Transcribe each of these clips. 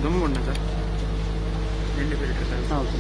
ದುಮ್ಮು ಉಂಟಾ ಸರ್ ಎಣ್ಣೆ ಫಿಲ್ಟರ್. ಹೌದು.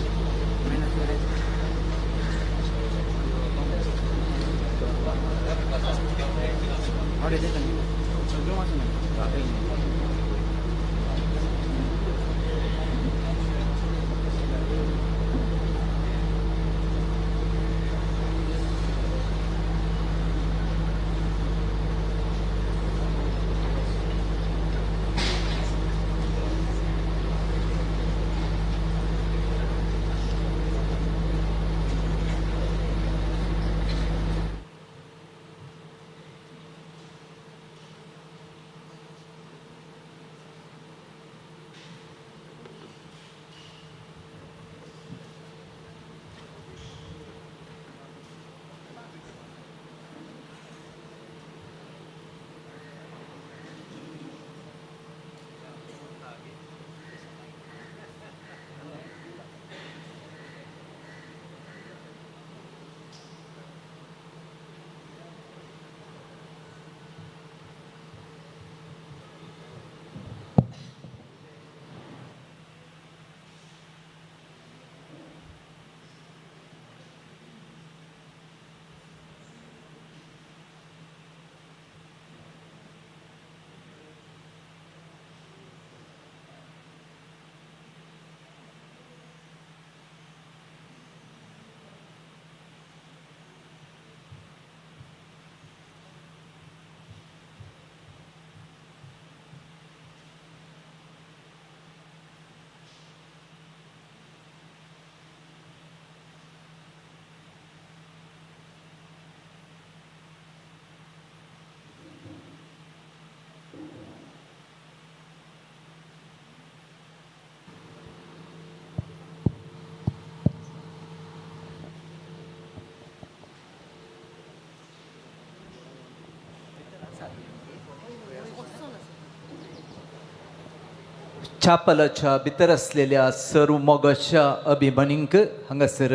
छापलाच्या भितर आसलेल्या सर्व मोगाच्या अभिमानींक हांगासर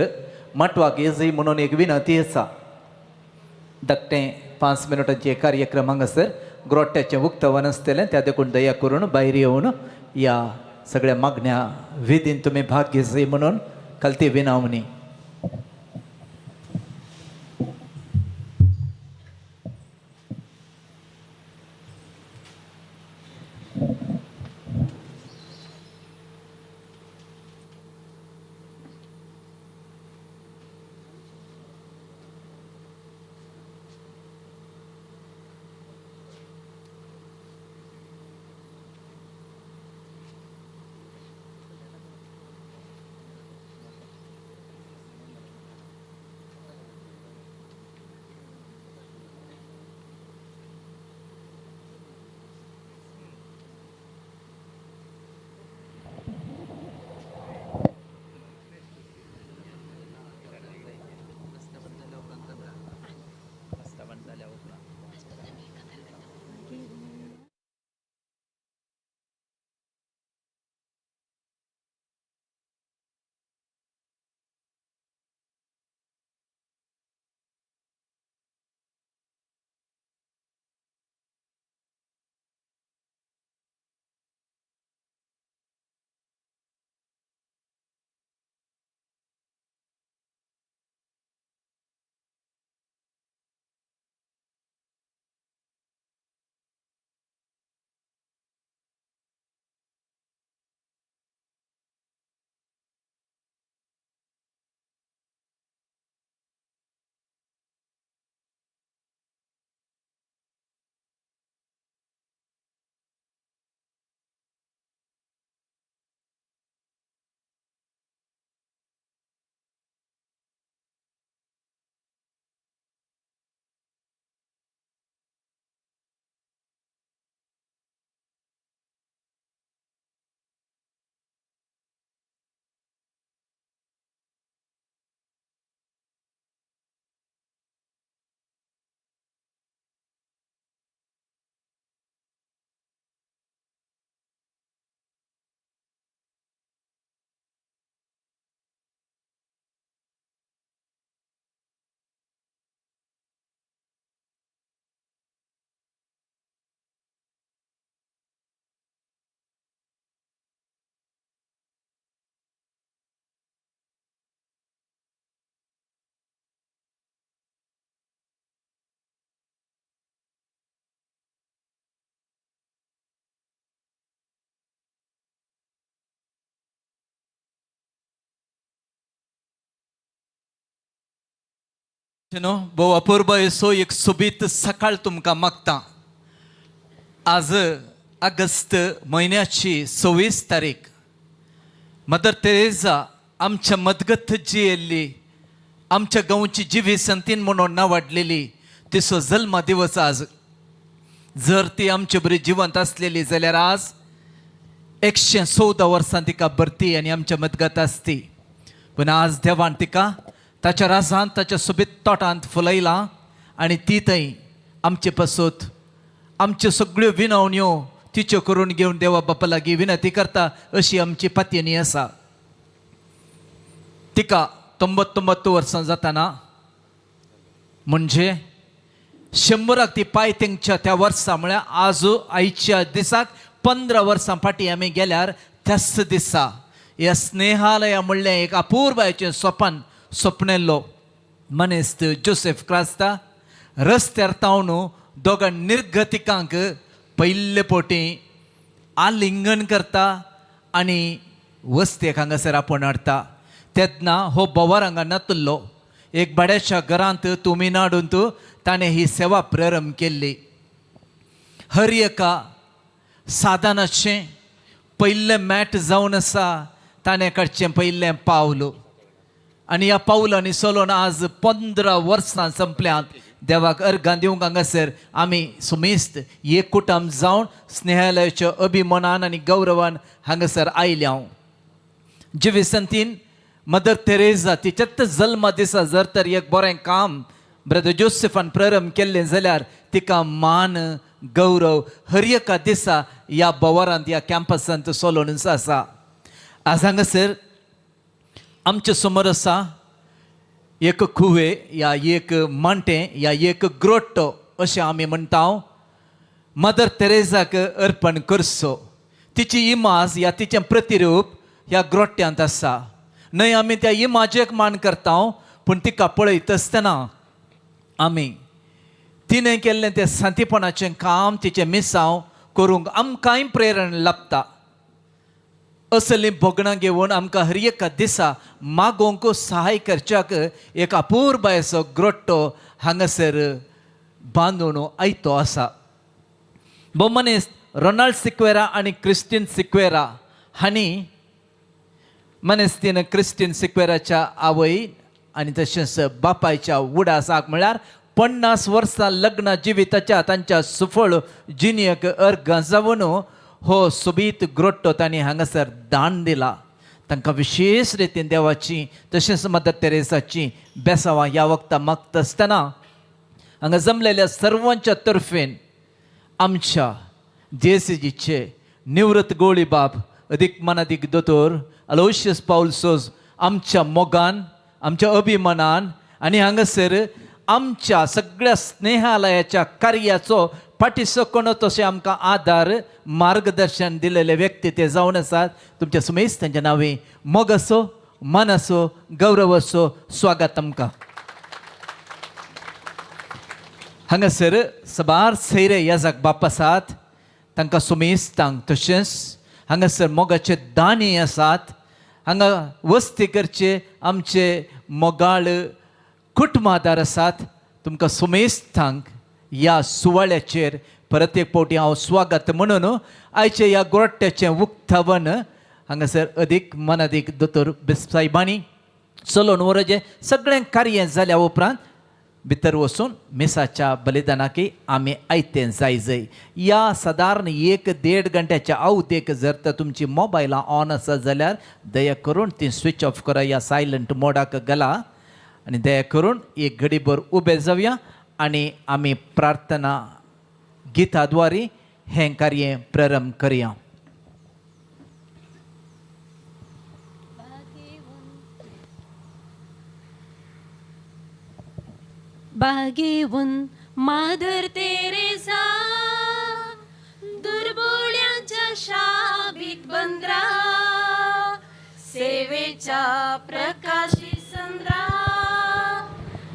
माटवाक येजय म्हणून एक विनंती आसा. धाकटें 5 मिनटांचे कार्यक्रम हांगासर ग्रोट्याचें उक्तावण आसतलें, त्या देखून दया करून भायर येवन ह्या सगळ्या मागण्या विधीन तुमी भाग घेजय म्हणून खालती विनावणी. न्हू भोव अपुरबायेचो एक सोबीत सकाळ तुमकां मागता. आज ऑगस्ट म्हयन्याची 26 तारीख. मदर तेरेजा आमच्या मदगत जियेल्ली, आमच्या गांवची जिवी संतीन म्हणून नावाडलेली, तिचो जल्म दिवस आज. जर ती आमचे बरी जिवंत आसलेली जाल्यार आज 114 वर्सां तिका भरती आनी आमच्या मदगत आसती. पूण आज देवान तिका ताच्या राजांत, ताच्या सोबीत तोटांत फुलयलां आनी ती थंय आमचे पासत आमच्यो सगळ्यो विनवण्यो तिच्यो करून घेवन देवा बापा लागीं विनंती करता अशी आमची पातयेनी आसा. तिका 99 वर्सां जाताना, म्हणजे 100राक ती पांय तेंगच्या त्या वर्सा, म्हळ्यार आज आयच्या दिसाक 15 वर्सां फाटीं आमी गेल्यार त्याच दिसा ह्या स्नेहालया म्हणलें एक अपुर्बायेचें सपन सपनेल्लो मनेस्त जोसेफ क्रास्ता रस्त्यार तावन दोगां निर्गतिकांक पयले पोटी आलिंगन करता आनी वस्तेक हांगासर आपोवन हाडटा. तेन्ना हो बोवार हांगा नातुल्लो. एक भाड्याच्या घरांत तुमी नाडून ताणें ही सेवा प्रारंभ केल्ली. हर एका साधनाचें पयलें मॅट जावन आसा ताणें काडचें पयलें पावल आनी ह्या पावलांनी चलोवन आज 15 वर्सां संपल्यांत. देवाक अर्गां दिवंक हांगासर आमी सुमेस्त एक कुटुंब जावन स्नेहालयाच्या अभिमानान आनी गौरवान हांगासर आयल्या हांव. जिवीसंतीन मदर तेरेजा तिच्याच जल्मा दिसा जर तर एक बरें काम ब्रदर जोसेफान प्रारंभ केल्लें जाल्यार तिका मान गौरव हर एका दिसा ह्या बोवारांत, ह्या कॅम्पसांत चलोवन आसा. आज हांगासर आमचे समोर आसा एक खुवे या एक मांटें या एक ग्रोट्टो अशें आमी म्हणटा, मदर तेरेजाक अर्पण करचो. तिची इमाज या तिचें प्रतिरूप ह्या ग्रोट्ट्यांत आसा. न्हय आमी त्या इमाजेक मान करता, पूण तिका पळयत आसतना आमी तिणें केल्लें तें सांतीपणाचें काम, तिचें मिसांव करूंक आमकांय प्रेरणा लाबता. असलीं भोगणां घेवन आमकां हर एका दिसा मागोवंक सहाय करच्याक एक अपुरबायेचो ग्रोट्टो हांगासर बांदून आयतो आसा. भोव रोनाल्ड सिक्वेरा आनी क्रिस्टीन सिक्वेरा हांणी, मनेस्तीन क्रिस्टीन सिक्वेराच्या आवय आनी तशेंच बापायच्या उडासाक, म्हळ्यार 50 वर्सां लग्न जिविताच्या तांच्या सुफळ जिणेक अर्गां जावन हो सोबीत ग्रोट्टो तांणी हांगासर दान दिला. तांकां विशेश रितीन देवाची तशेंच मदर तेरेसाची बेसांवां ह्या वखदां मागता आसतना हांगा जमलेल्या सर्वांच्या तर्फेन आमच्या जेसीजीचे निवृत्त गोळी बाब अदीक मनादीक दोतोर अलोशियस पावल सोज आमच्या मोगान, आमच्या अभिमानान आनी हांगासर आमच्या सगळ्या स्नेहालयाच्या कार्याचो फाटीसो कोण तशें आमकां आदार मार्गदर्शन दिलेले व्यक्ती ते जावन आसात. तुमच्या सुमेस तांच्या नांवे मोग असो, मान असो, गौरव असो, स्वागत आमकां. हांगासर सबार सैरे याजाक बाप आसात, तांकां सुमेस्तांक, तशेंच हांगासर मोगाचे दानी आसात. हांगा वस्ती करचे आमचे मोगाळ कुटुंबादार आसात. तुमकां सुमेस्तांक ह्या सुवाळ्याचेर परत एक फावटी हांव स्वागत म्हणून आयचे ह्या गोरट्याचें उक्तावण हांगासर अदीक मनादीक दोतोर सायबांनी चलोवन व्हरचें. सगळें कार्य जाल्या उपरांत भितर वचून मिसाच्या बलिदानाकी आमी आयतें जाय जाय. या सादारण एक देड घंट्याच्या अवधेक जर तर तुमची मोबायलां ऑन आसा जाल्यार दया करून ती स्विच ऑफ करा या सायलंट मोडाक घाला आनी दया करून एक घडीभर उबे जावया आनी आमी प्रार्थना गिता द्वारे हें कार्य प्रारंभ करया. बागेवन माधर तेरेसा, दुर्बोळ्यांच्या शाबीक बंद्रा, सेवेच्या प्रकाशी संद्रा,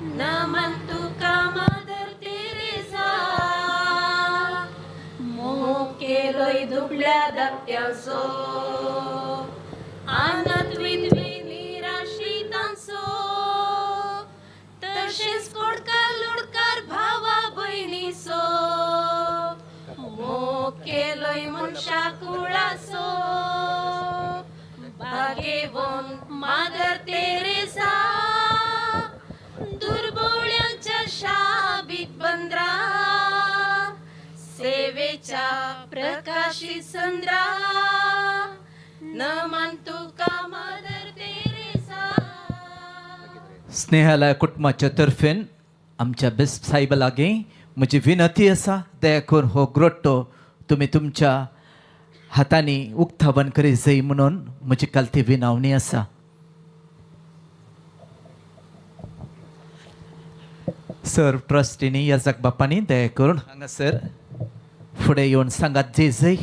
नमन तुका मादर तेरेसा. मोग केलोय दुबळ्या धाकट्यांचो, अनाथ विधवे निराश्रितांचो, तशेंच कोण व्याकुळासो भागेवंत मादर तेरेसा दुर्बोळ्यांच्या शाबीत बंद्रा सेवेच्या प्रकाशी संद्रा न मान तुका मादर तेरेसा. स्नेहालय कुटुंबाच्या तर्फेन आमच्या बेस्ट साहेबा लागीं म्हजी विनंती आसा, दया करून हो ग्रोट्टो तुमी तुमच्या हातांनी उक्तावण करी जाय म्हणून म्हजी कालती विनावणी आसा. सर ट्रस्टीनी याजक बापांनी दया करून हांगासर फुडें येवन सांगात जे जय.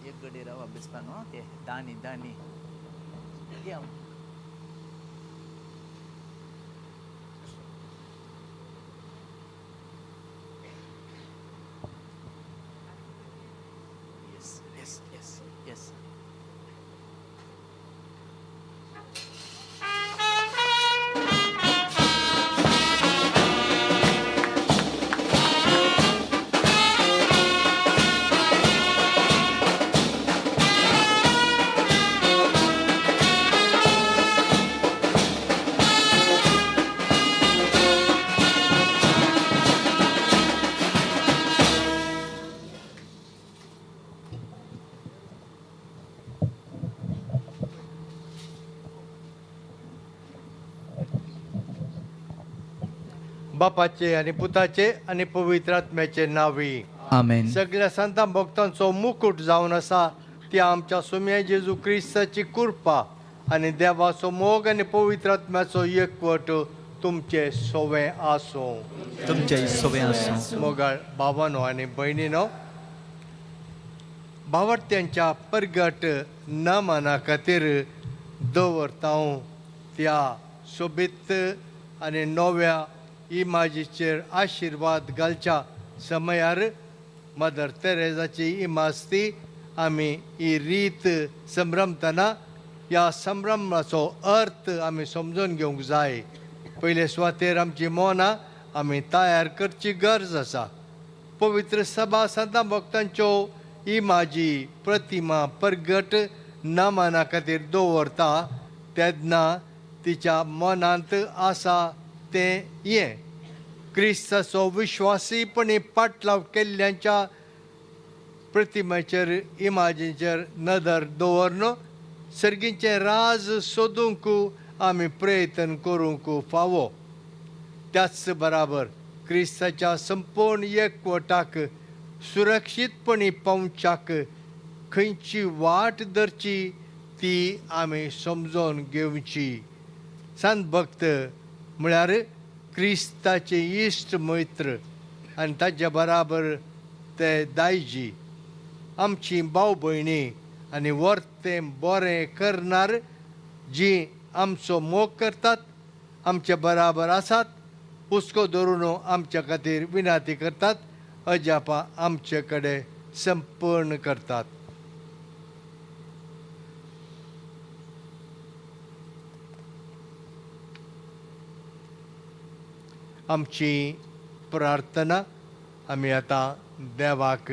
एक गडी राव अभ्यासपान ते दानी दानी. Yes, yes, yes, yes. बापाचे आनी पुताचे आनी पवित्र आत्म्याचे नांवी. आमेन. सगळ्या संतां भक्तांचो मुकूट जावन आसा ती आमच्या सुम्या जेजू क्रिस्ताची कृपा आनी देवाचो मोग आनी पवित्र आत्म्याचो एकवट तुमचे सोवें आसूं. तुमचे सोबे आसूं. मोगाळ भावानो आनी भयणीनो, भावार्थ्यांच्या परगट नमना खातीर दवरता हांव त्या सोबीत आनी नव्या इमाजीचेर आशिर्वाद घालच्या समयार मदर तेरेजाची इमाज ती आमी ही रीत संभ्रमतना ह्या संभ्रमाचो अर्थ आमी समजून घेवंक जाय. पयले सुवातेर आमची मनां आमी तयार करची गरज आसा. पवित्र सभा संतां भक्तांच्यो इमाजी प्रतिमा परगट नमना खातीर दवरता तेन्ना तिच्या मनांत आसा तें हें क्रिस्ताचो विश्वासीपणी पाटलाव केल्ल्यांच्या प्रतिमेचेर इमाजीचेर नदर दवरन सर्गीचें राज सोदूंक आमी प्रयत्न करूंक फावो. त्याच बराबर क्रिस्ताच्या संपूर्ण एकवटाक सुरक्षीतपणी पावच्याक खंयची वाट धरची ती आमी समजून घेवची. संत भक्त म्हळ्यार क्रिस्ताचे इश्ट मैत्र आनी ताच्या बराबर ते दायजी आमची भाव भयणी आनी वर्तें बरें करणार जी आमचो मोग करतात, आमचे बराबर आसात, हुस्को धरून आमच्या खातीर विनंती करतात, अजापां आमचे कडेन संपूर्ण करतात. आमची प्रार्थना आमी आतां देवाक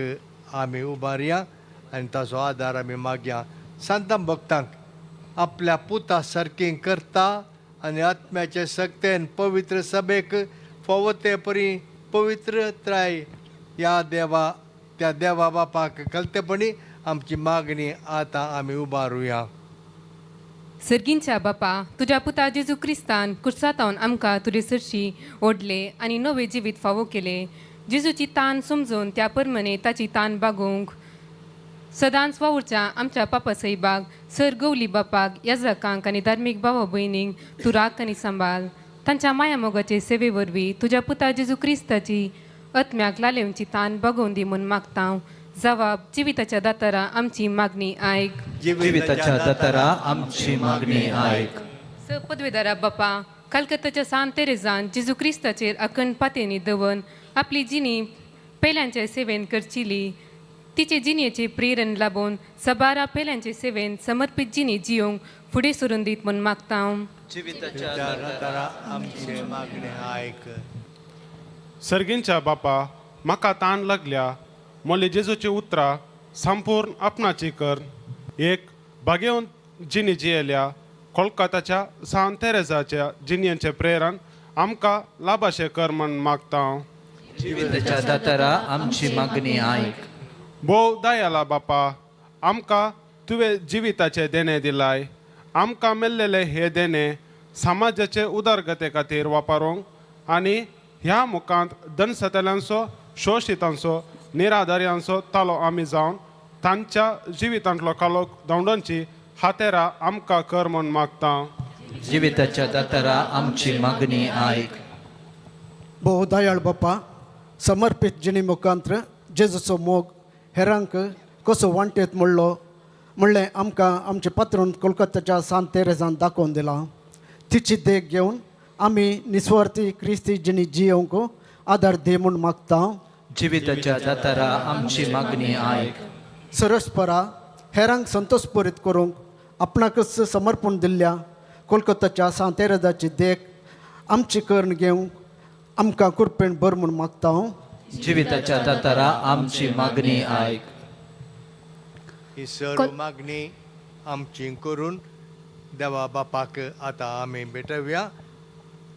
आमी उबारया आनी ताचो आदार आमी मागया. सांतां भक्तांक आपल्या पुता सारकी करता आनी आत्म्याचे सक्तेन पवित्र सभेक फावो ते परी पवित्रताय ह्या देवा त्या देवा बापाक कलतेपणी आमची मागणी आतां आमी उबारुया. सर्गींच्या बापा, तुज्या पुता जेजू क्रिस्तान कुर्सातावन आमकां तुजे सरशी ओडले आनी नवें जिवीत फावो केलें. जेजूची तान समजून त्या परमने ताची तान बागोवंक सदांच वावुरच्या आमच्या पापा सैबाक, सर गवली बापाक, याजकांक आनी धार्मीक भावा भयणींक तूं राख आनी सांबाळ. तांच्या माया मोगाचे सेवे वरवीं तुज्या पुता जेजू क्रिस्ताची आत्म्याक लालेवची तान बागोवन दी म्हूण मागता. जवाब जिविताच्या दातारा आमची मागणी आयक. जिविताच्या दातारा आमची मागणी आयक. स पदवेदारा बापा, कलकत्ताच्या सान तेरेजान जेजू क्रिस्ताचेर अखंड पातयेनी दवर आपली जिणी पेल्यांचे सेवेन करचिली. तिचे जिणेचे प्रेरण लाबून सबारा पेल्यांचे सेवेन समर्पीत जिणी जियोंक फुडें सरून दीत म्हूण मागता. जिविताच्या दातारा आमचे मागणे आयक. सर्गींच्या बापा, म्हाका ताण लागल्या मोले जेजूची उतरां संपूर्ण आपणाची कर एक भाग्यवंत जिणी जियेल्या कोलकाताच्या सान तेरेजाच्या जिणयेचे प्रेरण आमकां लाभाशें कर म्हण मागता हांव. जिविताच्या दातारा आमची मागणी आयक. भोव दयाला बापा, आमकां तुवें जिविताचें देणें दिलाय. आमकां मेल्लेले हे देणें समाजाचे उदरगते खातीर वापरूंक आनी ह्या मुखांत दनसतल्यांचो, शोशितांचो, निराधार्यांचो तालो आमी जावन तांच्या जिवितांतलो कालोख धांवडांची हातेरा आमकां कर म्हूण मागता. जिविताच्या दातारा आमची मागणी आयक. भोव दयाळ बापा, समर्पीत जिणे मुखांत्र जेजूचो मोग हेरांक कसो वांटेत म्हणलो म्हणलें आमकां आमचे पात्रून कोलकाताच्या सांत तेरेजान दाखोवन दिलां. तिची देख घेवन आमी निस्वार्थी क्रिस्ती जिणी जियोवंक आदार दी म्हूण मागता. जिविताच्या दातारा आमची मागणी आयक. सरस्परा हेरांक संतोषपुरीत करूंक आपणाकच समर्पण दिल्ल्या कोलकाताच्या सांत तेरेजाची देख आमची करून घेवंक आमकां कृपेन भर म्हूण मागता. जिविताच्या दातारा आमची मागणी आयक. ही सर्व मागणी आमची करून देवा बापाक आतां आमी भेटोवया.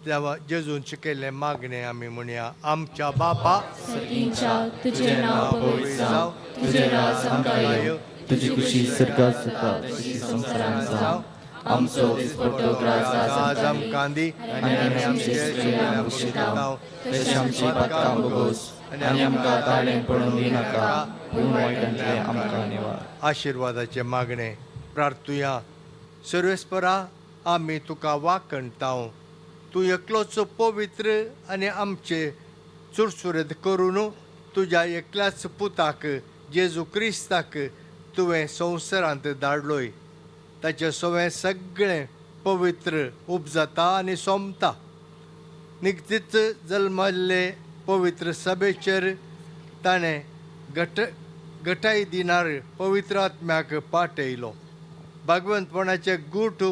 देवा जेजून शिकयल्लें मागणें आमी म्हणया. आमच्या बापा, सर्गींच्या तुजें नांव पवित्र जावं, तुजें राज आमकां येवं, तुजी खुशी सर्गात जाता तशी संवसारांत जावं. आमचो दिसपट्टो ग्रास आज आमकां दी आनी आमी आमचे चुकल्या भुशेतांव तशें आमची पातकां भोगोस आनी आमकां ताळें पडून दिनाका, पूण वायटांतलें आमकां निवार. आशिर्वादाचें मागणें प्रार्थुया. सर्वेस्परा, आमी तुका वाखणतांव. तूं एकलोच पवित्र आनी आमचे चुरचुरेत करून तुज्या एकल्याच पुताक जेजू क्रिस्ताक तुवें संवसारांत धाडलोय. ताचें सवें सगळें पवित्र उपजाता आनी सोंपता. निकतीच जल्मल्ले पवित्र सभेचेर ताणें गटाय दिनार पवित्र आत्म्याक पाठयलो. भगवंतपणाचे गूट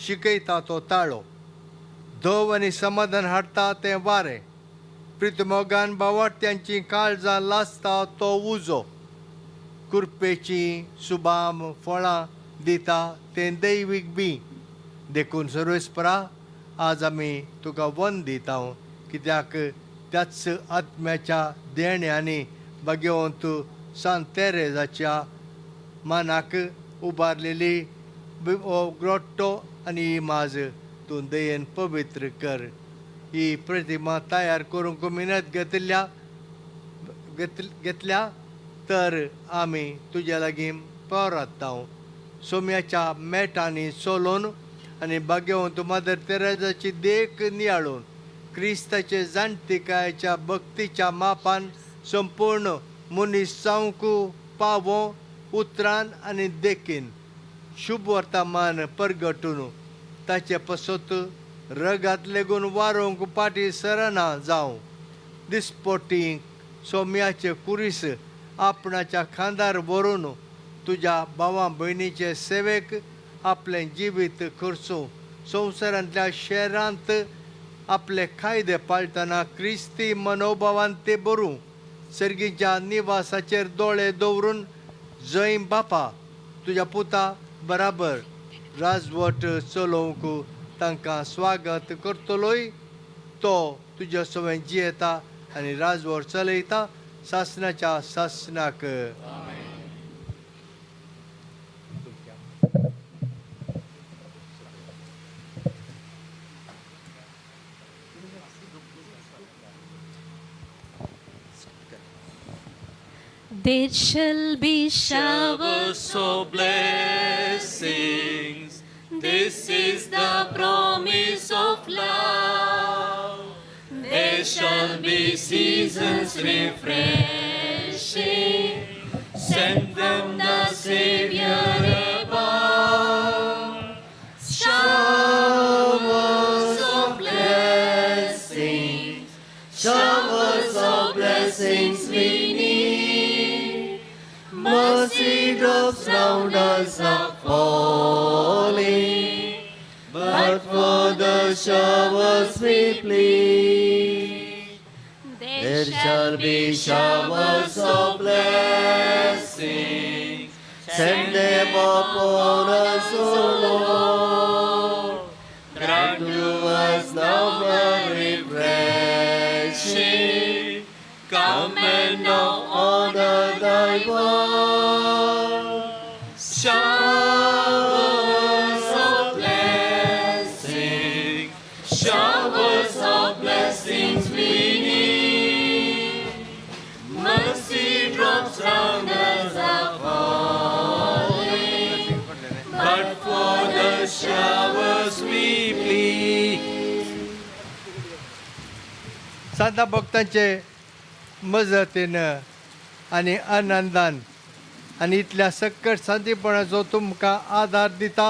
शिकयता तो ताळो, धोव आनी समाधान हाडटा तें वारें, प्रितमोगान बावाट्यांची काळजां लासता तो उजो, कुरपेची सुबाम फळां दिता तें दैवीक बी. देखून सर्वेस्परा, आज आमी तुका वन दिता कित्याक त्याच आत्म्याच्या देण्यांनी भाग्यवंत सांत तेरेजाच्या मानाक उबारलेली हो ग्रोट्टो आनी ही माज तूं दयेन पवित्र कर. ही प्रतिमा तयार करूंक मिनत घेतल्या तर आमी तुज्या लागीं परातांव. सोम्याच्या मेटांनी चलोवन आनी भाग्यवंत मदर तेरेजाची देख नियाळून क्रिस्ताचे जाणतिकायेच्या भक्तीच्या मापान संपूर्ण मनीस जावंक पावो उतरान आनी देखीन शुभ वर्तमान परगटून ताचे पसत रगात लेगून वारोवंक पाटी सरना जावं. दिसपोटी सोम्याचे कुरीस आपणाच्या खांदार व्हरून तुज्या भावा भयणीचे सेवेक आपलें जिवीत खर्चूं. संवसारांतल्या शहरांत आपले कायदे पाळटना क्रिस्ती मनोभावान ते बरूं. सर्गीच्या निवासाचेर दोळे दवरून जंय बापा तुज्या पुता बराबर राजवट चलोवंक तांकां स्वागत करतलोय तो तुज्या सवें जियेता आनी राजवट चलयता सासणाच्या सासणाक. There shall be showers of blessings. This is the promise of love. There shall be seasons refreshing. Send them the Savior above. Showers of blessings, showers of blessings we need. Mercy drops round us are falling, but for the showers we plead. There shall be showers of blessings. Send them upon us, O Lord. Grant to us now a refreshing. Come and now honor thy word. Showers of blessing, showers of blessings we need. Mercy drops round us are falling, but for the showers we plead. सांता भक्तांचे मजतीन आनी आनंदान आनी इतल्या सक्कट शांतीपणाचो तुमकां आदार दिता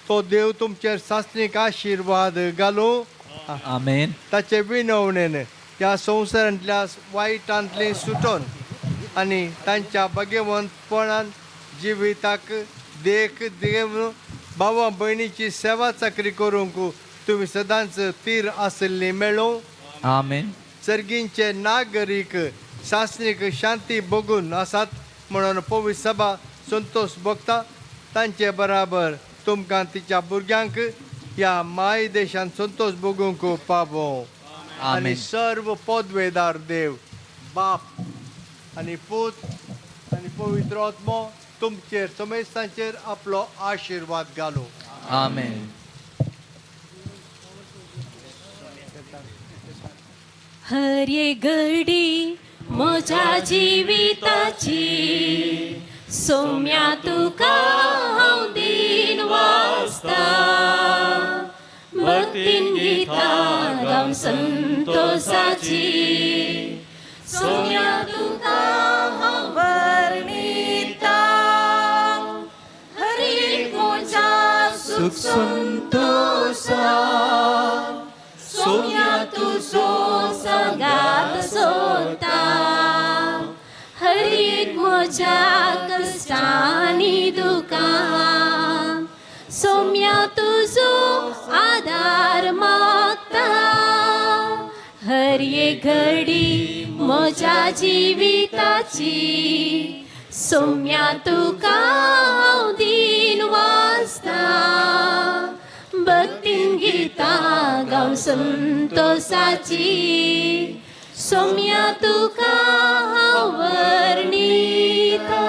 तो देव तुमचेर सासणीक आशिर्वाद घालूं. आमेन. ताचे विनवणेन ह्या संवसारांतल्या वायटांतली सुटोन आनी तांच्या भाग्यवंतपणान जिविताक देख देव भावा भयणीची सेवा चाकरी करूंक तुमी सदांच तीर आशिल्ली मेळूं. आमेन. सर्गींचे नागरीक सासणीक शांती भोगून आसात म्हणून पवित्र सभा संतोष भोगता. तांचे बराबर तुमकां तिच्या भुरग्यांक ह्या माय देशांत संतोष भोगूंक पावों. आनी आमेन. सर्व पदवेदार देव बाप आनी पूत आनी पवित्र आत्मो तुमचेर समेस्तांचेर आपलो आशिर्वाद घालूं. आमेन. हर एक घडी म्हज्या जिविताची सोम्या तुका हांव दीन वाचता, भक्तीन गितां गावन संतोसाची सोम्या तुका हांव वर्णिता. हर एक म्हज्या सुख संतोसा सोम्या तुजो सांगात सोदता. हर एक म्हज्या कश्टांनी दुकां सोम्या तुजो आदार मागता. हर एक घडी म्हज्या जिविताची सोम्या तुका हांव दीन वाचता, भक्तीन गितां गावन संतोसाची सोम्या तुका हांव वर्णिता.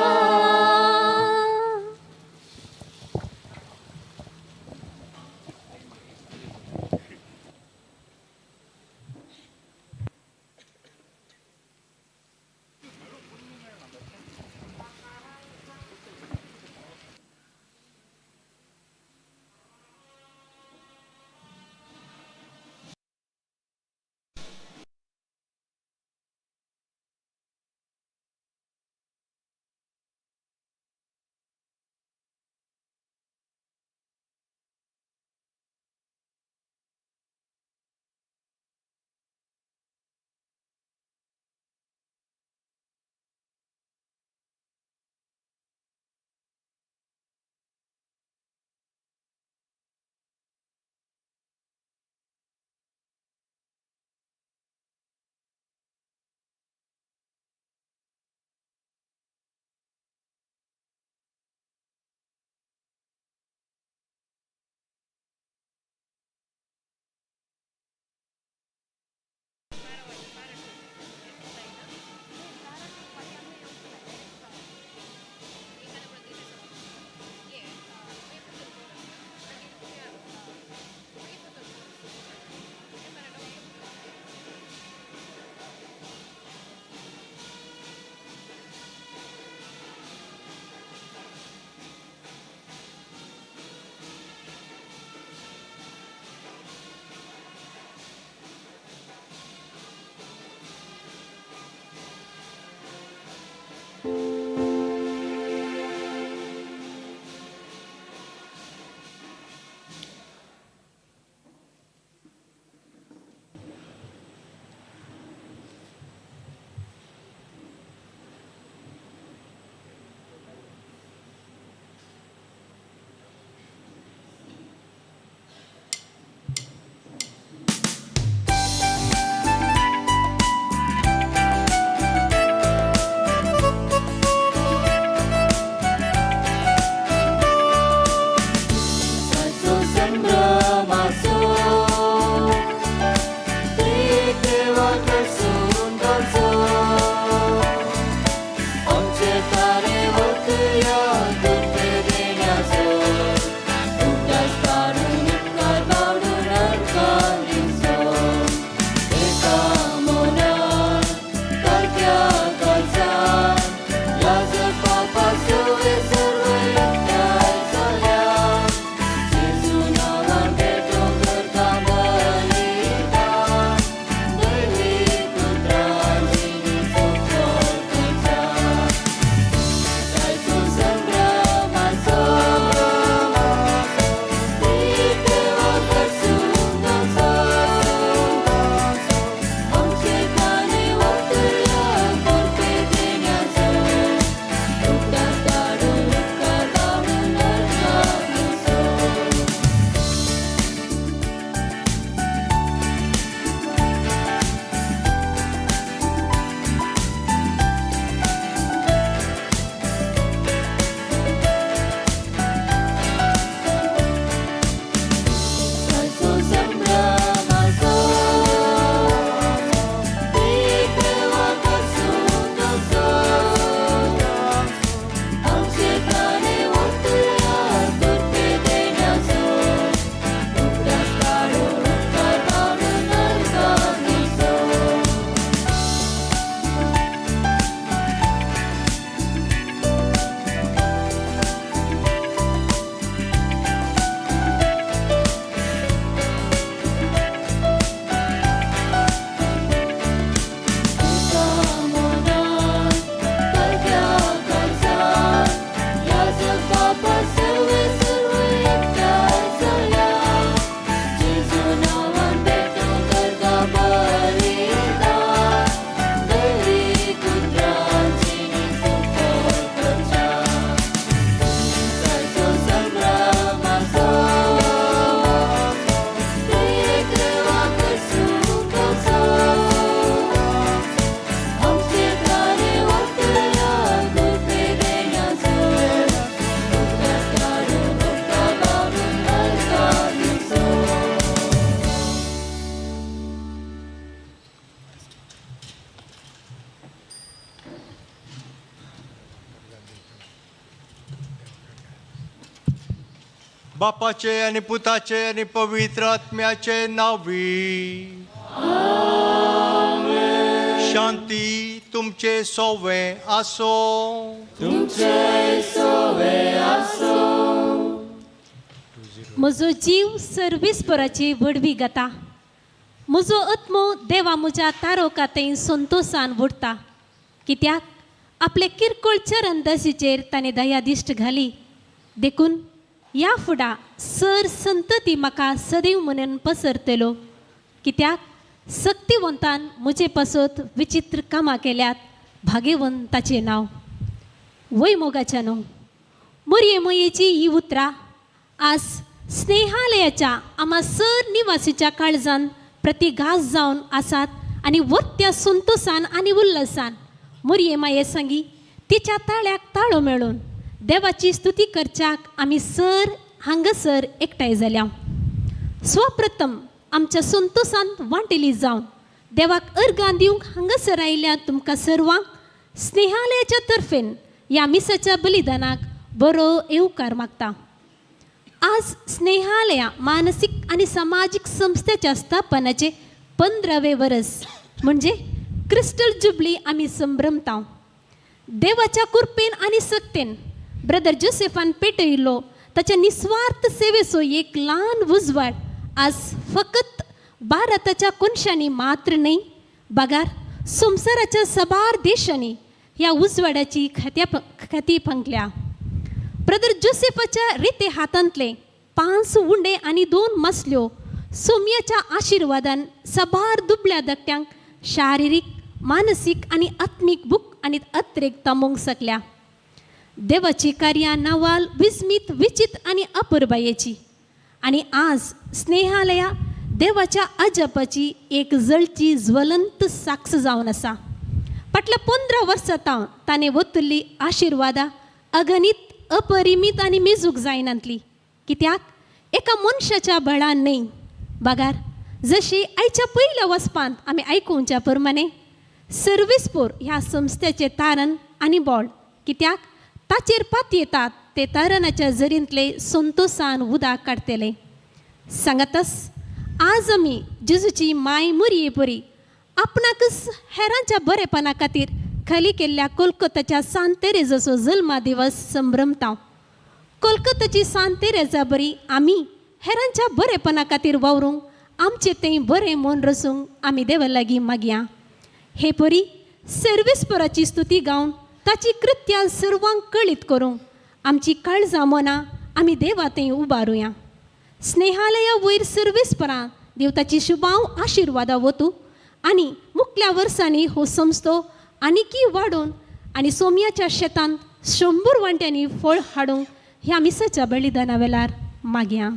बापाचे आनी पुताचे आनी पवित्र आत्म्याचे नांवी. शांती तुमचे सोवे आसो. तुमचे सोवे आसो. म्हजो जीव सर्वेस्पराची व्हडवी गाता. म्हजो आत्मो देवा म्हज्या तारोका थंय संतोसान उडटा. कित्याक आपले किरकोळ चरणदासीचेर ताणें दयादिश्ट घाली. देखून ह्या फुडा सर संतती म्हाका सदैव म्हणून पसरतलो. कित्याक सक्तिवंतान म्हजे पासत विचित्र कामां केल्यात. भाग्यवंत ताचें नांव. वय मोगाच्या न्हू मोरये मोयेची ही उतरां आज स्नेहालयाच्या आमा सर निवासीच्या काळजान प्रतिघास जावन आसात आनी वत्या संतोसान आनी उल्हासान मोरये माये संगी तिच्या ताळ्याक ताळो मेळून देवाची स्तुती करच्याक आमी सर हांगासर एकठांय जाल्या. स्वप्रथम आमच्या संतोसान वांटेली जावन देवाक अर्गां दिवंक हांगासर आयिल्ल्या तुमकां सर्वांक स्नेहालयाच्या तर्फेन ह्या मिसाच्या बलिदानाक बरो येवकार मागता. आज स्नेहालया मानसीक आनी समाजीक संस्थेच्या स्थापनाचे 15वें वरस म्हणजे क्रिस्टल जुबली आमी संभ्रमता. देवाच्या कृपेन आनी सक्तेन ब्रदर जोसेफान पेटयिल्लो ताच्या निस्वार्थ सेवेचो एक ल्हान उजवाड आज फकत भारताच्या कोनशांनी मात्र न्हय बगार संवसाराच्या साबार देशांनी ह्या उजवाडाची ख्याती पंकल्या. ब्रदर जोसेफाच्या रिते हातांतले 5 उंडे आनी 2 मसल्यो सोम्याच्या आशिर्वादान साबार दुबळ्या धाकट्यांक शारिरीक मानसीक आनी आत्मीक भूक आनी अत्रेक तांबोवंक शकल्या. देवाची कार्यां नावाल विस्मीत विचित्र आनी अपुरबायेची. आनी आज स्नेहालया देवाच्या अजापाची एक जळची ज्वलंत साक्ष जावन आसा. फाटल्या 15 वर्सां तावन ताणें वतुल्ली आशिर्वादां अगणीत अपरिमीत आनी मेजूंक जायनातली. कित्याक एका मनशाच्या बळान न्हय बगार जशी आयच्या पयल्या वचपांत आमी आयकुच्या प्रमाणे सर्वेस्पोर ह्या संस्थेचें तारण आनी बळ. कित्याक ताचेर पातयेतात ते तारणाच्या जरींतले संतोसान उदक काडटले. सांगातस आज आमी जेजूची माय मोरये परी आपणाकच हेरांच्या बरेपणा खातीर खाली केल्ल्या कोलकाताच्या सांत तेरेजाचो जल्मा दिवस संभ्रमता. कोलकाताची सांत तेरेजा बरी आमी हेरांच्या बरेपणा खातीर वावरूंक आमचें थंय बरें मन रसूंक आमी देवा लागीं मागया. हे परी सर्वेस्पराची स्तुती गावन ताची कृत्यां सर्वांक कळीत करूंक आमची काळजां मनां आमी देवा थंय उबारुया. स्नेहालया वयर सर्वेस्परां देव ताची शुभाव आशिर्वादा वतू आनी मुखल्या वर्सांनी हो संस्थो आनीकी वाडोवन आनी सोम्याच्या शेतांत 100 वांट्यांनी फळ हाडूंक ह्या मिसाच्या बलिदाना वेळार मागया.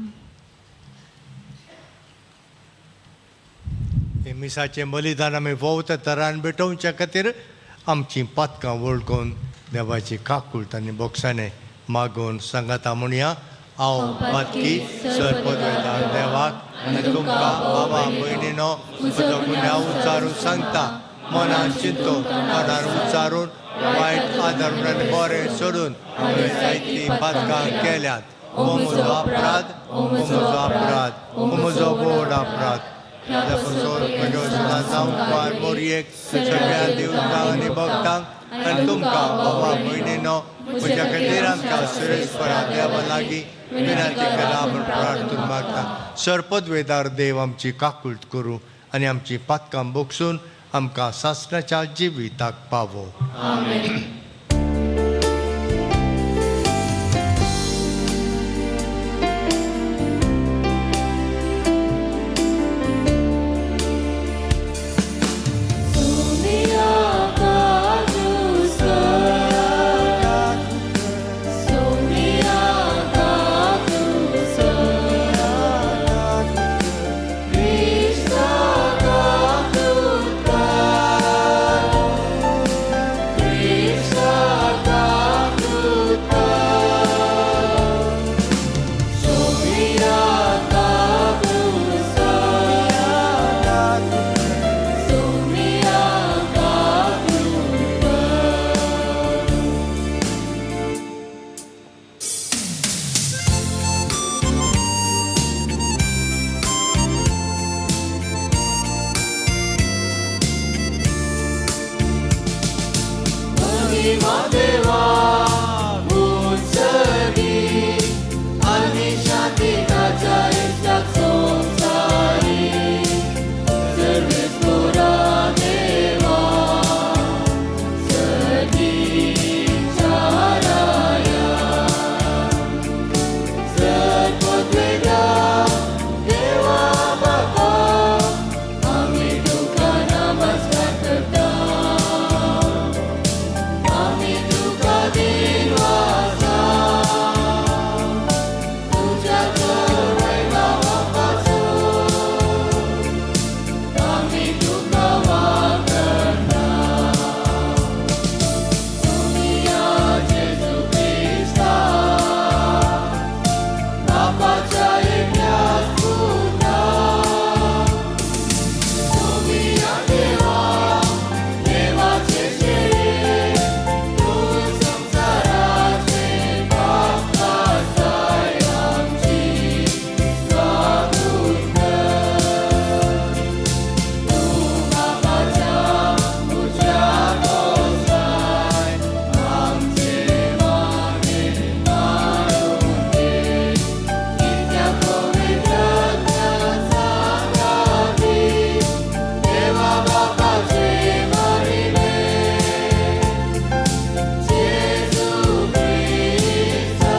हे मिसाचें बलिदान आमी भोवत तरान भेटोवच्या खातीर आमचीं पातकां वळखून देवाची काकूळट आनी बोगसाणें मागून सांगाता म्हणया. हांव पातकी सरपदवेदार देवाक आनी तुमकां बाबा भयणीनो म्हजो गुन्यांव उच्चारून सांगता. मनान चिंतून मनान उच्चारून वायट आदारून आनी बरें सोडून हांवें जायतीं पातकां केल्यात. हो म्हजो अपराध, हो म्हजो अपराध, हो म्हजो व्हड अपराध. जावं मोरयेक सगळ्या देवतांक आनी भक्तांक आनी तुमकां बाबा भयणीनो म्हज्या खातीर आमच्या सुरेश्वरा देवा लागीं विनंती करा म्हूण प्रार्थना मागता. सरपदवेदार देव आमची काकूळट करूं आनी आमची पातकां बोगसून आमकां सासणाच्या जिविताक पावो. Krishna. महिमा देवा उंचगी आनी शांती ताच्या इश्टाक संवसारी सर्वेस्पोरा देवा सर्गीच्या राया सर्वोद्वेगा देवा बापा आमी तुका नमस्कार करता आमी तुका दिनवासा तुज्या वैभवा पासून आमी तुका वाकडता तुमी जेजू क्रिस्ता बापाच्या एकल्याच पुता तुमी देवा देवाचे शेरे तूं संवसाराचे पाप काडताय आमची काबूल कर तूं बापाच्या उजव्या बसलाय आमचे मागणें मानून घे नित्य पवित्र सांगाती देवा बापाचे महिमे जेजू क्रिस्ता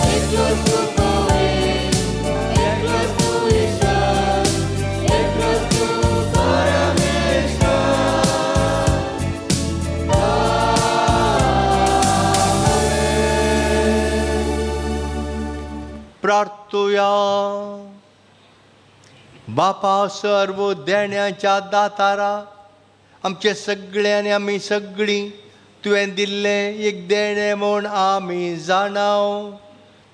एकलोच तूं पवित्र एकलोच तूं ईश्वर एकलोच तूं परमेश्वर. प्रार्थुया. बापा सर्व देण्याच्या दातारा, आमचे सगळे आनी आमी सगळीं तुवें दिल्लें एक देणें म्हूण आमी जाणाव.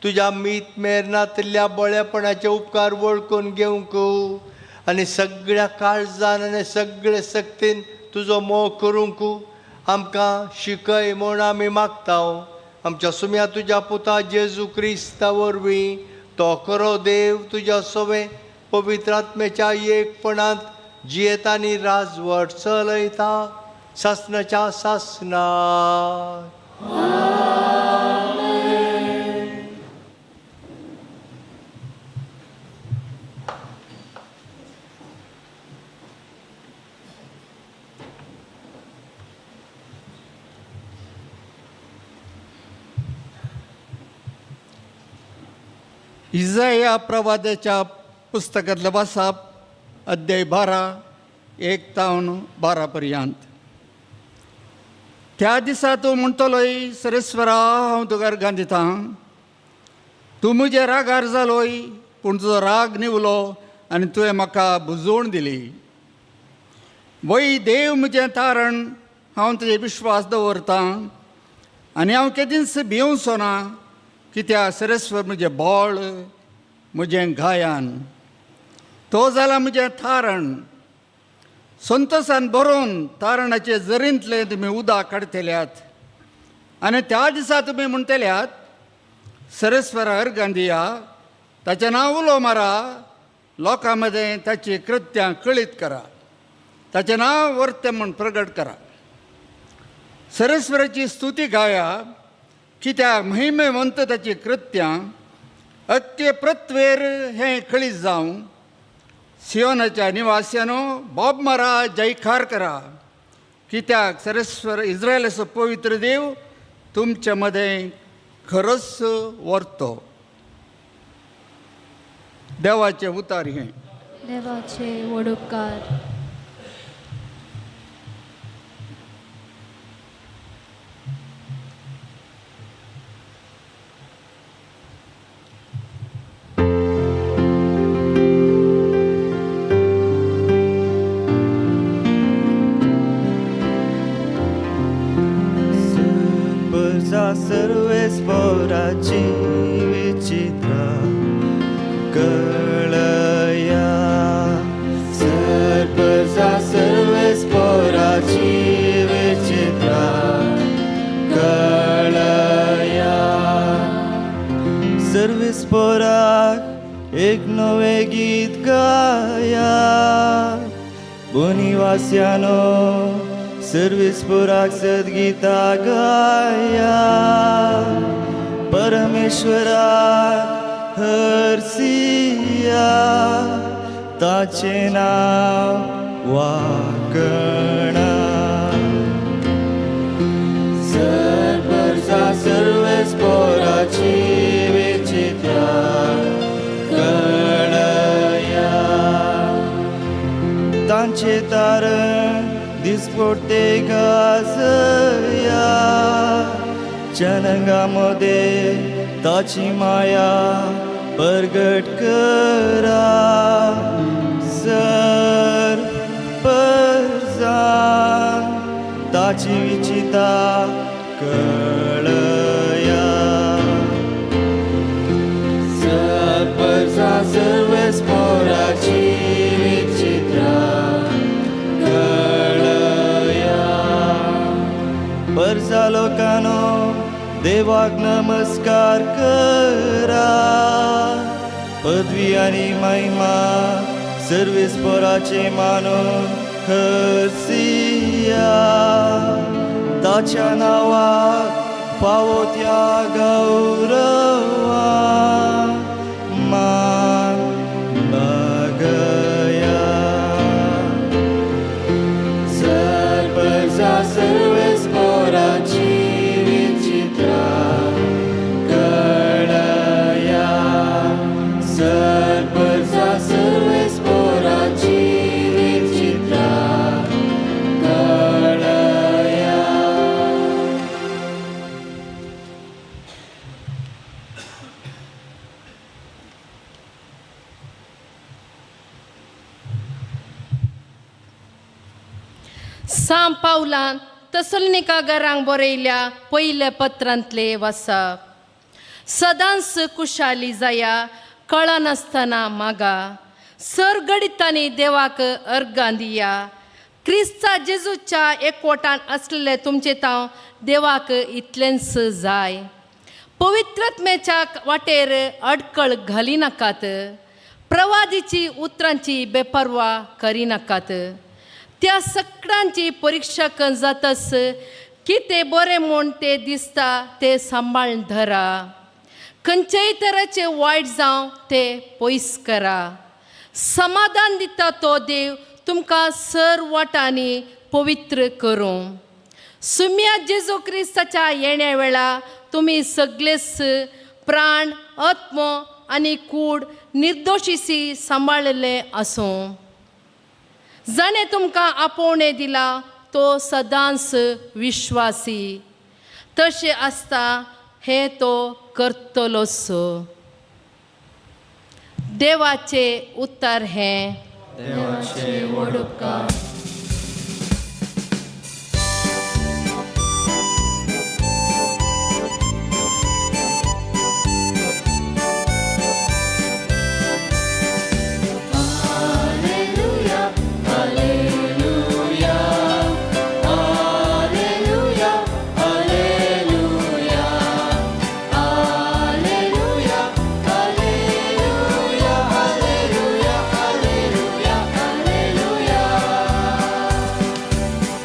तुज्या मीत मेर नातिल्ल्या बळेपणाचे उपकार वळखून घेवंक आनी सगळ्या काळजान आनी सगळे सक्तीन तुजो मोग करूंक आमकां शिकय म्हूण आमी मागता. आमच्या सुम्या तुज्या पुता जेजू क्रिस्ता वरवीं, तो खरो देव तुज्या सवें पवित्र आत्म्याच्या एकपणांत जियेता आनी राजवट चलयता सासनाच्या सासना. इजाया प्रवादाच्या पुस्तकांतलो वासाप, अध्याय 12, 1 तावन 12 पर्यंत. त्या दिसा तूं म्हणटलोय, सरेस्वरा हांव तुका अर्गां दितां. तूं म्हजे रागार जालोय, पूण तुजो राग निवलो आनी तुवें म्हाका बुजोवण दिली. वय देव म्हजें तारण, हांव तुजेर विश्वास दवरतां आनी हांव केदींच भिवचो ना, कित्याक सरेस्वर म्हजें बळ, म्हजें गायन, तो जाला म्हजें तारण. संतोसान बरोवन तारणाचे जरींतलें तुमी उदक काडटल्यात आनी त्या दिसा तुमी म्हणटल्यात, सरेस्वर अर्गां दिया, ताचें नांव उलो मारा, लोकां मदें ताची कृत्यां कळीत करा, ताचें नांव वर्तें म्हूण प्रगट करा. सरेस्वराची स्तुती गाया, कित्याक महिमेवंत ताची कृत्यां अख्खे पृथ्वेर हें कळीत जावं. सियोनाच्या निवास्यानो, बोब मारा, जयकार करा, कित्याक सरेस्वर इस्रायलाचो पवित्र देव तुमचे मदें खरोच व्हरतो. देवाचें उतार हें. देवाचे व्हड उपकार. सर्वेस्पोराची विचित्र कळया, सर्पजा सर्वेस्पोराची विचित्र कळया. सर्वेस्पोराक एक नवें गीत गाया, बोनिवास्यानो सर्वेस्पोराक सद्गीता गाया. परमेश्वराक हरसिया, ताचें नांव वाकणा. सरपरसा सर्वेस्पोराची विचित्रा कळया, तांचे तारण दिसपडटे गाजया. जनंगा मदें ताची माया परगट करा. सर परजान ताची विचिता कळया. सरपरसा सर्वेस्पोराची विचित्रा कळया. परजा लोकांनो देवाक नमस्कार करा. पदवी आनी महिमा सर्वेस्पोराचे मानून हरसिया. ताच्या नांवाक फावो त्या गौरवा मान बागया. सरपरसा सर्वेस्पोराची विचित्रा कळया. सरपरसा सर्वेस्पोराची विचित्रा कळया. सां पावलान तसलनिका घरांक बरयल्या पयल्या पत्रांतले वाचप. सदांच कुशाली जाया, कळनासतना मागा, सरगडितांनी देवाक अर्गां दिया. क्रिस्ता जेजूच्या एकवटान आसलेले तुमचे तांव देवाक इतलेंच जाय. पवित्रत्मेच्या वाटेर अडकळ घालिनाकात, प्रवादीची उतरांची बेपर्वा करिनाकात. त्या सगळ्यांची परिक्षा जातस कितें बरें म्हूण तें दिसता तें सांबाळून धरा. खंयचेय तरेचे वायट जावं तें पयस करा. समाधान दिता तो देव तुमकां सर वाटांनी पवित्र करूं. सुम्या जेजू क्रिस्ताच्या येण्या वेळा तुमी सगळेच प्राण, आत्मो आनी कूड निर्दोशीसी सांबाळिल्ले आसूं. जाणें तुमकां आपोवणें दिलां तो सदांच विश्वासी, तशें आसता हें तो करतलोच. देवाचें उतर हें. देवाचे व्हड उपकार. Alleluia, Alleluia, Alleluia, Alleluia, Alleluia, Alleluia, Alleluia, Alleluia, Alleluia.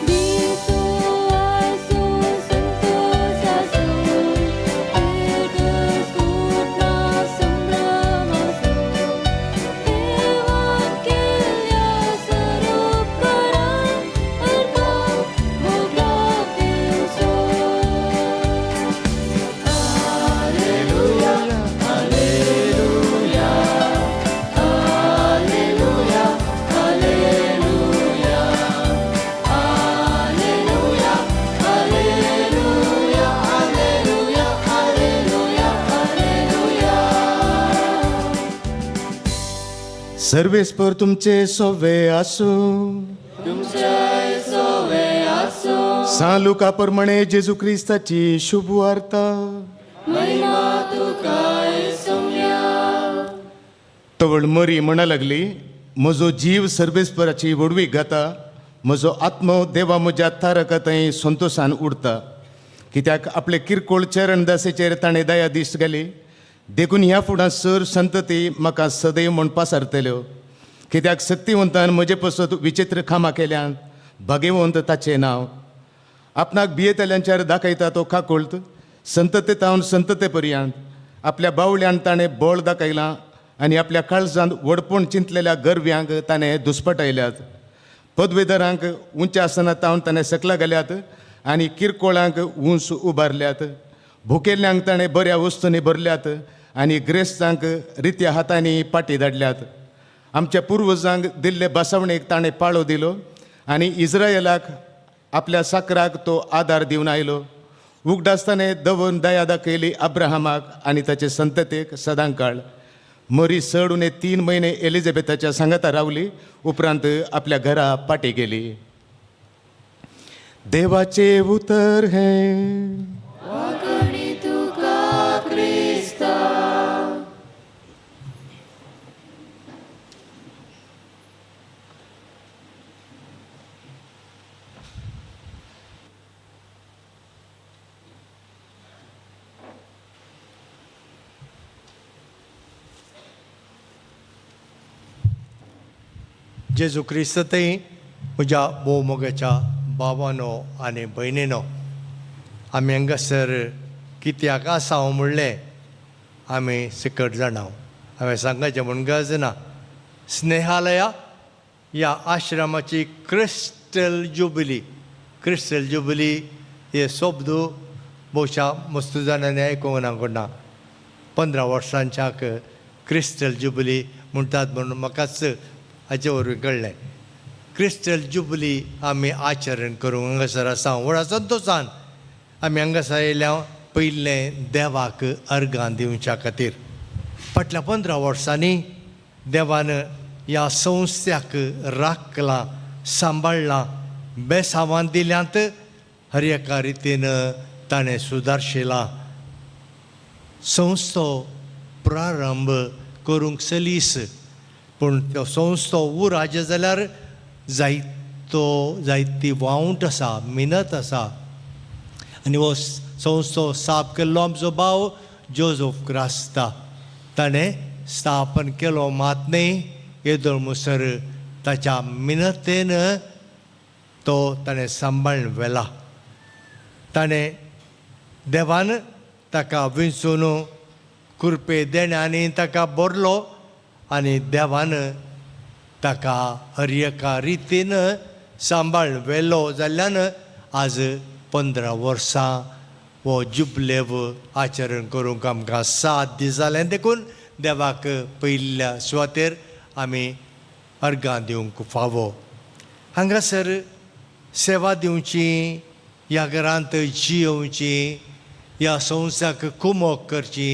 Dito asu santos asu, Pirgus kutna संभ्रम आसूं, देवान केल्ल्या सरोपकारांक अर्गां मोगाक दिवचो. Alleluia, Alleluia, Alleluia, Alleluia, Alleluia, Alleluia, Alleluia, Alleluia, Alleluia. सर्वेस्पर तुमचे सोवे आसूं. तुमचे सोवे आसूं. सां लुका प्रमाणे जेजू क्रिस्ताची शुभ वार्ता. महिमा तुकाय सोम्या. तवळ मरी म्हणा लागली, म्हजो जीव सर्वेस्पराची व्हडवीक गाता, म्हजो आत्मो देवा म्हज्या तारका थंय संतोशान उरता. कित्याक आपले किरकोळ चरणदासेचेर ताणें दया दिश्ट घाली. देखून ह्या फुडां सर संतती म्हाका सदैव म्हूण पासारतल्यो. कित्याक सक्तिवंतान म्हजे पसत विचित्र कामां केल्यान, भागेवंत ताचें नांव. आपणाक भियेतल्यांचेर दाखयता तो काकुळत संतते तावन संतते पर्यंत. आपल्या बावल्यान ताणें बळ दाखयलां आनी आपल्या काळजांत व्हडपण चिंतलेल्या गर्व्यांक ताणें दुस्पटायल्यात. पदवेदारांक उंच आसना तावन ताणें सकला घाल्यात आनी किरकोळांक उंच उबारल्यात. भुकेल्ल्यांक ताणें बऱ्या वस्तूंनी भरल्यात आनी ग्रेस्तांक रित्या हातांनी पाटी धाडल्यात. आमच्या पुर्वजांक दिल्ले बसवणेक ताणें पाळो दिलो आनी इस्रायलाक आपल्या साकराक तो आदार दिवन आयलो. उगडास ताणें दवरून दया दाखयली अब्राहमाक आनी ताचे संततेक सदांकाळ. मरी चड उणे 3 म्हयने एलिझाबेथाच्या सांगाता रावली, उपरांत आपल्या घरा पाटी गेली. देवाचे उतर हें. वाकणी तुका क्रिस्ता. जेजू क्रिस्तय म्हज्या भोव मोगाच्या बाबानो आनी भयणीनो, आमी हांगासर कित्याक आसा म्हणलें आमी सिकट जाणां. हांवें सांगाचें म्हूण गरज ना. स्नेहालया ह्या आश्रमाची क्रिस्टल जुबली, क्रिस्टल जुबली हे शब्द भोवशा मस्तू जाणांनी आयकूंक ना कोणा. 15 वर्सांच्याक क्रिस्टल जुबली म्हणटात म्हणून म्हाकाच हाचे वरवीं कळ्ळें. क्रिस्टल जुबली आमी आचरण करूंक हांगासर आसा व्हडा संतोशान. आमी हांगासर आयल्या पयलें देवाक अर्गां दिवच्या खातीर. फाटल्या 15 वर्सांनी देवान ह्या संस्थ्याक राखलां, सांबाळ्ळां, बेसांवान दिल्यांत, हर एका रितीन ताणें सुदारशिलां. संस्थो प्रारंभ करूंक सलीस, पूण त्यो संस्थो उराजे जाल्यार जायतो जायती वावंट आसा, मिनत आसा. आनी हो संस्थो साफ केल्लो आमचो भाव जोजोफ क्रास्ता ताणें स्थापन केलो मात न्ही, येदोळ मुसर ताच्या मिनतेन तो ताणें सांबाळून व्हेला. ताणें देवान ताका विंचून कुरपे देण्यांनी ताका भरलो आनी देवान ताका हर एका रितीन सांबाळ व्हेलो जाल्ल्यान आज 15 वर्सां हो जुबलेव आचरण करूंक आमकां साथ दीस जालें. देखून देवाक पयल्या सुवातेर आमी अर्गां दिवंक फावो. हांगासर सेवा दिवची, ह्या घरांत जियोवची, ह्या संस्थाक कुमोक करची,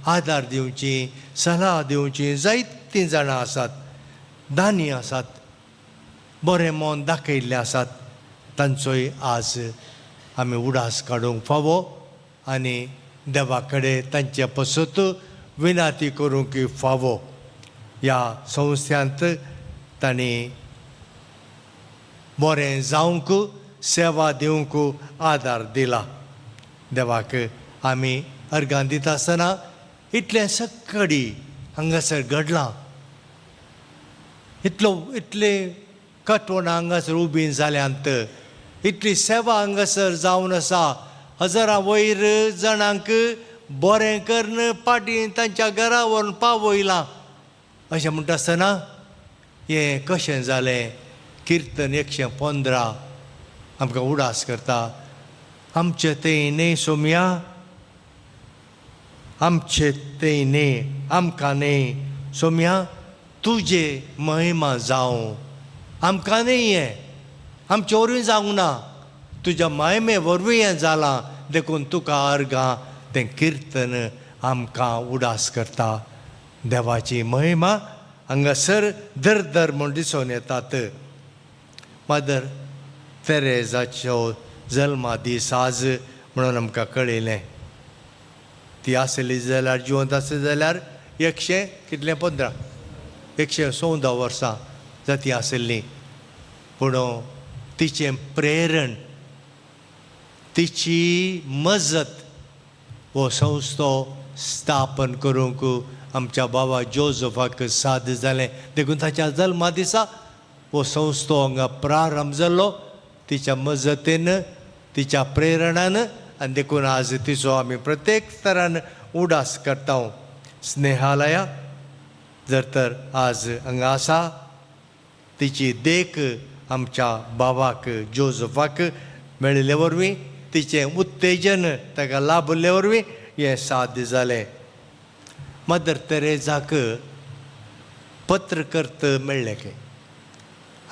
आदार दिवची, सलाह दिवची जायतीं जाणां आसात, दानी आसात, बरें मन दाखयल्लें आसात. तांचोय आज आमी उडास काडूंक फावो आनी देवा कडेन तांचे पसत विनाती करूंक फावो. ह्या संस्थ्यांत तांणी बरें जावंक, सेवा दिवंक आदार दिला. देवाक आमी अर्गां दिता आसतना इतलें सक्कडी हांगासर घडलां, इतलो इतलें कटवणां हांगासर उबीं जाल्यांत, इतली सेवा हांगासर जावन आसा. हजारां वयर जाणांक बरें करून पाटी तांच्या घरा व्हरून पावयलां. अशें म्हणटा आसतना हें कशें जालें? किर्तन 115 आमकां उडास करता. आमचें तें न्ही सोमया, आमचे तें न्ही, आमकां न्ही सोमया, तुजे महिमा जावं. आमकां न्ही हें, आमचे वरवीं जावंक ना, तुज्या महिमे वरवीं हें जालां. देखून तुका अर्गां तें किर्तन आमकां उडास करता. देवाची महिमा हांगासर दर दर म्हूण दिसून येतात. मदर तेरेजाचो जल्मा दीस आज म्हणून आमकां कळयलें. ती आसली जाल्यार, जिवंत आसली जाल्यार 115 114 वर्सां जाती आसली. पूण तिचें प्रेरण, तिची मजत हो संस्थो स्थापन करूंक आमच्या बाबा जोजफाक साद जालें. देखून ताच्या जल्मा दिसा हो संस्थो हांगा प्रारंभ जाल्लो तिच्या मजतीन, तिच्या प्रेरणान आनी देखून आज तिचो आमी प्रत्येक स्तरान उडास करता. स्नेहालया जर तर आज हांगा आसा, तिची देख आमच्या बाबाक जोजफाक मेळिल्ले वरवीं, तिचें उत्तेजन ताका लाभल्ले वरवीं हें साध्य जालें. मदर तेरेजाक पत्रकर्त मेळ्ळें खंय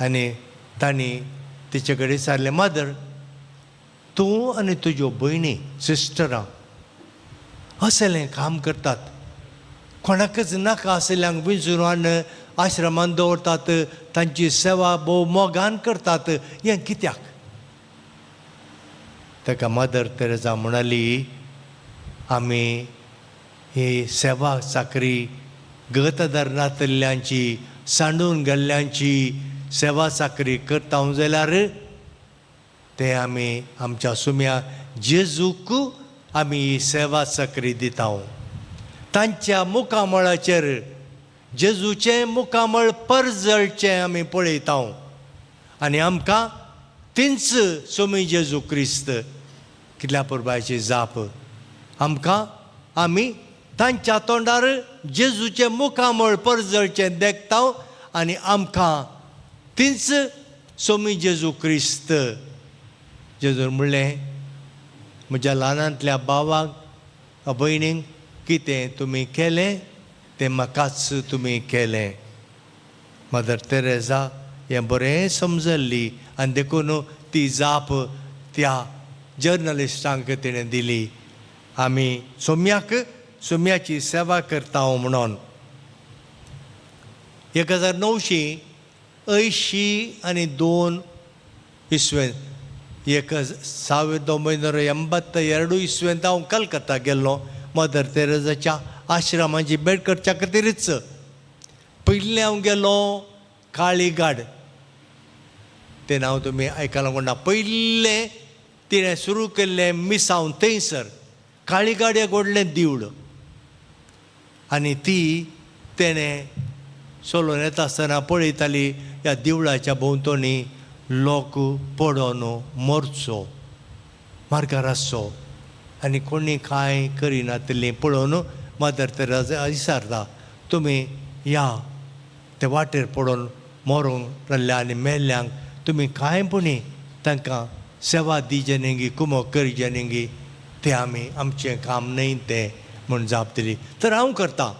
आनी तांणी तिचे कडेन विचारलें, मदर, तूं आनी तुज्यो भयणी सिस्टरां असलें काम करतात, कोणाकच नाका आशिल्ल्यांक विंचून हाडून आश्रमान दवरतात, तांची सेवा भोव मोगान करतात, हें कित्याक? ताका मदर तेरेजा म्हणाली, आमी ही सेवा चाकरी गतदार नातल्ल्यांची, सांडून गेल्ल्यांची सेवा चाकरी करता जाल्यार ते आमी आमच्या सुम्या जेजूक आमी ही सेवा चाकरी दिता. तांच्या मुखामळाचेर जेजूचें मुखामळ परजळचें आमी पळयता आनी आमकां तींच सोमी जेजू क्रिस्त. कितल्या पुरबायची जाप आमकां, आमी तांच्या तोंडार जेजूचें मुखामळ परजळचें देखता आनी आमकां तींच सोमी जेजू क्रिस्त. जेजून म्हणलें, म्हज्या ल्हानांतल्या भावाक भयणींक कितें तुमी केलें तें म्हाकाच तुमी केलें. मदर तेरेजा हें बरें समजल्ली आनी देखून ती जाप त्या जर्नलिस्टांक तिणें दिली, आमी सोम्याक सोम्याची सेवा करता म्हणून. 1982 इस्वेन, 1982 इस्वेंत हांव कलकत्ता गेल्लो मदर तेरेजाच्या आश्रमाची भेट करच्या खातीरच. पयलीं हांव गेलो काळीगाड, तें नांव तुमी आयकलां कोण ना. पयलें तिणें सुरू केल्लें मिसांव थंयसर काळीगाड एक व्हडलें देवूळ आनी ती तेणें चलोवन येता आसतना पळयताली ह्या देवळाच्या भोंवतणी लोक पडोन मरचो, मार्गार आसचो आनी कोणी कांय करिनातिल्लीं पळोवन मदर तेरेजा विचारता, तुमी ह्या ते वाटेर पडोन मरोंक रावल्या आनी मेल्ल्यांक तुमी कांय पुणी तांकां सेवा दिवचे न्ही, कुमक करचे न्ही, तें आमी आमचें काम न्हय तें म्हूण जाप दिली. तर हांव करतां,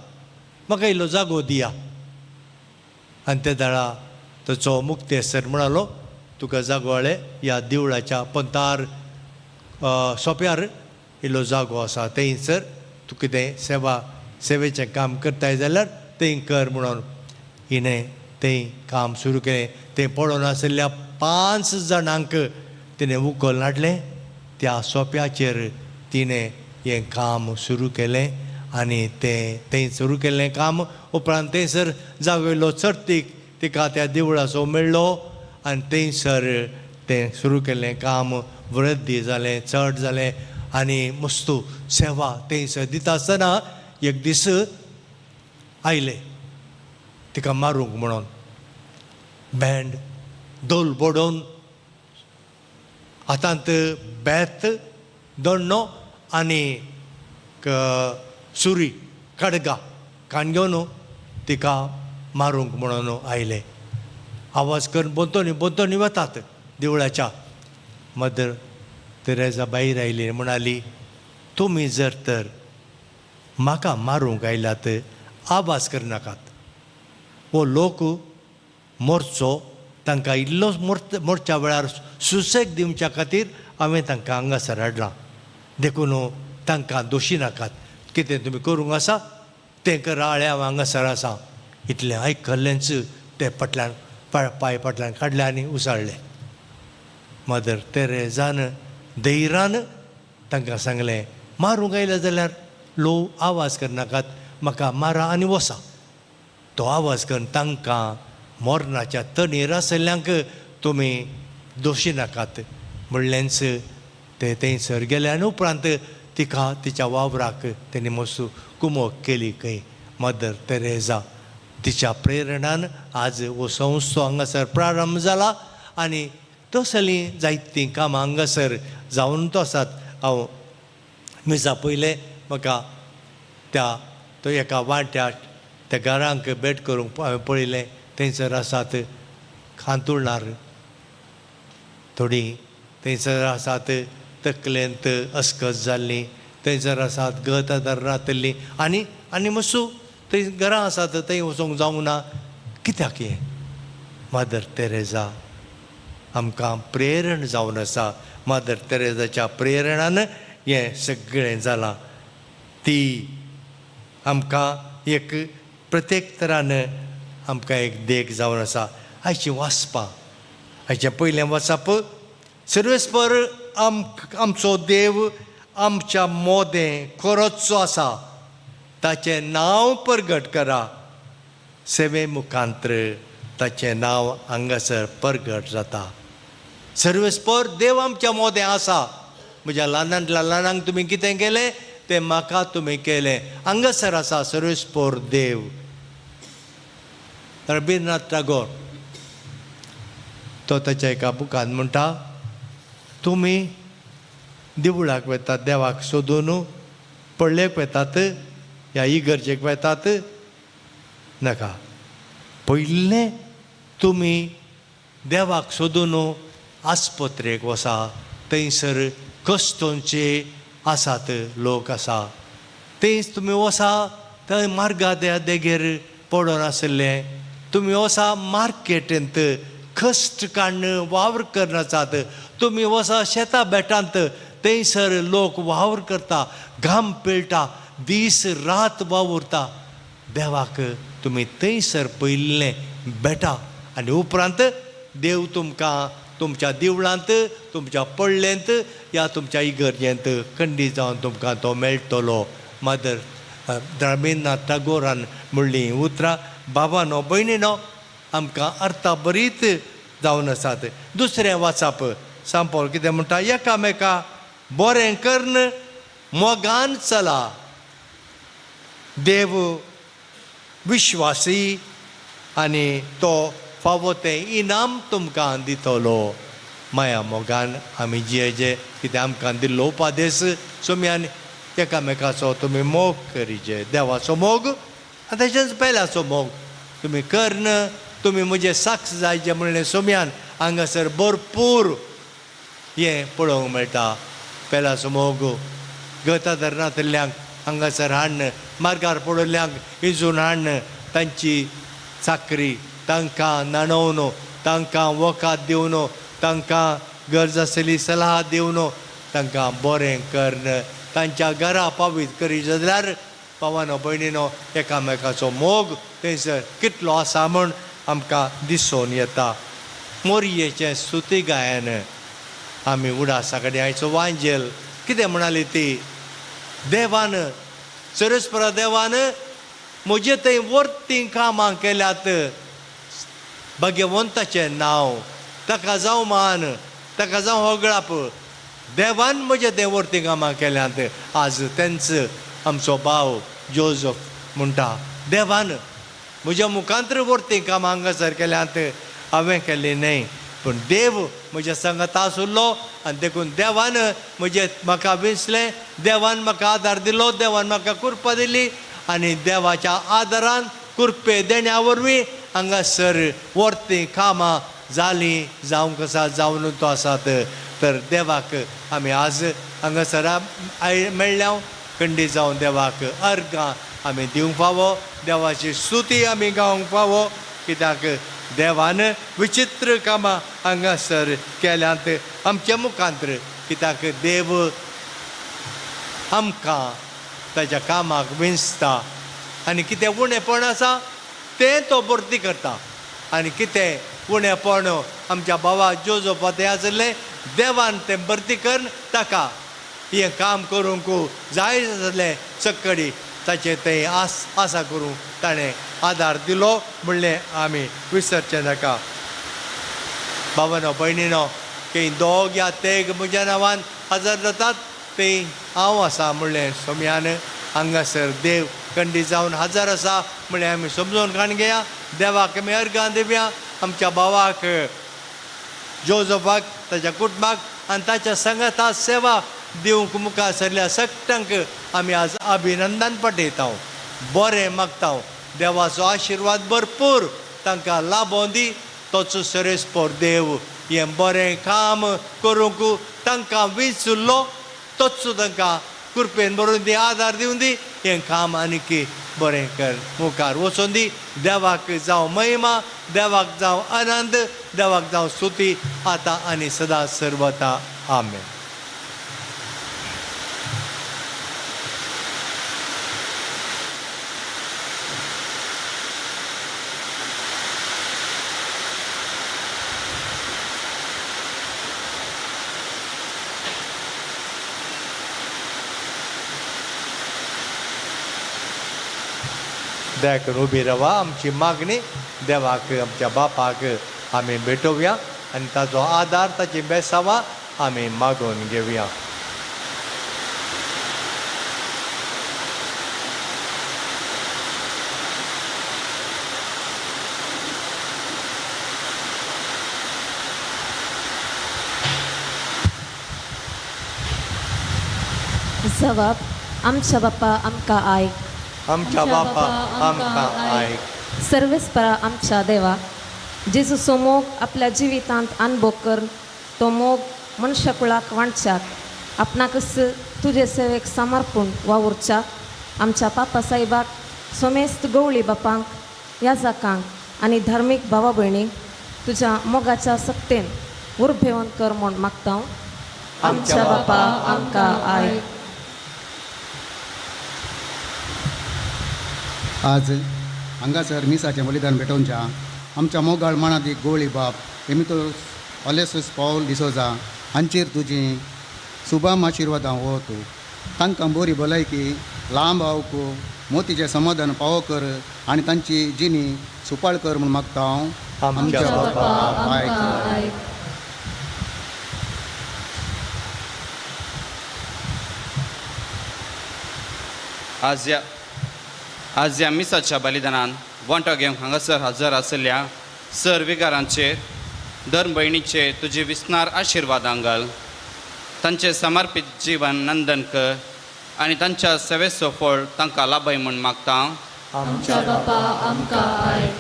म्हाका इल्लो जागो दिया. आनी ते दाळा ताचो मुक्तेसर म्हणालो, तुका जागो आळे ह्या देवळाच्या पंतार सोंप्यार इल्लो जागो आसा, थंयसर तूं कितें सेवा सेवेचें काम करताय जाल्यार थंय कर म्हणून. हिणें थंय काम सुरू केलें. थंय पडोन आशिल्ल्या 5 जाणांक तिणें उखल हाडलें, त्या सोंप्याचेर तिणें हें काम सुरू केलें आनी तें थंय सुरू केल्लें काम उपरांत थंयसर जागो इल्लो चडतीक तिका त्या देवळाचो मेळ्ळो आनी थंयसर तें सुरू केल्लें काम वृद्धी जालें, चड जालें आनी मस्तू सेवा थंयसर दिता आसतना एक दीस आयले तिका मारूंक म्हणून, बँड धोल बडोवन हातांत बेत दोण्णो आनी सुरी खडगा काण घेवन तिका मारूंक म्हणून आयले. आवाज करून बोंतोनी बोंतोनी वतात देवळाच्या. मदर तेरेजा भायर आयली म्हणाली, तुमी जर तर म्हाका मारूंक आयल्यात आवाज करनाकात, हो लोक मोरचो तांकां इल्लो मोरच्या वेळार सुसेग दिवच्या खातीर हांवें तांकां हांगासर हाडलां, देखून तांकां दोशी नाकात, कितें तुमी करूंक आसा तें करा, हांव हांगासर आसा. इतलें आयकल्लेंच ते फाटल्यान पांय फाटल्यान काडले आनी उसाळ्ळे. मदर तेरेजान धैर्यान तांकां सांगलें, मारूंक आयले जाल्यार ल्हव आवाज करनाकात, म्हाका मारा आनी वसा. तो आवाज करून तांकां मरणाच्या तणीर आशिल्ल्यांक तुमी दोशी नाकात म्हणलेंच ते थंयसर गेले आनी उपरांत तिका तिच्या वावराक तेणी मस्त कुमक केली खंय. मदर तेरेजा तिच्या प्रेरणान आज हो संस्थो हांगासर प्रारंभ जाला आनी तसलीं जायतीं कामां हांगासर जावन तो आसात. हांव मिसा पयलें म्हाका त्या तो एका वांट्याक त्या घरांक भेट करूंक हांवें पळयलें. थंयसर आसात खांतुळणार थोडीं, थंयसर आसात तकलेंत अस्कत जाल्लीं, थंयसर आसात गत आदार रातल्लीं आनी आनी मातसो थंय घरां आसात थंय वचोंक जावंक ना. कित्याक हें मदर तेरेजा आमकां प्रेरण जावन आसा. मदर तेरेजाच्या प्रेरणान हें सगळें जालां. ती आमकां एक प्रत्येक तरान आमकां एक देख जावन आसा. आयचीं वाचपां, आयचें पयलें वाचप, सर्वेस्पर आमचो देव आमच्या मोदें खरोचो आसा, ताचें नांव परगट करा. सेवे मुखांत्र ताचें नांव हांगासर परगट जाता. सर्वेस्पर देव आमच्या मोदें आसा. म्हज्या ल्हानांतल्या ल्हानांक तुमी कितें केलें तें म्हाका तुमी केलें. हांगासर आसा सर्वेस्पर देव. रबिंद्रनाथ टागोर तो ताच्या एका बुकान म्हणटा, तुमी देवळाक वेतात देवाक सोदून, पळ्ळेक वेतात ह्या इगर्जेक वेतात, नाका. पयलें तुमी देवाक सोदून आस्पत्रेक वसा, थंयसर कस्तोंचे आसात लोक आसा, थंय तुमी वसा थंय मार्गा देगेर पडोन आशिल्लें, तुमी वसा मार्केटींत कश्ट काडून वावर करून आसात, तुमी वसा शेता बेटांत थंयसर लोक वावर करता, घाम पिळटा, दीस रात वावुरता. देवाक तुमी थंयसर पयलें बेटा आनी उपरांत देव तुमकां तुमच्या देवळांत, तुमच्या पडलेंत या तुमच्या इगर्जेंत खंडीत जावन तुमकां तो मेळटलो. मदर रबिंद्रनाथ टागोरान म्हणलीं उतरां बाबानो भयणीनो आमकां अर्था बरीत जावन आसात. दुसरें वाचप, सांपोल कितें म्हणटा, एकामेका बरें करून मोगान चला. देव विश्वासी आनी तो फावो तें इनाम तुमकां दितलो. माया मोगान आमी जियेजे कितें आमकां दिल्लो उपादेस सोम्यान एकामेकाचो तुमी मोग करिजे, देवाचो मोग आनी तशेंच पेल्याचो मोग तुमी करन तुमी म्हजे साक्ष जायचे म्हणलें सोम्यान हांगासर भरपूर हें पळोवंक मेळटा. पेल्याचो मोग गता धरणांतल्यांक हांगासर हाडन, मार्गार पडिल्ल्यांक इजून हाडन, तांची चाकरी तांकां न्हाणोवन, तांकां वखद दिवन, तांकां गरज आसली सलाह दिवन, तांकां बरें करून तांच्या घरा पावीत करी जाल्यार भावानो भयणीनो एकामेकाचो मोग थंयसर कितलो आसा म्हूण आमकां दिसून येता. मोरयेचें स्तुती गायन आमी उडासा कडेन आयचो वांजेल कितें म्हणाली ती, देवान सरस्परा देवान म्हजे थंय वर्तीं कामां केल्यात, भाग्यवंताचें नांव ताका जावं मान, ताका जावं होगळाप, देवान म्हजे थंय वर्तीं कामां केल्यांत. आज तेंच आमचो भाव जोजफ म्हणटा, देवान म्हज्या मुखांत्र वर्तीं कामां हांगासर केल्यांत, हांवें केल्लीं न्हय, पूण देव म्हज्या सांगात आसुल्लो आनी देखून देवान म्हजे म्हाका विंचलें, देवान म्हाका आदार दिलो, देवान म्हाका कृपा दिली आनी देवाच्या आदारान कृपे देण्या वरवीं हांगासर वर्तीं कामां जालीं जावंक आसा, जावन तो आसात. तर देवाक आमी आज हांगासर मेळ्ळ्या खंडीत जावन देवाक अर्गां आमी दिवंक फावो, देवाची स्तुती आमी गावंक फावो, कित्याक देवान विचित्र कामां हांगासर केल्यांत आमच्या मुखांत्र. कित्याक देव आमकां ताच्या कामाक विंचता आनी कितें उणेपण आसा तें तो भरती करता आनी कितें उणेपण आमच्या भावा जोजोफा तें आशिल्लें देवान तें भरती करून ताका हें काम करूंक जाय आसलें सक्कडी ताचें तें आस आसा करूंक ताणें आदार दिलो म्हणलें आमी विसरचें नाका. भावानो भयणीनो, की दोग या तेग म्हज्या नांवान हजर जातात थंय हांव आसा म्हणलें सोम्यान. हांगासर देव खंडीत जावन हजर आसा म्हणलें आमी समजून काण घेया. देवाक आमी अर्गां दिवया, आमच्या भावाक जोजफाक, ताच्या कुटुंबाक आनी ताच्या संगता सेवा दिवंक मुखार सरल्या सगळ्यांक आमी आज अभिनंदन पाठयता. बरें मागता, देवाचो आशिर्वाद भरपूर तांकां लाभों दी. तोच सरेस्पोर देव हें बरें काम करूंक तांकां विचुल्लो, तोच तांकां कृपेन भरून दी, आदार दिवन दी. हें काम आनीक बरें कर, मुखार वचून दी. देवाक जावं महिमा, देवाक जावं आनंद, देवाक जावं स्तुती, आतां आनी सदां सर्वता. आमेन. दया करून उबी रावा. आमची मागणी देवाक, आमच्या बापाक आमी भेटोवया आनी ताचो आदार, ताची बेसावां आमी मागून घेवया. जवाब, आमच्या बापा आमकां आयक. आमच्या बापा आमकां आयक. सर्वेस्परा आमच्या देवा, जेजूचो मोग आपल्या जिवितांत अनुभव कर, तो मोग मनशाकुळाक वांटच्याक, आपणाकच तुजे सेवेक समर्पूण वावुरच्याक, आमच्या पापा साहेबाक, सोमेस्त गवळी बापांक, याजाकांक आनी धार्मीक भावा भयणींक तुज्या मोगाच्या सक्तेन उर्बेवन कर म्हूण मागता. आमच्या बापा आमकां आयक. आज हांगासर मिसाचें बलिदान भेटोवच्या आमच्या मोगाळ मानादीक गोवळी बाप एमितोस ऑलेसूस पावल डिसोजा हांचेर तुजी सुभाम आशिर्वादां हो तूं. तांकां बरी भलायकी, लांब आवको, मोतीचें समाधान पावो कर आनी तांची जिणी सुपाळ कर म्हूण मागता हांव. आमच्या बापा आयक. आज ह्या मिसाच्या बलिदानान वांटो घेवंक हांगासर हजर आशिल्ल्या सर विगारांचेर, धर्म भयणीचेर तुजी विस्नार आशिर्वादां घाल. तांचें समर्पीत जीवन नंदन कर आनी तांच्या सेवेचो फळ तांकां लाभय म्हूण मागता. आमच्या बापा आमकां आयक.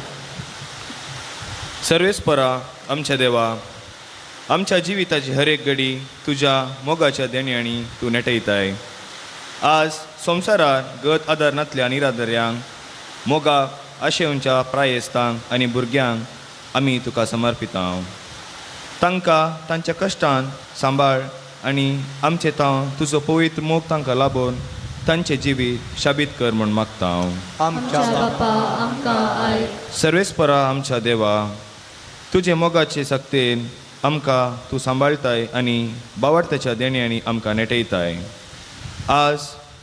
सर्वेस्परा आमच्या देवा, आमच्या जिविताची हर एक घडी तुज्या मोगाच्या देण्यांनी तूं नेटयताय. आज संवसारार गत आदार नातल्या निरादर्यांक, मोगाक आशेवच्या प्रायेस्तांक आनी भुरग्यांक आमी तुका समर्पिता. तांकां तांच्या कश्टान सांबाळ आनी आमचे तांव तुजो पवित्र मोग तांकां लाबोवन तांचें जिवीत शाबीत कर म्हूण मागता. आमच्या बापा आमकां आयक. सर्वेस्परा आमच्या देवा, तुजे मोगाचे सक्तेन आमकां तूं सांबाळताय आनी बावार्थाच्या देण्यांनी आमकां नेटयताय. आज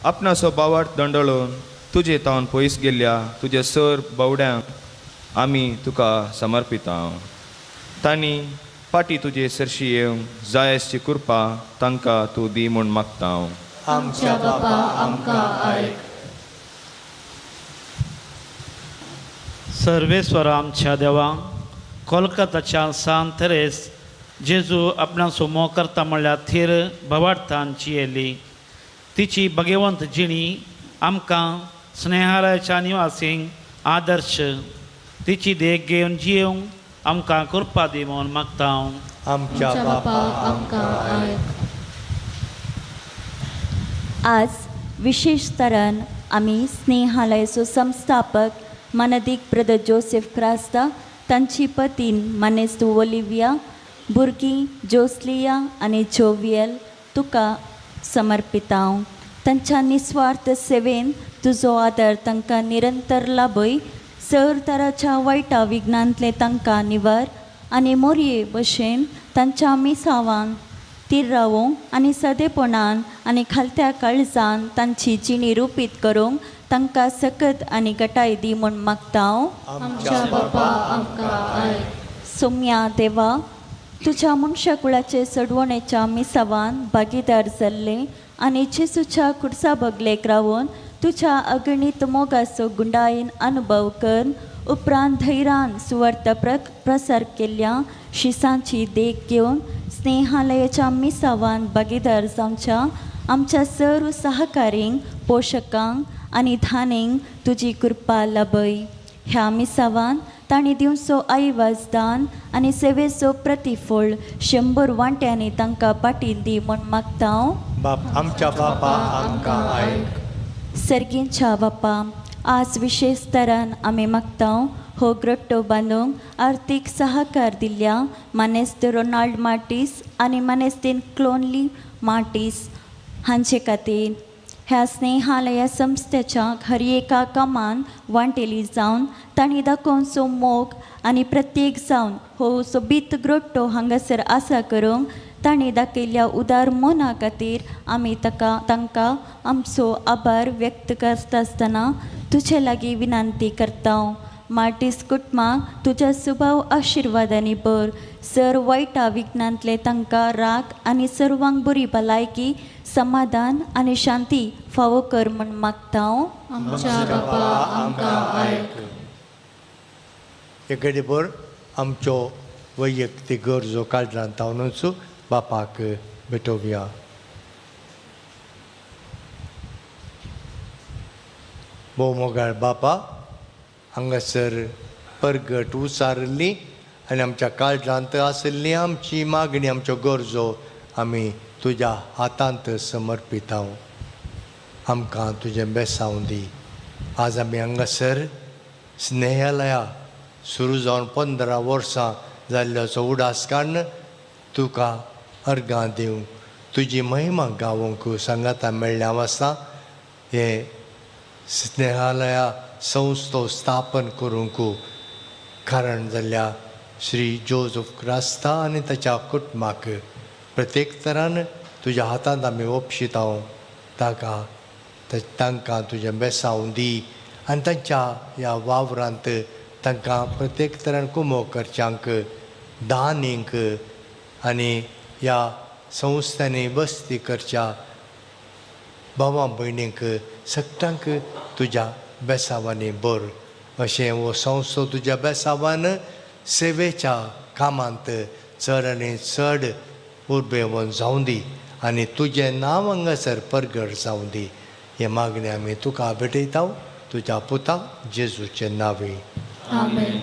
आपणाचो बावार्थ दंडळून तुजे तावन पयस गेल्ल्या तुज्या सर बावड्यांक आमी तुका समर्पिता. तांणी पाटी तुजे सरशी येवंक जाय आसची कृपा तांकां तूं दी म्हूण मागता. आमच्या बापा आमकां आयक. सर्वेस्वरा आमच्या देवा, कोलकाताच्या सान तेरेस जेजू आपणाचो मोग करता म्हणल्यार थीर भवार्थान जियेली. तिची भगवंत जिणी आमकां स्नेहालयाच्या निवासींक आदर्श. तिची देख घेवन जियेवंक आमकां कृपा दी म्हूण मागता. आमच्या बापा आमकां आयक. आज विशेष तरान आमी स्नेहालयाचो संस्थापक मानादीक ब्रदर जोसेफ क्रास्ता, तांची पतीन मानेस्त ओलिविया, भुरगीं जोसलिया आनी जोवियल तुका समर्पिता. तांच्या निस्वार्थ सेवेन तुजो आदार तांकां निरंतर लाभय. सर तराच्या वायटा विघ्नांतले तांकां निवार आनी मोरये भशेन तांच्या मिसावान तीर रावूंक आनी सदेपणान आनी खालत्या काळजान तांची जिणी रुपीत करूंक तांकां सकत आनी गटाय दी म्हूण मागता. आमच्या बापा आमकां आयक. सोम्या देवा, तुज्या मनशाकुळाचे सडवणेच्या मिसावान भागीदार जाल्ले आनी जेजूच्या कुडसा बगलेक रावन तुज्या अगणीत मोगाचो गुंडायेन अनुभव कर उपरांत धैरान सुवार्थ प्रसार केल्ल्या शिसांची देख घेवन स्नेहालयाच्या मिसावान भागीदार जावच्या आमच्या सर्व सहकारींक पोशकांक आनी धानेंक तुजी कृपा लाभय. ह्या मिसावान तांणी दिवचो आयवाज दान आनी सेवेचो प्रतिफळ 100 वांट्यांनी तांकां पाटील दी म्हूण मागता हांव. बाप आमच्या बापा आमकां आयक. सर्गींच्या बापा, आज विशेष तरान आमी मागता हो ग्रोट्टो बांदूंक आर्थीक सहकार दिल्ल्या मानेस्त रोनाल्ड मार्टीस आनी मानेस्तीन क्लोनली मार्टीस हांचे खातीर. ह्या स्नेहालया संस्थेच्या हर एका कामान वांटेली जावन तांणी दाखोवचो मोग आनी प्रत्येक जावन हो सोबीत ग्रोट्टो हांगासर आसा करूंक तांणी दाखयल्ल्या उदार मना खातीर आमी तांकां आमचो आभार व्यक्त करता आसतना तुजे लागीं विनंती करता. मार्टीस कुटुंबाक तुज्या सुभाव आशिर्वादांनी भर. सर वायटा विघ्नांतले तांकां राग आनी सर्वांक बरी भलायकी, समाधान आनी शांती फावो कर म्हूण मागता हांव. आमच्या बापा आमकां आयक. हे घडीभर आमच्यो वैयक्तीक गरजो काळजांत तावनूच बापाक भेटोवया. भोव मोगाळ बापा, हांगासर परगट उसारिल्ली आनी आमच्या काळजांत आशिल्ली आमची मागणी, आमच्यो गरजो आमी तुज्या हातांत समर्पितांव. आमकां तुजें बेसांव दी. आज आमी हांगासर स्नेहालया सुरू जावन 15 वर्सां जाल्ल्याचो उडास काडून तुका अर्गां दिवंक, तुजी महिमा गावोंक सांगाता मेळ्ळ्या आसा. हें स्नेहालया संस्थो स्थापन करूंक कारण जाल्ल्या श्री जोजफ क्रास्ता आनी ताच्या कुटुंबाक प्रत्येक तरान तुज्या हातांत आमी ओपशितांव. ताका तांकां तुजें बेसांव दी आनी तांच्या ह्या वावरांत तांकां प्रत्येक तरान कुमो करच्यांक, दानींक आनी ह्या संस्थांनी बस्ती करच्या भावा भयणींक सगळ्यांक तुज्या बेसांवांनी भर. अशें हो संस्थो तुज्या बेसांवान सेवेच्या कामांत चड आनी चड उर्बेवन जावं दी आनी तुजें नांव हांगासर परगट जावं दी. हें मागणें आमी तुका भेटयता तुज्या पुता जेजूचे नांवे. आमेन.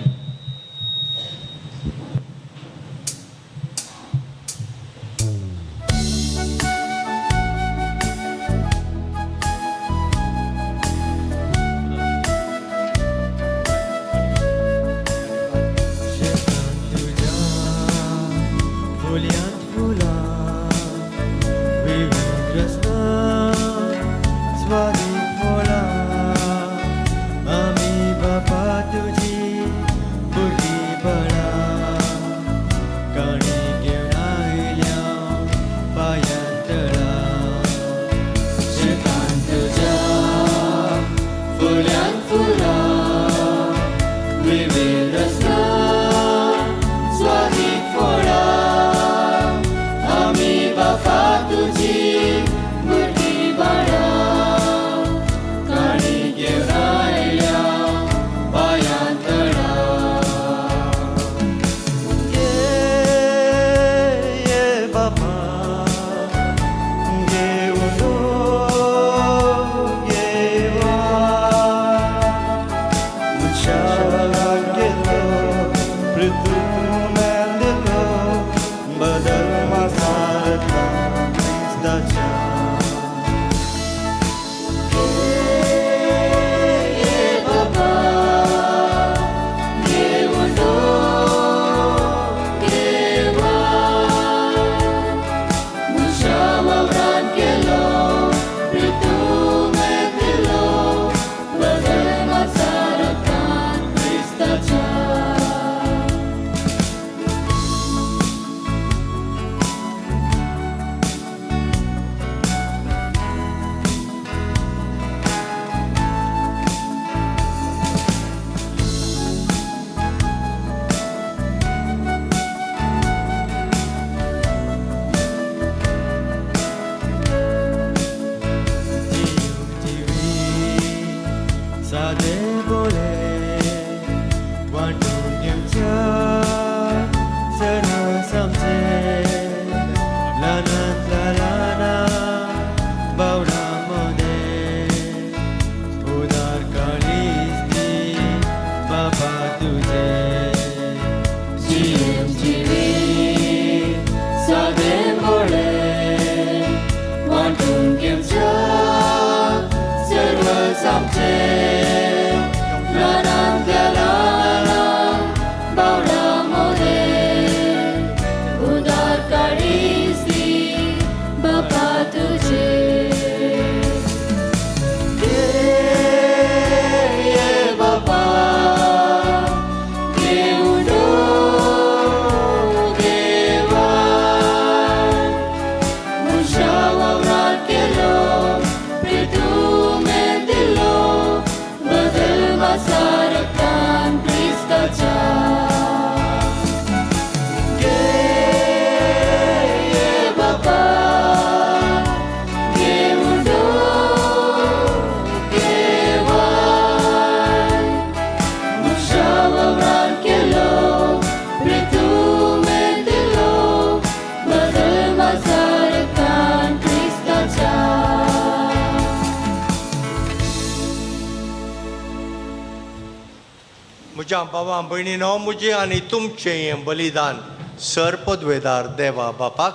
म्हज्या भावा भयणीनो, म्हजें आनी तुमचें हें बलिदान सर पदवेदार देवा बापाक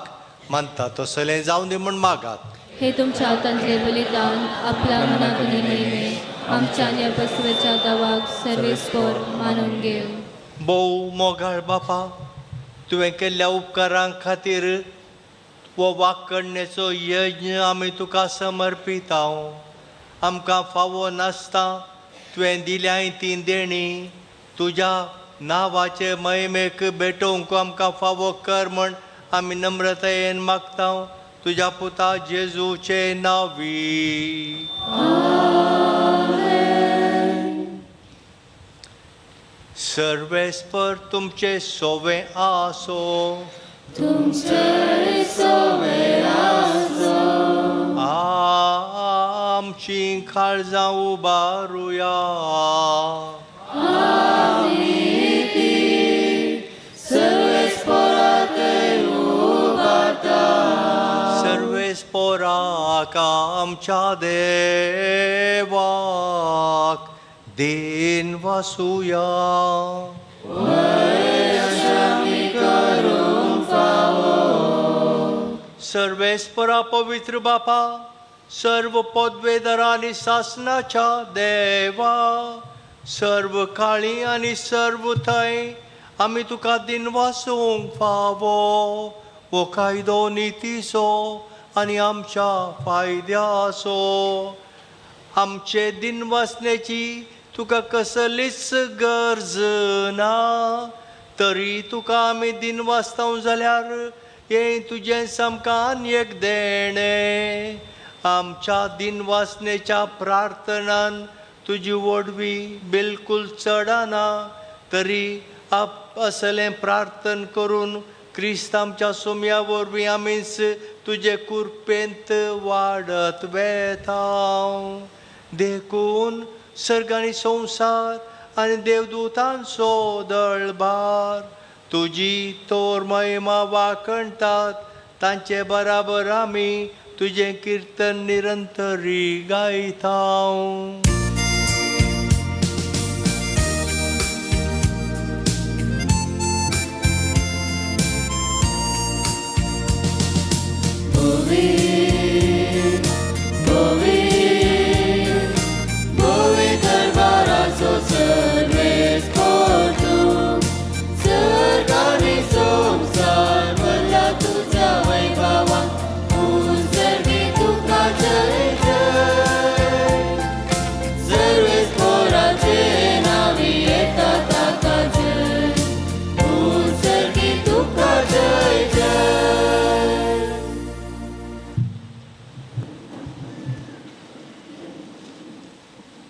मानता तसलें जावं दी म्हूण मागात. हे तुमच्या हातांतले बलिदान आपल्या मनाक नेमे आमच्या आनी अपस्वेच्या दावाक सर्वेस्पोर मानून घेव. भोव मोगाळ बापा, तुवें केल्ल्या उपकारां खातीर हो वाकडणेचो यज्ञ आमी तुका समर्पितां. आमकां फावो नासता तुवें दिल्याय ती देणी तुज्या नांवाचे महिमेक भेटोवंक आमकां फावो कर म्हण आमी नम्रतायेन मागता तुज्या पुता जेजूचे नांवी. सर्वेस्पर तुमचे सोवे आसो. तुमचे सोवे आसो. आमची काळजां उबारुया. सर्वेस्पोराक आमच्या देवाक then वासुया. सर्वेस्परा पवित्र बापा, सर्व पदवेदार आनी सासनाच्या देवा, सर्व काळी आनी सर्व थंय आमी तुका दिन वासूंक फावो हो कायदो नितीचो आनी आमच्या फायद्याचो. आमचे दिन वासण्याची तुका कसलीच गरज ना, तरी तुका आमी दिन वाचता जाल्यार हें तुजें सामकां आनी एक देणें. आमच्या दिन वासनेच्या प्रार्थनान तुजी वडवी बिलकूल चडना, तरी आप असलें प्रार्थन करून क्रिस्त आमच्या सोम्या वरवीं आमीच तुजे कुरपेंत वाडत वेता. देखून सर्ग आनी संवसार आनी देवदूतांचो दळबार तुजी तोर महिमा वाखणटात, तांचे बराबर आमी तुजें किर्तन निरंतरी गायता.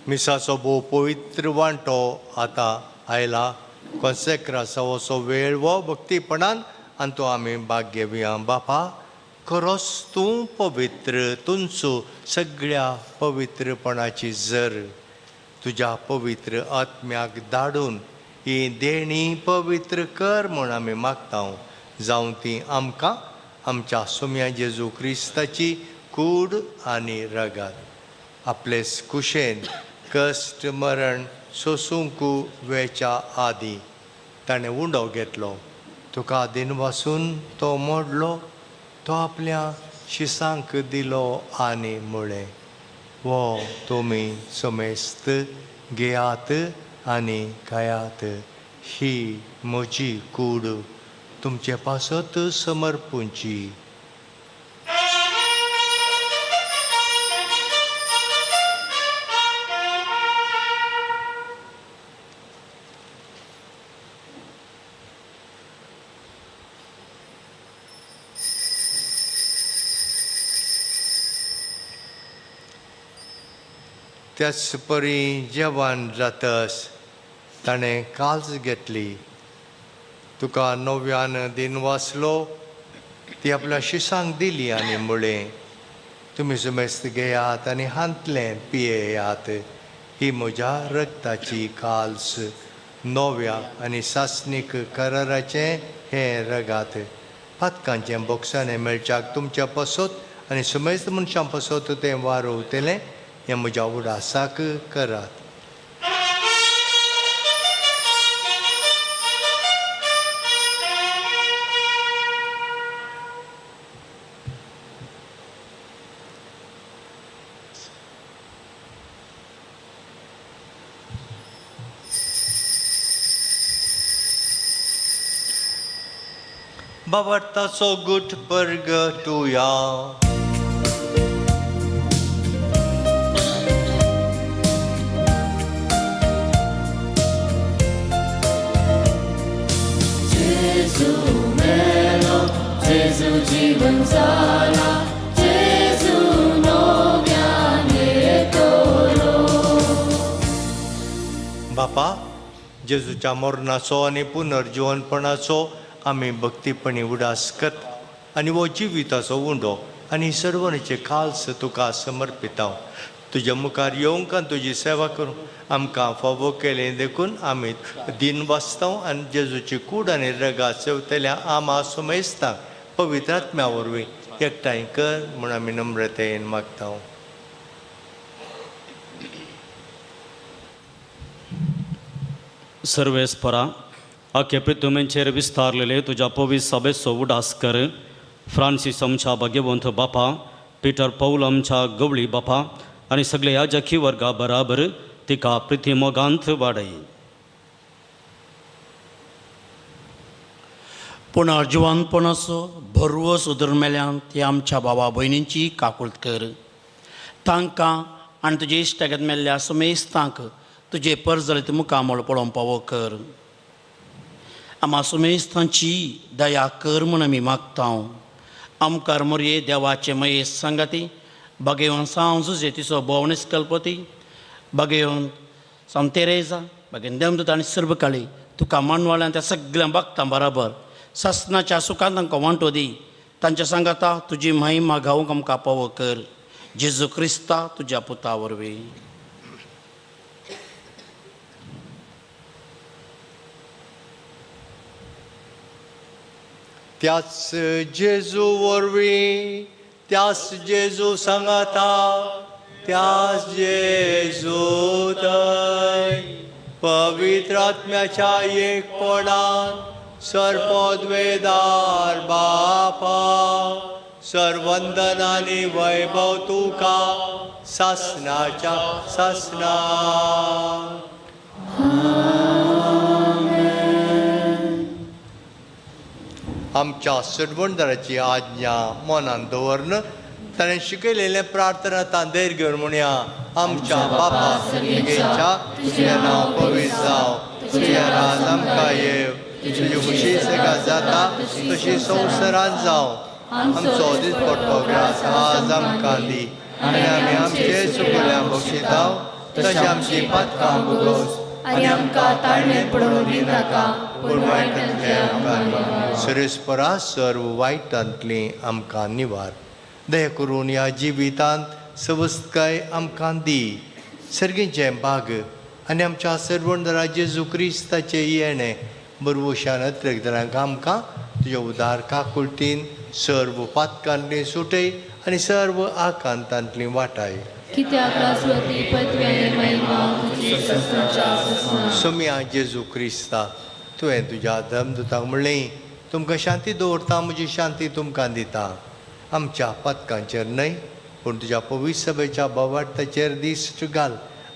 मिसाचो भोव पवित्र वांटो आतां आयला. कॉन्सेक्रासावचो वेळ हो भक्तीपणान आनी तो आमी भाग घेवया. बापा, खरोच तूं पवित्र, तुमचो सगळ्या पवित्रपणाची जर तुज्या पवित्र आत्म्याक धाडून ही देणी पवित्र कर म्हूण आमी मागता. जावं ती आमकां आमच्या सोम्या जेजू क्रिस्ताची कूड आनी रगात आपले कुशेन कश्ट मरण सोसूंक वेच्या आदी ताणें उंडो घेतलो. तुका दिनवासून तो मोडलो, तो आपल्या शिसांक दिलो आनी म्हळें, वो तुमी समेस्त घेयात आनी खायात, ही म्हजी कूड तुमचे पासत समर्पूंची. त्याच परी जेवण जातस ताणें काल्स घेतली, तुका नव्यान दिन वाचलो, ती आपल्या शिसांक दिली आनी म्हळें, तुमी सुमेस्त घेयात आनी हांतलें पियेयात, ही म्हज्या रक्ताची काल्स, नव्या आनी सासणीक कराराचें हें रगात. पातकांचें बोक्साणें मेळच्याक तुमच्या पसत आनी सुमेस्त मनशां पसत तें वारोवतलें, हें म्हज्या उडासाक करात. बाबार्थाचो गुट परगटुया. जेजू मेलो, जेजू जीवन जाला, जेजू नव्यान येतलो. बापा, जेजूच्या मरणाचो आनी पुनर्जिवनपणाचो आमी भक्तीपणी उडास करता आनी हो जिविताचो उंडो आनी सर्वणीचे खालस तुका समर्पितांव. तुज्या मुखार येवंक आनी तुजी सेवा करूंक आमकां फावो केलें देखून आमी दिन वाचतांव आनी जेजूची कूड आनी रगात सेवतल्या आमा सुमेस्तांक पवित्र आत्म्या वरवीं एकठांय कर म्हूण आमी नम्रतेन मागतांव. सर्वेस्परा, आखे पृथ्वीचेर विस्तारलेले तुज्या पवित्र सभेचो उडास कर. फ्रांसीस आमच्या भाग्यवंत बापा, पिटर पौल आमच्या गवळी बापा आनी सगळे याजकी वर्गा बराबर तिका प्रिती मोगांत वाडय. पूण अर्जुवानपणाचो भरवस उदरमेल्यान ती आमच्या बाबा भयणींची काकूळत कर. तांकां आनी तुजे इश्टागत मेल्ल्या सुमेस्तांक तुजे परजरीत मुखामळ पळोवंक पावो कर. आमा सुमेस्तांची दया कर म्हूण आमी मागता. आमकार मोरये देवाचे मयेस सांगाती बागेवन सांव जुजे तिचो भोवनेस कल्पती बागेवन सांव तेरेजा बागेवन देमदूत आनी सर्वकाळी तुका मांडवाळ्यान त्या सगळ्या बागतां बराबर सासनाच्या सुखान तांकां वांटो दी. तांच्या सांगाता तुजी महिमा गावंक आमकां पावो कर. जेजू क्रिस्ता तुज्या पुता वरवीं. त्याच जेजू वरवीं, त्याच जेजू सांगाता, त्याच जेजू थंय पवित्र आत्म्याच्या एकपणान सर्वोद्वेदार बापा सर्वंदन आनी वैभव तुका सासनाच्या सासना. आमच्या सरवणदाराची आज्ञा मनान दवरन ताणें शिकयलेलें प्रार्थना तांदेर घेवन म्हणया. आमच्या बापा तुगेच्या तुजें नांव पवित्र जावं, तुजें राज आमकां येव, तुजी खुशी सगळ्या जाता तशी संवसारांत जावं. आमचो दिसपट्टो ग्रास आज आमकां दी आनी आमी आमचे चुकल्या बक्षितांव तशें आमची पातकां भोगोस आनी आमकां ताळणें पडोवंक दिनाका, पूण वायटांतलें आमकां. सुरेस्परा सर्व वायटांतली आमकां निवार. दया करून ह्या जिवितांत सवस्तकाय आमकां दी. सर्गीचें भाग आनी आमच्या सर्वणदारा जेजू क्रिस्ताचें येणें बरवशान अत्रेकदारांक आमकां तुज्या उदार काकुळटीन सर्व पातकांतली सुटय आनी सर्व आकांतांतली वाटाय. कित्याक रासवती पदवी आनी महिमा तुजी ससनाच्या ससना. सोम्या जेजू क्रिस्ता, तुवें तुज्या धर्मदूतांक म्हणलें, तुमकां शांती दवरता, म्हजी शांती तुमकां दिता. आमच्या पातकांचेर न्हय पूण तुज्या पवित्र सभेच्या बावार्थाचेर दिश्ट घाल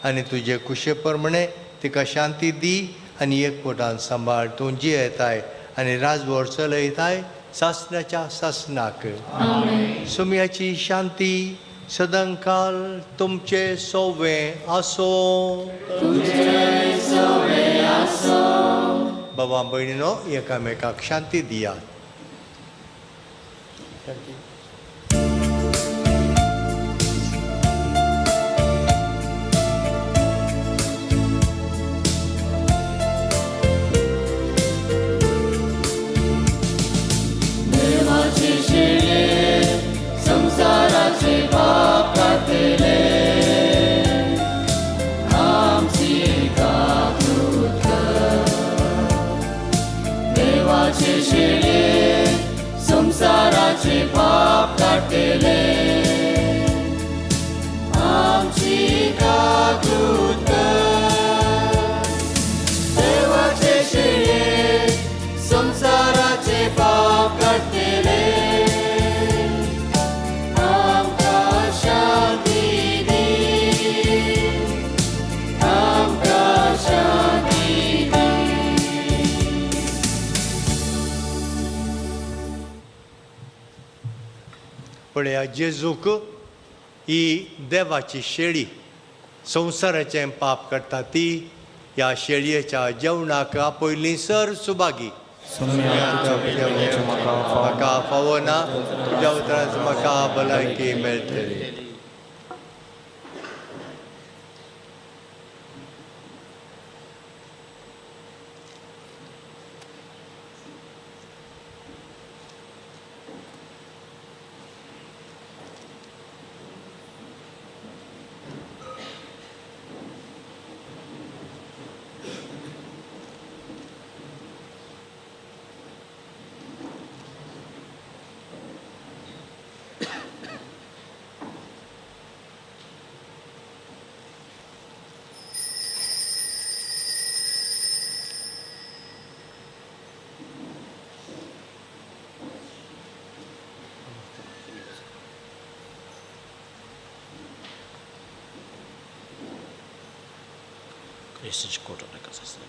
आनी तुजे कुशे प्रमाणे तिका शांती दी आनी एकवटान सांबाळ. तूं जियेताय आनी राजभर चलयताय सासनाच्या सासनाक. सोम्याची शांती सदांकाल तुमचे सोवे आसो. बाबा भयणीनो एकामेकाक शांती दियात. देवाचे शेळे संसाराचे पाप काडटले, आमची काकूत कर. देवाचे शेळे संसाराचे पाप काडटले, आमची काकूत कर. देवाचे शेळे संसाराचे पाप काडटले, आमकां शांती दी, आमकां शांती दी. पूण ह्या जेजूक ही देवाची शेळी संवसाराचें पाप करता ती ह्या शेळयेच्या जेवणाक आपयली सर सुभागी. म्हाका फावो ना, तुज्या उतरांत म्हाका भलायकी मेळटली. Christus kort na kasas na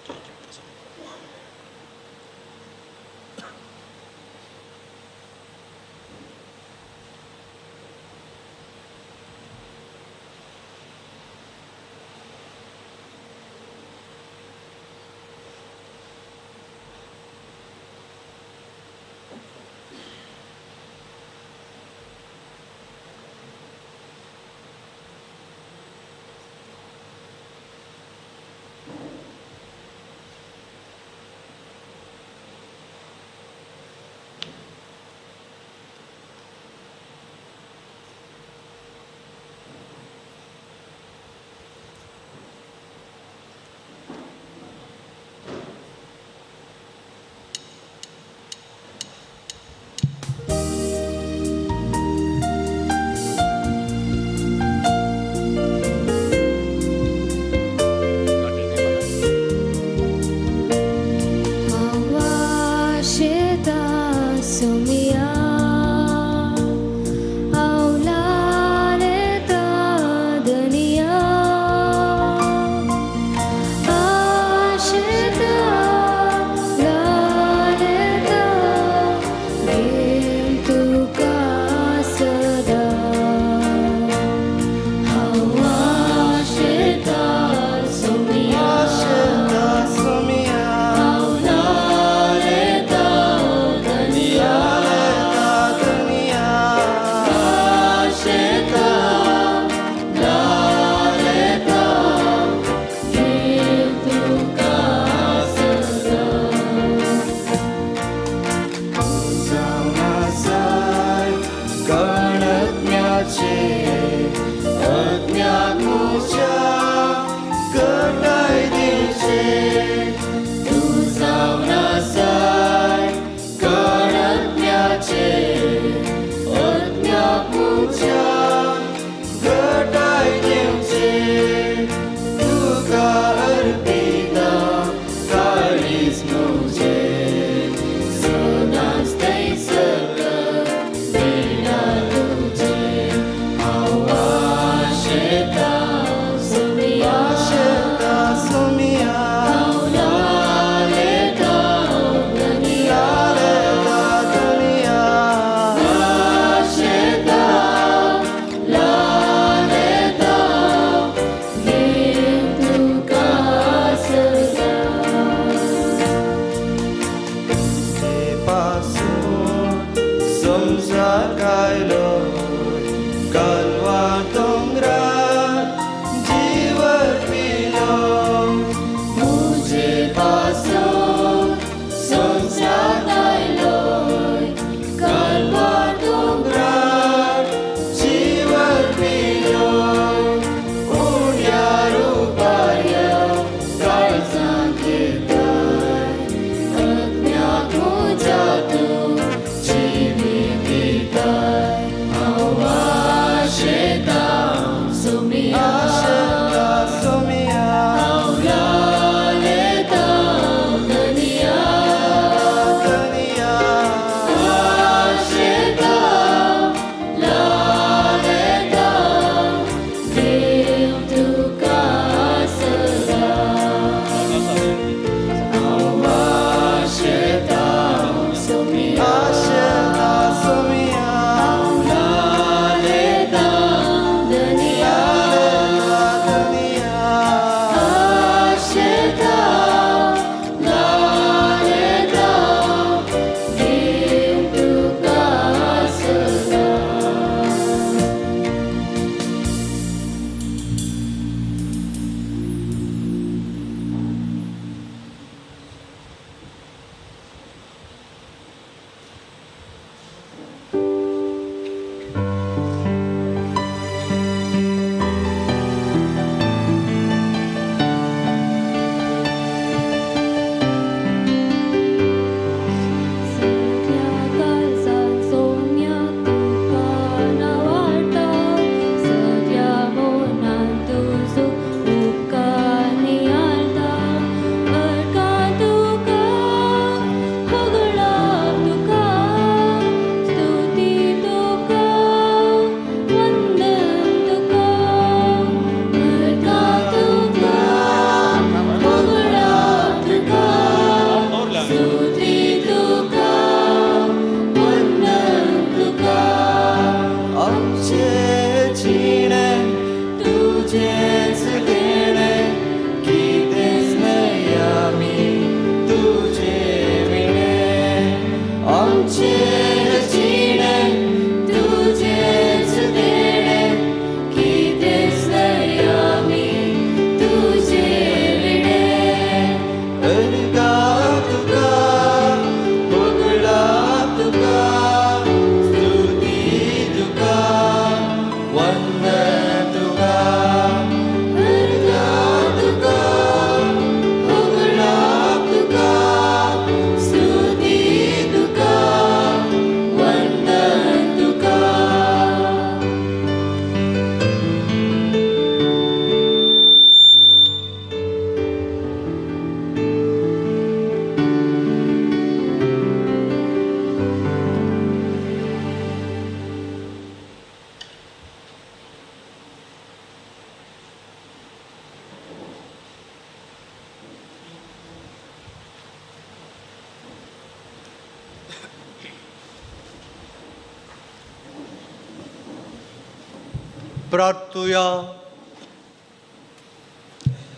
प्रार्थुया.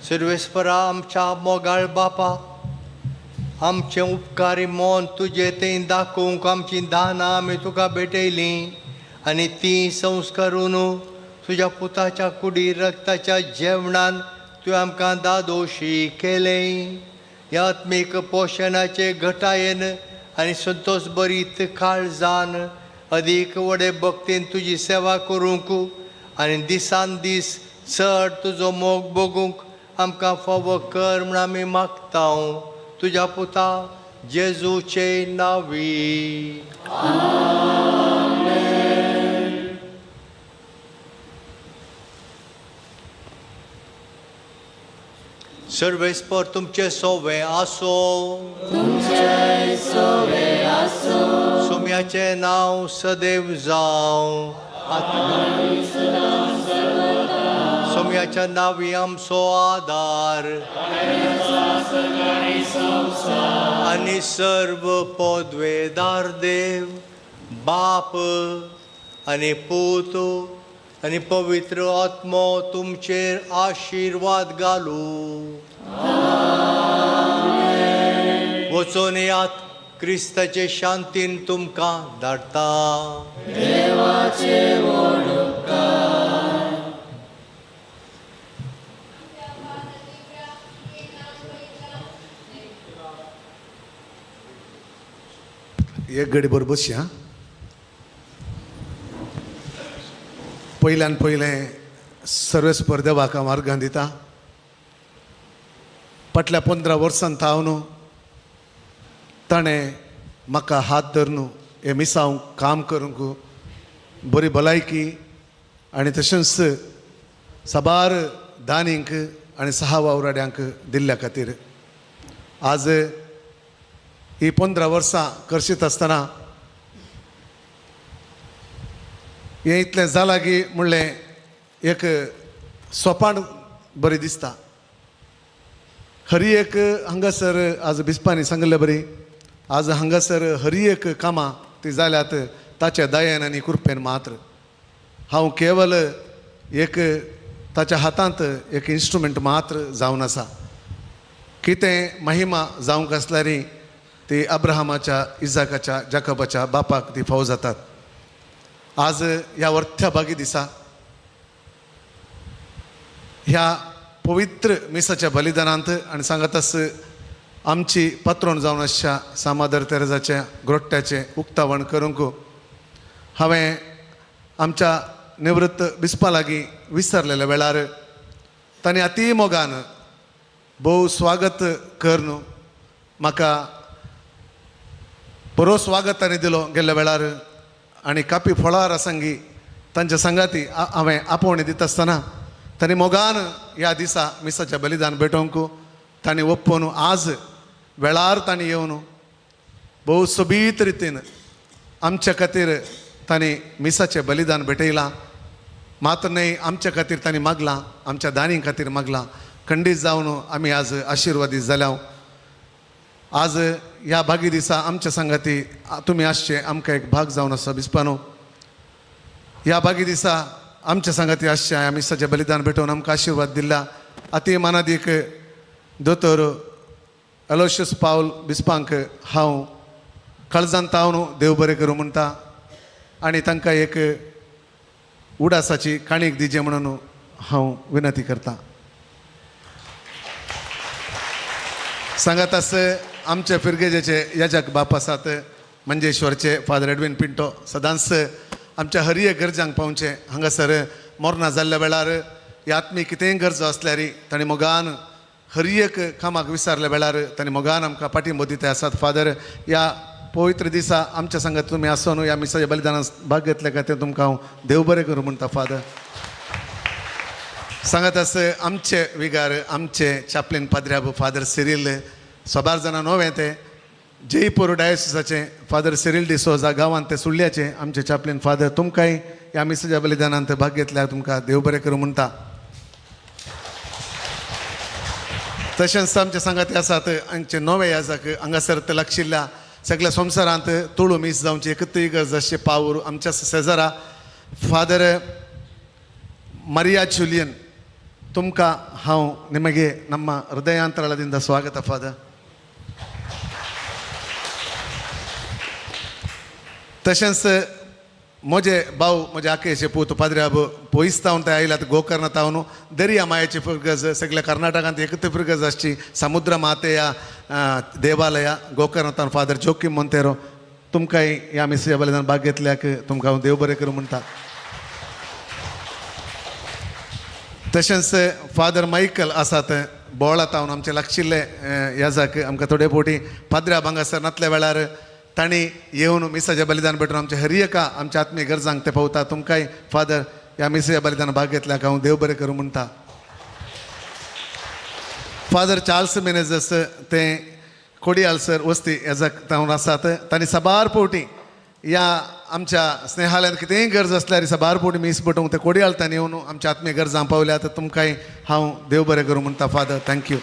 सर्वेस्परा आमच्या मोगाळ बापा, आमचें उपकारी मन तुजें तें दाखोवंक आमचीं दानां आमी तुका भेटयलीं आनी तीं संस्कारून तुज्या पुताच्या कुडी रक्ताच्या जेवणान तुवें आमकां दादोशी केलें. ह्या आत्मीक पोशणाचे घटायेन आनी संतोश बरीत काळजान अदीक व्हडे भक्तीन तुजी सेवा करूंक आनी दिसान दीस चड तुजो मोग भोगूंक आमकां फावो कर म्हूण आमी मागता तुज्या पुता जेजूचे नांवी. सर्वेस्पर तुमचे सोवे आसो. सोम्याचें नांव सदैव जावं. सोम्याच्या नांवी आमचो आदार आनी सर्व पदवेदार देव बाप आनी पूत आनी पवित्र आत्मो तुमचेर आशिर्वाद घालूं. वचोन यात, क्रिस्ताचे शांतीन तुमकां धाडटा. एक घडी बरोबर बसया. पयल्यान पयलें सर्वेस्पर देवाक हांव अर्गां दिता. फाटल्या 15 वर्सां थावन ताणें म्हाका हात धरून हें मिसांव काम करूंक बरी भलायकी आनी तशेंच साबार दानींक आनी सहा वावराड्यांक दिल्ल्या खातीर आज ही 15 वर्सां करशीत आसतना हें इतलें जालां की म्हणलें एक सोपाण बरी दिसता. हरी एक हांगासर आज बिस्पांनी सांगिल्ले बरी आज हांगासर हरी एक कामां ती जाल्यात ताच्या दयेन आनी कृपेन मात्र. हांव केवल एक ताच्या हातांत एक इन्स्ट्रुमेंट मात्र जावन आसा. कितें महिमा जावंक आसल्यार ती अब्राहमाच्या, इजाकाच्या, जाकबाच्या बापाक ती फावो जातात. आज ह्या वर्थ्या भागी दिसा ह्या पवित्र मिसाच्या बलिदानांत आनी सांगातास आमची पात्रोण जावन आसच्या सामादर तेरेजाच्या ग्रोट्ट्याचें उक्तावण करूंक हांवें आमच्या निवृत्त बिस्पा लागीं विसरलेल्या वेळार तांणी अती मोगान भोव स्वागत करून म्हाका बरो स्वागत तांणी दिलो गेल्ल्या वेळार. आनी कापी फळार आसंगी तांच्या सांगाती हांवें आपोवणें दिता आसतना तांणी मोगान ह्या दिसा मिसाच्या बलिदान भेटोवंक तांणी ओप्पोवन आज वेळार तांणी येवन भोव सोबीत रितीन आमच्या खातीर तांणी मिसाचें बलिदान भेटयलां. मात्र न्हय आमच्या खातीर तांणी मागलां, आमच्या दानी खातीर मागलां. खंडीत जावन आमी आज आशिर्वादीत जाल्या. आज ह्या भागी दिसा आमच्या सांगाती तुमी आसचे आमकां एक भाग जावन आसा बिस्पानो. ह्या भागी दिसा आमच्या सांगाती आसचे ह्या मिसाचें बलिदान भेटोवन आमकां आशिर्वाद दिल्ल्या अती मानादीक दोतोर एलोशियस पावल बिस्पांक हांव काळजान तावन देव बरें करूं म्हणटा आनी तांकां एक उडासाची काणीक दिजे म्हणून हांव विनंती करता. सांगात आस आमचे फिरगेजेचे याजक बाप आसात मंजेश्वरचे फादर एडवीन पिंटो सदांच आमच्या हरीय गरजांक पावचें. हांगासर मोरना जाल्ल्या वेळार ह्या आत्मी कितेंय गरजो आसल्यार तांणी मोगान हर एक कामाक विसारल्या वेळार तांणी मोगान आमकां पाठिंबो दिता आसात. फादर ह्या पवित्र दिसा आमच्या सांगात तुमी आसोन ह्या मिसाच्या बलिदानात भाग घेतल्या खातीर तुमकां हांव देव बरें करूं म्हणटा. फादर सांगात आस आमचे विगार आमचे चॅपलीन पाद्र्याब फादर सिरील साबार जाणां नवें ते जयपूर डायोसिसाचे फादर सिरील डिसोजा गांवांत ते सुळ्याचे आमचे चॅपलीन फादर तुमकांय ह्या मिसाच्या बलिदानांत भाग घेतल्यार तुमकां देव बरें करूं म्हणटा. तशेंच आमचे सांगाती आसात आमचे नवे याजक हांगासर ते लागशिल्ल्या सगळ्या संवसारांत तुळू मीस जावची एकूय गरज आसची पावर आमच्या शेजारा फादर ಮರಿಯಾ ಜೂಲಿಯನ್ ತುಮಕಾ ಹಾವು ನಿಮಗೆ ನಮ್ಮ ಹೃದಯಾಂತರಾಳದಿಂದ ಸ್ವಾಗತ ಫಾದರ್. तशेंच म्हजे भाव म्हजे आकेचे पूत पाद्र्याब पयस तावन ते आयल्यात गोकर्ण तावन दर्या मायेची फिरगज सगळ्या कर्नाटकांत एकच फिरगज आसची समुद्र मातेया देवालया गोकर्ण तावन फादर जोकीम मोंतेरो तुमकांय ह्या मिसया बलिदान भाग घेतल्याक तुमकां हांव देव बरें करूं म्हणटा. तशेंच फादर मायकल आसात बोळा तावन आमचे लागशिल्ले याजाक आमकां थोडे फावटी पाद्र्याब हांगासर नातल्या वेळार तांणी येवन मिसाचें बलिदान भेटून आमच्या हर एका आमच्या आत्मीय गरजांक ते पावता. तुमकांय फादर ह्या मिसाच्या बलिदान भाग घेतल्याक हांव देव बरें करूं म्हणटा. फादर चार्ल्स मेनेजस ते कोडियालसर वस्ती हेजाक तावन आसात. तांणी साबार फावटी ह्या आमच्या स्नेहालयांत कितेंय गरज आसल्यार साबार फावटी मीस बटोवंक ते कोडियाल तांणी येवन आमच्या आत्मीय गरजांक पावल्यात. तुमकांय हांव देव बरें करूं म्हणटा फादर, thank you.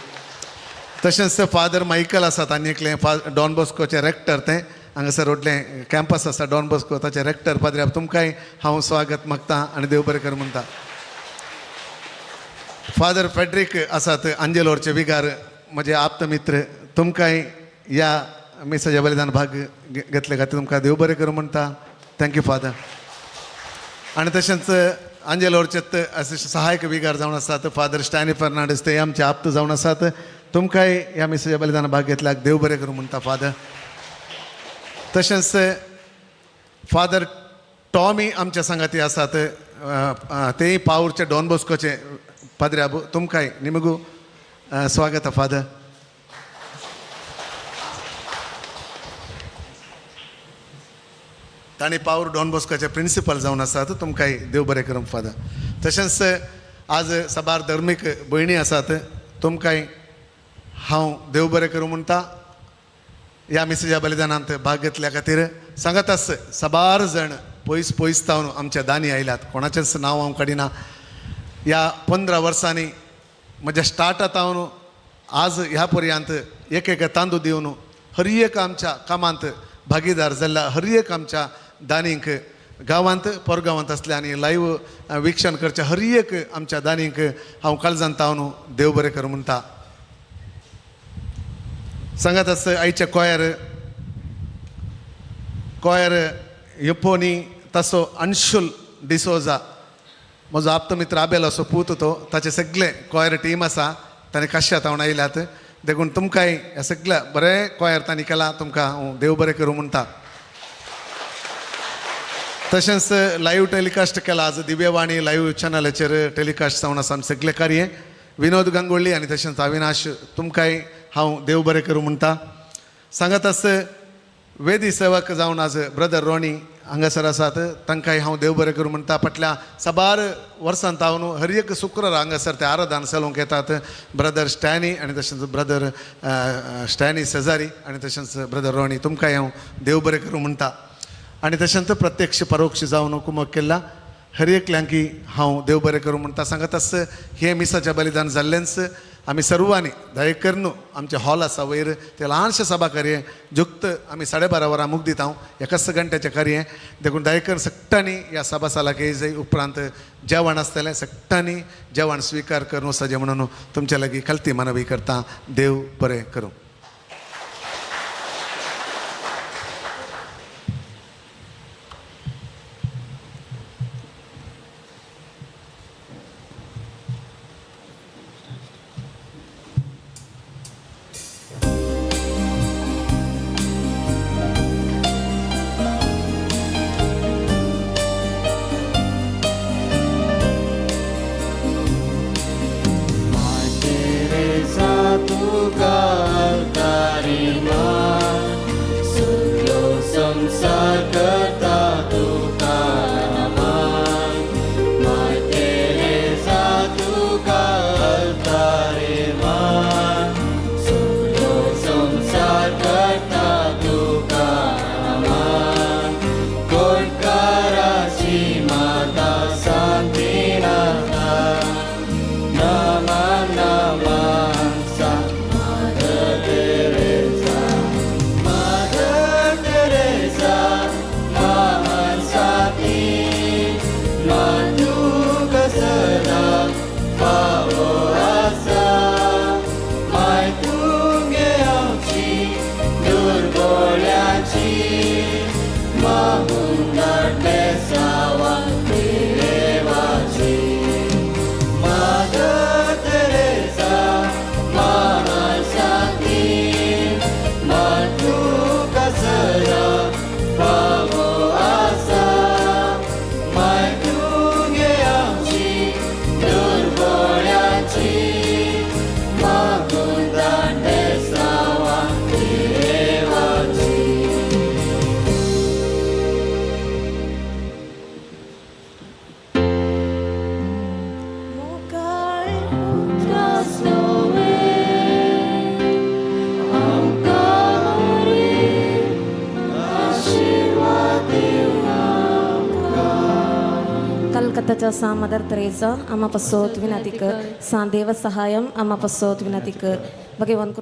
तशेंच फादर मायकल आसात आनी एकले डॉन बॉस्कोचे रेक्टर ते हांगासर व्हडलें कॅम्पस आसा डॉन बॉस्को ताचे रेक्टर पाद्र्याब तुमकांय हांव स्वागत मागता आनी देव बरें करूं म्हणटा. फादर फेड्रीक आसात अंजेलोरचे विगार म्हजे आप्त मित्र तुमकांय ह्या मिसाच्या बलिदान भाग घेतले खातीर तुमकां देव बरें करूं म्हणटा. Thank you father. आनी तशेंच अंजेलोरचे सहायक विगार जावन आसात फादर स्टॅनी फर्नांडीस ते आमचे आप्त जावन आसात. तुमकांय ह्या मिसाच्या बलिदान भाग घेतल्याक देव बरें करूं म्हणटा फादर. तशेंच फादर टॉमी आमच्या सांगाती आसात तेय पावरचे डॉन बॉस्कोचे पाद्र्याब तुमकांय निमगू स्वागत फादर. तांणी पावर डॉन बॉस्कोचे प्रिंसिपल जावन आसात. तुमकांय देव बरें करूं फादर. तशेंच आज साबार धर्मीक भयणी आसात तुमकांय हांव देव बरें करूं म्हणटा. ह्या मिसाच्या बलिदानांत भाग घेतल्या खातीर सांगत आस साबार जाण पयस पयस तावन आमच्या दानी आयल्यात कोणाचेंच नांव हांव काडिना. ह्या 15 वर्सांनी म्हज्या स्टार्टा तावन आज ह्या पर्यंत एक एक तांदूळ दिवन हर एक आमच्या कामांत भागीदार जाल्ल्या हर एक आमच्या दानींक गांवांत परगांवांत आसल्या आनी लायव्ह विक्षण करच्या हर एक आमच्या दानींक हांव काळजान तावन देव बरें करूं म्हणटा. सांगात आस आयचे कॉयर कॉयर यपोनी तसो अंशुल डिसोजा म्हजो आप्त मित्र आबेल असो पूत तो ताचे सगळे कॉयर टीम आसा ताणें काश्या तावन आयल्यात देखून तुमकांय ह्या सगळ्या बरें कॉयर तांणी केलां तुमकां हांव देव बरें करूं म्हणटा. तशेंच लायव्ह टेलिकास्ट केला आज दिव्यवाणी लायव्ह चॅनलाचेर टेलिकास्ट जावन आसा आमचें सगळें कार्य विनोद गांगोळ्ळी आनी तशेंच अविनाश तुमकांय हांव देव बरें करूं म्हणटा. सांगात आस वेदी सेवक जावन आज ब्रदर रोनी हांगासर आसात तांकांय हांव देव बरें करूं म्हणटा. फाटल्या साबार वर्सां तावन हर एक शुक्रार हांगासर ते आराधन चलोवंक येतात ब्रदर स्टॅनी आनी तशेंच ब्रदर स्टॅनी सेजारी आनी तशेंच ब्रदर रोनी तुमकांय हांव देव बरें करूं म्हणटा. आनी तशेंच प्रत्यक्ष परोक्ष जावन कुमक केल्ला हर एकल्यांकी हांव देव बरें करूं म्हणटा. सांगत आस हें मिसाचें बलिदान जाल्लेंच आमी सर्वांनी दया करून आमचें हॉल आसा वयर ते ल्हानशें सभा कार्य जुक्त आमी 12:30 वरां मुग दिता हांव एकाच घंट्याचें कार्य देखून दया करून सगळ्यांनी ह्या सभा सालाक येयजाय. उपरांत जेवण आसतलें सगळ्यांनी जेवण स्विकार करून वचचें म्हणून तुमच्या लागीं कलती मानवी करता. देव बरें करूं. Teresa, tu कलकत्ताच्या सा मदर तेरेसा आमा पसोत विनंती कर. सा देव सहायम आमा पसोत विनंती कर. भगवान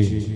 घेवची.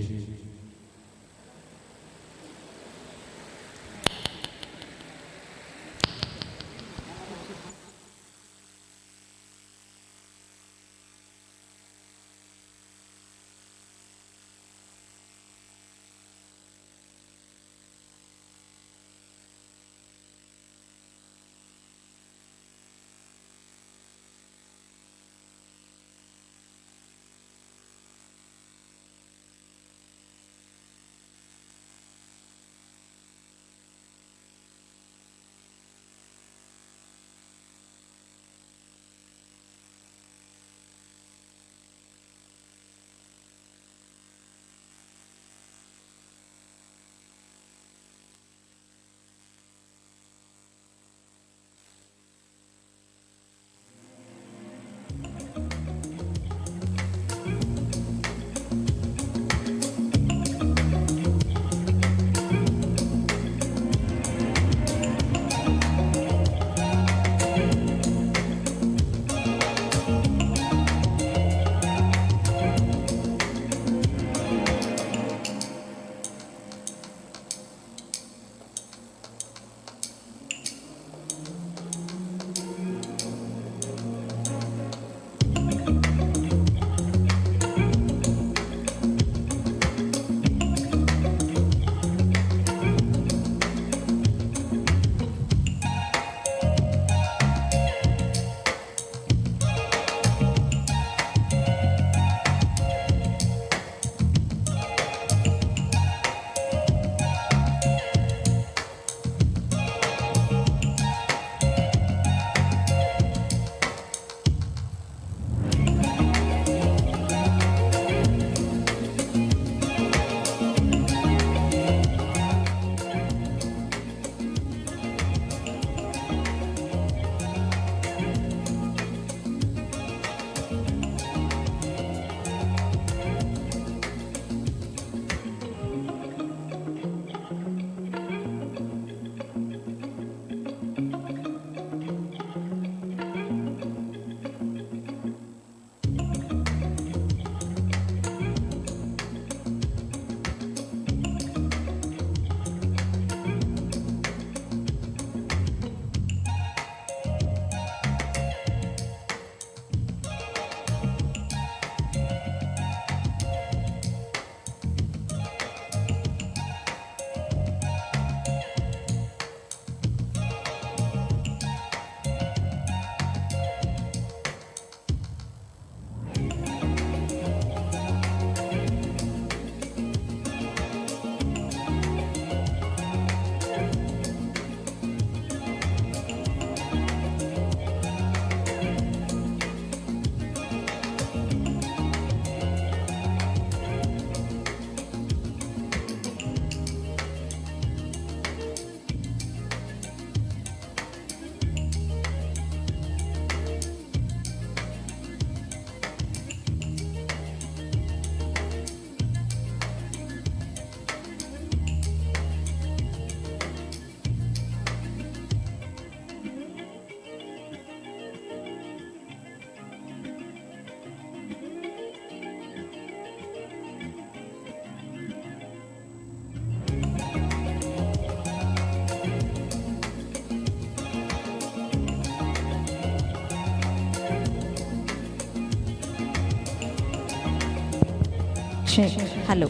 Check. Hello.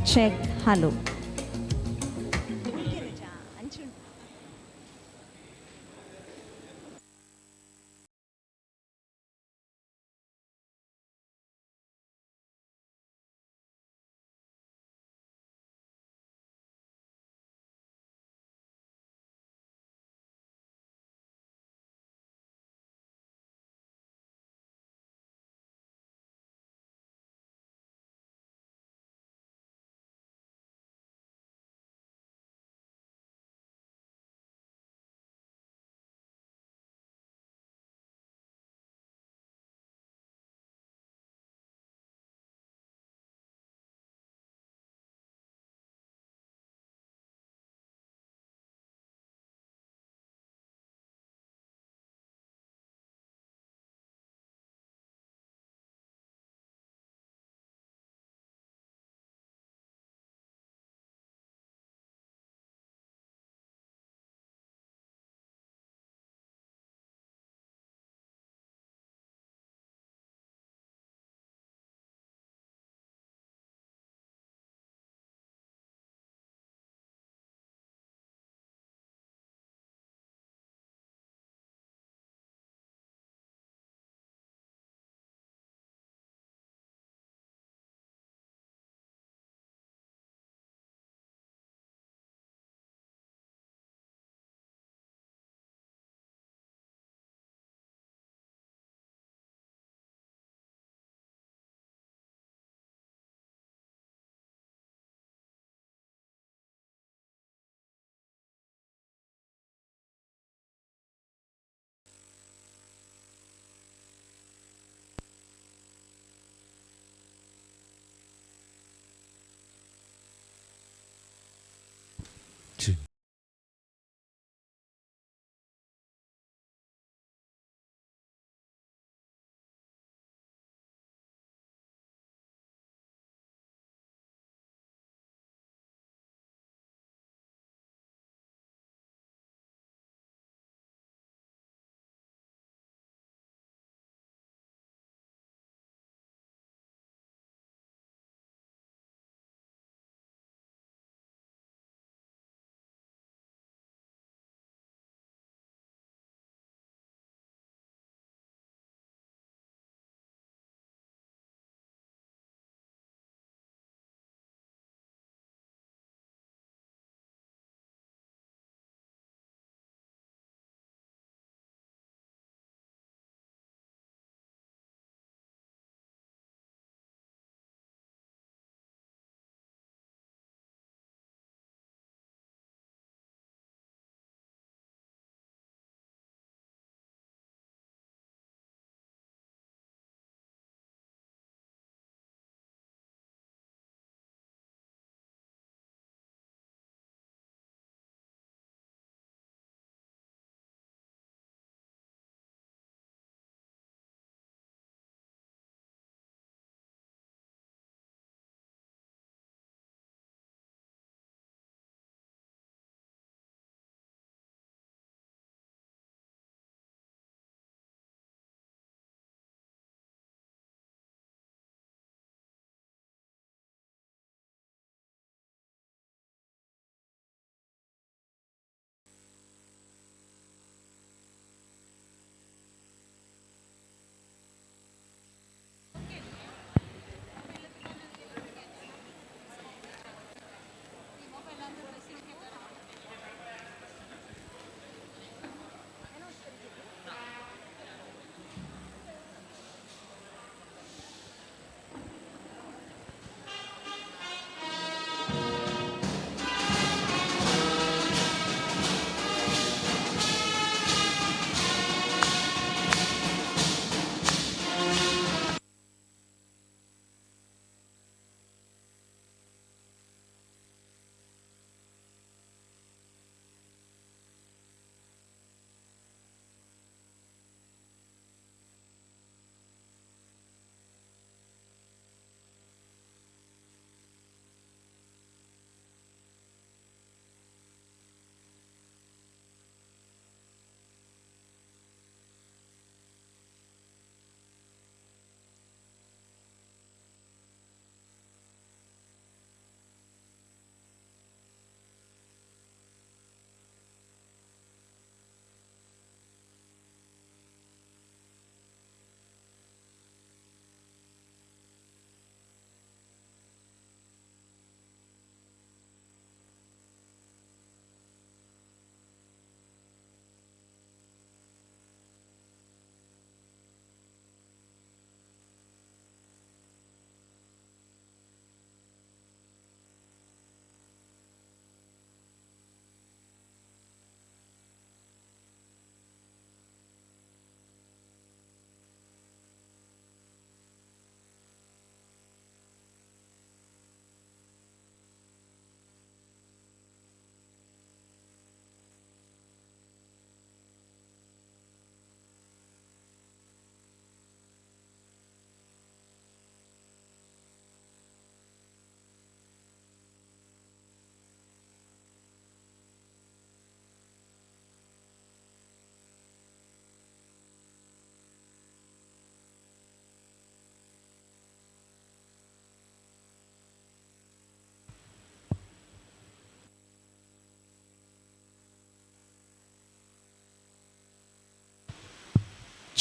Check. Hello.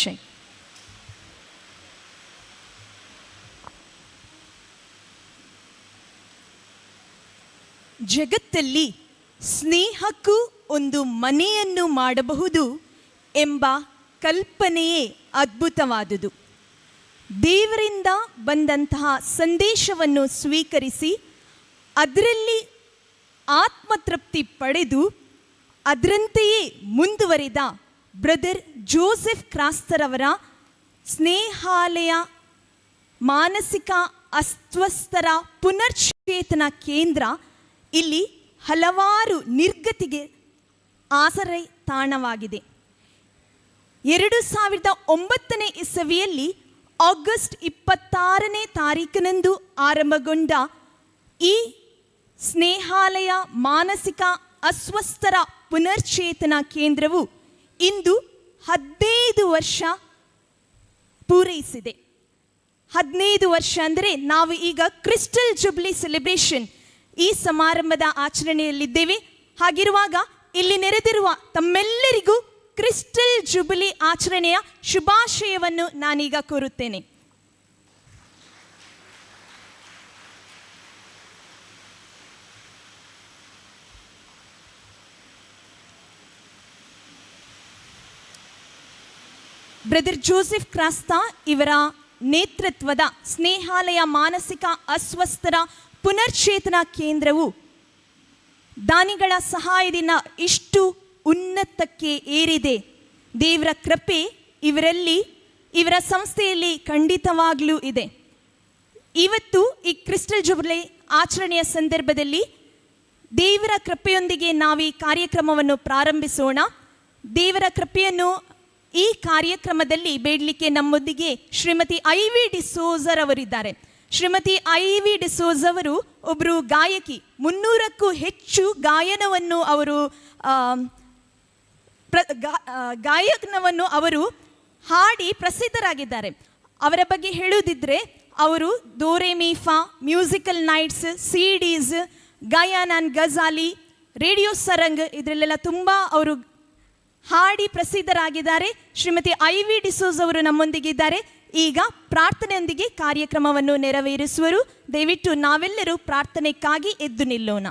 जय. ಜಗತ್ತಲ್ಲಿ ಸ್ನೇಹಕ್ಕೂ ಒಂದು ಮನೆಯನ್ನು ಮಾಡಬಹುದು ಎಂಬ ಕಲ್ಪನೆಯೇ ಅದ್ಭುತವಾದುದು. ದೇವರಿಂದ ಬಂದಂತಹ ಸಂದೇಶವನ್ನು ಸ್ವೀಕರಿಸಿ ಅದರಲ್ಲಿ ಆತ್ಮತೃಪ್ತಿ ಪಡೆದು ಅದರಂತೆಯೇ ಮುಂದುವರಿದ ಬ್ರದರ್ ಜೋಸೆಫ್ ಕ್ರಾಸ್ತರವರ ಸ್ನೇಹಾಲಯ ಮಾನಸಿಕ ಅಸ್ವಸ್ಥರ ಪುನರ್ಚೇತನ ಕೇಂದ್ರ ಇಲ್ಲಿ ಹಲವಾರು ನಿರ್ಗತಿಗೆ ಆಸರೆ ತಾಣವಾಗಿದೆ. 2009ನೇ ಇಸವಿಯಲ್ಲಿ ಆಗಸ್ಟ್ 26ನೇ ತಾರೀಕಿನಂದು ಆರಂಭಗೊಂಡ ಈ ಸ್ನೇಹಾಲಯ ಮಾನಸಿಕ ಅಸ್ವಸ್ಥರ ಪುನರ್ಚೇತನ ಕೇಂದ್ರವು ಇಂದು 15 ವರ್ಷ ಪೂರೈಸಿದೆ. 15 ವರ್ಷ ಅಂದರೆ ನಾವು ಈಗ ಕ್ರಿಸ್ಟಲ್ ಜುಬ್ಲಿ ಸೆಲೆಬ್ರೇಷನ್ ಈ ಸಮಾರಂಭದ ಆಚರಣೆಯಲ್ಲಿದ್ದೇವೆ. ಹಾಗಿರುವಾಗ ಇಲ್ಲಿ ನೆರೆದಿರುವ ತಮ್ಮೆಲ್ಲರಿಗೂ ಕ್ರಿಸ್ಟಲ್ ಜುಬಿಲಿ ಆಚರಣೆಯ ಶುಭಾಶಯವನ್ನು ನಾನೀಗ ಕೋರುತ್ತೇನೆ. ಬ್ರದರ್ ಜೋಸೆಫ್ ಕ್ರಾಸ್ತಾ ಇವರ ನೇತೃತ್ವದ ಸ್ನೇಹಾಲಯ ಮಾನಸಿಕ ಅಸ್ವಸ್ಥರ ಪುನರ್ಚೇತನ ಕೇಂದ್ರವು ದಾನಿಗಳ ಸಹಾಯದಿಂದ ಇಷ್ಟು ಉನ್ನತಕ್ಕೆ ಏರಿದೆ. ದೇವರ ಕೃಪೆ ಇವರಲ್ಲಿ, ಇವರ ಸಂಸ್ಥೆಯಲ್ಲಿ ಖಂಡಿತವಾಗಲೂ ಇದೆ. ಇವತ್ತು ಈ ಕ್ರಿಸ್ಟಲ್ ಜುಬ್ಲಿ ಆಚರಣೆಯ ಸಂದರ್ಭದಲ್ಲಿ ದೇವರ ಕೃಪೆಯೊಂದಿಗೆ ನಾವು ಈ ಕಾರ್ಯಕ್ರಮವನ್ನು ಪ್ರಾರಂಭಿಸೋಣ. ದೇವರ ಕೃಪೆಯನ್ನು ಈ ಕಾರ್ಯಕ್ರಮದಲ್ಲಿ ಬೇಡಲಿಕ್ಕೆ ನಮ್ಮೊಂದಿಗೆ ಶ್ರೀಮತಿ I V ಡಿಸೋಜರ್ ಅವರಿದ್ದಾರೆ. ಶ್ರೀಮತಿ I V D'Souza ಅವರು ಒಬ್ಬರು ಗಾಯಕಿ. 300ಕ್ಕೂ ಹೆಚ್ಚು ಗಾಯನವನ್ನು ಅವರು ಗಾಯನವನ್ನು ಅವರು ಹಾಡಿ ಪ್ರಸಿದ್ಧರಾಗಿದ್ದಾರೆ. ಅವರ ಬಗ್ಗೆ ಹೇಳುವುದಿದ್ರೆ ಅವರು ದೋರೆಮೀಫಾ, ಮ್ಯೂಸಿಕಲ್ ನೈಟ್ಸ್, ಸಿಡೀಸ್, ಗಯಾನ್ ಆ್ಯಂಡ್ ಗಜಾಲಿ, ರೇಡಿಯೋ ಸರಂಗ್ ಇದರಲ್ಲೆಲ್ಲ ತುಂಬ ಅವರು ಹಾಡಿ ಪ್ರಸಿದ್ಧರಾಗಿದ್ದಾರೆ. ಶ್ರೀಮತಿ I V D'Souza ಅವರು ನಮ್ಮೊಂದಿಗಿದ್ದಾರೆ. ಈಗ ಪ್ರಾರ್ಥನೆಯೊಂದಿಗೆ ಕಾರ್ಯಕ್ರಮವನ್ನು ನೆರವೇರಿಸುವರು. ದಯವಿಟ್ಟು ನಾವೆಲ್ಲರೂ ಪ್ರಾರ್ಥನೆಕ್ಕಾಗಿ ಎದ್ದು ನಿಲ್ಲೋಣ.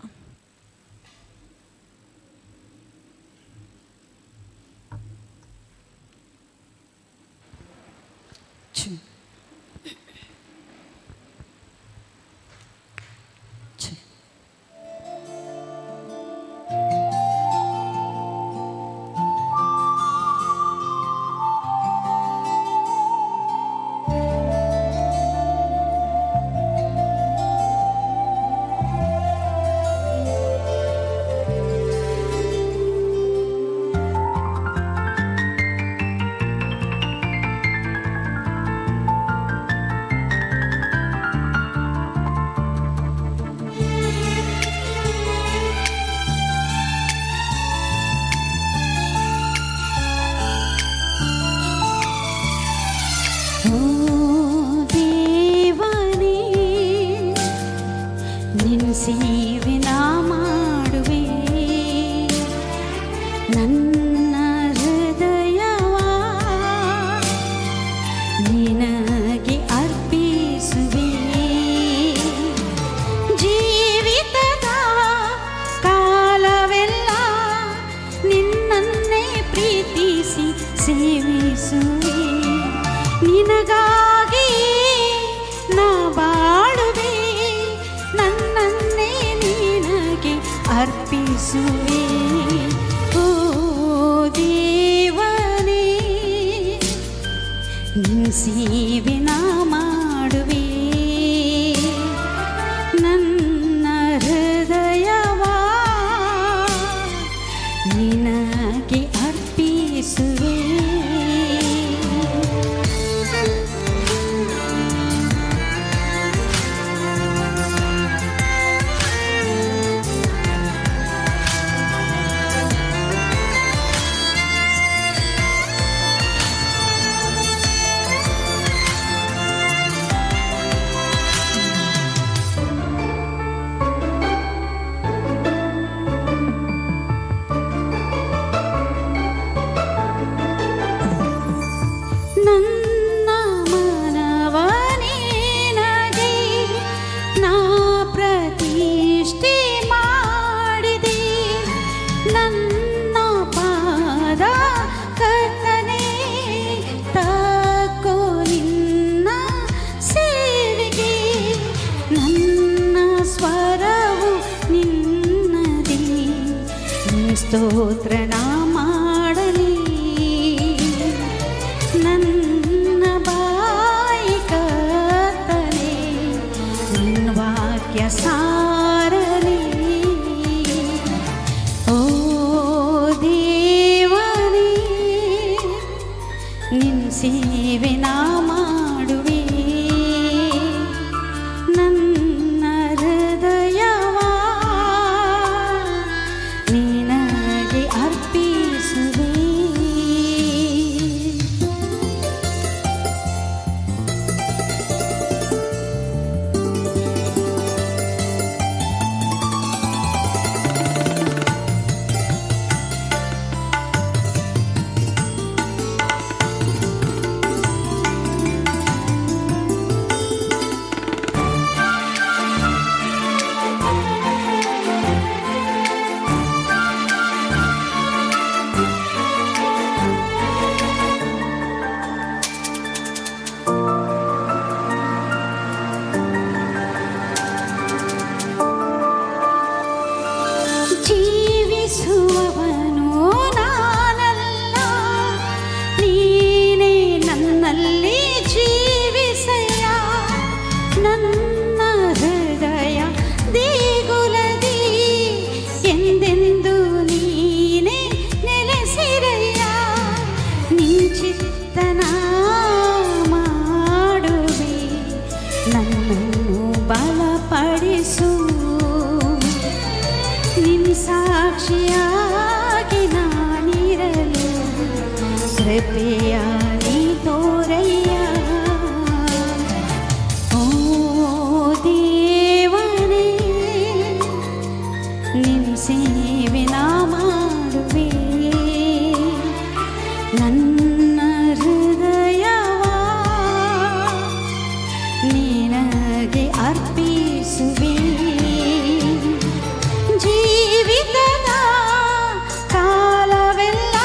ನಿನಗಾಗಿ ನಾ ಬಾಳುವೆ, ನನ್ನನ್ನೇ ನಿನಗೆ ಅರ್ಪಿಸುವೆ. ಓ ದೇವನೇ, ನಿನ್ನ ಸೇವೆ ನಾ ಮಾಡುವೆ, ನನ್ನ ಹೃದಯವ ನಿನಗೆ ಅರ್ಪಿಸುವೆ. ಸ್ತೋತ್ರ ನಾ ಮಾಡಲಿ. ನನ್ನ ಬಾಯಿ ಕರ್ತನೇ ನಿನ್ನ ವಾಕ್ಯ ಸಾರಲಿ. ಓ ದೇವನೇ ನಿನ್ನ ಸೇವೆ ನಾ ಮಾಡುವೆ. ನನ್ನ ಹೃದಯವ ನಿನಗೆ ಅರ್ಪಿಸುವೆ. ಜೀವಿಸುವವನು ನಾನಲ್ಲ, ನೀನೇ ನನ್ನಲ್ಲಿ ಜೀವಿಸಯ್ಯ. ನನ್ನ ಹೃದಯ ದೇಗುಲದಿ ಎಂದೆಂದು ನೀನೇ ನೆಲೆಸಿರಯ್ಯ. ನಿಂಚಿತ್ತನ ಮಾಡುವೆ, ನನ್ನನ್ನು ಬಲಪಡಿಸು. ನಿನ್ ಸಾಕ್ಷಿಯಾಗಿ ನಾನಿರಲು ಕೃಪೆಯ ನೀ ತೋರಯ್ಯ. ಓ ದೇವನೇ ನಿನ್ ಸೇವೆ ನಾ ಮಾಡುವೆ. ನನ್ನ ಹೃದಯವ ನಿನಗೆ ಅರ್ಪಿಸುವೆ. ಜೀವಿತದ ಕಾಲವೆಲ್ಲ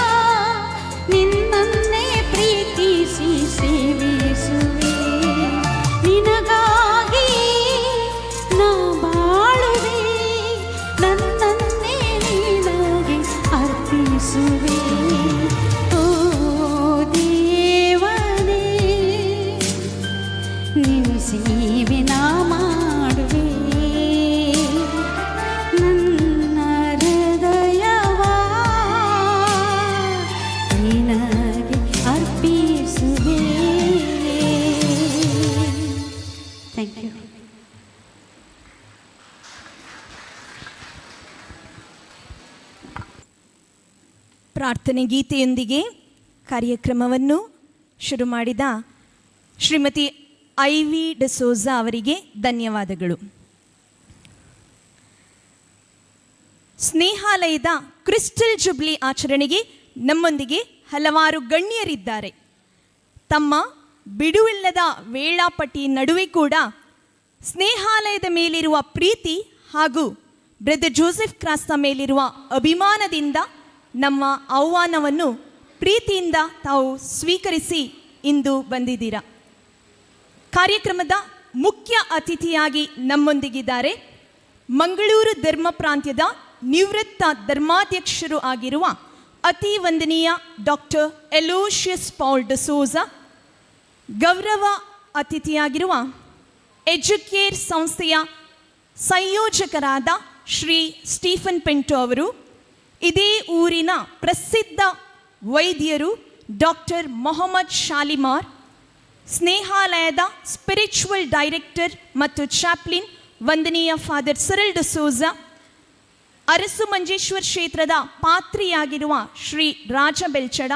ನಿನ್ನನ್ನೇ ಪ್ರೀತಿಸಿ ಸೇವಿಸುವೆ. ನಿನಗಾಗಿ ನಾ ಬಾಳುವೆ, ನನ್ನನ್ನೇ ನಿನಗೆ ಅರ್ಪಿಸುವೆ. ಓ ದೇವನೇ ನಿನ್ನ ಸೇವೆ ನಾ ಮಾಡುವೆ. ನನ್ನ ಹೃದಯವ ನಿನಗೆ ಅರ್ಪಿಸುವೆ. Thank you. ಪ್ರಾರ್ಥನೆ ಗೀತೆಯೊಂದಿಗೆ ಕಾರ್ಯಕ್ರಮವನ್ನು ಶುರು ಮಾಡಿದ ಶ್ರೀಮತಿ I V D'Souza ಅವರಿಗೆ ಧನ್ಯವಾದಗಳು. ಸ್ನೇಹಾಲಯದ ಕ್ರಿಸ್ಟಲ್ ಜುಬ್ಲಿ ಆಚರಣೆಗೆ ನಮ್ಮೊಂದಿಗೆ ಹಲವಾರು ಗಣ್ಯರಿದ್ದಾರೆ. ತಮ್ಮ ಬಿಡುವಿಲ್ಲದ ವೇಳಾಪಟ್ಟಿ ನಡುವೆ ಕೂಡ ಸ್ನೇಹಾಲಯದ ಮೇಲಿರುವ ಪ್ರೀತಿ ಹಾಗೂ ಬ್ರದರ್ ಜೋಸೆಫ್ ಕ್ರಾಸ್ತ ಮೇಲಿರುವ ಅಭಿಮಾನದಿಂದ ನಮ್ಮ ಆಹ್ವಾನವನ್ನು ಪ್ರೀತಿಯಿಂದ ತಾವು ಸ್ವೀಕರಿಸಿ ಇಂದು ಬಂದಿದ್ದೀರಾ. ಕಾರ್ಯಕ್ರಮದ ಮುಖ್ಯ ಅತಿಥಿಯಾಗಿ ನಮ್ಮೊಂದಿಗಿದ್ದಾರೆ ಮಂಗಳೂರು ಧರ್ಮ ಪ್ರಾಂತ್ಯದ ನಿವೃತ್ತ ಧರ್ಮಾಧ್ಯಕ್ಷರು ಆಗಿರುವ ಅತಿ ವಂದನೀಯ ಡಾಕ್ಟರ್ ಎಲೋಷಿಯಸ್ ಪೌಲ್ ಡಿಸೋಜ, ಗೌರವ ಅತಿಥಿಯಾಗಿರುವ ಎಜುಕೇರ್ ಸಂಸ್ಥೆಯ ಸಂಯೋಜಕರಾದ ಶ್ರೀ ಸ್ಟೀಫನ್ ಪೆಂಟೋ ಅವರು, ಇದೇ ಊರಿನ ಪ್ರಸಿದ್ಧ ವೈದ್ಯರು ಡಾಕ್ಟರ್ ಮೊಹಮ್ಮದ್ ಶಾಲಿಮಾರ್, ಸ್ನೇಹಾಲಯದ ಸ್ಪಿರಿಚುವಲ್ ಡೈರೆಕ್ಟರ್ ಮತ್ತು ಚಾಪ್ಲಿನ್ ವಂದನೀಯ ಫಾದರ್ ಸಿರಿಲ್ ಡಿಸೋಜ, ಅರಸು ಮಂಜೇಶ್ವರ ಕ್ಷೇತ್ರದ ಪಾತ್ರಿಯಾಗಿರುವ ಶ್ರೀ ರಾಜ ಬೆಲ್ಚಡ,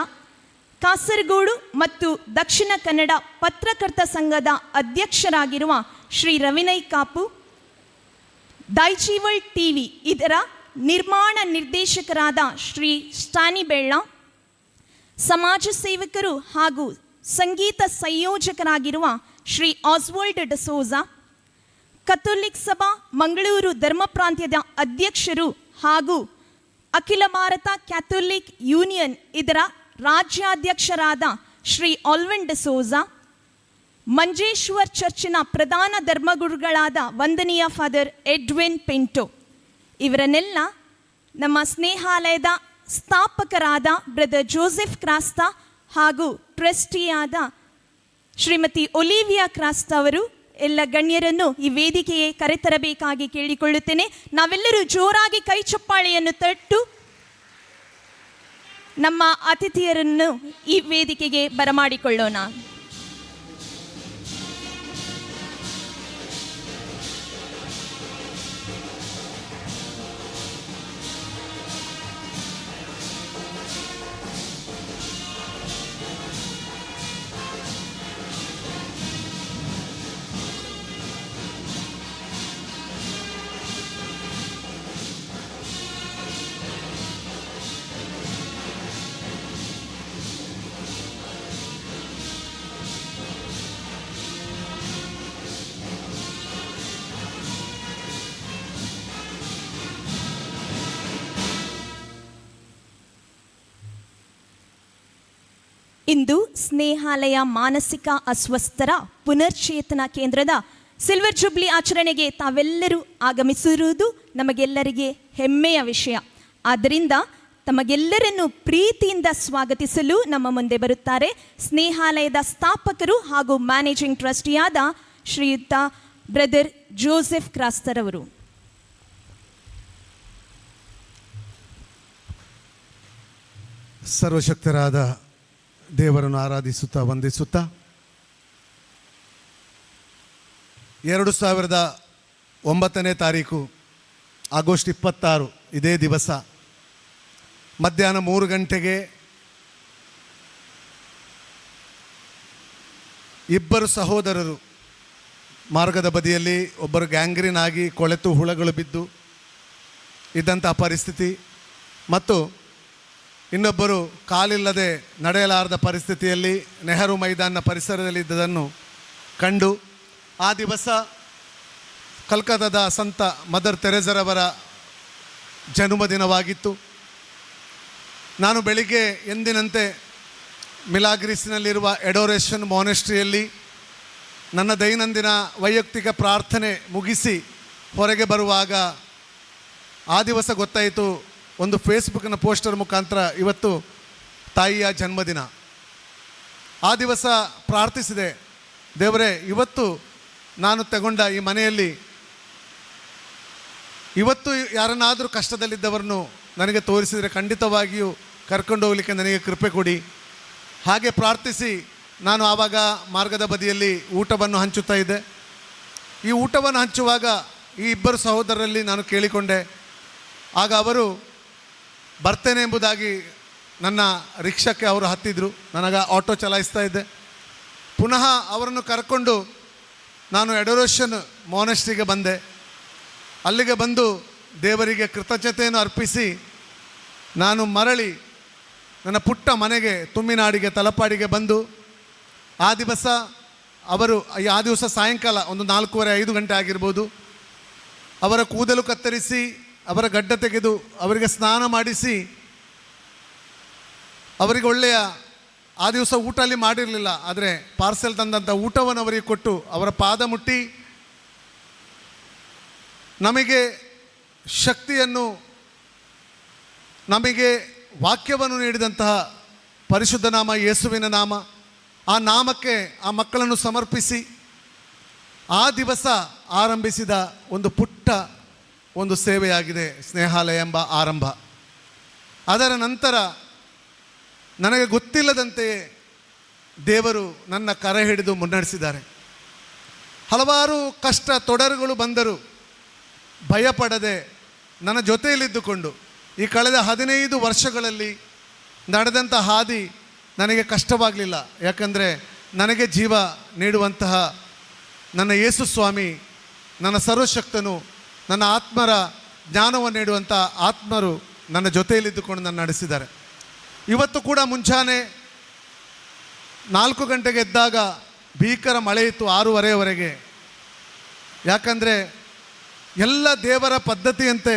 ಕಾಸರಗೋಡು ಮತ್ತು ದಕ್ಷಿಣ ಕನ್ನಡ ಪತ್ರಕರ್ತ ಸಂಘದ ಅಧ್ಯಕ್ಷರಾಗಿರುವ ಶ್ರೀ ರವಿನೈ ಕಾಪು, ದೈಜಿವಲ್ ಟಿವಿ ಇದರ ನಿರ್ಮಾಣ ನಿರ್ದೇಶಕರಾದ ಶ್ರೀ ಸ್ಟಾನಿ ಬೆಳ್ಳ, ಸಮಾಜ ಸೇವಕರು ಹಾಗೂ ಸಂಗೀತ ಸಂಯೋಜಕರಾಗಿರುವ ಶ್ರೀ ಆಸ್ವಾಲ್ಡ್ ಡಿಸೋಜಾ, ಕಥೋಲಿಕ್ ಸಭಾ ಮಂಗಳೂರು ಧರ್ಮ ಪ್ರಾಂತ್ಯದ ಅಧ್ಯಕ್ಷರು ಹಾಗೂ ಅಖಿಲ ಭಾರತ ಕ್ಯಾಥೋಲಿಕ್ ಯೂನಿಯನ್ ಇದರ ರಾಜ್ಯಾಧ್ಯಕ್ಷರಾದ ಶ್ರೀ ಆಲ್ವಿನ್ ಡಿಸೋಜಾ, ಮಂಜೇಶ್ವರ್ ಚರ್ಚಿನ ಪ್ರಧಾನ ಧರ್ಮಗುರುಗಳಾದ ವಂದನೀಯ ಫಾದರ್ ಎಡ್ವಿನ್ ಪಿಂಟೋ ಇವರನ್ನೆಲ್ಲ ನಮ್ಮ ಸ್ನೇಹಾಲಯದ ಸ್ಥಾಪಕರಾದ ಬ್ರದರ್ ಜೋಸೆಫ್ ಕ್ರಾಸ್ತಾ ಹಾಗೂ ಟ್ರಸ್ಟಿಯಾದ ಶ್ರೀಮತಿ ಒಲಿವಿಯಾ ಕ್ರಾಸ್ತಾ ಅವರು ಎಲ್ಲ ಗಣ್ಯರನ್ನು ಈ ವೇದಿಕೆಗೆ ಕರೆತರಬೇಕಾಗಿ ಕೇಳಿಕೊಳ್ಳುತ್ತೇನೆ. ನಾವೆಲ್ಲರೂ ಜೋರಾಗಿ ಕೈ ಚಪ್ಪಾಳೆಯನ್ನು ತಟ್ಟು ನಮ್ಮ ಅತಿಥಿಯರನ್ನು ಈ ವೇದಿಕೆಗೆ ಬರಮಾಡಿಕೊಳ್ಳೋಣ. ಇಂದು ಸ್ನೇಹಾಲಯ ಮಾನಸಿಕ ಅಸ್ವಸ್ಥರ ಪುನರ್ಚೇತನ ಕೇಂದ್ರದ ಸಿಲ್ವರ್ ಜುಬ್ಲಿ ಆಚರಣೆಗೆ ತಾವೆಲ್ಲರೂ ಆಗಮಿಸಿರುವುದು ನಮಗೆಲ್ಲರಿಗೆ ಹೆಮ್ಮೆಯ ವಿಷಯ. ಆದ್ದರಿಂದ ತಮಗೆಲ್ಲರನ್ನು ಪ್ರೀತಿಯಿಂದ ಸ್ವಾಗತಿಸಲು ನಮ್ಮ ಮುಂದೆ ಬರುತ್ತಾರೆ ಸ್ನೇಹಾಲಯದ ಸ್ಥಾಪಕರು ಹಾಗೂ ಮ್ಯಾನೇಜಿಂಗ್ ಟ್ರಸ್ಟಿಯಾದ ಶ್ರೀಯುತ ಬ್ರದರ್ ಜೋಸೆಫ್ ಕ್ರಾಸ್ತರವರು. ಸರ್ವಶಕ್ತರಾದ ದೇವರನ್ನು ಆರಾಧಿಸುತ್ತಾ ವಂದಿಸುತ್ತಾ 2009ನೇ ತಾರೀಕು ಆಗಸ್ಟ್ 26 ಇದೇ ದಿವಸ ಮಧ್ಯಾಹ್ನ 3 ಗಂಟೆಗೆ ಇಬ್ಬರು ಸಹೋದರರು ಮಾರ್ಗದ ಬದಿಯಲ್ಲಿ ಒಬ್ಬರು ಗ್ಯಾಂಗ್ರೀನ್ ಆಗಿ ಕೊಳೆತು ಹುಳಗಳು ಬಿದ್ದು ಇದ್ದಂಥ ಪರಿಸ್ಥಿತಿ ಮತ್ತು ಇನ್ನೊಬ್ಬರು ಕಾಲಿಲ್ಲದೆ ನಡೆಯಲಾರದ ಪರಿಸ್ಥಿತಿಯಲ್ಲಿ ನೆಹರು ಮೈದಾನ ಪರಿಸರದಲ್ಲಿ ಇದ್ದದನ್ನು ಕಂಡು ಆ ದಿವಸ ಕಲ್ಕತ್ತಾದ ಸಂತ ಮದರ್ ತೆರೆಸರವರ ಜನ್ಮದಿನವಾಗಿತ್ತು. ನಾನು ಬೆಳಿಗ್ಗೆ ಎಂದಿನಂತೆ ಮಿಲಾಗ್ರಿಸ್ನಲ್ಲಿರುವ ಎಡೋರೇಷನ್ ಮಾನೆಸ್ಟ್ರಿಯಲ್ಲಿ ನನ್ನ ದೈನಂದಿನ ವೈಯಕ್ತಿಕ ಪ್ರಾರ್ಥನೆ ಮುಗಿಸಿ ಹೊರಗೆ ಬರುವಾಗ ಆ ದಿವಸ ಗೊತ್ತಾಯಿತು, ಒಂದು ಫೇಸ್ಬುಕ್ನ ಪೋಸ್ಟರ್ ಮುಖಾಂತರ ಇವತ್ತು ತಾಯಿಯ ಜನ್ಮದಿನ. ಆ ದಿವಸ ಪ್ರಾರ್ಥಿಸಿದೆ, ದೇವರೇ ಇವತ್ತು ನಾನು ತಗೊಂಡ ಈ ಮನೆಯಲ್ಲಿ ಇವತ್ತು ಯಾರನ್ನಾದರೂ ಕಷ್ಟದಲ್ಲಿದ್ದವರನ್ನು ನನಗೆ ತೋರಿಸಿದರೆ ಖಂಡಿತವಾಗಿಯೂ ಕರ್ಕೊಂಡು ಹೋಗಲಿಕ್ಕೆ ನನಗೆ ಕೃಪೆ ಕೊಡಿ. ಹಾಗೆ ಪ್ರಾರ್ಥಿಸಿ ನಾನು ಆವಾಗ ಮಾರ್ಗದ ಬದಿಯಲ್ಲಿ ಊಟವನ್ನು ಹಂಚುತ್ತಾ ಇದ್ದೆ. ಈ ಊಟವನ್ನು ಹಂಚುವಾಗ ಈ ಇಬ್ಬರು ಸಹೋದರರಲ್ಲಿ ನಾನು ಕೇಳಿಕೊಂಡೆ. ಆಗ ಅವರು ಬರ್ತೇನೆ ಎಂಬುದಾಗಿ ನನ್ನ ರಿಕ್ಷಾಕ್ಕೆ ಅವರು ಹತ್ತಿದರು. ನನಗೆ ಆಟೋ ಚಲಾಯಿಸ್ತಾ ಇದ್ದೆ. ಪುನಃ ಅವರನ್ನು ಕರ್ಕೊಂಡು ನಾನು ಎಡೋರೇಷನ್ ಮಾನೆಸ್ಟ್ರಿಗೆ ಬಂದೆ. ಅಲ್ಲಿಗೆ ಬಂದು ದೇವರಿಗೆ ಕೃತಜ್ಞತೆಯನ್ನು ಅರ್ಪಿಸಿ ನಾನು ಮರಳಿ ನನ್ನ ಪುಟ್ಟ ಮನೆಗೆ ತುಮ್ಮಿನಾಡಿಗೆ ತಲಪಾಡಿಗೆ ಬಂದು ಆ ದಿವಸ ಅವರು ಆ ದಿವಸ ಸಾಯಂಕಾಲ ಒಂದು 4:30-5 ಗಂಟೆ ಆಗಿರ್ಬೋದು, ಅವರ ಕೂದಲು ಕತ್ತರಿಸಿ ಅವರ ಗಡ್ಡ ತೆಗೆದು ಅವರಿಗೆ ಸ್ನಾನ ಮಾಡಿಸಿ ಅವರಿಗೆ ಒಳ್ಳೆಯ ಆ ದಿವಸ ಊಟ ಅಲ್ಲಿ ಮಾಡಿರಲಿಲ್ಲ, ಆದರೆ ಪಾರ್ಸೆಲ್ ತಂದಂಥ ಊಟವನ್ನು ಅವರಿಗೆ ಕೊಟ್ಟು ಅವರ ಪಾದ ಮುಟ್ಟಿ ನಮಗೆ ಶಕ್ತಿಯನ್ನು ನಮಗೆ ವಾಕ್ಯವನ್ನು ನೀಡಿದಂತಹ ಪರಿಶುದ್ಧ ನಾಮ ಯೇಸುವಿನ ನಾಮ, ಆ ನಾಮಕ್ಕೆ ಆ ಮಕ್ಕಳನ್ನು ಸಮರ್ಪಿಸಿ ಆ ದಿವಸ ಆರಂಭಿಸಿದ ಒಂದು ಪುಟ್ಟ ಒಂದು ಸೇವೆಯಾಗಿದೆ ಸ್ನೇಹಾಲಯ ಎಂಬ ಆರಂಭ. ಅದರ ನಂತರ ನನಗೆ ಗೊತ್ತಿಲ್ಲದಂತೆಯೇ ದೇವರು ನನ್ನ ಕರೆ ಹಿಡಿದು ಮುನ್ನಡೆಸಿದ್ದಾರೆ. ಹಲವಾರು ಕಷ್ಟ ತೊಡರುಗಳು ಬಂದರೂ ಭಯಪಡದೆ ನನ್ನ ಜೊತೆಯಲ್ಲಿದ್ದುಕೊಂಡು ಈ ಕಳೆದ 15 ವರ್ಷಗಳಲ್ಲಿ ನಡೆದಂಥ ಹಾದಿ ನನಗೆ ಕಷ್ಟವಾಗಲಿಲ್ಲ. ಯಾಕಂದರೆ ನನಗೆ ಜೀವ ನೀಡುವಂತಹ ನನ್ನ ಯೇಸು ಸ್ವಾಮಿ, ನನ್ನ ಸರ್ವಶಕ್ತನು, ನನ್ನ ಆತ್ಮರ ಜ್ಞಾನವನ್ನು ನೀಡುವಂಥ ಆತ್ಮರು ನನ್ನ ಜೊತೆಯಲ್ಲಿದ್ದುಕೊಂಡು ನನ್ನ ನಡೆಸಿದ್ದಾರೆ. ಇವತ್ತು ಕೂಡ ಮುಂಜಾನೆ 4 ಗಂಟೆಗೆ ಎದ್ದಾಗ ಭೀಕರ ಮಳೆ ಇತ್ತು 6:30ವರೆಗೆ. ಯಾಕಂದರೆ ಎಲ್ಲ ದೇವರ ಪದ್ಧತಿಯಂತೆ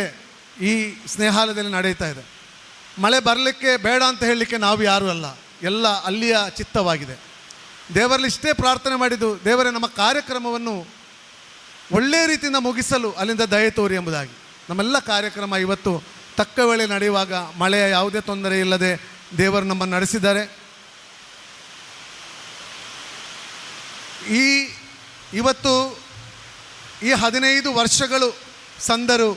ಈ ಸ್ನೇಹಾಲಯದಲ್ಲಿ ನಡೆಯುತ್ತಾ ಇದೆ. ಮಳೆ ಬರಲಿಕ್ಕೆ ಬೇಡ ಅಂತ ಹೇಳಲಿಕ್ಕೆ ನಾವು ಯಾರೂ ಅಲ್ಲ, ಎಲ್ಲ ಅಲ್ಲಿಯ ಚಿತ್ತವಾಗಿದೆ. ದೇವರಲ್ಲಿ ಇಷ್ಟೇ ಪ್ರಾರ್ಥನೆ ಮಾಡಿದ್ದು, ದೇವರೇ ನಮ್ಮ ಕಾರ್ಯಕ್ರಮವನ್ನು ಒಳ್ಳೆಯ ರೀತಿಯಿಂದ ಮುಗಿಸಲು ಅಲ್ಲಿಂದ ದಯೆ ತೋರಿ ಎಂಬುದಾಗಿ. ನಮ್ಮೆಲ್ಲ ಕಾರ್ಯಕ್ರಮ ಇವತ್ತು ತಕ್ಕ ವೇಳೆ ನಡೆಯುವಾಗ ಮಳೆಯ ಯಾವುದೇ ತೊಂದರೆ ಇಲ್ಲದೆ ದೇವರು ನಮ್ಮನ್ನು ನಡೆಸಿದ್ದಾರೆ. ಇವತ್ತು ಈ 15 ವರ್ಷಗಳು ಸಂದರು.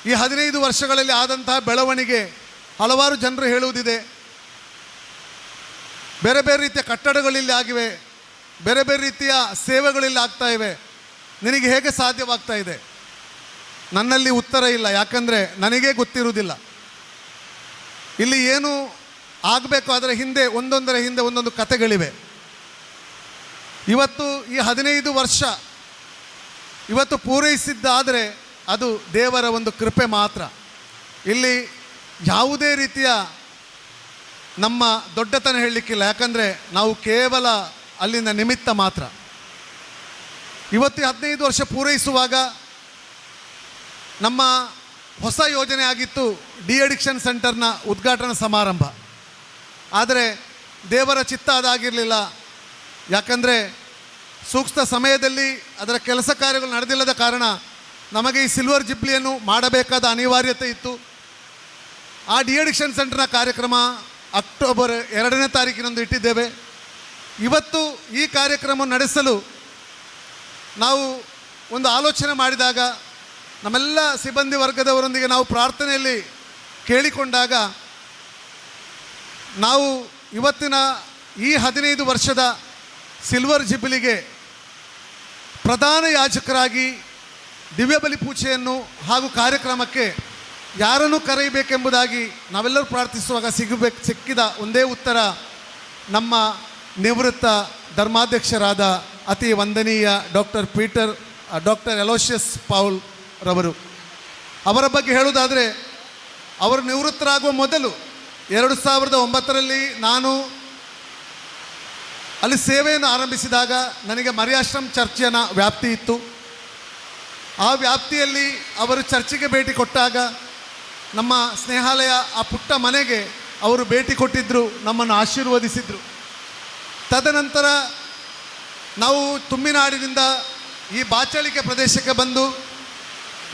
ಈ 15 ವರ್ಷಗಳಲ್ಲಿ ಆದಂತಹ ಬೆಳವಣಿಗೆ ಹಲವಾರು ಜನರು ಹೇಳುವುದಿದೆ. ಬೇರೆ ಬೇರೆ ರೀತಿಯ ಕಟ್ಟಡಗಳಲ್ಲಿ ಆಗಿವೆ, ಬೇರೆ ಬೇರೆ ರೀತಿಯ ಸೇವೆಗಳಲ್ಲಿ ಆಗ್ತಾ ಇವೆ. ನಿನಗೆ ಹೇಗೆ ಸಾಧ್ಯವಾಗ್ತಾ ಇದೆ? ನನ್ನಲ್ಲಿ ಉತ್ತರ ಇಲ್ಲ, ಯಾಕಂದರೆ ನನಗೇ ಗೊತ್ತಿರುವುದಿಲ್ಲ. ಇಲ್ಲಿ ಏನು ಆಗಬೇಕು ಅದರ ಹಿಂದೆ ಒಂದೊಂದರ ಹಿಂದೆ ಒಂದೊಂದು ಕತೆಗಳಿವೆ. ಇವತ್ತು ಈ 15 ವರ್ಷ ಇವತ್ತು ಪೂರೈಸಿದ್ದಾದರೆ ಅದು ದೇವರ ಒಂದು ಕೃಪೆ ಮಾತ್ರ. ಇಲ್ಲಿ ಯಾವುದೇ ರೀತಿಯ ನಮ್ಮ ದೊಡ್ಡತನ ಹೇಳಲಿಕ್ಕಿಲ್ಲ, ಯಾಕಂದರೆ ನಾವು ಕೇವಲ ಅಲ್ಲಿನ ನಿಮಿತ್ತ ಮಾತ್ರ. ಇವತ್ತು 15 ವರ್ಷ ಪೂರೈಸುವಾಗ ನಮ್ಮ ಹೊಸ ಯೋಜನೆ ಆಗಿತ್ತು ಡಿ ಅಡಿಕ್ಷನ್ ಸೆಂಟರ್ನ ಉದ್ಘಾಟನಾ ಸಮಾರಂಭ. ಆದರೆ ದೇವರ ಚಿತ್ತ ಅದಾಗಿರಲಿಲ್ಲ. ಯಾಕಂದರೆ ಸೂಕ್ತ ಸಮಯದಲ್ಲಿ ಅದರ ಕೆಲಸ ಕಾರ್ಯಗಳು ನಡೆದಿಲ್ಲದ ಕಾರಣ ನಮಗೆ ಈ ಸಿಲ್ವರ್ ಜಿಬ್ಲಿಯನ್ನು ಮಾಡಬೇಕಾದ ಅನಿವಾರ್ಯತೆ ಇತ್ತು. ಆ ಡಿ ಅಡಿಕ್ಷನ್ ಸೆಂಟರ್ನ ಕಾರ್ಯಕ್ರಮ ಅಕ್ಟೋಬರ್ 2ನೇ ತಾರೀಕಿನಂದು ಇಟ್ಟಿದ್ದೇವೆ. ಇವತ್ತು ಈ ಕಾರ್ಯಕ್ರಮ ನಡೆಸಲು ನಾವು ಒಂದು ಆಲೋಚನೆ ಮಾಡಿದಾಗ, ನಮ್ಮೆಲ್ಲ ಸಿಬ್ಬಂದಿ ವರ್ಗದವರೊಂದಿಗೆ ನಾವು ಪ್ರಾರ್ಥನೆಯಲ್ಲಿ ಕೇಳಿಕೊಂಡಾಗ, ನಾವು ಇವತ್ತಿನ ಈ 15 ವರ್ಷದ ಸಿಲ್ವರ್ ಜಿಬ್ಲಿಗೆ ಪ್ರಧಾನ ಯಾಜಕರಾಗಿ ದಿವ್ಯಬಲಿ ಪೂಜೆಯನ್ನು ಹಾಗೂ ಕಾರ್ಯಕ್ರಮಕ್ಕೆ ಯಾರನ್ನು ಕರೆಯಬೇಕೆಂಬುದಾಗಿ ನಾವೆಲ್ಲರೂ ಪ್ರಾರ್ಥಿಸುವಾಗ ಸಿಕ್ಕಿದ ಒಂದೇ ಉತ್ತರ ನಮ್ಮ ನಿವೃತ್ತ ಧರ್ಮಾಧ್ಯಕ್ಷರಾದ ಅತಿ ವಂದನೀಯ ಡಾಕ್ಟರ್ ಎಲೋಷಿಯಸ್ ಪೌಲ್ ರವರು. ಅವರ ಬಗ್ಗೆ ಹೇಳುವುದಾದರೆ, ಅವರು ನಿವೃತ್ತರಾಗುವ ಮೊದಲು 2009ರಲ್ಲಿ ನಾನು ಅಲ್ಲಿ ಸೇವೆಯನ್ನು ಆರಂಭಿಸಿದಾಗ ನನಗೆ ಮರಿಯಾಶ್ರಮ್ ಚರ್ಚಿನ ವ್ಯಾಪ್ತಿ ಇತ್ತು. ಆ ವ್ಯಾಪ್ತಿಯಲ್ಲಿ ಅವರು ಚರ್ಚಿಗೆ ಭೇಟಿ ಕೊಟ್ಟಾಗ ನಮ್ಮ ಸ್ನೇಹಾಲಯ ಆ ಪುಟ್ಟ ಮನೆಗೆ ಅವರು ಭೇಟಿ ಕೊಟ್ಟಿದ್ದರು, ನಮ್ಮನ್ನು ಆಶೀರ್ವದಿಸಿದರು. ತದನಂತರ ನಾವು ತುಮ್ಮಿನಾಡಿನಿಂದ ಈ ಬಾಚಳಿಕೆ ಪ್ರದೇಶಕ್ಕೆ ಬಂದು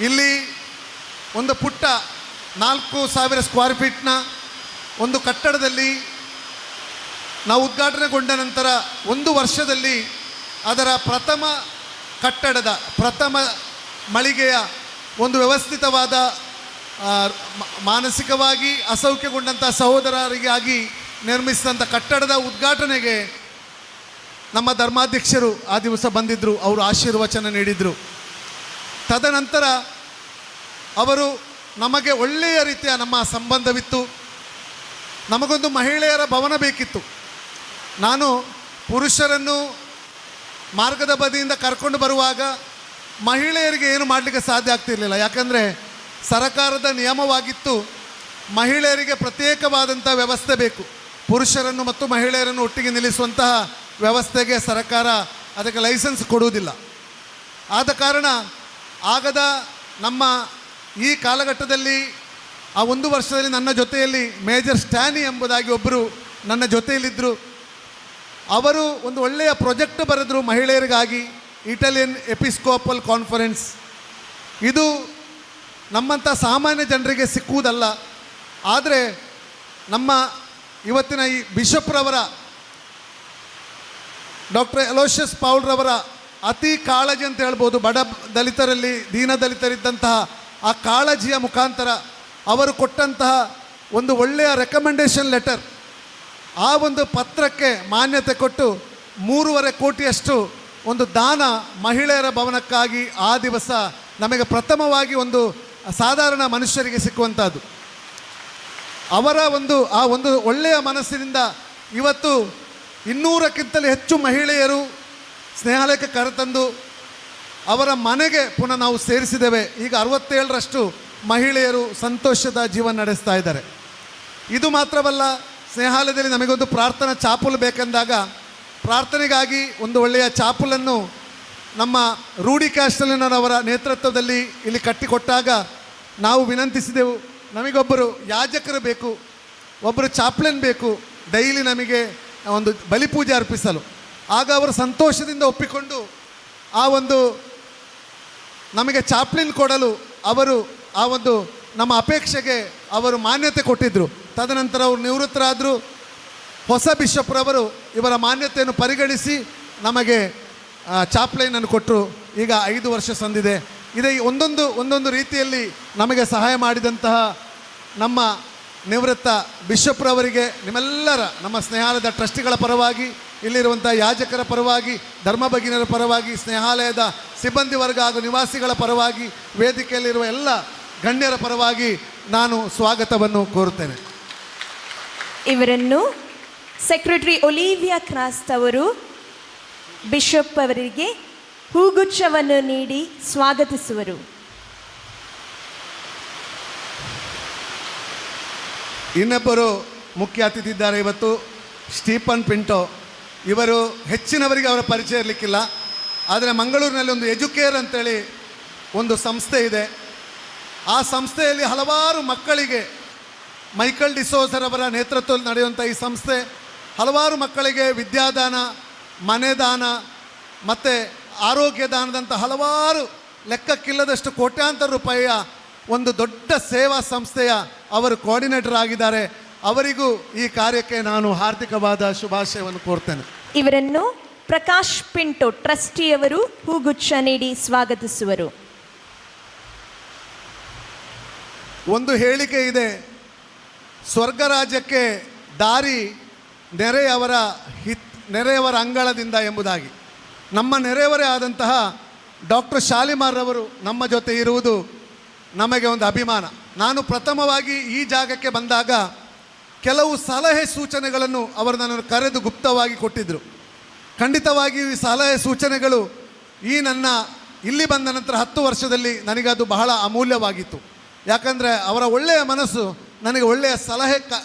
ಇಲ್ಲಿ ಒಂದು ಪುಟ್ಟ 4000 ಸ್ಕ್ವೇರ್ ಫೀಟ್ನ ಒಂದು ಕಟ್ಟಡದಲ್ಲಿ ನಾವು ಉದ್ಘಾಟನೆಗೊಂಡ ನಂತರ ಒಂದು ವರ್ಷದಲ್ಲಿ ಅದರ ಪ್ರಥಮ ಕಟ್ಟಡದ ಪ್ರಥಮ ಮಳಿಗೆಯ ಒಂದು ವ್ಯವಸ್ಥಿತವಾದ ಮಾನಸಿಕವಾಗಿ ಅಸೌಖ್ಯಗೊಂಡಂಥ ಸಹೋದರರಿಗಾಗಿ ನಿರ್ಮಿಸಿದಂಥ ಕಟ್ಟಡದ ಉದ್ಘಾಟನೆಗೆ ನಮ್ಮ ಧರ್ಮಾಧ್ಯಕ್ಷರು ಆ ದಿವಸ ಬಂದಿದ್ದರು. ಅವರು ಆಶೀರ್ವಚನ ನೀಡಿದರು. ತದನಂತರ ಅವರು ನಮಗೆ ಒಳ್ಳೆಯ ರೀತಿಯ ನಮ್ಮ ಸಂಬಂಧವಿತ್ತು. ನಮಗೊಂದು ಮಹಿಳೆಯರ ಭವನ ಬೇಕಿತ್ತು. ನಾನು ಪುರುಷರನ್ನು ಮಾರ್ಗದ ಬದಿಯಿಂದ ಕರ್ಕೊಂಡು ಬರುವಾಗ ಮಹಿಳೆಯರಿಗೆ ಏನು ಮಾಡಲಿಕ್ಕೆ ಸಾಧ್ಯ ಆಗ್ತಿರಲಿಲ್ಲ. ಯಾಕಂದರೆ ಸರಕಾರದ ನಿಯಮವಾಗಿತ್ತು, ಮಹಿಳೆಯರಿಗೆ ಪ್ರತ್ಯೇಕವಾದಂಥ ವ್ಯವಸ್ಥೆ ಬೇಕು. ಪುರುಷರನ್ನು ಮತ್ತು ಮಹಿಳೆಯರನ್ನು ಒಟ್ಟಿಗೆ ನಿಲ್ಲಿಸುವಂತಹ ವ್ಯವಸ್ಥೆಗೆ ಸರಕಾರ ಅದಕ್ಕೆ ಲೈಸೆನ್ಸ್ ಕೊಡುವುದಿಲ್ಲ. ಆದ ಕಾರಣ ಆಗದ ನಮ್ಮ ಈ ಕಾಲಘಟ್ಟದಲ್ಲಿ ಆ ಒಂದು ವರ್ಷದಲ್ಲಿ ನನ್ನ ಜೊತೆಯಲ್ಲಿ ಮೇಜರ್ ಸ್ಟ್ಯಾನಿ ಎಂಬುದಾಗಿ ಒಬ್ಬರು ನನ್ನ ಜೊತೆಯಲ್ಲಿದ್ದರು. ಅವರು ಒಂದು ಒಳ್ಳೆಯ ಪ್ರಾಜೆಕ್ಟ್ ಬರೆದರು ಮಹಿಳೆಯರಿಗಾಗಿ, ಇಟಾಲಿಯನ್ ಎಪಿಸ್ಕೋಪಲ್ ಕಾನ್ಫರೆನ್ಸ್. ಇದು ನಮ್ಮಂಥ ಸಾಮಾನ್ಯ ಜನರಿಗೆ ಸಿಕ್ಕುವುದಲ್ಲ. ಆದರೆ ನಮ್ಮ ಇವತ್ತಿನ ಈ ಬಿಷಪ್ರವರ ಡಾಕ್ಟರ್ ಎಲೋಷಿಯಸ್ ಪೌಲ್ರವರ ಅತಿ ಕಾಳಜಿ ಅಂತ ಹೇಳ್ಬೋದು. ಬಡ ದಲಿತರಲ್ಲಿ ದೀನ ದಲಿತರಿದ್ದಂತಹ ಆ ಕಾಳಜಿಯ ಮುಖಾಂತರ ಅವರು ಕೊಟ್ಟಂತಹ ಒಂದು ಒಳ್ಳೆಯ ರೆಕಮೆಂಡೇಷನ್ ಲೆಟರ್, ಆ ಒಂದು ಪತ್ರಕ್ಕೆ ಮಾನ್ಯತೆ ಕೊಟ್ಟು 3.5 ಕೋಟಿಯಷ್ಟು ಒಂದು ದಾನ ಮಹಿಳೆಯರ ಭವನಕ್ಕಾಗಿ ಆ ದಿವಸ ನಮಗೆ ಪ್ರಥಮವಾಗಿ ಒಂದು ಸಾಧಾರಣ ಮನುಷ್ಯರಿಗೆ ಸಿಕ್ಕುವಂಥದ್ದು. ಅವರ ಒಂದು ಆ ಒಂದು ಒಳ್ಳೆಯ ಮನಸ್ಸಿನಿಂದ ಇವತ್ತು 200ಕ್ಕಿಂತಲೂ ಹೆಚ್ಚು ಮಹಿಳೆಯರು ಸ್ನೇಹಾಲಯಕ್ಕೆ ಕರೆತಂದು ಅವರ ಮನೆಗೆ ಪುನಃ ನಾವು ಸೇರಿಸಿದ್ದೇವೆ. ಈಗ 67ರಷ್ಟು ಮಹಿಳೆಯರು ಸಂತೋಷದ ಜೀವನ ನಡೆಸ್ತಾ ಇದ್ದಾರೆ. ಇದು ಮಾತ್ರವಲ್ಲ, ಸ್ನೇಹಾಲಯದಲ್ಲಿ ನಮಗೊಂದು ಪ್ರಾರ್ಥನಾ ಚಾಪುಲು ಬೇಕೆಂದಾಗ ಪ್ರಾರ್ಥನೆಗಾಗಿ ಒಂದು ಒಳ್ಳೆಯ ಚಾಪುಲನ್ನು ನಮ್ಮ ರೂಡಿ ಕ್ಯಾಸ್ಟಲಿನವರ ನೇತೃತ್ವದಲ್ಲಿ ಇಲ್ಲಿ ಕಟ್ಟಿಕೊಟ್ಟಾಗ ನಾವು ವಿನಂತಿಸಿದೆವು, ನಮಗೊಬ್ಬರು ಯಾಜಕರು ಬೇಕು, ಒಬ್ಬರು ಚಾಪ್ಲೆನ್ ಬೇಕು, ಡೈಲಿ ನಮಗೆ ಒಂದು ಬಲಿಪೂಜೆ ಅರ್ಪಿಸಲು. ಆಗ ಅವರು ಸಂತೋಷದಿಂದ ಒಪ್ಪಿಕೊಂಡು ಆ ಒಂದು ನಮಗೆ ಚಾಪ್ಲಿನ್ ಕೊಡಲು ಅವರು ಆ ಒಂದು ನಮ್ಮ ಅಪೇಕ್ಷೆಗೆ ಅವರು ಮಾನ್ಯತೆ ಕೊಟ್ಟಿದ್ದರು. ತದನಂತರ ಅವರು ನಿವೃತ್ತರಾದರು. ಹೊಸ ಬಿಷಪ್ರವರು ಇವರ ಮಾನ್ಯತೆಯನ್ನು ಪರಿಗಣಿಸಿ ನಮಗೆ ಚಾಪ್ಲೈನನ್ನು ಕೊಟ್ಟರು. ಈಗ 5 ವರ್ಷ ಸಂದಿದೆ. ಇದೇ ಒಂದೊಂದು ಒಂದೊಂದು ರೀತಿಯಲ್ಲಿ ನಮಗೆ ಸಹಾಯ ಮಾಡಿದಂತಹ ನಮ್ಮ ನಿವೃತ್ತ ಬಿಷಪ್ರವರಿಗೆ ನಿಮ್ಮೆಲ್ಲರ ನಮ್ಮ ಸ್ನೇಹಾಲಯದ ಟ್ರಸ್ಟಿಗಳ ಪರವಾಗಿ, ಇಲ್ಲಿರುವಂಥ ಯಾಜಕರ ಪರವಾಗಿ, ಧರ್ಮಭಗಿನರ ಪರವಾಗಿ, ಸ್ನೇಹಾಲಯದ ಸಿಬ್ಬಂದಿ ವರ್ಗ ಹಾಗೂ ನಿವಾಸಿಗಳ ಪರವಾಗಿ, ವೇದಿಕೆಯಲ್ಲಿರುವ ಎಲ್ಲ ಗಣ್ಯರ ಪರವಾಗಿ ನಾನು ಸ್ವಾಗತವನ್ನು ಕೋರುತ್ತೇನೆ. ಇವರನ್ನು ಸೆಕ್ರೆಟರಿ ಒಲಿವಿಯಾ ಕ್ರಾಸ್ತ್ ಅವರು ಬಿಷಪ್ ಅವರಿಗೆ ಹೂಗುಚ್ಛವನ್ನು ನೀಡಿ ಸ್ವಾಗತಿಸುವರು. ಇನ್ನೊಬ್ಬರು ಮುಖ್ಯ ಅತಿಥಿ ಇದ್ದಾರೆ ಇವತ್ತು, ಸ್ಟೀಫನ್ ಪಿಂಟೋ. ಇವರು ಹೆಚ್ಚಿನವರಿಗೆ ಅವರ ಪರಿಚಯ ಇರಲಿಕ್ಕಿಲ್ಲ, ಆದರೆ ಮಂಗಳೂರಿನಲ್ಲಿ ಒಂದು ಎಜುಕೇರ್ ಅಂತೇಳಿ ಒಂದು ಸಂಸ್ಥೆ ಇದೆ. ಆ ಸಂಸ್ಥೆಯಲ್ಲಿ ಹಲವಾರು ಮಕ್ಕಳಿಗೆ, ಮೈಕಲ್ ಡಿಸೋಸರವರ ನೇತೃತ್ವದಲ್ಲಿ ನಡೆಯುವಂಥ ಈ ಸಂಸ್ಥೆ ಹಲವಾರು ಮಕ್ಕಳಿಗೆ ವಿದ್ಯಾದಾನ, ಮನೆದಾನ ಮತ್ತು ಆರೋಗ್ಯದಾನದಂಥ ಹಲವಾರು ಲೆಕ್ಕಕ್ಕಿಲ್ಲದಷ್ಟು ಕೋಟ್ಯಾಂತರ ರೂಪಾಯಿಯ ಒಂದು ದೊಡ್ಡ ಸೇವಾ ಸಂಸ್ಥೆಯ ಅವರು ಕೋಆರ್ಡಿನೇಟರ್ ಆಗಿದ್ದಾರೆ. ಅವರಿಗೂ ಈ ಕಾರ್ಯಕ್ಕೆ ನಾನು ಹಾರ್ದಿಕವಾದ ಶುಭಾಶಯವನ್ನು ಕೋರ್ತೇನೆ. ಇವರನ್ನು ಪ್ರಕಾಶ್ ಪಿಂಟೋ ಟ್ರಸ್ಟಿಯವರು ಹೂಗುಚ್ಛ ನೀಡಿ ಸ್ವಾಗತಿಸುವರು. ಒಂದು ಹೇಳಿಕೆ ಇದೆ, ಸ್ವರ್ಗರಾಜ್ಯಕ್ಕೆ ದಾರಿ ನೆರೆಯವರ ಅಂಗಳದಿಂದ ಎಂಬುದಾಗಿ. ನಮ್ಮ ನೆರೆಯವರೇ ಆದಂತಹ ಡಾಕ್ಟರ್ ಶಾಲಿಮಾರ್ರವರು ನಮ್ಮ ಜೊತೆ ಇರುವುದು ನಮಗೆ ಒಂದು ಅಭಿಮಾನ. ನಾನು ಪ್ರಥಮವಾಗಿ ಈ ಜಾಗಕ್ಕೆ ಬಂದಾಗ ಕೆಲವು ಸಲಹೆ ಸೂಚನೆಗಳನ್ನು ಅವರು ನನ್ನನ್ನು ಕರೆದು ಗುಪ್ತವಾಗಿ ಕೊಟ್ಟಿದ್ದರು. ಖಂಡಿತವಾಗಿಯೂ ಈ ಸಲಹೆ ಸೂಚನೆಗಳು ಈ ನನ್ನ ಇಲ್ಲಿ ಬಂದ ನಂತರ 10 ವರ್ಷದಲ್ಲಿ ನನಗದು ಬಹಳ ಅಮೂಲ್ಯವಾಗಿತ್ತು. ಯಾಕಂದರೆ ಅವರ ಒಳ್ಳೆಯ ಮನಸ್ಸು ನನಗೆ ಒಳ್ಳೆಯ ಸಲಹೆ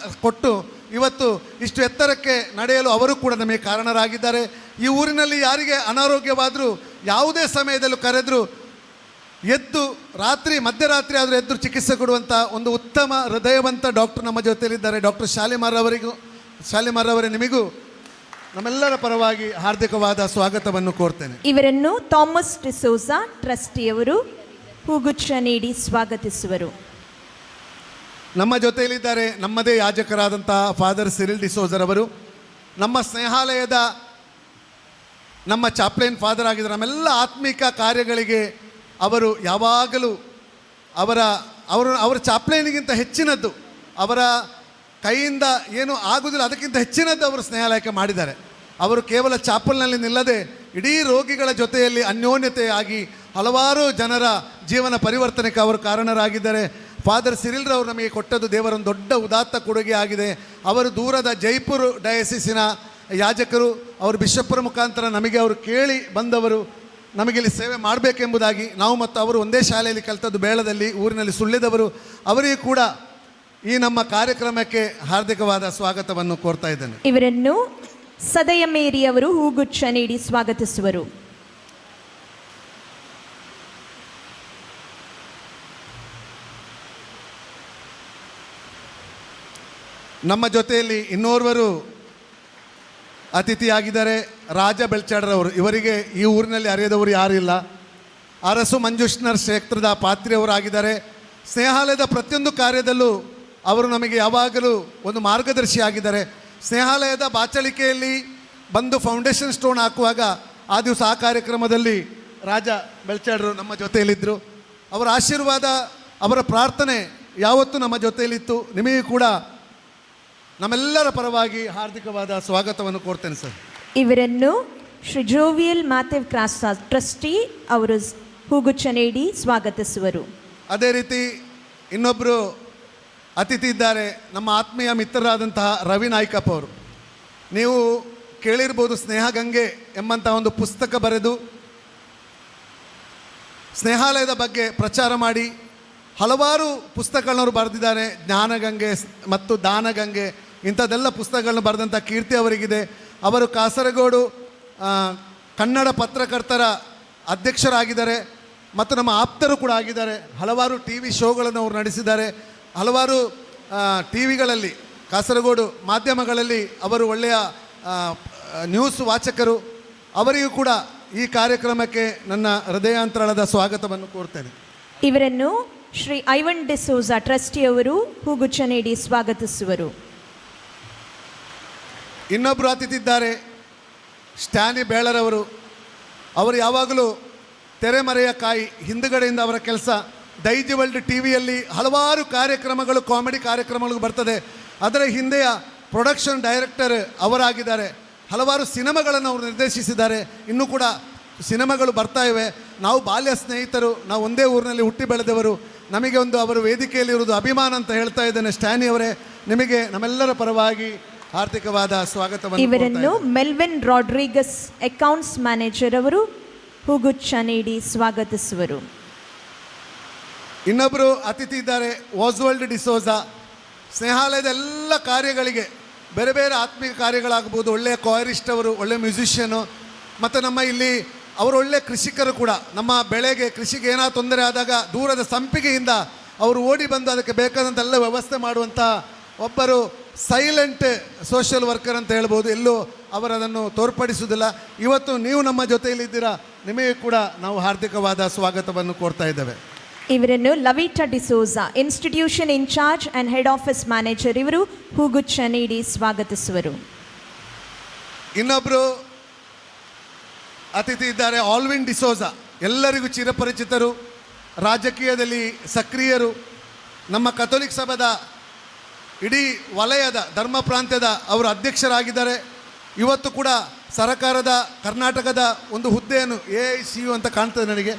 ಕೊಟ್ಟು ಇವತ್ತು ಇಷ್ಟು ಎತ್ತರಕ್ಕೆ ನಡೆಯಲು ಅವರು ಕೂಡ ನಮಗೆ ಕಾರಣರಾಗಿದ್ದಾರೆ. ಈ ಊರಿನಲ್ಲಿ ಯಾರಿಗೆ ಅನಾರೋಗ್ಯವಾದರೂ ಯಾವುದೇ ಸಮಯದಲ್ಲೂ ಕರೆದರೂ ಎದ್ದು ರಾತ್ರಿ ಮಧ್ಯರಾತ್ರಿ ಆದರೂ ಎದ್ದು ಚಿಕಿತ್ಸೆ ಕೊಡುವಂಥ ಒಂದು ಉತ್ತಮ ಹೃದಯವಂತ ಡಾಕ್ಟರ್ ನಮ್ಮ ಜೊತೆಯಲ್ಲಿದ್ದಾರೆ. ಡಾಕ್ಟರ್ ಶಾಲಿಮಾರ್ ಅವರೇ, ನಿಮಗೂ ನಮ್ಮೆಲ್ಲರ ಪರವಾಗಿ ಹಾರ್ದಿಕವಾದ ಸ್ವಾಗತವನ್ನು ಕೋರ್ತೇನೆ. ಇವರನ್ನು ಥಾಮಸ್ ಡಿಸೋಜಾ ಟ್ರಸ್ಟಿಯವರು ಹೂಗುಚ್ಛ ನೀಡಿ ಸ್ವಾಗತಿಸುವರು. ನಮ್ಮ ಜೊತೆಯಲ್ಲಿದ್ದಾರೆ ನಮ್ಮದೇ ಯಾಜಕರಾದಂಥ ಫಾದರ್ ಸಿರಿಲ್ ಡಿಸೋಜರ್ ಅವರು. ನಮ್ಮ ಸ್ನೇಹಾಲಯದ ನಮ್ಮ ಚಾಪ್ಲೇನ್ ಫಾದರ್ ಆಗಿದ್ದಾರೆ. ನಮ್ಮೆಲ್ಲ ಆತ್ಮಿಕ ಕಾರ್ಯಗಳಿಗೆ ಅವರು ಯಾವಾಗಲೂ ಅವರ ಅವರು ಅವರ ಚಾಪ್ಲೇನಿಗಿಂತ ಹೆಚ್ಚಿನದ್ದು, ಅವರ ಕೈಯಿಂದ ಏನೂ ಆಗುವುದಿಲ್ಲ, ಅದಕ್ಕಿಂತ ಹೆಚ್ಚಿನದ್ದು ಅವರು ಸ್ನೇಹಾಲಯಕ್ಕೆ ಮಾಡಿದ್ದಾರೆ. ಅವರು ಕೇವಲ ಚಾಪಲ್ನಲ್ಲಿ ನಿಲ್ಲದೆ ಇಡೀ ರೋಗಿಗಳ ಜೊತೆಯಲ್ಲಿ ಅನ್ಯೋನ್ಯತೆಯಾಗಿ ಹಲವಾರು ಜನರ ಜೀವನ ಪರಿವರ್ತನೆಗೆ ಅವರು ಕಾರಣರಾಗಿದ್ದಾರೆ. ಫಾದರ್ ಸಿರಿಲ್ರವರು ನಮಗೆ ಕೊಟ್ಟದ್ದು ದೇವರೊಂದು ದೊಡ್ಡ ಉದಾತ್ತ ಕೊಡುಗೆ ಆಗಿದೆ. ಅವರು ದೂರದ ಜೈಪುರ್ ಡಯಸಿಸಿನ ಯಾಜಕರು. ಅವರು ಬಿಷಪ್ಪರ ಮುಖಾಂತರ ನಮಗೆ ಅವರು ಕೇಳಿ ಬಂದವರು, ನಮಗೆ ಇಲ್ಲಿ ಸೇವೆ ಮಾಡಬೇಕೆಂಬುದಾಗಿ. ನಾವು ಮತ್ತು ಅವರು ಒಂದೇ ಶಾಲೆಯಲ್ಲಿ ಕಲಿತದ್ದು, ಬೇಳದಲ್ಲಿ, ಊರಿನಲ್ಲಿ ಸುಳ್ಳಿದವರು. ಅವರಿಗೂ ಕೂಡ ಈ ನಮ್ಮ ಕಾರ್ಯಕ್ರಮಕ್ಕೆ ಹಾರ್ದಿಕವಾದ ಸ್ವಾಗತವನ್ನು ಕೋರ್ತಾ ಇದ್ದೇನೆ. ಇವರನ್ನು ಸದಯ ಮೇರಿ ಅವರು ಹೂಗುಚ್ಛ ನೀಡಿ ಸ್ವಾಗತಿಸುವರು. ನಮ್ಮ ಜೊತೆಯಲ್ಲಿ ಇನ್ನೋರ್ವರು ಅತಿಥಿಯಾಗಿದ್ದಾರೆ, ರಾಜ ಬೆಳ್ಚಾಡ್ರವರು. ಇವರಿಗೆ ಈ ಊರಿನಲ್ಲಿ ಅರಿಯದವರು ಯಾರಿಲ್ಲ. ಅರಸು ಮಂಜುಷ್ಣರ್ ಕ್ಷೇತ್ರದ ಪಾತ್ರಿಯವರಾಗಿದ್ದಾರೆ. ಸ್ನೇಹಾಲಯದ ಪ್ರತಿಯೊಂದು ಕಾರ್ಯದಲ್ಲೂ ಅವರು ನಮಗೆ ಯಾವಾಗಲೂ ಒಂದು ಮಾರ್ಗದರ್ಶಿಯಾಗಿದ್ದಾರೆ. ಸ್ನೇಹಾಲಯದ ಬಾಚಳಿಕೆಯಲ್ಲಿ ಬಂದು ಫೌಂಡೇಶನ್ ಸ್ಟೋನ್ ಹಾಕುವಾಗ ಆ ದಿವಸ ಆ ಕಾರ್ಯಕ್ರಮದಲ್ಲಿ ರಾಜ ಬೆಳ್ಚಾಡ್ರು ನಮ್ಮ ಜೊತೆಯಲ್ಲಿದ್ದರು. ಅವರ ಆಶೀರ್ವಾದ, ಅವರ ಪ್ರಾರ್ಥನೆ ಯಾವತ್ತೂ ನಮ್ಮ ಜೊತೆಯಲ್ಲಿತ್ತು. ನಿಮಗೂ ಕೂಡ ನಮ್ಮೆಲ್ಲರ ಪರವಾಗಿ ಹಾರ್ದಿಕವಾದ ಸ್ವಾಗತವನ್ನು ಕೋರ್ತೇನೆ ಸರ್. ಇವರನ್ನು ಶ್ರೀ ಜೋವಿಯಲ್ ಮಾಥೇವ್ ಕ್ರಾಸ್ತಾ ಟ್ರಸ್ಟಿ ಅವರು ಹೂಗುಚ್ಛ ನೀಡಿ ಸ್ವಾಗತಿಸುವರು. ಅದೇ ರೀತಿ ಇನ್ನೊಬ್ಬರು ಅತಿಥಿ ಇದ್ದಾರೆ, ನಮ್ಮ ಆತ್ಮೀಯ ಮಿತ್ರರಾದಂತಹ ರವಿ ನಾಯ್ಕಪ್ಪ ಅವರು. ನೀವು ಕೇಳಿರ್ಬೋದು, ಸ್ನೇಹಗಂಗೆ ಎಂಬಂಥ ಒಂದು ಪುಸ್ತಕ ಬರೆದು ಸ್ನೇಹಾಲಯದ ಬಗ್ಗೆ ಪ್ರಚಾರ ಮಾಡಿ ಹಲವಾರು ಪುಸ್ತಕಗಳನ್ನವರು ಬರೆದಿದ್ದಾರೆ. ಜ್ಞಾನಗಂಗೆ ಮತ್ತು ದಾನಗಂಗೆ ಇಂಥದ್ದೆಲ್ಲ ಪುಸ್ತಕಗಳನ್ನು ಬರೆದಂಥ ಕೀರ್ತಿ ಅವರಿಗಿದೆ. ಅವರು ಕಾಸರಗೋಡು ಕನ್ನಡ ಪತ್ರಕರ್ತರ ಅಧ್ಯಕ್ಷರಾಗಿದ್ದಾರೆ ಮತ್ತು ನಮ್ಮ ಆಪ್ತರು ಕೂಡ ಆಗಿದ್ದಾರೆ. ಹಲವಾರು ಟಿ ವಿ ಶೋಗಳನ್ನು ಅವರು ನಡೆಸಿದ್ದಾರೆ. ಹಲವಾರು ಟಿ ವಿಗಳಲ್ಲಿ, ಕಾಸರಗೋಡು ಮಾಧ್ಯಮಗಳಲ್ಲಿ ಅವರು ಒಳ್ಳೆಯ ನ್ಯೂಸ್ ವಾಚಕರು. ಅವರಿಗೂ ಕೂಡ ಈ ಕಾರ್ಯಕ್ರಮಕ್ಕೆ ನನ್ನ ಹೃದಯಾಂತರಾಳದ ಸ್ವಾಗತವನ್ನು ಕೋರ್ತೇನೆ. ಇವರನ್ನು ಶ್ರೀ ಐವನ್ ಡಿಸೋಜಾ ಟ್ರಸ್ಟಿಯವರು ಹೂಗುಚ್ಛ ನೀಡಿ ಸ್ವಾಗತಿಸುವರು. ಇನ್ನೊಬ್ಬರು ಅತಿಥಿದ್ದಾರೆ, ಸ್ಟ್ಯಾನಿ ಬೇಳರವರು. ಅವರು ಯಾವಾಗಲೂ ತೆರೆಮರೆಯ ಕಾಯಿ, ಹಿಂದುಗಡೆಯಿಂದ ಅವರ ಕೆಲಸ. ದೈಜಿ ವರ್ಲ್ಡ್ ಟಿ ವಿಯಲ್ಲಿ ಹಲವಾರು ಕಾರ್ಯಕ್ರಮಗಳು, ಕಾಮಿಡಿ ಕಾರ್ಯಕ್ರಮಗಳು ಬರ್ತದೆ. ಅದರ ಹಿಂದೆಯ ಪ್ರೊಡಕ್ಷನ್ ಡೈರೆಕ್ಟರ್ ಅವರಾಗಿದ್ದಾರೆ. ಹಲವಾರು ಸಿನಿಮಾಗಳನ್ನು ಅವರು ನಿರ್ದೇಶಿಸಿದ್ದಾರೆ. ಇನ್ನೂ ಕೂಡ ಸಿನಿಮಾಗಳು ಬರ್ತಾ ಇವೆ. ನಾವು ಬಾಲ್ಯ ಸ್ನೇಹಿತರು, ನಾವು ಒಂದೇ ಊರಿನಲ್ಲಿ ಹುಟ್ಟಿ ಬೆಳೆದವರು. ನಮಗೆ ಒಂದು ಅವರು ವೇದಿಕೆಯಲ್ಲಿರುವುದು ಅಭಿಮಾನ ಅಂತ ಹೇಳ್ತಾ ಇದ್ದೇನೆ. ಸ್ಟ್ಯಾನಿ ಅವರೇ, ನಿಮಗೆ ನಮ್ಮೆಲ್ಲರ ಪರವಾಗಿ ಹಾರ್ದಿಕವಾದ ಸ್ವಾಗತವನ್ನು. ಇವರನ್ನು ಮೆಲ್ವಿನ್ ರಾಡ್ರಿಗಸ್, ಅಕೌಂಟ್ಸ್ ಮ್ಯಾನೇಜರ್ ಅವರು ಹೂಗುಚ್ಛ ನೀಡಿ ಸ್ವಾಗತಿಸುವರು. ಇನ್ನೊಬ್ಬರು ಅತಿಥಿ ಇದ್ದಾರೆ, ವಾಸ್ವಲ್ಡ್ ಡಿಸೋಜಾ. ಸ್ನೇಹಾಲಯದ ಎಲ್ಲ ಕಾರ್ಯಗಳಿಗೆ, ಬೇರೆ ಬೇರೆ ಆತ್ಮೀಕ ಕಾರ್ಯಗಳಾಗ್ಬೋದು, ಒಳ್ಳೆಯ ಕಾಯರಿಸ್ಟ್ ಅವರು, ಒಳ್ಳೆಯ ಮ್ಯೂಸಿಷಿಯನು, ಮತ್ತು ನಮ್ಮ ಇಲ್ಲಿ ಅವರು ಒಳ್ಳೆಯ ಕೃಷಿಕರು ಕೂಡ. ನಮ್ಮ ಬೆಳೆಗೆ, ಕೃಷಿಗೆ ಏನಾದ್ರು ತೊಂದರೆ ಆದಾಗ ದೂರದ ಸಂಪಿಗೆಯಿಂದ ಅವರು ಓಡಿ ಬಂದು ಅದಕ್ಕೆ ಬೇಕಾದಂಥ ಎಲ್ಲ ವ್ಯವಸ್ಥೆ ಮಾಡುವಂಥ ಒಬ್ಬರು ಸೈಲೆಂಟ್ ಸೋಷಿಯಲ್ ವರ್ಕರ್ ಅಂತ ಹೇಳ್ಬೋದು. ಎಲ್ಲೂ ಅವರು ಅದನ್ನು ತೋರ್ಪಡಿಸುವುದಿಲ್ಲ. ಇವತ್ತು ನೀವು ನಮ್ಮ ಜೊತೆಯಲ್ಲಿದ್ದೀರಾ, ನಿಮಗೆ ಕೂಡ ನಾವು ಹಾರ್ದಿಕವಾದ ಸ್ವಾಗತವನ್ನು ಕೋರ್ತಾ ಇದ್ದೇವೆ. ಇವರನ್ನು ಲವಿಟಾ D'Souza, institution incharge and head office manager ಇವರು ಹೂಗುಚ್ಛ ನೀಡಿ ಸ್ವಾಗತಿಸುವರು. ಇನ್ನೊಬ್ಬರು ಅತಿಥಿ ಇದ್ದಾರೆ, ಆಲ್ವಿನ್ ಡಿಸೋಜಾ. ಎಲ್ಲರಿಗೂ ಚಿರಪರಿಚಿತರು, ರಾಜಕೀಯದಲ್ಲಿ ಸಕ್ರಿಯರು. ನಮ್ಮ ಕಥೋಲಿಕ್ ಸಭೆದ ಇಡೀ ವಲಯದ ಧರ್ಮ ಪ್ರಾಂತ್ಯದ ಅವರು ಅಧ್ಯಕ್ಷರಾಗಿದ್ದಾರೆ. ಇವತ್ತು ಕೂಡ ಸರಕಾರದ ಕರ್ನಾಟಕದ ಒಂದು ಹುದ್ದೆಯನ್ನು, ಎಐಸಿಯು ಅಂತ ಕಾಣ್ತದೆ ನನಗೆ,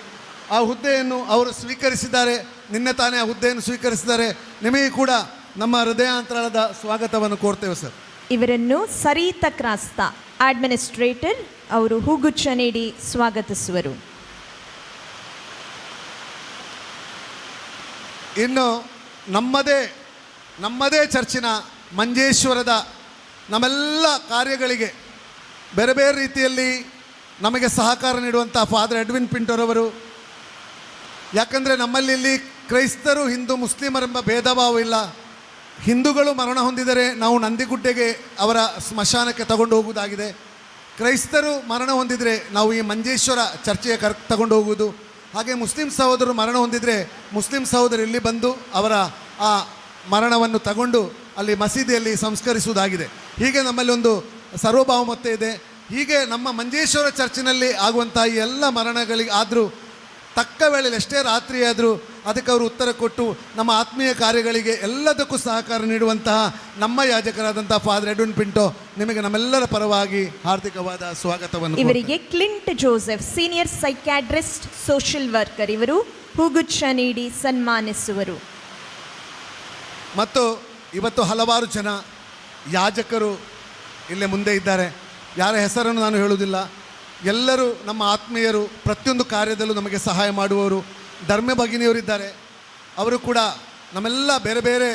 ಆ ಹುದ್ದೆಯನ್ನು ಅವರು ಸ್ವೀಕರಿಸಿದ್ದಾರೆ. ನಿನ್ನೆ ತಾನೇ ಆ ಹುದ್ದೆಯನ್ನು ಸ್ವೀಕರಿಸಿದ್ದಾರೆ. ನಿಮಗೆ ಕೂಡ ನಮ್ಮ ಹೃದಯಾಂತರಾಳದ ಸ್ವಾಗತವನ್ನು ಕೋರ್ತೇವೆ ಸರ್. ಇವರನ್ನು ಸರಿತಾ ಕ್ರಾಸ್ತ, ಅಡ್ಮಿನಿಸ್ಟ್ರೇಟರ್ ಅವರು ಹೂಗುಚ್ಛ ನೀಡಿ ಸ್ವಾಗತಿಸುವರು. ಇನ್ನು ನಮ್ಮದೇ ನಮ್ಮದೇ ಚರ್ಚಿನ ಮಂಜೇಶ್ವರದ ನಮ್ಮೆಲ್ಲ ಕಾರ್ಯಗಳಿಗೆ ಬೇರೆ ಬೇರೆ ರೀತಿಯಲ್ಲಿ ನಮಗೆ ಸಹಕಾರ ನೀಡುವಂಥ ಫಾದರ್ ಎಡ್ವಿನ್ ಪಿಂಟೋರವರು. ಯಾಕಂದರೆ ನಮ್ಮಲ್ಲಿ ಇಲ್ಲಿ ಕ್ರೈಸ್ತರು, ಹಿಂದೂ, ಮುಸ್ಲಿಮರೆಂಬ ಭೇದ ಭಾವ ಇಲ್ಲ. ಹಿಂದೂಗಳು ಮರಣ ಹೊಂದಿದರೆ ನಾವು ನಂದಿಗುಡ್ಡೆಗೆ ಅವರ ಸ್ಮಶಾನಕ್ಕೆ ತಗೊಂಡು ಹೋಗುವುದಾಗಿದೆ. ಕ್ರೈಸ್ತರು ಮರಣ ಹೊಂದಿದರೆ ನಾವು ಈ ಮಂಜೇಶ್ವರ ಚರ್ಚೆಗೆ ತಗೊಂಡು ಹೋಗುವುದು. ಹಾಗೆ ಮುಸ್ಲಿಂ ಸಹೋದರರು ಮರಣ ಹೊಂದಿದರೆ ಮುಸ್ಲಿಂ ಸಹೋದರರು ಇಲ್ಲಿ ಬಂದು ಅವರ ಆ ಮರಣವನ್ನು ತಗೊಂಡು ಅಲ್ಲಿ ಮಸೀದಿಯಲ್ಲಿ ಸಂಸ್ಕರಿಸುವುದಾಗಿದೆ. ಹೀಗೆ ನಮ್ಮಲ್ಲಿ ಒಂದು ಸಾರ್ವಭೌಮತೆ ಇದೆ. ಹೀಗೆ ನಮ್ಮ ಮಂಜೇಶ್ವರ ಚರ್ಚಿನಲ್ಲಿ ಆಗುವಂಥ ಈ ಎಲ್ಲ ಮರಣಗಳಿಗೆ ಆದರೂ ತಕ್ಕ ವೇಳೆಯಲ್ಲಿ, ಎಷ್ಟೇ ರಾತ್ರಿ ಆದರೂ ಅದಕ್ಕೆ ಅವರು ಉತ್ತರ ಕೊಟ್ಟು ನಮ್ಮ ಆತ್ಮೀಯ ಕಾರ್ಯಗಳಿಗೆ ಎಲ್ಲದಕ್ಕೂ ಸಹಕಾರ ನೀಡುವಂತಹ ನಮ್ಮ ಯಾಜಕರಾದಂಥ ಫಾದರ್ ಎಡ್ವಿನ್ ಪಿಂಟೋ ನಿಮಗೆ ನಮ್ಮೆಲ್ಲರ ಪರವಾಗಿ ಹಾರ್ದಿಕವಾದ ಸ್ವಾಗತವನ್ನು. ಇವರಿಗೆ Clint Joseph, senior psychiatrist, social worker ಇವರು ಹೂಗುಚ್ಛ ನೀಡಿ ಸನ್ಮಾನಿಸುವರು. ಮತ್ತು ಇವತ್ತು ಹಲವಾರು ಜನ ಯಾಜಕರು ಇಲ್ಲೇ ಮುಂದೆ ಇದ್ದಾರೆ. ಯಾರ ಹೆಸರನ್ನು ನಾನು ಹೇಳುವುದಿಲ್ಲ. ಎಲ್ಲರೂ ನಮ್ಮ ಆತ್ಮೀಯರು, ಪ್ರತಿಯೊಂದು ಕಾರ್ಯದಲ್ಲೂ ನಮಗೆ ಸಹಾಯ ಮಾಡುವವರು. ಧರ್ಮ ಭಗಿನಿಯವರಿದ್ದಾರೆ, ಅವರು ಕೂಡ ನಮ್ಮೆಲ್ಲ ಬೇರೆ ಬೇರೆ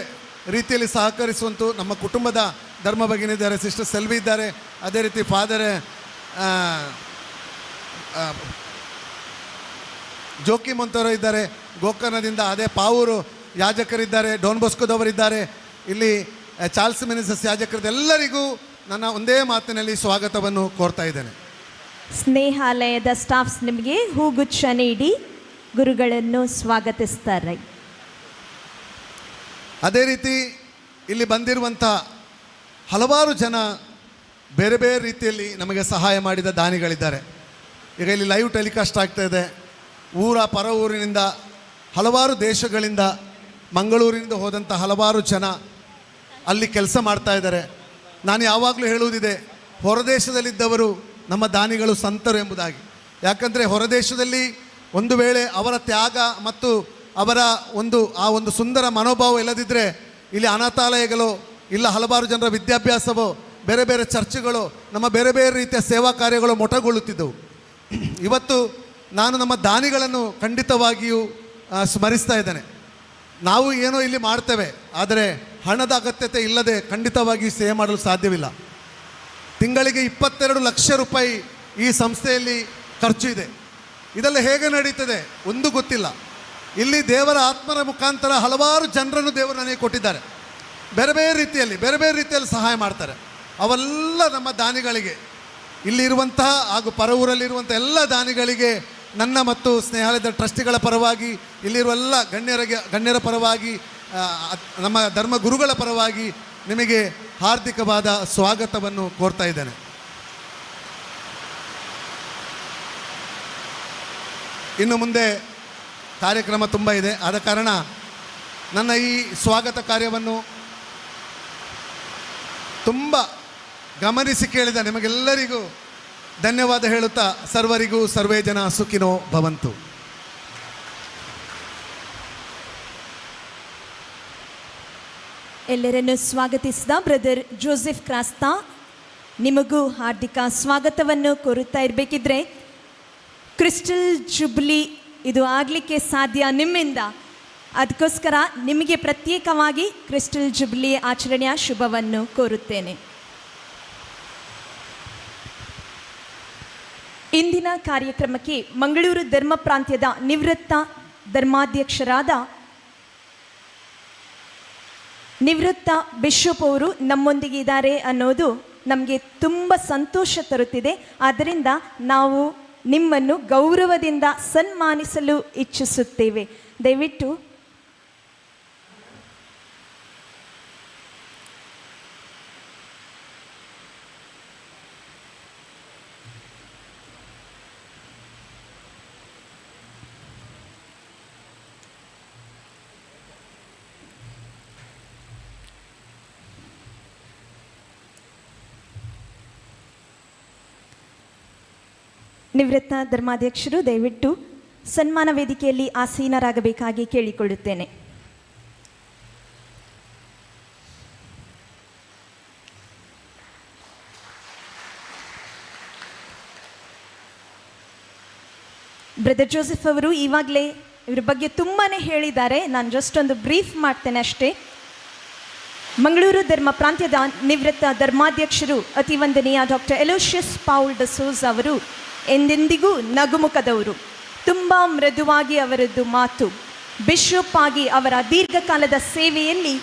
ರೀತಿಯಲ್ಲಿ ಸಹಕರಿಸುವಂಥ ನಮ್ಮ ಕುಟುಂಬದ ಧರ್ಮ ಭಗಿನಿ ಇದ್ದಾರೆ, ಸಿಸ್ಟರ್ ಸೆಲ್ವಿ ಇದ್ದಾರೆ. ಅದೇ ರೀತಿ ಫಾದರ್ ಜೋಕಿ ಮಂತವರು ಇದ್ದಾರೆ ಗೋಕರ್ಣದಿಂದ, ಅದೇ ಪಾವೂರು ಯಾಜಕರಿದ್ದಾರೆ, ಡಾನ್ ಬೋಸ್ಕೋದವರಿದ್ದಾರೆ, ಇಲ್ಲಿ ಚಾರ್ಲ್ಸ್ ಮಿನಿಸಸ್ ಯಾಜಕರಿದ್ದಾರೆ. ಎಲ್ಲರಿಗೂ ನನ್ನ ಒಂದೇ ಮಾತಿನಲ್ಲಿ ಸ್ವಾಗತವನ್ನು ಕೋರ್ತಾ ಇದ್ದೇನೆ. ಸ್ನೇಹಾಲಯದ ಸ್ಟಾಫ್ಸ್ ನಿಮಗೆ ಹೂಗುಚ್ಛ ನೀಡಿ ಗುರುಗಳನ್ನು ಸ್ವಾಗತಿಸ್ತಾರೆ. ಅದೇ ರೀತಿ ಇಲ್ಲಿ ಬಂದಿರುವಂಥ ಹಲವಾರು ಜನ ಬೇರೆ ಬೇರೆ ರೀತಿಯಲ್ಲಿ ನಮಗೆ ಸಹಾಯ ಮಾಡಿದ ದಾನಿಗಳಿದ್ದಾರೆ. ಈಗ ಇಲ್ಲಿ ಲೈವ್ ಟೆಲಿಕಾಸ್ಟ್ ಆಗ್ತಾ ಇದೆ. ಊರ ಪರ ಊರಿನಿಂದ, ಹಲವಾರು ದೇಶಗಳಿಂದ, ಮಂಗಳೂರಿನಿಂದ ಹೋದಂಥ ಹಲವಾರು ಜನ ಅಲ್ಲಿ ಕೆಲಸ ಮಾಡ್ತಾ ಇದ್ದಾರೆ. ನಾನು ಯಾವಾಗಲೂ ಹೇಳುವುದಿದೆ, ಹೊರದೇಶದಲ್ಲಿದ್ದವರು ನಮ್ಮ ದಾನಿಗಳು ಸಂತರು ಎಂಬುದಾಗಿ. ಯಾಕಂದರೆ ಹೊರದೇಶದಲ್ಲಿ ಒಂದು ವೇಳೆ ಅವರ ತ್ಯಾಗ ಮತ್ತು ಅವರ ಒಂದು ಆ ಒಂದು ಸುಂದರ ಮನೋಭಾವ ಇಲ್ಲದಿದ್ದರೆ ಇಲ್ಲಿ ಅನಾಥಾಲಯಗಳು ಇಲ್ಲ, ಹಲವಾರು ಜನರ ವಿದ್ಯಾಭ್ಯಾಸವೋ, ಬೇರೆ ಬೇರೆ ಚರ್ಚುಗಳು, ನಮ್ಮ ಬೇರೆ ಬೇರೆ ರೀತಿಯ ಸೇವಾ ಕಾರ್ಯಗಳು ಮೊಟಕುಗೊಳ್ಳುತ್ತಿದ್ದವು. ಇವತ್ತು ನಾನು ನಮ್ಮ ದಾನಿಗಳನ್ನು ಖಂಡಿತವಾಗಿಯೂ ಸ್ಮರಿಸ್ತಾ ಇದ್ದೇನೆ. ನಾವು ಏನೋ ಇಲ್ಲಿ ಮಾಡ್ತೇವೆ, ಆದರೆ ಹಣದ ಅಗತ್ಯತೆ ಇಲ್ಲದೆ ಖಂಡಿತವಾಗಿಯೂ ಸೇವೆ ಮಾಡಲು ಸಾಧ್ಯವಿಲ್ಲ. ತಿಂಗಳಿಗೆ 22 ಲಕ್ಷ ರೂಪಾಯಿ ಈ ಸಂಸ್ಥೆಯಲ್ಲಿ ಖರ್ಚು ಇದೆ. ಇದೆಲ್ಲ ಹೇಗೆ ನಡೀತದೆ ಒಂದು ಗೊತ್ತಿಲ್ಲ. ಇಲ್ಲಿ ದೇವರ ಆತ್ಮರ ಮುಖಾಂತರ ಹಲವಾರು ಜನರನ್ನು ದೇವರು ನನಗೆ ಕೊಟ್ಟಿದ್ದಾರೆ. ಬೇರೆ ಬೇರೆ ರೀತಿಯಲ್ಲಿ ಬೇರೆ ಬೇರೆ ರೀತಿಯಲ್ಲಿ ಸಹಾಯ ಮಾಡ್ತಾರೆ. ಅವೆಲ್ಲ ನಮ್ಮ ದಾನಿಗಳಿಗೆ, ಇಲ್ಲಿರುವಂತಹ ಹಾಗೂ ಪರ ಊರಲ್ಲಿರುವಂಥ ಎಲ್ಲ ದಾನಿಗಳಿಗೆ ನನ್ನ ಮತ್ತು ಸ್ನೇಹಾಲಯದ ಟ್ರಸ್ಟಿಗಳ ಪರವಾಗಿ, ಇಲ್ಲಿರುವ ಎಲ್ಲ ಗಣ್ಯರ ಪರವಾಗಿ, ನಮ್ಮ ಧರ್ಮ ಗುರುಗಳ ಪರವಾಗಿ ನಿಮಗೆ ಹಾರ್ದಿಕವಾದ ಸ್ವಾಗತವನ್ನು ಕೋರ್ತಾ ಇದ್ದೇನೆ. ಇನ್ನು ಮುಂದೆ ಕಾರ್ಯಕ್ರಮ ತುಂಬ ಇದೆ, ಆದ ಕಾರಣ ನನ್ನ ಈ ಸ್ವಾಗತ ಕಾರ್ಯವನ್ನು ತುಂಬ ಗಮನಿಸಿ ಕೇಳಿದ ನಿಮಗೆಲ್ಲರಿಗೂ ಧನ್ಯವಾದ ಹೇಳುತ್ತಾ ಸರ್ವರಿಗೂ ಸರ್ವೇ ಜನ ಸುಖಿನೋ ಭವಂತು. ಎಲ್ಲರನ್ನು ಸ್ವಾಗತಿಸಿದ ಬ್ರದರ್ ಜೋಸೆಫ್ ಕ್ರಾಸ್ತಾ ನಿಮಗೂ ಹಾರ್ದಿಕ ಸ್ವಾಗತವನ್ನು ಕೋರುತ್ತಾ ಇರಬೇಕಿದ್ರೆ, ಕ್ರಿಸ್ಟಲ್ ಜುಬ್ಲಿ ಇದು ಆಗಲಿಕ್ಕೆ ಸಾಧ್ಯ ನಿಮ್ಮಿಂದ. ಅದಕ್ಕೋಸ್ಕರ ನಿಮಗೆ ಪ್ರತ್ಯೇಕವಾಗಿ ಕ್ರಿಸ್ಟಲ್ ಜುಬ್ಲಿ ಆಚರಣೆಯ ಶುಭವನ್ನು ಕೋರುತ್ತೇನೆ. ಇಂದಿನ ಕಾರ್ಯಕ್ರಮಕ್ಕೆ ಮಂಗಳೂರು ಧರ್ಮ ಪ್ರಾಂತ್ಯದ ನಿವೃತ್ತ ಧರ್ಮಾಧ್ಯಕ್ಷರಾದ ನಿವೃತ್ತ ಬಿಷಪ್ ಅವರು ನಮ್ಮೊಂದಿಗೆ ಇದ್ದಾರೆ ಅನ್ನೋದು ನಮಗೆ ತುಂಬ ಸಂತೋಷ ತರುತ್ತಿದೆ. ಆದ್ದರಿಂದ ನಾವು ನಿಮ್ಮನ್ನು ಗೌರವದಿಂದ ಸನ್ಮಾನಿಸಲು ಇಚ್ಛಿಸುತ್ತೇವೆ. ದಯವಿಟ್ಟು ನಿವೃತ್ತ ಧರ್ಮಾಧ್ಯಕ್ಷರು ದಯವಿಟ್ಟು ಸನ್ಮಾನ ವೇದಿಕೆಯಲ್ಲಿ ಆಸೀನರಾಗಬೇಕಾಗಿ ಕೇಳಿಕೊಳ್ಳುತ್ತೇನೆ. ಬ್ರದರ್ ಜೋಸೆಫ್ ಅವರು ಈವಾಗಲೇ ಇವ್ರ ಬಗ್ಗೆ ತುಂಬಾ ಹೇಳಿದ್ದಾರೆ. ನಾನು ಜಸ್ಟ್ ಒಂದು ಬ್ರೀಫ್ ಮಾಡ್ತೇನೆ ಅಷ್ಟೇ. ಮಂಗಳೂರು ಧರ್ಮ ಪ್ರಾಂತ್ಯದ ನಿವೃತ್ತ ಧರ್ಮಾಧ್ಯಕ್ಷರು ಅತಿವಂದನೀಯ ಡಾಕ್ಟರ್ ಎಲೋಷಿಯಸ್ ಪೌಲ್ ಡಿಸೋಜ್ ಅವರು ಎಂದೆಂದಿಗೂ ನಗುಮುಖದವರು. ತುಂಬ ಮೃದುವಾಗಿ ಅವರದ್ದು ಮಾತು. ಬಿಷಪ್ ಆಗಿ ಅವರ ದೀರ್ಘಕಾಲದ ಸೇವೆಯಲ್ಲಿ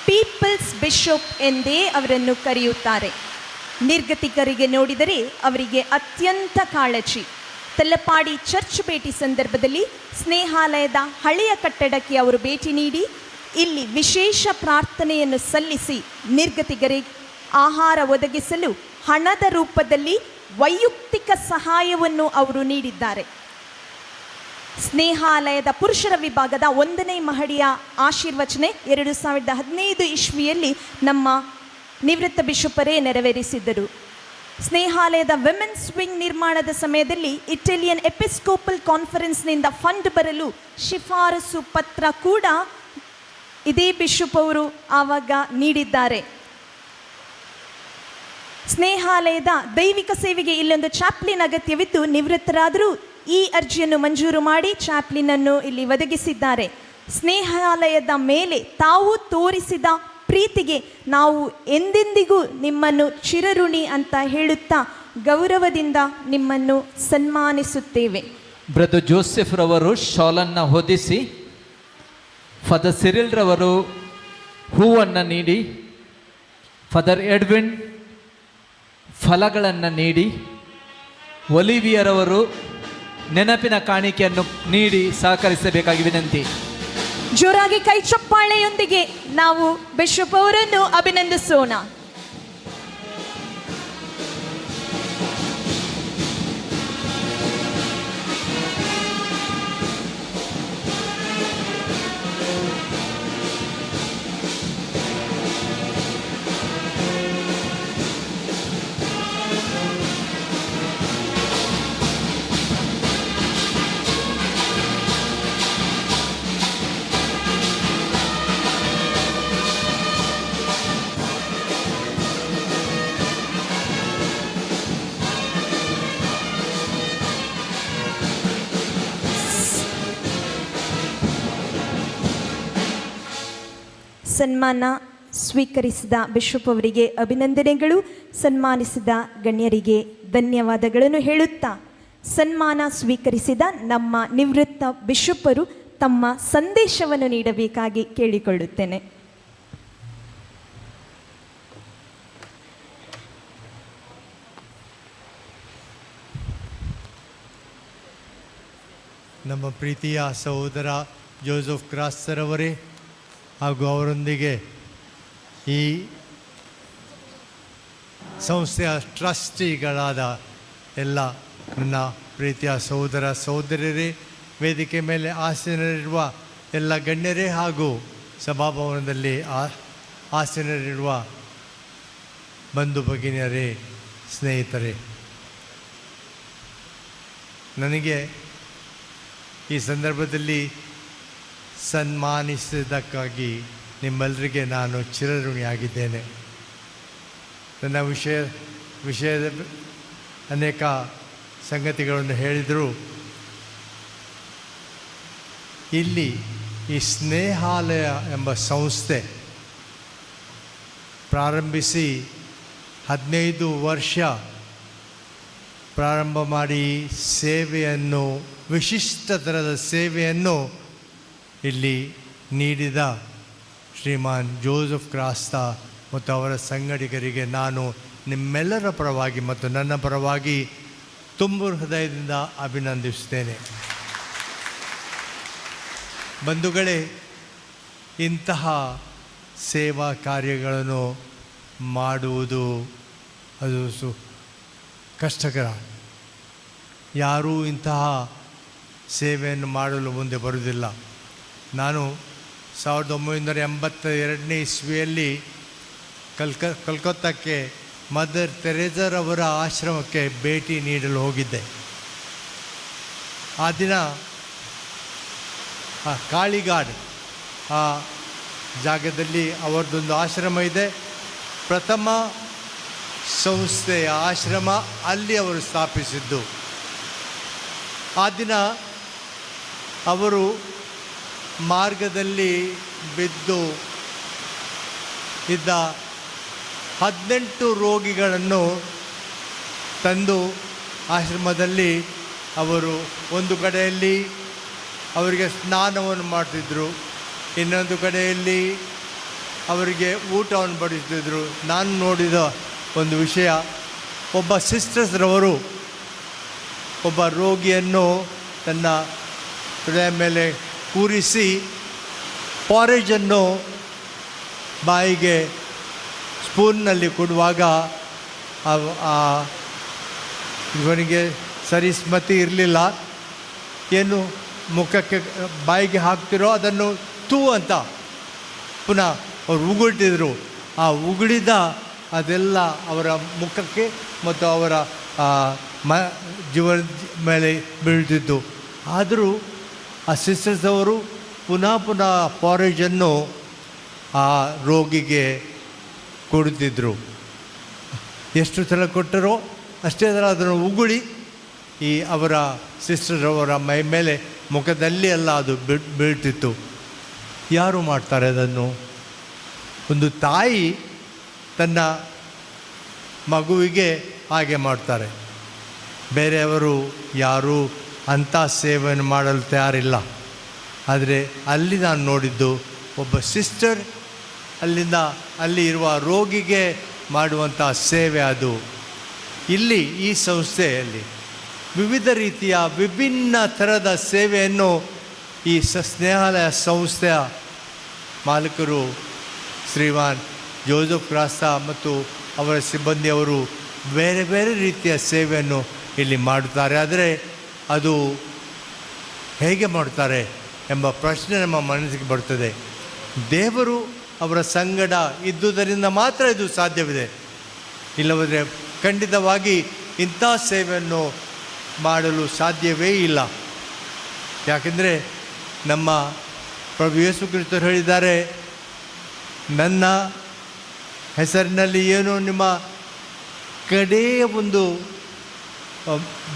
ಪೀಪಲ್ಸ್ ಬಿಷಪ್ ಎಂದೇ ಅವರನ್ನು ಕರೆಯುತ್ತಾರೆ. ನಿರ್ಗತಿಕರಿಗೆ ನೋಡಿದರೆ ಅವರಿಗೆ ಅತ್ಯಂತ ಕಾಳಜಿ. ತಲಪಾಡಿ ಚರ್ಚ್ ಭೇಟಿ ಸಂದರ್ಭದಲ್ಲಿ ಸ್ನೇಹಾಲಯದ ಹಳೆಯ ಕಟ್ಟಡಕ್ಕೆ ಅವರು ಭೇಟಿ ನೀಡಿ ಇಲ್ಲಿ ವಿಶೇಷ ಪ್ರಾರ್ಥನೆಯನ್ನು ಸಲ್ಲಿಸಿ ನಿರ್ಗತಿಕರಿಗೆ ಆಹಾರ ಒದಗಿಸಲು ಹಣದ ರೂಪದಲ್ಲಿ ವೈಯಕ್ತಿಕ ಸಹಾಯವನ್ನು ಅವರು ನೀಡಿದ್ದಾರೆ. ಸ್ನೇಹಾಲಯದ ಪುರುಷರ ವಿಭಾಗದ 1ನೇ ಮಹಡಿಯ ಆಶೀರ್ವಚನೆ 2015 ಇಸ್ವಿಯಲ್ಲಿ ನಮ್ಮ ನಿವೃತ್ತ ಬಿಷಪರೇ ನೆರವೇರಿಸಿದ್ದರು. ಸ್ನೇಹಾಲಯದ ವಿಮೆನ್ಸ್ ವಿಂಗ್ ನಿರ್ಮಾಣದ ಸಮಯದಲ್ಲಿ ಇಟಾಲಿಯನ್ ಎಪಿಸ್ಕೋಪಲ್ ಕಾನ್ಫರೆನ್ಸ್ನಿಂದ ಫಂಡ್ ಬರಲು ಶಿಫಾರಸು ಪತ್ರ ಕೂಡ ಇದೇ ಬಿಷಪ್ ಅವರು ಆವಾಗ ನೀಡಿದ್ದಾರೆ. ಸ್ನೇಹಾಲಯದ ದೈವಿಕ ಸೇವೆಗೆ ಇಲ್ಲೊಂದು ಚಾಪ್ಲಿನ್ ಅಗತ್ಯವಿದ್ದು ನಿವೃತ್ತರಾದರೂ ಈ ಅರ್ಜಿಯನ್ನು ಮಂಜೂರು ಮಾಡಿ ಚಾಪ್ಲಿನನ್ನು ಇಲ್ಲಿ ಒದಗಿಸಿದ್ದಾರೆ. ಸ್ನೇಹಾಲಯದ ಮೇಲೆ ತಾವು ತೋರಿಸಿದ ಪ್ರೀತಿಗೆ ನಾವು ಎಂದೆಂದಿಗೂ ನಿಮ್ಮನ್ನು ಚಿರಋಣಿ ಅಂತ ಹೇಳುತ್ತಾ ಗೌರವದಿಂದ ನಿಮ್ಮನ್ನು ಸನ್ಮಾನಿಸುತ್ತೇವೆ. ಬ್ರದರ್ ಜೋಸೆಫ್ ರವರು ಶಾಲನ್ನು ಹೊದಿಸಿ, ಫಾದರ್ ಸಿರಿಲ್ ರವರು ಹೂವನ್ನು ನೀಡಿ, ಫಾದರ್ ಎಡ್ವಿನ್ ಫಲಗಳನ್ನು ನೀಡಿ, ಒಲಿವಿಯರವರು ನೆನಪಿನ ಕಾಣಿಕೆಯನ್ನು ನೀಡಿ ಸಹಕರಿಸಬೇಕಾಗಿ ವಿನಂತಿ. ಜೋರಾಗಿ ಕೈ ಚಪ್ಪಾಳೆಯೊಂದಿಗೆ ನಾವು ಬಿಷಪ್ ಅವರನ್ನು ಅಭಿನಂದಿಸೋಣ. ಸನ್ಮಾನ ಸ್ವೀಕರಿಸಿದ ಬಿಷಪ್ ಅವರಿಗೆ ಅಭಿನಂದನೆಗಳು, ಸನ್ಮಾನಿಸಿದ ಗಣ್ಯರಿಗೆ ಧನ್ಯವಾದಗಳನ್ನು ಹೇಳುತ್ತಾ ಸನ್ಮಾನ ಸ್ವೀಕರಿಸಿದ ನಮ್ಮ ನಿವೃತ್ತ ಬಿಷಪ್ಪರು ತಮ್ಮ ಸಂದೇಶವನ್ನು ನೀಡಬೇಕಾಗಿ ಕೇಳಿಕೊಳ್ಳುತ್ತೇನೆ. ನಮ್ಮ ಪ್ರೀತಿಯ ಸಹೋದರ ಜೋಸೆಫ್ ಕ್ರಾಸ್ತರವರೇ ಹಾಗೂ ಅವರೊಂದಿಗೆ ಈ ಸಂಸ್ಥೆಯ ಟ್ರಸ್ಟಿಗಳಾದ ಎಲ್ಲ ನನ್ನ ಪ್ರೀತಿಯ ಸಹೋದರ ಸಹೋದರರೇ, ವೇದಿಕೆ ಮೇಲೆ ಆಸೀನರಿರುವ ಎಲ್ಲ ಗಣ್ಯರೇ ಹಾಗೂ ಸಭಾಭವನದಲ್ಲಿ ಆಸೀನರಿರುವ ಬಂಧು ಭಗಿನಿಯರೇ, ಸ್ನೇಹಿತರೇ, ನನಗೆ ಈ ಸಂದರ್ಭದಲ್ಲಿ ಸನ್ಮಾನಿಸಿದ್ದಕ್ಕಾಗಿ ನಿಮ್ಮೆಲ್ಲರಿಗೆ ನಾನು ಚಿರಋಣಿಯಾಗಿದ್ದೇನೆ. ನನ್ನ ವಿಷಯದ ಅನೇಕ ಸಂಗತಿಗಳನ್ನು ಹೇಳಿದರು. ಇಲ್ಲಿ ಈ ಸ್ನೇಹಾಲಯ ಎಂಬ ಸಂಸ್ಥೆ ಪ್ರಾರಂಭಿಸಿ 15 ವರ್ಷ ಪ್ರಾರಂಭ ಮಾಡಿ ಸೇವೆಯನ್ನು, ವಿಶಿಷ್ಟ ಥರದ ಸೇವೆಯನ್ನು ಇಲ್ಲಿ ನೀಡಿದ ಶ್ರೀಮಾನ್ ಜೋಸೆಫ್ ಕ್ರಾಸ್ತಾ ಮತ್ತು ಅವರ ಸಂಗಡಿಗರಿಗೆ ನಾನು ನಿಮ್ಮೆಲ್ಲರ ಪರವಾಗಿ ಮತ್ತು ನನ್ನ ಪರವಾಗಿ ತುಂಬು ಹೃದಯದಿಂದ ಅಭಿನಂದಿಸುತ್ತೇನೆ. ಬಂಧುಗಳೇ, ಇಂತಹ ಸೇವಾ ಕಾರ್ಯಗಳನ್ನು ಮಾಡುವುದು ಅದು ಕಷ್ಟಕರ. ಯಾರೂ ಇಂತಹ ಸೇವೆಯನ್ನು ಮಾಡಲು ಮುಂದೆ ಬರುವುದಿಲ್ಲ. ನಾನು 1982ನೇ ಇಸ್ವಿಯಲ್ಲಿ ಕಲ್ಕತ್ತಾಕ್ಕೆ ಮದರ್ ತೆರೇಜರವರ ಆಶ್ರಮಕ್ಕೆ ಭೇಟಿ ನೀಡಲು ಹೋಗಿದ್ದೆ. ಆ ದಿನ ಆ ಕಾಳಿಗಾಡ್ ಆ ಜಾಗದಲ್ಲಿ ಅವರದ್ದೊಂದು ಆಶ್ರಮ ಇದೆ. ಪ್ರಥಮ ಸಂಸ್ಥೆಯ ಆಶ್ರಮ ಅಲ್ಲಿ ಅವರು ಸ್ಥಾಪಿಸಿದ್ದು. ಆ ದಿನ ಅವರು ಮಾರ್ಗದಲ್ಲಿ ಬಿದ್ದು ಇದ್ದ 18 ರೋಗಿಗಳನ್ನು ತಂದು ಆಶ್ರಮದಲ್ಲಿ ಅವರು ಒಂದು ಕಡೆಯಲ್ಲಿ ಅವರಿಗೆ ಸ್ನಾನವನ್ನು ಮಾಡ್ತಿದ್ದರು, ಇನ್ನೊಂದು ಕಡೆಯಲ್ಲಿ ಅವರಿಗೆ ಊಟವನ್ನು ಬಡಿಸ್ತಿದ್ದರು. ನಾನು ನೋಡಿದ ಒಂದು ವಿಷಯ, ಒಬ್ಬ ಸಿಸ್ಟರ್ಸ್ರವರು ಒಬ್ಬ ರೋಗಿಯನ್ನು ತನ್ನ ತೊಡೆಯ ಮೇಲೆ ಕೂರಿಸಿ ಪಾರೇಜನ್ನು ಬಾಯಿಗೆ ಸ್ಪೂನ್ನಲ್ಲಿ ಕೊಡುವಾಗ ಇವನಿಗೆ ಸರಿ ಸ್ಮತಿ ಇರಲಿಲ್ಲ. ಏನು ಮುಖಕ್ಕೆ ಬಾಯಿಗೆ ಹಾಕ್ತಿರೋ ಅದನ್ನು ತೂ ಅಂತ ಪುನಃ ಅವರು ಉಗುಳ್ತಿದ್ರು. ಆ ಉಗುಳಿದ ಅದೆಲ್ಲ ಅವರ ಮುಖಕ್ಕೆ ಮತ್ತು ಅವರ ಜೀವನ ಮೇಲೆ ಬೀಳ್ತಿದ್ದು. ಆದರೂ ಆ ಸಿಸ್ಟರ್ಸ್ ಅವರು ಪುನಃ ಪುನಃ ಪಾರೇಜನ್ನು ಆ ರೋಗಿಗೆ ಕೊಡುತ್ತಿದ್ದರು. ಎಷ್ಟು ಸಲ ಕೊಟ್ಟರೋ ಅಷ್ಟೇ ಸಲ ಅದನ್ನು ಉಗುಳಿ ಈ ಅವರ ಸಿಸ್ಟರ್ ಅವರ ಮೈ ಮೇಲೆ ಮುಖದಲ್ಲಿ ಎಲ್ಲ ಅದು ಬೀಳ್ತಿತ್ತು. ಯಾರು ಮಾಡ್ತಾರೆ ಅದನ್ನು? ಒಂದು ತಾಯಿ ತನ್ನ ಮಗುವಿಗೆ ಹಾಗೆ ಮಾಡ್ತಾರೆ. ಬೇರೆಯವರು ಯಾರೂ ಅಂಥ ಸೇವೆಯನ್ನು ಮಾಡಲು ತಯಾರಿಲ್ಲ. ಆದರೆ ಅಲ್ಲಿ ನಾನು ನೋಡಿದ್ದು ಒಬ್ಬ ಸಿಸ್ಟರ್ ಅಲ್ಲಿಂದ ಅಲ್ಲಿ ಇರುವ ರೋಗಿಗೆ ಮಾಡುವಂಥ ಸೇವೆ ಅದು. ಇಲ್ಲಿ ಈ ಸಂಸ್ಥೆಯಲ್ಲಿ ವಿವಿಧ ರೀತಿಯ ವಿಭಿನ್ನ ಥರದ ಸೇವೆಯನ್ನು ಈ ಸ್ನೇಹಾಲಯ ಸಂಸ್ಥೆಯ ಮಾಲೀಕರು ಶ್ರೀಮಾನ್ ಜೋಸೆಫ್ ಕ್ರಾಸ್ತಾ ಮತ್ತು ಅವರ ಸಿಬ್ಬಂದಿಯವರು ಬೇರೆ ಬೇರೆ ರೀತಿಯ ಸೇವೆಯನ್ನು ಇಲ್ಲಿ ಮಾಡುತ್ತಾರೆ. ಆದರೆ ಅದು ಹೇಗೆ ಮಾಡ್ತಾರೆ ಎಂಬ ಪ್ರಶ್ನೆ ನಮ್ಮ ಮನಸ್ಸಿಗೆ ಬರ್ತದೆ. ದೇವರು ಅವರ ಸಂಗಡ ಇದ್ದುದರಿಂದ ಮಾತ್ರ ಇದು ಸಾಧ್ಯವಿದೆ. ಇಲ್ಲವಾದರೆ ಖಂಡಿತವಾಗಿ ಇಂಥ ಸೇವೆಯನ್ನು ಮಾಡಲು ಸಾಧ್ಯವೇ ಇಲ್ಲ. ಯಾಕೆಂದರೆ ನಮ್ಮ ಪ್ರಭು ಯೇಸು ಕ್ರಿಸ್ತರು ಹೇಳಿದ್ದಾರೆ, ನನ್ನ ಹೆಸರಿನಲ್ಲಿ ಏನು ನಿಮ್ಮ ಕಡೆಯ ಒಂದು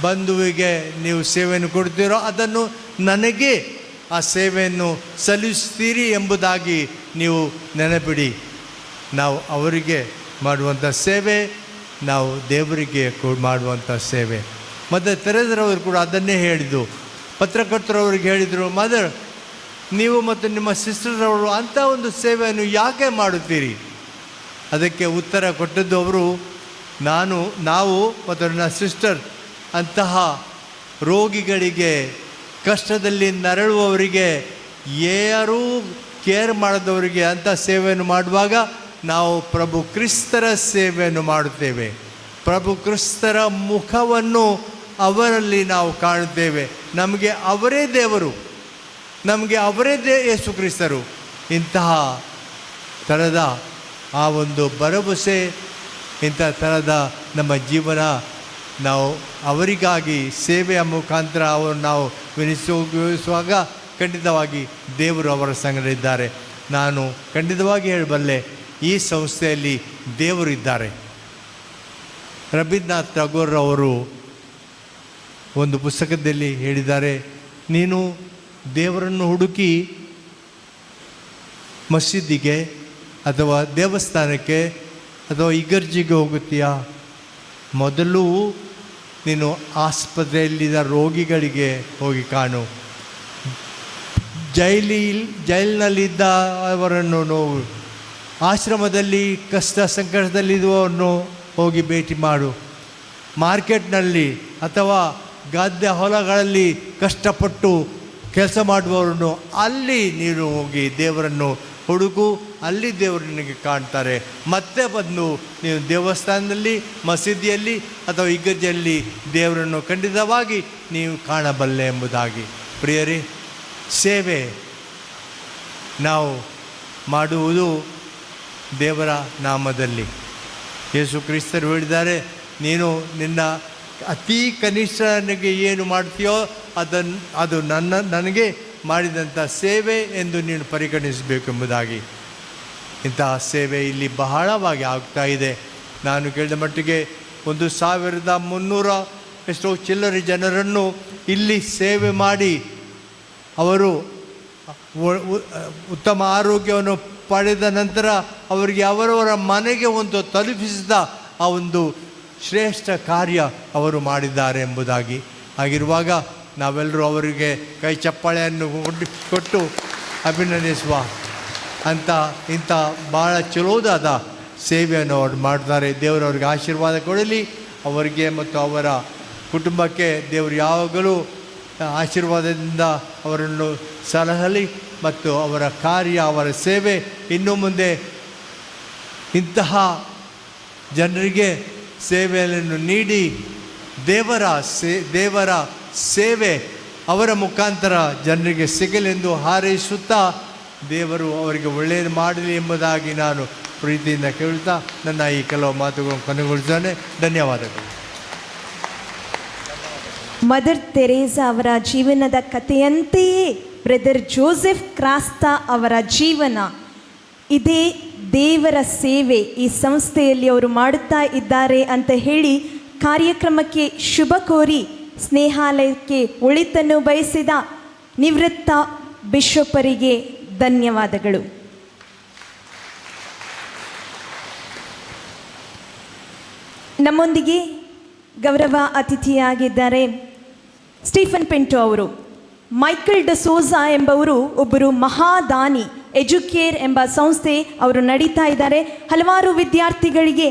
ಬಂಧುವಿಗೆ ನೀವು ಸೇವೆಯನ್ನು ಕೊಡ್ತೀರೋ ಅದನ್ನು ನನಗೆ ಆ ಸೇವೆಯನ್ನು ಸಲ್ಲಿಸ್ತೀರಿ ಎಂಬುದಾಗಿ ನೀವು ನೆನಪಿಡಿ. ನಾವು ಅವರಿಗೆ ಮಾಡುವಂಥ ಸೇವೆ ನಾವು ದೇವರಿಗೆ ಮಾಡುವಂಥ ಸೇವೆ. ಮದರ್ ತೆರೆಸರವರು ಕೂಡ ಅದನ್ನೇ ಹೇಳಿದ್ದು. ಪತ್ರಕರ್ತರವ್ರಿಗೆ ಹೇಳಿದರು, ಮದರ್, ನೀವು ಮತ್ತು ನಿಮ್ಮ ಸಿಸ್ಟರ್ರವರು ಅಂಥ ಒಂದು ಸೇವೆಯನ್ನು ಯಾಕೆ ಮಾಡುತ್ತೀರಿ? ಅದಕ್ಕೆ ಉತ್ತರ ಕೊಟ್ಟದ್ದು ಅವರು, ನಾವು ಮತ್ತು ನನ್ನ ಸಿಸ್ಟರ್ ಅಂತಹ ರೋಗಿಗಳಿಗೆ ಕಷ್ಟದಲ್ಲಿ ನರಳುವವರಿಗೆ, ಯಾರೂ ಕೇರ್ ಮಾಡದವರಿಗೆ ಅಂಥ ಸೇವೆಯನ್ನು ಮಾಡುವಾಗ ನಾವು ಪ್ರಭು ಕ್ರಿಸ್ತರ ಸೇವೆಯನ್ನು ಮಾಡುತ್ತೇವೆ. ಪ್ರಭು ಕ್ರಿಸ್ತರ ಮುಖವನ್ನು ಅವರಲ್ಲಿ ನಾವು ಕಾಣುತ್ತೇವೆ. ನಮಗೆ ಅವರೇ ದೇವರು, ನಮಗೆ ಅವರೇ ಯೇಸು ಕ್ರಿಸ್ತರು. ಇಂತಹ ಥರದ ಆ ಒಂದು ಭರವಸೆ, ಇಂಥ ಥರದ ನಮ್ಮ ಜೀವನ ನಾವು ಅವರಿಗಾಗಿ ಸೇವೆಯ ಮುಖಾಂತರ ಅವರು ನಾವು ವಿನಿಸುವಾಗ ಖಂಡಿತವಾಗಿ ದೇವರು ಅವರ ಸಂಗಡ ಇದ್ದಾರೆ. ನಾನು ಖಂಡಿತವಾಗಿ ಹೇಳಬಲ್ಲೆ, ಈ ಸಂಸ್ಥೆಯಲ್ಲಿ ದೇವರು ಇದ್ದಾರೆ. ರವೀಂದ್ರನಾಥ್ ಠಾಗೂರ್ ಅವರು ಒಂದು ಪುಸ್ತಕದಲ್ಲಿ ಹೇಳಿದ್ದಾರೆ, ನೀನು ದೇವರನ್ನು ಹುಡುಕಿ ಮಸೀದಿಗೆ ಅಥವಾ ದೇವಸ್ಥಾನಕ್ಕೆ ಅಥವಾ ಇಗರ್ಜಿಗೆ ಹೋಗುತ್ತೀಯಾ? ಮೊದಲು ನೀನು ಆಸ್ಪತ್ರೆಯಲ್ಲಿದ್ದ ರೋಗಿಗಳಿಗೆ ಹೋಗಿ ಕಾಣು, ಜೈಲಿನಲ್ಲಿದ್ದ ಅವರನ್ನು ನೋವು, ಆಶ್ರಮದಲ್ಲಿ ಕಷ್ಟ ಸಂಕಟದಲ್ಲಿರುವವರನ್ನು ಹೋಗಿ ಭೇಟಿ ಮಾಡು, ಮಾರ್ಕೆಟ್ನಲ್ಲಿ ಅಥವಾ ಗದ್ದೆ ಹೊಲಗಳಲ್ಲಿ ಕಷ್ಟಪಟ್ಟು ಕೆಲಸ ಮಾಡುವವರನ್ನು ಅಲ್ಲಿ ನೀನು ಹೋಗಿ ದೇವರನ್ನು ಹುಡುಕು, ಅಲ್ಲಿ ದೇವರು ನಿನಗೆ ಕಾಣ್ತಾರೆ. ಮತ್ತೆ ಬಂದು ನೀವು ದೇವಸ್ಥಾನದಲ್ಲಿ, ಮಸೀದಿಯಲ್ಲಿ ಅಥವಾ ಇಗರ್ಜಿಯಲ್ಲಿ ದೇವರನ್ನು ಖಂಡಿತವಾಗಿ ನೀವು ಕಾಣಬಲ್ಲೆ ಎಂಬುದಾಗಿ. ಪ್ರಿಯರೇ, ಸೇವೆ ನಾವು ಮಾಡುವುದು ದೇವರ ನಾಮದಲ್ಲಿ. ಯೇಸು ಕ್ರಿಸ್ತರು ಹೇಳಿದ್ದಾರೆ, ನೀನು ನಿನ್ನ ಅತೀ ಕನಿಷ್ಠನಿಗೆ ಏನು ಮಾಡ್ತೀಯೋ ಅದು ನನಗೆ ಮಾಡಿದಂಥ ಸೇವೆ ಎಂದು ನೀನು ಪರಿಗಣಿಸಬೇಕೆಂಬುದಾಗಿ. ಇಂತಹ ಸೇವೆ ಇಲ್ಲಿ ಬಹಳವಾಗಿ ಆಗ್ತಾ ಇದೆ. ನಾನು ಕೇಳಿದ ಮಟ್ಟಿಗೆ 1300 ಎಷ್ಟೋ ಚಿಲ್ಲರೆ ಜನರನ್ನು ಇಲ್ಲಿ ಸೇವೆ ಮಾಡಿ ಅವರು ಉತ್ತಮ ಆರೋಗ್ಯವನ್ನು ಪಡೆದ ನಂತರ ಅವರಿಗೆ ಅವರವರ ಮನೆಗೆ ಒಂದು ತಲುಪಿಸಿದ ಆ ಒಂದು ಶ್ರೇಷ್ಠ ಕಾರ್ಯ ಅವರು ಮಾಡಿದ್ದಾರೆ ಎಂಬುದಾಗಿ. ಹಾಗಿರುವಾಗ ನಾವೆಲ್ಲರೂ ಅವರಿಗೆ ಕೈ ಚಪ್ಪಾಳೆಯನ್ನು ಕೊಟ್ಟು ಅಭಿನಂದಿಸುವ ಅಂಥ ಇಂಥ ಭಾಳ ಚಲೋದಾದ ಸೇವೆಯನ್ನು ಅವರು ಮಾಡ್ತಾರೆ. ದೇವರವ್ರಿಗೆ ಆಶೀರ್ವಾದ ಕೊಡಲಿ. ಅವರಿಗೆ ಮತ್ತು ಅವರ ಕುಟುಂಬಕ್ಕೆ ದೇವರು ಯಾವಾಗಲೂ ಆಶೀರ್ವಾದದಿಂದ ಅವರನ್ನು ಸಲಹಲಿ ಮತ್ತು ಅವರ ಕಾರ್ಯ, ಅವರ ಸೇವೆ ಇನ್ನು ಮುಂದೆ ಇಂತಹ ಜನರಿಗೆ ಸೇವೆಯನ್ನು ನೀಡಿ ದೇವರ ಸೇವೆ ಅವರ ಮುಖಾಂತರ ಜನರಿಗೆ ಸಿಗಲೆಂದು ಹಾರೈಸುತ್ತಾ ದೇವರು ಅವರಿಗೆ ಒಳ್ಳೆಯದು ಮಾಡಲಿ ಎಂಬುದಾಗಿ ನಾನು ಪ್ರೀತಿಯಿಂದ ಕೇಳುತ್ತಾ ನನ್ನ ಈ ಕೆಲವು ಮಾತುಗಳನ್ನು ಕೊನೆಗೊಳಿಸುತ್ತೇನೆ. ಧನ್ಯವಾದಗಳು. ಮದರ್ ತೆರೇಸಾ ಅವರ ಜೀವನದ ಕಥೆಯಂತೆಯೇ ಬ್ರದರ್ ಜೋಸೆಫ್ ಕ್ರಾಸ್ತಾ ಅವರ ಜೀವನ ಇದೇ ದೇವರ ಸೇವೆ ಈ ಸಂಸ್ಥೆಯಲ್ಲಿ ಅವರು ಮಾಡುತ್ತಾ ಇದ್ದಾರೆ ಅಂತ ಹೇಳಿ ಕಾರ್ಯಕ್ರಮಕ್ಕೆ ಶುಭ ಕೋರಿ ಸ್ನೇಹಾಲಯಕ್ಕೆ ಒಳಿತನ್ನು ಬಯಸಿದ ನಿವೃತ್ತ ಬಿಷಪರಿಗೆ ಧನ್ಯವಾದಗಳು. ನಮ್ಮೊಂದಿಗೆ ಗೌರವ ಅತಿಥಿಯಾಗಿದ್ದಾರೆ ಸ್ಟೀಫನ್ ಪಿಂಟೋ ಅವರು. ಮೈಕಲ್ ಡಿಸೋಜಾ ಎಂಬವರು ಒಬ್ಬರು ಮಹಾದಾನಿ. ಎಜುಕೇರ್ ಎಂಬ ಸಂಸ್ಥೆ ಅವರು ನಡೀತಾ ಇದ್ದಾರೆ. ಹಲವಾರು ವಿದ್ಯಾರ್ಥಿಗಳಿಗೆ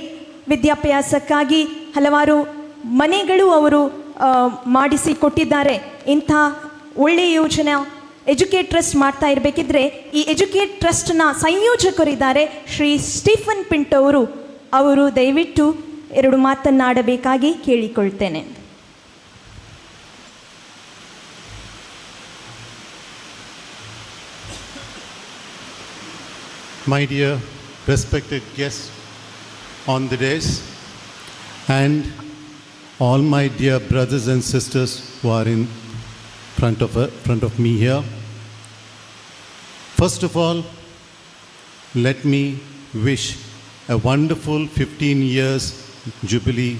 ವಿದ್ಯಾಭ್ಯಾಸಕ್ಕಾಗಿ ಹಲವಾರು ಮನೆಗಳು ಅವರು ಮಾಡಿಸಿಕೊಟ್ಟಿದ್ದಾರೆ. ಇಂಥ ಒಳ್ಳೆಯ ಯೋಜನೆ ಎಜುಕೇಟ್ ಟ್ರಸ್ಟ್ ಮಾಡ್ತಾ ಇರಬೇಕಿದ್ರೆ ಈ ಎಜುಕೇಟ್ ಟ್ರಸ್ಟ್ನ ಸಂಯೋಜಕರಿದ್ದಾರೆ ಶ್ರೀ ಸ್ಟೀಫನ್ ಪಿಂಟೋ ಅವರು. ಅವರು ದಯವಿಟ್ಟು ಎರಡು ಮಾತನ್ನಾಡಬೇಕಾಗಿ ಕೇಳಿಕೊಳ್ತೇನೆ. My dear respected guests on the dais and all my dear brothers and sisters who are in front of me here. First of all, let me wish a wonderful 15 years jubilee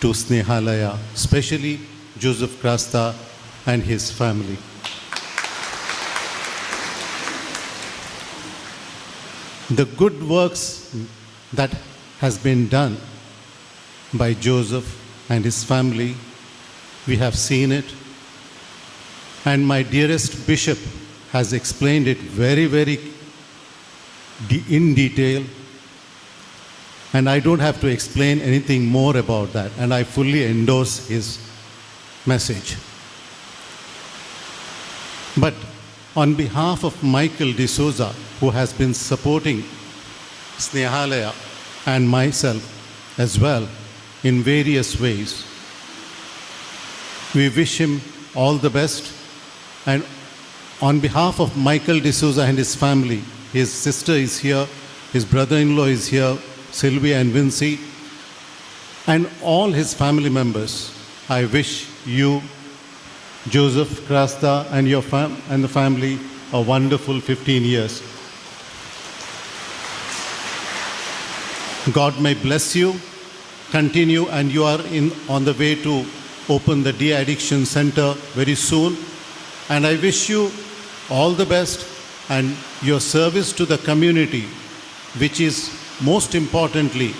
to Snehalaya, especially Joseph Crasta and his family. The good works that has been done by Joseph and his family, we have seen it, and my dearest bishop has explained it very, very in detail, and I don't have to explain anything more about that, and I fully endorse his message. But on behalf of Michael D'Souza, who has been supporting Snehalaya and myself as well in various ways, we wish him all the best. And on behalf of Michael D'Souza and his family, his sister is here, his brother-in-law is here, Sylvia and Vincy, and all his family members, I wish you, Joseph Crasta, and your and the family a wonderful 15 years. God may bless you, continue, and you are on the way to open the de-addiction center very soon. And I wish you all the best and your service to the community, which is most importantly,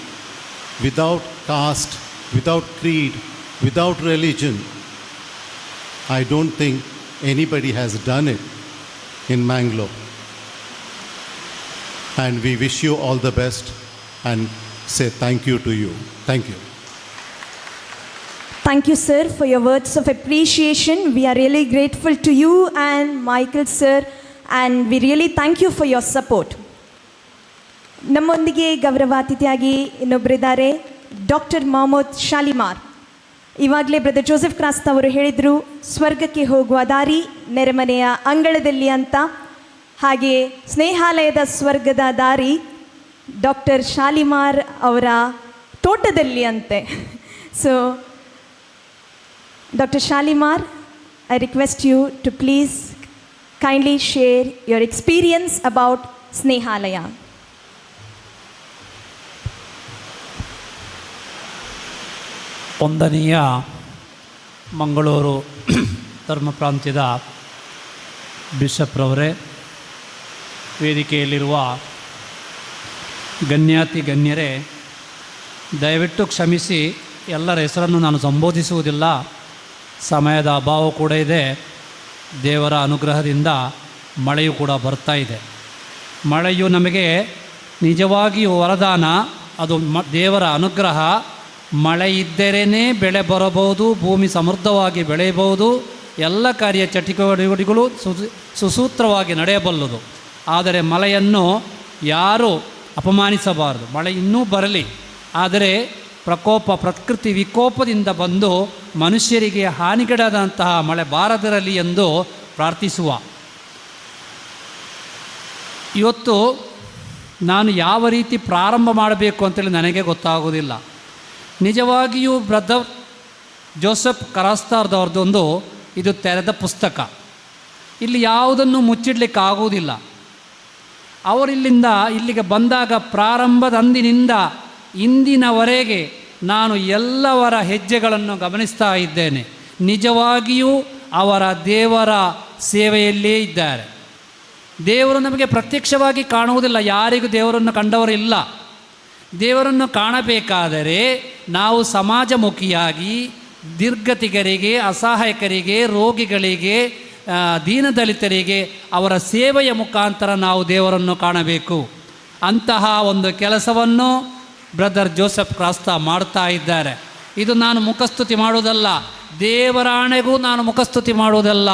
without caste, without creed, without religion. I don't think anybody has done it in Mangalore. And we wish you all the best and say thank you to you. Thank you. Thank you, sir, for your words of appreciation. We are really grateful to you and Michael, sir, and we really thank you for your support. ನಮ್ಮೊಂದಿಗೆ ಗೌರವ ಅತಿಥಿಯಾಗಿ ಇನ್ನೊಬ್ಬರಿದ್ದಾರೆ, doctor Mohammad Shalimar. ಇವಾಗಲೇ brother Joseph Crasta ಅವರು ಹೇಳಿದರು, ಸ್ವರ್ಗಕ್ಕೆ ಹೋಗುವ ದಾರಿ ನೆರೆಮನೆಯ ಅಂಗಳದಲ್ಲಿ ಅಂತ. ಹಾಗೆ ಸ್ನೇಹಾಲಯದ ಸ್ವರ್ಗದ ದಾರಿ ಡಾಕ್ಟರ್ ಶಾಲಿಮಾರ್ ಅವರ ತೋಟದಲ್ಲಿ ಅಂತೆ. So Doctor Shalimar, I request you to please kindly share your experience about Snehalaya. ಒಂದನೆಯ ಮಂಗಳೂರು ಧರ್ಮ ಪ್ರಾಂತ್ಯದ ಬಿಷಪ್ರವರೇ, ವೇದಿಕೆಯಲ್ಲಿರುವ ಗಣ್ಯಾತಿ ಗಣ್ಯರೇ, ದಯವಿಟ್ಟು ಕ್ಷಮಿಸಿ, ಎಲ್ಲರ ಹೆಸರನ್ನು ನಾನು ಸಂಬೋಧಿಸುವುದಿಲ್ಲ. ಸಮಯದ ಅಭಾವ ಕೂಡ ಇದೆ. ದೇವರ ಅನುಗ್ರಹದಿಂದ ಮಳೆಯು ಕೂಡ ಬರ್ತಾ ಇದೆ. ಮಳೆಯು ನಮಗೆ ನಿಜವಾಗಿಯೂ ವರದಾನ, ಅದು ದೇವರ ಅನುಗ್ರಹ. ಮಳೆ ಇದ್ದರೇ ಬೆಳೆ ಬರಬಹುದು, ಭೂಮಿ ಸಮೃದ್ಧವಾಗಿ ಬೆಳೆಯಬಹುದು, ಎಲ್ಲ ಕಾರ್ಯ ಚಟುವಟಿಕೆಗಳು ಸುಸೂತ್ರವಾಗಿ ನಡೆಯಬಲ್ಲದು. ಆದರೆ ಮಳೆಯನ್ನು ಯಾರೂ ಅಪಮಾನಿಸಬಾರದು. ಮಳೆ ಇನ್ನೂ ಬರಲಿ, ಆದರೆ ಪ್ರಕೋಪ ಪ್ರಕೃತಿ ವಿಕೋಪದಿಂದ ಬಂದು ಮನುಷ್ಯರಿಗೆ ಹಾನಿಗೀಡಾದಂತಹ ಮಳೆ ಬಾರದಿರಲಿ ಎಂದು ಪ್ರಾರ್ಥಿಸುವ. ಇವತ್ತು ನಾನು ಯಾವ ರೀತಿ ಪ್ರಾರಂಭ ಮಾಡಬೇಕು ಅಂತೇಳಿ ನನಗೆ ಗೊತ್ತಾಗುವುದಿಲ್ಲ. ನಿಜವಾಗಿಯೂ ಬ್ರದರ್ ಜೋಸೆಫ್ ಕರಾಸ್ತಾರ್ದವ್ರದ್ದೊಂದು ಇದು ತೆರೆದ ಪುಸ್ತಕ. ಇಲ್ಲಿ ಯಾವುದನ್ನು ಮುಚ್ಚಿಡಲಿಕ್ಕಾಗುವುದಿಲ್ಲ. ಅವರಿಲ್ಲಿಂದ ಇಲ್ಲಿಗೆ ಬಂದಾಗ ಪ್ರಾರಂಭದ ಅಂದಿನಿಂದ ಇಂದಿನವರೆಗೆ ನಾನು ಎಲ್ಲವರ ಹೆಜ್ಜೆಗಳನ್ನು ಗಮನಿಸ್ತಾ ಇದ್ದೇನೆ. ನಿಜವಾಗಿಯೂ ಅವರ ದೇವರ ಸೇವೆಯಲ್ಲೇ ಇದ್ದಾರೆ. ದೇವರು ನಮಗೆ ಪ್ರತ್ಯಕ್ಷವಾಗಿ ಕಾಣುವುದಿಲ್ಲ, ಯಾರಿಗೂ ದೇವರನ್ನು ಕಂಡವರಿಲ್ಲ. ದೇವರನ್ನು ಕಾಣಬೇಕಾದರೆ ನಾವು ಸಮಾಜಮುಖಿಯಾಗಿ ನಿರ್ಗತಿಕರಿಗೆ, ಅಸಹಾಯಕರಿಗೆ, ರೋಗಿಗಳಿಗೆ, ದೀನದಲಿತರಿಗೆ ಅವರ ಸೇವೆಯ ಮುಖಾಂತರ ನಾವು ದೇವರನ್ನು ಕಾಣಬೇಕು. ಅಂತಹ ಒಂದು ಕೆಲಸವನ್ನು ಬ್ರದರ್ ಜೋಸೆಫ್ ಕ್ರಾಸ್ತಾ ಮಾಡ್ತಾ ಇದ್ದಾರೆ. ಇದು ನಾನು ಮುಖಸ್ತುತಿ ಮಾಡುವುದಲ್ಲ, ದೇವರಾಣೆಗೂ ನಾನು ಮುಖಸ್ತುತಿ ಮಾಡುವುದಲ್ಲ.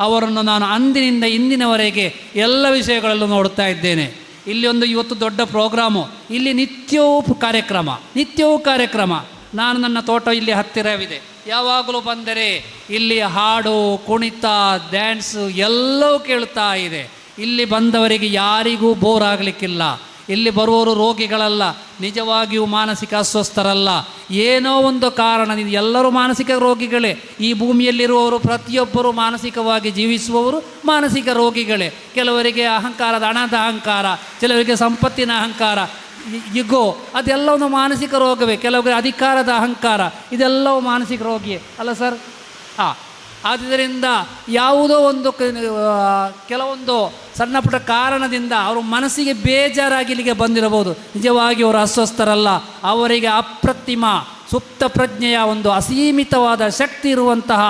ಅವರನ್ನು ನಾನು ಅಂದಿನಿಂದ ಇಂದಿನವರೆಗೆ ಎಲ್ಲ ವಿಷಯಗಳಲ್ಲೂ ನೋಡ್ತಾ ಇದ್ದೇನೆ. ಇಲ್ಲಿ ಒಂದು ಇವತ್ತು ದೊಡ್ಡ ಪ್ರೋಗ್ರಾಮು, ಇಲ್ಲಿ ನಿತ್ಯವೂ ಕಾರ್ಯಕ್ರಮ, ನಿತ್ಯವೂ ಕಾರ್ಯಕ್ರಮ. ನಾನು ನನ್ನ ತೋಟ ಇಲ್ಲಿ ಹತ್ತಿರವಿದೆ, ಯಾವಾಗಲೂ ಬಂದರೆ ಇಲ್ಲಿ ಹಾಡು, ಕುಣಿತ, ಡ್ಯಾನ್ಸು ಎಲ್ಲವೂ ಕೇಳ್ತಾ ಇದೆ. ಇಲ್ಲಿ ಬಂದವರಿಗೆ ಯಾರಿಗೂ ಬೋರ್ ಆಗಲಿಕ್ಕಿಲ್ಲ. ಇಲ್ಲಿ ಬರುವವರು ರೋಗಿಗಳಲ್ಲ, ನಿಜವಾಗಿಯೂ ಮಾನಸಿಕ ಅಸ್ವಸ್ಥರಲ್ಲ. ಏನೋ ಒಂದು ಕಾರಣದಿಂದ ಎಲ್ಲರೂ ಮಾನಸಿಕ ರೋಗಿಗಳೇ. ಈ ಭೂಮಿಯಲ್ಲಿರುವವರು ಪ್ರತಿಯೊಬ್ಬರು ಮಾನಸಿಕವಾಗಿ ಜೀವಿಸುವವರು ಮಾನಸಿಕ ರೋಗಿಗಳೇ. ಕೆಲವರಿಗೆ ಅಹಂಕಾರದ ಹಣದ ಅಹಂಕಾರ, ಕೆಲವರಿಗೆ ಸಂಪತ್ತಿನ ಅಹಂಕಾರ, ಇಗೋ, ಅದೆಲ್ಲವೂ ಮಾನಸಿಕ ರೋಗವೇ. ಕೆಲವರಿಗೆ ಅಧಿಕಾರದ ಅಹಂಕಾರ, ಇದೆಲ್ಲವೂ ಮಾನಸಿಕ ರೋಗಿಯೇ ಅಲ್ಲ ಸರ್? ಹಾಂ, ಆದ್ದರಿಂದ ಯಾವುದೋ ಒಂದು ಕೆಲವೊಂದು ಸಣ್ಣ ಪುಟ್ಟ ಕಾರಣದಿಂದ ಅವರು ಮನಸ್ಸಿಗೆ ಬೇಜಾರಾಗಿ ಇಲ್ಲಿಗೆ ಬಂದಿರಬಹುದು. ನಿಜವಾಗಿ ಅವರು ಅಸ್ವಸ್ಥರಲ್ಲ. ಅವರಿಗೆ ಅಪ್ರತಿಮ ಸುಪ್ತ ಪ್ರಜ್ಞೆಯ ಒಂದು ಅಸೀಮಿತವಾದ ಶಕ್ತಿ ಇರುವಂತಹ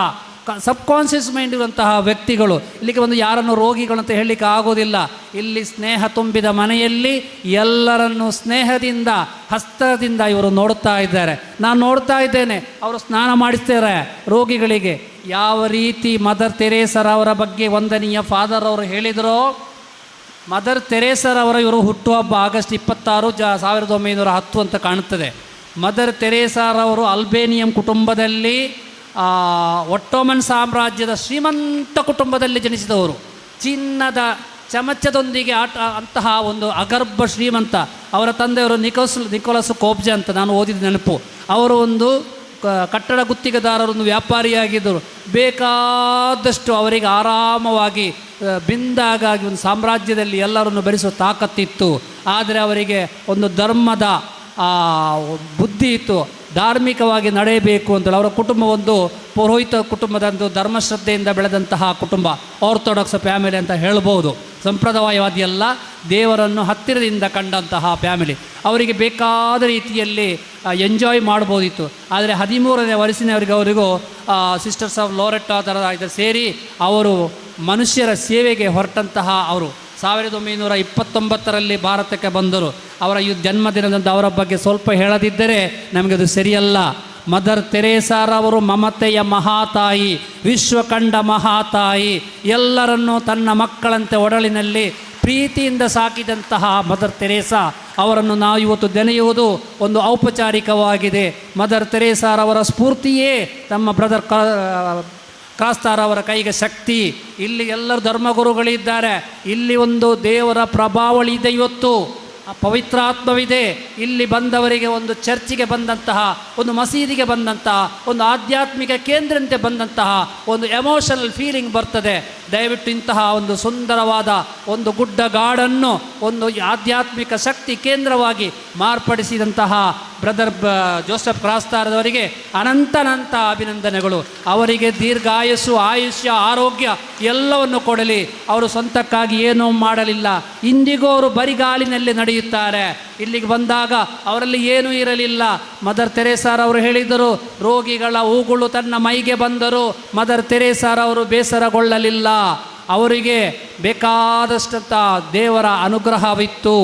ಸಬ್ಕಾನ್ಷಿಯಸ್ ಮೈಂಡ್ ಇರುವಂತಹ ವ್ಯಕ್ತಿಗಳು. ಇಲ್ಲಿಗೆ ಒಂದು ಯಾರನ್ನು ರೋಗಿಗಳು ಅಂತ ಹೇಳಲಿಕ್ಕೆ ಆಗೋದಿಲ್ಲ. ಇಲ್ಲಿ ಸ್ನೇಹ ತುಂಬಿದ ಮನೆಯಲ್ಲಿ ಎಲ್ಲರನ್ನೂ ಸ್ನೇಹದಿಂದ, ಹಸ್ತದಿಂದ ಇವರು ನೋಡ್ತಾ ಇದ್ದಾರೆ. ನಾನು ನೋಡ್ತಾ ಇದ್ದೇನೆ, ಅವರು ಸ್ನಾನ ಮಾಡಿಸ್ತಾರೆ ರೋಗಿಗಳಿಗೆ. ಯಾವ ರೀತಿ ಮದರ್ ತೆರೇಸರವರ ಬಗ್ಗೆ ವಂದನೀಯ ಫಾದರ್ ಅವರು ಹೇಳಿದರೋ, ಮದರ್ ತೆರೇಸರವರ ಇವರು ಹುಟ್ಟುಹಬ್ಬ ಆಗಸ್ಟ್ 26 1910 ಅಂತ ಕಾಣುತ್ತದೆ. ಮದರ್ ತೆರೇಸಾರವರು ಅಲ್ಬೇನಿಯಂ ಕುಟುಂಬದಲ್ಲಿ, ಒಟ್ಟೋಮನ್ ಸಾಮ್ರಾಜ್ಯದ ಶ್ರೀಮಂತ ಕುಟುಂಬದಲ್ಲಿ ಜನಿಸಿದವರು. ಚಿನ್ನದ ಚಮಚದೊಂದಿಗೆ ಆಟ ಅಂತಹ ಒಂದು ಅಗರ್ಭ ಶ್ರೀಮಂತ. ಅವರ ತಂದೆಯವರು ನಿಕೋಲಸ್ ಕೋಬ್ಜೆ ಅಂತ ನಾನು ಓದಿದ ನೆನಪು. ಅವರು ಒಂದು ಕಟ್ಟಡ ಗುತ್ತಿಗೆದಾರರೊಂದು ವ್ಯಾಪಾರಿಯಾಗಿದ್ದರು. ಬೇಕಾದಷ್ಟು ಅವರಿಗೆ ಆರಾಮವಾಗಿ ಬಿಂದಾಗಾಗಿ ಒಂದು ಸಾಮ್ರಾಜ್ಯದಲ್ಲಿ ಎಲ್ಲರನ್ನು ಭರಿಸುವ ತಾಕತ್ತಿತ್ತು. ಆದರೆ ಅವರಿಗೆ ಒಂದು ಧರ್ಮದ ಬುದ್ಧಿ ಇತ್ತು, ಧಾರ್ಮಿಕವಾಗಿ ನಡೆಯಬೇಕು ಅಂತೇಳಿ. ಅವರ ಕುಟುಂಬ ಒಂದು ಪುರೋಹಿತ ಕುಟುಂಬದ ಒಂದು ಧರ್ಮಶ್ರದ್ಧೆಯಿಂದ ಬೆಳೆದಂತಹ ಕುಟುಂಬ, ಆರ್ಥೋಡಾಕ್ಸ್ ಫ್ಯಾಮಿಲಿ ಅಂತ ಹೇಳ್ಬೋದು. ಸಂಪ್ರದಾಯವಾದಿ ಅಲ್ಲ, ದೇವರನ್ನು ಹತ್ತಿರದಿಂದ ಕಂಡಂತಹ ಫ್ಯಾಮಿಲಿ. ಅವರಿಗೆ ಬೇಕಾದ ರೀತಿಯಲ್ಲಿ ಎಂಜಾಯ್ ಮಾಡ್ಬೋದಿತ್ತು. ಆದರೆ 13ನೇ ವಯಸ್ಸಿನವರಿಗೆ ಅವರಿಗೂ ಸಿಸ್ಟರ್ಸ್ ಆಫ್ ಲೋರೆಟ್ಟಾ ಥರ ಇದು ಸೇರಿ ಅವರು ಮನುಷ್ಯರ ಸೇವೆಗೆ ಹೊರಟಂತಹ ಅವರು 1929ರಲ್ಲಿ ಭಾರತಕ್ಕೆ ಬಂದರು. ಅವರ ಈ ಜನ್ಮದಿನದಂದು ಅವರ ಬಗ್ಗೆ ಸ್ವಲ್ಪ ಹೇಳದಿದ್ದರೆ ನಮಗೆ ಅದು ಸರಿಯಲ್ಲ. ಮದರ್ ತೆರೇಸಾರವರು ಮಮತೆಯ ಮಹಾತಾಯಿ, ವಿಶ್ವಕಂಡ ಮಹಾತಾಯಿ, ಎಲ್ಲರನ್ನೂ ತನ್ನ ಮಕ್ಕಳಂತೆ ಒಡಲಿನಲ್ಲಿ ಪ್ರೀತಿಯಿಂದ ಸಾಕಿದಂತಹ ಮದರ್ ತೆರೇಸಾ ಅವರನ್ನು ನಾವು ಇವತ್ತು ನೆನೆಯುವುದು ಒಂದು ಔಪಚಾರಿಕವಾಗಿದೆ. ಮದರ್ ತೆರೇಸಾರವರ ಸ್ಫೂರ್ತಿಯೇ ನಮ್ಮ ಬ್ರದರ್ ಕ್ರಾಸ್ತಾರವರ ಕೈಗೆ ಶಕ್ತಿ. ಇಲ್ಲಿ ಎಲ್ಲರೂ ಧರ್ಮಗುರುಗಳಿದ್ದಾರೆ. ಇಲ್ಲಿ ಒಂದು ದೇವರ ಪ್ರಭಾವಳಿ ಇದೆ, ಇವತ್ತು ಪವಿತ್ರಾತ್ಮವಿದೆ. ಇಲ್ಲಿ ಬಂದವರಿಗೆ ಒಂದು ಚರ್ಚಿಗೆ ಬಂದಂತಹ, ಒಂದು ಮಸೀದಿಗೆ ಬಂದಂತಹ, ಒಂದು ಆಧ್ಯಾತ್ಮಿಕ ಕೇಂದ್ರಂತೆ ಬಂದಂತಹ ಒಂದು ಎಮೋಷನಲ್ ಫೀಲಿಂಗ್ ಬರ್ತದೆ. ದಯವಿಟ್ಟು ಇಂತಹ ಒಂದು ಸುಂದರವಾದ ಒಂದು ಗುಡ್ಡಗಾಡನ್ನು ಒಂದು ಆಧ್ಯಾತ್ಮಿಕ ಶಕ್ತಿ ಕೇಂದ್ರವಾಗಿ ಮಾರ್ಪಡಿಸಿದಂತಹ ಬ್ರದರ್ ಜೋಸೆಫ್ ಕ್ರಾಸ್ತಾರದವರಿಗೆ ಅನಂತನಂತ ಅಭಿನಂದನೆಗಳು. ಅವರಿಗೆ ದೀರ್ಘಾಯಸ್ಸು, ಆಯುಷ್ಯ, ಆರೋಗ್ಯ ಎಲ್ಲವನ್ನು ಕೊಡಲಿ. ಅವರು ಸ್ವಂತಕ್ಕಾಗಿ ಏನೂ ಮಾಡಲಿಲ್ಲ. ಇಂದಿಗೂ ಅವರು ಬರಿಗಾಲಿನಲ್ಲಿ ನಡೆಯುತ್ತಾರೆ. ಇಲ್ಲಿಗೆ ಬಂದಾಗ ಅವರಲ್ಲಿ ಏನೂ ಇರಲಿಲ್ಲ. ಮದರ್ ತೆರೇಸಾರವರು ಹೇಳಿದರು, ರೋಗಿಗಳ ಹೂಗಳು ತನ್ನ ಮೈಗೆ ಬಂದರು ಮದರ್ ತೆರೇಸಾರವರು ಬೇಸರಗೊಳ್ಳಲಿಲ್ಲ. ಅವರಿಗೆ ಬೇಕಾದಷ್ಟಂತ ದೇವರ ಅನುಗ್ರಹವಿತ್ತು.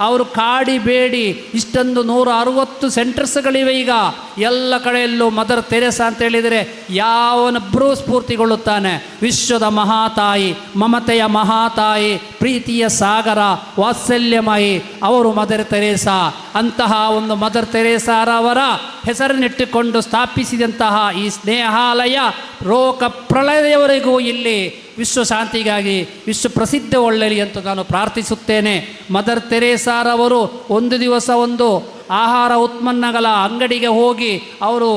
ಅವರು ಕಾಡಿ ಬೇಡಿ ಇಷ್ಟೊಂದು 160 ಸೆಂಟರ್ಸ್ಗಳಿವೆ ಈಗ ಎಲ್ಲ ಕಡೆಯಲ್ಲೂ. ಮದರ್ ತೆರೇಸಾ ಅಂತ ಹೇಳಿದರೆ ಯಾವನೊಬ್ಬರೂ ಸ್ಫೂರ್ತಿಗೊಳ್ಳುತ್ತಾನೆ. ವಿಶ್ವದ ಮಹಾತಾಯಿ, ಮಮತೆಯ ಮಹಾತಾಯಿ, ಪ್ರೀತಿಯ ಸಾಗರ, ವಾತ್ಸಲ್ಯಮಯಿ ಅವರು ಮದರ್ ತೆರೇಸಾ. ಅಂತಹ ಒಂದು ಮದರ್ ತೆರೇಸಾರವರ ಹೆಸರನ್ನಿಟ್ಟುಕೊಂಡು ಸ್ಥಾಪಿಸಿದಂತಹ ಈ ಸ್ನೇಹಾಲಯ ಲೋಕ ಪ್ರಳಯವರೆಗೂ ಇಲ್ಲಿ ವಿಶ್ವಶಾಂತಿಗಾಗಿ ವಿಶ್ವ ಪ್ರಸಿದ್ಧ ಒಳ್ಳಲಿ ಅಂತ ನಾನು ಪ್ರಾರ್ಥಿಸುತ್ತೇನೆ. ಮದರ್ ತೆರೇಸಾರವರು ಒಂದು ದಿವಸ ಒಂದು ಆಹಾರ ಉತ್ಪನ್ನಗಳ ಅಂಗಡಿಗೆ ಹೋಗಿ ಅವರು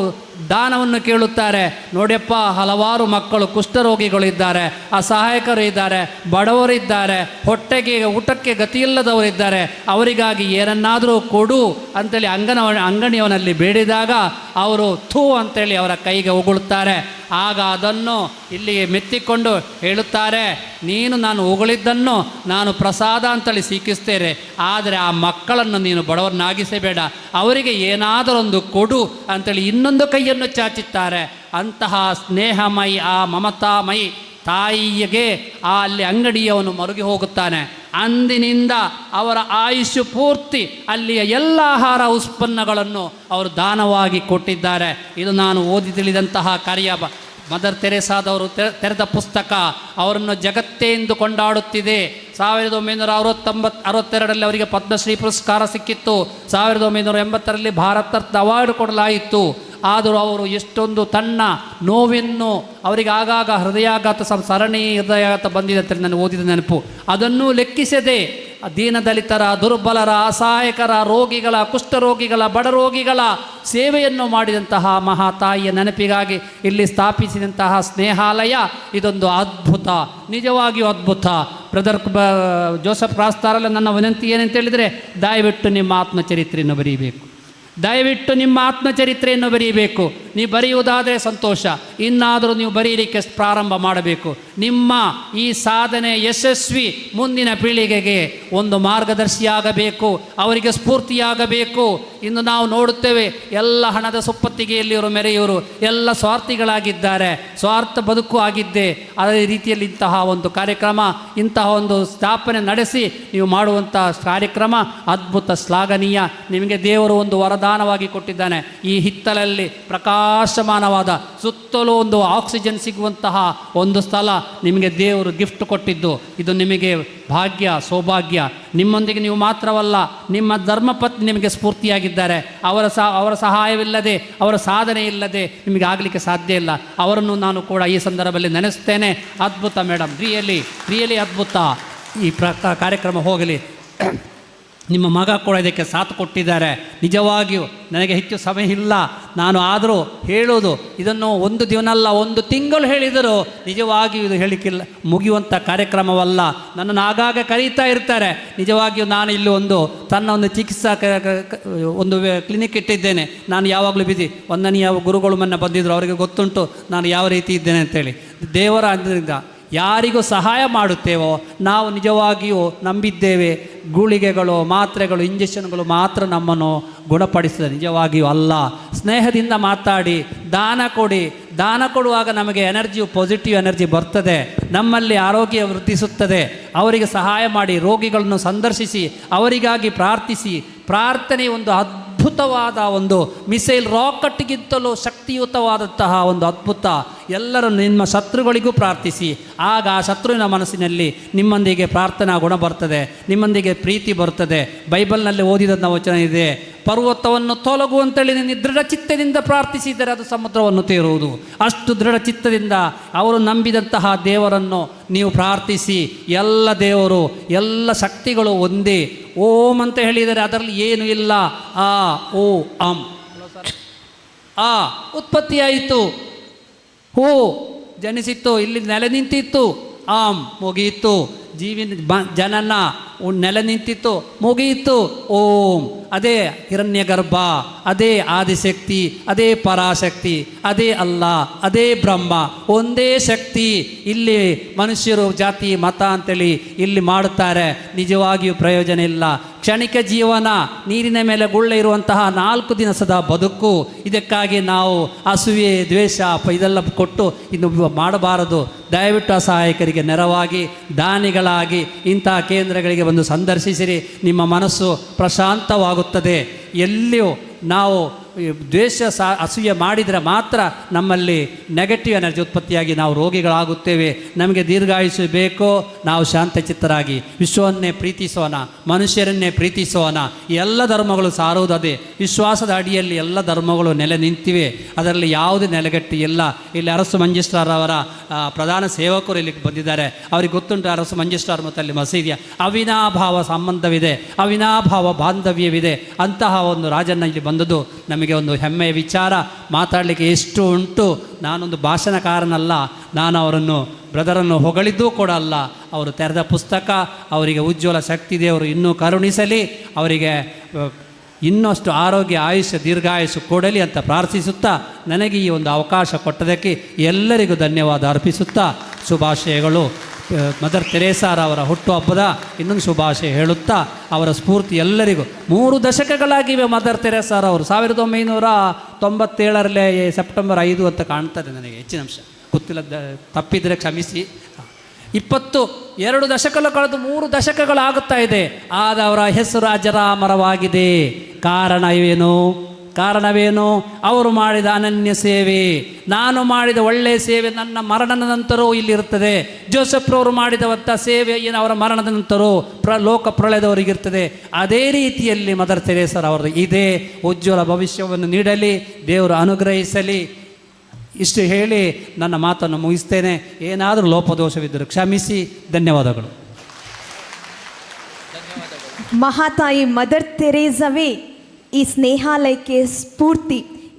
ದಾನವನ್ನು ಕೇಳುತ್ತಾರೆ. ನೋಡಿಯಪ್ಪ, ಹಲವಾರು ಮಕ್ಕಳು ಕುಷ್ಠರೋಗಿಗಳಿದ್ದಾರೆ, ಅಸಹಾಯಕರು ಇದ್ದಾರೆ, ಬಡವರಿದ್ದಾರೆ, ಹೊಟ್ಟೆಗೆ ಊಟಕ್ಕೆ ಗತಿಯಿಲ್ಲದವರಿದ್ದಾರೆ, ಅವರಿಗಾಗಿ ಏನನ್ನಾದರೂ ಕೊಡು ಅಂತೇಳಿ ಅಂಗಡಿಯವನಲ್ಲಿ ಬೇಡಿದಾಗ ಅವರು ಥೂ ಅಂತೇಳಿ ಅವರ ಕೈಗೆ ಉಗುಳುತ್ತಾರೆ. ಆಗ ಅದನ್ನು ಇಲ್ಲಿಗೆ ಮೆತ್ತಿಕೊಂಡು ಹೇಳುತ್ತಾರೆ, ನೀನು ನಾನು ಉಗುಳಿದ್ದನ್ನು ನಾನು ಪ್ರಸಾದ ಅಂತೇಳಿ ಸ್ವೀಕಿಸ್ತೇನೆ, ಆದರೆ ಆ ಮಕ್ಕಳನ್ನು ನೀನು ಬಡವರನ್ನಾಗಿಸಬೇಡ, ಅವರಿಗೆ ಏನಾದರೊಂದು ಕೊಡು ಅಂತೇಳಿ ಇನ್ನೊಂದು ಕೈಯನ್ನು ಚಾಚುತ್ತಾರೆ. ಅಂತಹ ಸ್ನೇಹಮಯಿ ಆ ಮಮತಾಮಯಿ ತಾಯಿಗೆ ಆ ಅಲ್ಲಿ ಅಂಗಡಿಯವನು ಮರುಗಿ ಹೋಗುತ್ತಾನೆ. ಅಂದಿನಿಂದ ಅವರ ಆಯುಷ್ಯ ಪೂರ್ತಿ ಅಲ್ಲಿಯ ಎಲ್ಲ ಆಹಾರ ಉತ್ಪನ್ನಗಳನ್ನು ಅವರು ದಾನವಾಗಿ ಕೊಟ್ಟಿದ್ದಾರೆ. ಇದು ನಾನು ಓದಿ ತಿಳಿದಂತಹ ಕಾರ್ಯ. ಮದರ್ ತೆರೇಸಾದವರು ತೆರೆದ ಪುಸ್ತಕ ಅವರನ್ನು ಜಗತ್ತೇ ಎಂದು ಕೊಂಡಾಡುತ್ತಿದೆ. 1962ರಲ್ಲಿ ಅವರಿಗೆ ಪದ್ಮಶ್ರೀ ಪುರಸ್ಕಾರ ಸಿಕ್ಕಿತ್ತು. 1980ರಲ್ಲಿ ಭಾರತ ರತ್ನ ಅವಾರ್ಡ್ ಕೊಡಲಾಯಿತು. ಆದರೂ ಅವರು ಎಷ್ಟೊಂದು ತನ್ನ ನೋವನ್ನು, ಅವರಿಗೆ ಆಗಾಗ ಹೃದಯಾಘಾತ, ಸರಣಿ ಹೃದಯಾಘಾತ ಬಂದಿದೆ ಅಂತ ನಾನು ಓದಿದ ನೆನಪು, ಅದನ್ನು ಲೆಕ್ಕಿಸದೆ ದೀನದಲಿತರ, ದುರ್ಬಲರ, ಅಸಹಾಯಕರ, ರೋಗಿಗಳ, ಕುಷ್ಠರೋಗಿಗಳ, ಬಡ ರೋಗಿಗಳ ಸೇವೆಯನ್ನು ಮಾಡಿದಂತಹ ಮಹಾತಾಯಿಯ ನೆನಪಿಗಾಗಿ ಇಲ್ಲಿ ಸ್ಥಾಪಿಸಿದಂತಹ ಸ್ನೇಹಾಲಯ ಇದೊಂದು ಅದ್ಭುತ, ನಿಜವಾಗಿಯೂ ಅದ್ಭುತ. ಬ್ರದರ್ ಜೋಸೆಫ್ ಕ್ರಾಸ್ತಾರಲ್ಲ ನನ್ನ ವಿನಂತಿ ಏನಂತ ಹೇಳಿದರೆ, ದಯವಿಟ್ಟು ನಿಮ್ಮ ಆತ್ಮಚರಿತ್ರೆಯನ್ನು ಬರೀಬೇಕು. ದಯವಿಟ್ಟು ನಿಮ್ಮ ಆತ್ಮಚರಿತ್ರೆಯನ್ನು ಬರೆಯಬೇಕು. ನೀವು ಬರೆಯುವುದಾದರೆ ಸಂತೋಷ, ಇನ್ನಾದರೂ ನೀವು ಬರೆಯಲಿಕ್ಕೆ ಪ್ರಾರಂಭ ಮಾಡಬೇಕು. ನಿಮ್ಮ ಈ ಸಾಧನೆ ಯಶಸ್ವಿ ಮುಂದಿನ ಪೀಳಿಗೆಗೆ ಒಂದು ಮಾರ್ಗದರ್ಶಿಯಾಗಬೇಕು, ಅವರಿಗೆ ಸ್ಫೂರ್ತಿಯಾಗಬೇಕು. ಇನ್ನು ನಾವು ನೋಡುತ್ತೇವೆ, ಎಲ್ಲ ಹಣದ ಸುಪ್ಪತ್ತಿಗೆಯಲ್ಲಿವರು ಮೆರೆಯುವರು, ಎಲ್ಲ ಸ್ವಾರ್ಥಿಗಳಾಗಿದ್ದಾರೆ, ಸ್ವಾರ್ಥ ಬದುಕು ಆಗಿದ್ದೆ. ಅದೇ ರೀತಿಯಲ್ಲಿ ಇಂತಹ ಒಂದು ಕಾರ್ಯಕ್ರಮ, ಇಂತಹ ಒಂದು ಸ್ಥಾಪನೆ ನಡೆಸಿ ನೀವು ಮಾಡುವಂಥ ಕಾರ್ಯಕ್ರಮ ಅದ್ಭುತ, ಶ್ಲಾಘನೀಯ. ನಿಮಗೆ ದೇವರು ಒಂದು ವರದಾನವಾಗಿ ಕೊಟ್ಟಿದ್ದಾನೆ. ಈ ಹಿತ್ತಲಲ್ಲಿ ಪ್ರಕಾಶಮಾನವಾದ ಸುತ್ತಲೂ ಒಂದು ಆಕ್ಸಿಜನ್ ಸಿಗುವಂತಹ ಒಂದು ಸ್ಥಳ ನಿಮಗೆ ದೇವರು ಗಿಫ್ಟ್ ಕೊಟ್ಟಿದ್ದು. ಇದು ನಿಮಗೆ ಭಾಗ್ಯ, ಸೌಭಾಗ್ಯ. ನಿಮ್ಮೊಂದಿಗೆ ನೀವು ಮಾತ್ರವಲ್ಲ, ನಿಮ್ಮ ಧರ್ಮಪತ್ನಿ ನಿಮಗೆ ಸ್ಫೂರ್ತಿಯಾಗಿದ್ದಾರೆ. ಅವರ ಸಹಾಯವಿಲ್ಲದೆ, ಅವರ ಸಾಧನೆ ಇಲ್ಲದೆ ನಿಮಗೆ ಆಗಲಿಕ್ಕೆ ಸಾಧ್ಯ ಇಲ್ಲ. ಅವರನ್ನು ನಾನು ಕೂಡ ಈ ಸಂದರ್ಭದಲ್ಲಿ ನೆನೆಸ್ತೇನೆ. ಅದ್ಭುತ ಮೇಡಮ್, ರಿಯಲಿ ರಿಯಲಿ ಅದ್ಭುತ. ಈ ಕಾರ್ಯಕ್ರಮ ಹೋಗಲಿ. ನಿಮ್ಮ ಮಗ ಕೂಡ ಇದಕ್ಕೆ ಸಾಥ್ ಕೊಟ್ಟಿದ್ದಾರೆ. ನಿಜವಾಗಿಯೂ ನನಗೆ ಹೆಚ್ಚು ಸಮಯ ಇಲ್ಲ, ನಾನು ಆದರೂ ಹೇಳೋದು ಇದನ್ನು ಒಂದು ದಿನಲ್ಲ, ಒಂದು ತಿಂಗಳು ಹೇಳಿದರೂ ನಿಜವಾಗಿಯೂ ಇದು ಹೇಳಿಕ್ಕಿಲ್ಲ, ಮುಗಿಯುವಂಥ ಕಾರ್ಯಕ್ರಮವಲ್ಲ. ನನ್ನನ್ನು ಆಗಾಗ ಕರೀತಾ ಇರ್ತಾರೆ. ನಿಜವಾಗಿಯೂ ನಾನು ಇಲ್ಲಿ ಒಂದು ತನ್ನ ಒಂದು ಚಿಕಿತ್ಸಾ ಒಂದು ಕ್ಲಿನಿಕ್ ಇಟ್ಟಿದ್ದೇನೆ. ನಾನು ಯಾವಾಗಲೂ ಬಿಸಿ. ಒಂದನೆಯ ಗುರುಗಳು ಮೊನ್ನೆ ಬಂದಿದ್ದರು, ಅವರಿಗೆ ಗೊತ್ತುಂಟು ನಾನು ಯಾವ ರೀತಿ ಇದ್ದೇನೆ ಅಂತೇಳಿ. ದೇವರ ಅದರಿಂದ ಯಾರಿಗೂ ಸಹಾಯ ಮಾಡುತ್ತೇವೋ ನಾವು ನಿಜವಾಗಿಯೂ ನಂಬಿದ್ದೇವೆ. ಗುಳಿಗೆಗಳು, ಮಾತ್ರೆಗಳು, ಇಂಜೆಕ್ಷನ್ಗಳು ಮಾತ್ರ ನಮ್ಮನ್ನು ಗುಣಪಡಿಸ್ತದೆ, ನಿಜವಾಗಿಯೂ ಅಲ್ಲ. ಸ್ನೇಹದಿಂದ ಮಾತಾಡಿ, ದಾನ ಕೊಡಿ. ದಾನ ಕೊಡುವಾಗ ನಮಗೆ ಎನರ್ಜಿಯು, ಪಾಸಿಟಿವ್ ಎನರ್ಜಿ ಬರ್ತದೆ, ನಮ್ಮಲ್ಲಿ ಆರೋಗ್ಯ ವೃದ್ಧಿಸುತ್ತದೆ. ಅವರಿಗೆ ಸಹಾಯ ಮಾಡಿ, ರೋಗಿಗಳನ್ನು ಸಂದರ್ಶಿಸಿ, ಅವರಿಗಾಗಿ ಪ್ರಾರ್ಥಿಸಿ. ಪ್ರಾರ್ಥನೆ ಒಂದು ಅದ್ಭುತವಾದ ಒಂದು ಮಿಸೈಲ್ ರಾಕೆಟ್ಗಿಂತಲೂ ಶಕ್ತಿಯುತವಾದಂತಹ ಒಂದು ಅದ್ಭುತ. ಎಲ್ಲರೂ ನಿಮ್ಮ ಶತ್ರುಗಳಿಗೂ ಪ್ರಾರ್ಥಿಸಿ. ಆಗ ಆ ಶತ್ರುವಿನ ಮನಸ್ಸಿನಲ್ಲಿ ನಿಮ್ಮೊಂದಿಗೆ ಪ್ರಾರ್ಥನಾ ಗುಣ ಬರ್ತದೆ, ನಿಮ್ಮೊಂದಿಗೆ ಪ್ರೀತಿ ಬರ್ತದೆ. ಬೈಬಲ್ನಲ್ಲಿ ಓದಿದ ವಚನ ಇದೆ, ಪರ್ವತವನ್ನು ತೊಲಗು ಅಂತೇಳಿ ನೀನು ದೃಢ ಚಿತ್ತದಿಂದ ಪ್ರಾರ್ಥಿಸಿದರೆ ಅದು ಸಮುದ್ರವನ್ನು ತೇರುವುದು. ಅಷ್ಟು ದೃಢ ಚಿತ್ತದಿಂದ ಅವರು ನಂಬಿದಂತಹ ದೇವರನ್ನು ನೀವು ಪ್ರಾರ್ಥಿಸಿ. ಎಲ್ಲ ದೇವರು, ಎಲ್ಲ ಶಕ್ತಿಗಳು ಒಂದೇ. ಓಂ ಅಂತ ಹೇಳಿದರೆ ಅದರಲ್ಲಿ ಏನೂ ಇಲ್ಲ. ಆ ಓ ಅಂ ಆ ಉತ್ಪತ್ತಿಯಾಯಿತು, ಹೂ ಜನಿಸಿತ್ತು, ಇಲ್ಲಿ ನೆಲೆ ನಿಂತಿತ್ತು, ಆಂ ಮುಗಿಯಿತು. ಜೀವಿನ ಜನನ ನೆಲೆ ನಿಂತಿತ್ತು, ಮುಗಿಯಿತು. ಓಂ ಅದೇ ಹಿರಣ್ಯಗರ್ಭ, ಅದೇ ಆದಿಶಕ್ತಿ, ಅದೇ ಪರಾಶಕ್ತಿ, ಅದೇ ಅಲ್ಲ, ಅದೇ ಬ್ರಹ್ಮ, ಒಂದೇ ಶಕ್ತಿ. ಇಲ್ಲಿ ಮನುಷ್ಯರು ಜಾತಿ ಮತ ಅಂತೇಳಿ ಇಲ್ಲಿ ಮಾಡುತ್ತಾರೆ, ನಿಜವಾಗಿಯೂ ಪ್ರಯೋಜನ ಇಲ್ಲ. ಕ್ಷಣಿಕ ಜೀವನ, ನೀರಿನ ಮೇಲೆ ಗುಳ್ಳೆ ಇರುವಂತಹ 4 ದಿನಸದ ಬದುಕು. ಇದಕ್ಕಾಗಿ ನಾವು ಅಸೂಯೆ, ದ್ವೇಷ ಇದೆಲ್ಲ ಕೊಟ್ಟು ಇನ್ನು ಮಾಡಬಾರದು. ದಯವಿಟ್ಟು ಅಸಹಾಯಕರಿಗೆ ನೆರವಾಗಿ, ದಾನಿಗಳಾಗಿ ಇಂತಹ ಕೇಂದ್ರಗಳಿಗೆ ಬಂದು ಸಂದರ್ಶಿಸಿರಿ. ನಿಮ್ಮ ಮನಸ್ಸು ಪ್ರಶಾಂತವಾಗುತ್ತದೆ. ಎಲ್ಲಿಯೂ ನಾವು ದ್ವೇಷ ಅಸೂಯೆ ಮಾಡಿದರೆ ಮಾತ್ರ ನಮ್ಮಲ್ಲಿ ನೆಗೆಟಿವ್ ಎನರ್ಜಿ ಉತ್ಪತ್ತಿಯಾಗಿ ನಾವು ರೋಗಿಗಳಾಗುತ್ತೇವೆ. ನಮಗೆ ದೀರ್ಘಾಯುಷ್ಯ ಬೇಕೋ ನಾವು ಶಾಂತಚಿತ್ತರಾಗಿ ವಿಶ್ವವನ್ನೇ ಪ್ರೀತಿಸೋಣ, ಮನುಷ್ಯರನ್ನೇ ಪ್ರೀತಿಸೋಣ. ಎಲ್ಲ ಧರ್ಮಗಳು ಸಾರುವುದು ಅದೇ ವಿಶ್ವಾಸದ ಅಡಿಯಲ್ಲಿ ಎಲ್ಲ ಧರ್ಮಗಳು ನೆಲೆ ನಿಂತಿವೆ, ಅದರಲ್ಲಿ ಯಾವುದೇ ನೆಲೆಗಟ್ಟಿ ಇಲ್ಲ. ಇಲ್ಲಿ ಅರಸು ಮಂಜೇಶ್ವರವರ ಪ್ರಧಾನ ಸೇವಕರು ಇಲ್ಲಿಗೆ ಬಂದಿದ್ದಾರೆ, ಅವ್ರಿಗೆ ಗೊತ್ತುಂಟು ಅರಸು ಮಂಜೇಶ್ವರ ಮತ್ತು ಅಲ್ಲಿ ಮಸೀದಿಯ ಅವಿನಾಭಾವ ಸಂಬಂಧವಿದೆ, ಅವಿನಾಭಾವ ಬಾಂಧವ್ಯವಿದೆ. ಅಂತಹ ಒಂದು ರಾಜನ್ನ ಇಲ್ಲಿ ಬಂದದ್ದು ನಮಗೆ ಒಂದು ಹೆಮ್ಮೆಯ ವಿಚಾರ. ಮಾತಾಡಲಿಕ್ಕೆ ಎಷ್ಟು ಉಂಟು. ನಾನೊಂದು ಭಾಷಣಕಾರನಲ್ಲ, ನಾನು ಅವರನ್ನು ಬ್ರದರನ್ನು ಹೊಗಳಿದ್ದೂ ಕೂಡ ಅಲ್ಲ. ಅವರು ತೆರೆದ ಪುಸ್ತಕ, ಅವರಿಗೆ ಉಜ್ವಲ ಶಕ್ತಿ ದೇವರು ಇನ್ನೂ ಕರುಣಿಸಲಿ, ಅವರಿಗೆ ಇನ್ನಷ್ಟು ಆರೋಗ್ಯ, ಆಯುಷ್ಯ, ದೀರ್ಘಾಯುಷ್ಯ ಕೊಡಲಿ ಅಂತ ಪ್ರಾರ್ಥಿಸುತ್ತಾ ನನಗೆ ಈ ಒಂದು ಅವಕಾಶ ಕೊಟ್ಟದಕ್ಕೆ ಎಲ್ಲರಿಗೂ ಧನ್ಯವಾದ ಅರ್ಪಿಸುತ್ತಾ ಶುಭಾಶಯಗಳು. ಮದರ್ ತೆರೇಸಾರವರ ಹುಟ್ಟುಹಬ್ಬದ ಇನ್ನೊಂದು ಶುಭಾಶಯ ಹೇಳುತ್ತಾ ಅವರ ಸ್ಫೂರ್ತಿ ಎಲ್ಲರಿಗೂ. 3 ದಶಕಗಳಾಗಿವೆ ಮದರ್ ತೆರೇಸಾರವರು. 1997 ಸೆಪ್ಟೆಂಬರ್ 5 ಅಂತ ಕಾಣ್ತದೆ ನನಗೆ, ಹೆಚ್ಚಿನ ಅಂಶ ಗೊತ್ತಿಲ್ಲ, ತಪ್ಪಿದರೆ ಕ್ಷಮಿಸಿ. 22 ದಶಕಗಳು ಕಳೆದು 3 ದಶಕಗಳಾಗುತ್ತಾ ಇದೆ, ಆದ ಅವರ ಹೆಸರು ಅಜರಾಮರವಾಗಿದೆ. ಕಾರಣವೇನು? ಕಾರಣವೇನು? ಅವರು ಮಾಡಿದ ಅನನ್ಯ ಸೇವೆ, ನಾನು ಮಾಡಿದ ಒಳ್ಳೆಯ ಸೇವೆ ನನ್ನ ಮರಣದ ನಂತರವೂ ಇಲ್ಲಿರುತ್ತದೆ. ಜೋಸೆಫ್ರವರು ಮಾಡಿದವಂಥ ಸೇವೆ ಏನು ಅವರ ಮರಣದ ನಂತರವೂ ಲೋಕ ಪ್ರಳಯದವರಿಗಿರ್ತದೆ. ಅದೇ ರೀತಿಯಲ್ಲಿ ಮದರ್ ತೆರೇಸರವರು ಇದೇ ಉಜ್ವಲ ಭವಿಷ್ಯವನ್ನು ನೀಡಲಿ, ದೇವರು ಅನುಗ್ರಹಿಸಲಿ. ಇಷ್ಟು ಹೇಳಿ ನನ್ನ ಮಾತನ್ನು ಮುಗಿಸ್ತೇನೆ. ಏನಾದರೂ ಲೋಪದೋಷವಿದ್ದರೂ ಕ್ಷಮಿಸಿ. ಧನ್ಯವಾದಗಳು. ಮಹಾತಾಯಿ ಮದರ್ ತೆರೇಸವೇ ಈ ಸ್ನೇಹಾಲಯಕ್ಕೆ ಸ್ಫೂರ್ತಿ.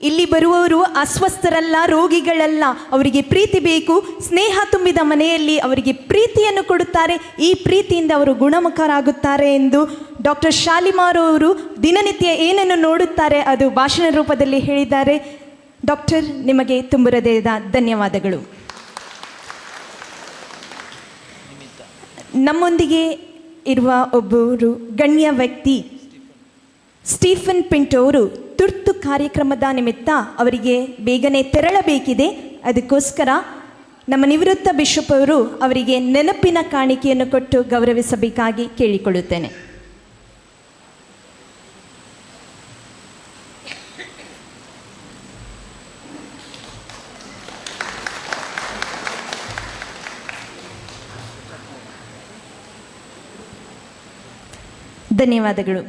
ಇಲ್ಲಿ ಬರುವವರು ಅಸ್ವಸ್ಥರಲ್ಲ, ರೋಗಿಗಳಲ್ಲ, ಅವರಿಗೆ ಪ್ರೀತಿ ಬೇಕು. ಸ್ನೇಹ ತುಂಬಿದ ಮನೆಯಲ್ಲಿ ಅವರಿಗೆ ಪ್ರೀತಿಯನ್ನು ಕೊಡುತ್ತಾರೆ. ಈ ಪ್ರೀತಿಯಿಂದ ಅವರು ಗುಣಮುಖರಾಗುತ್ತಾರೆ ಎಂದು ಡಾಕ್ಟರ್ ಶಾಲಿಮಾರ್ ಅವರು ದಿನನಿತ್ಯ ಏನನ್ನು ನೋಡುತ್ತಾರೆ ಅದು ಭಾಷಣ ರೂಪದಲ್ಲಿ ಹೇಳಿದ್ದಾರೆ. ಡಾಕ್ಟರ್, ನಿಮಗೆ ತುಂಬ ಹೃದಯದ ಧನ್ಯವಾದಗಳು. ನಮ್ಮೊಂದಿಗೆ ಇರುವ ಒಬ್ಬರು ಗಣ್ಯ ವ್ಯಕ್ತಿ ಸ್ಟೀಫನ್ ಪಿಂಟೋ ಅವರು ತುರ್ತು ಕಾರ್ಯಕ್ರಮದ ನಿಮಿತ್ತ ಅವರಿಗೆ ಬೇಗನೆ ತೆರಳಬೇಕಿದೆ. ಅದಕ್ಕೋಸ್ಕರ ನಮ್ಮ ನಿವೃತ್ತ ಬಿಷಪ್ ಅವರು ಅವರಿಗೆ ನೆನಪಿನ ಕಾಣಿಕೆಯನ್ನು ಕೊಟ್ಟು ಗೌರವಿಸಬೇಕಾಗಿ ಕೇಳಿಕೊಳ್ಳುತ್ತೇನೆ. ಧನ್ಯವಾದಗಳು.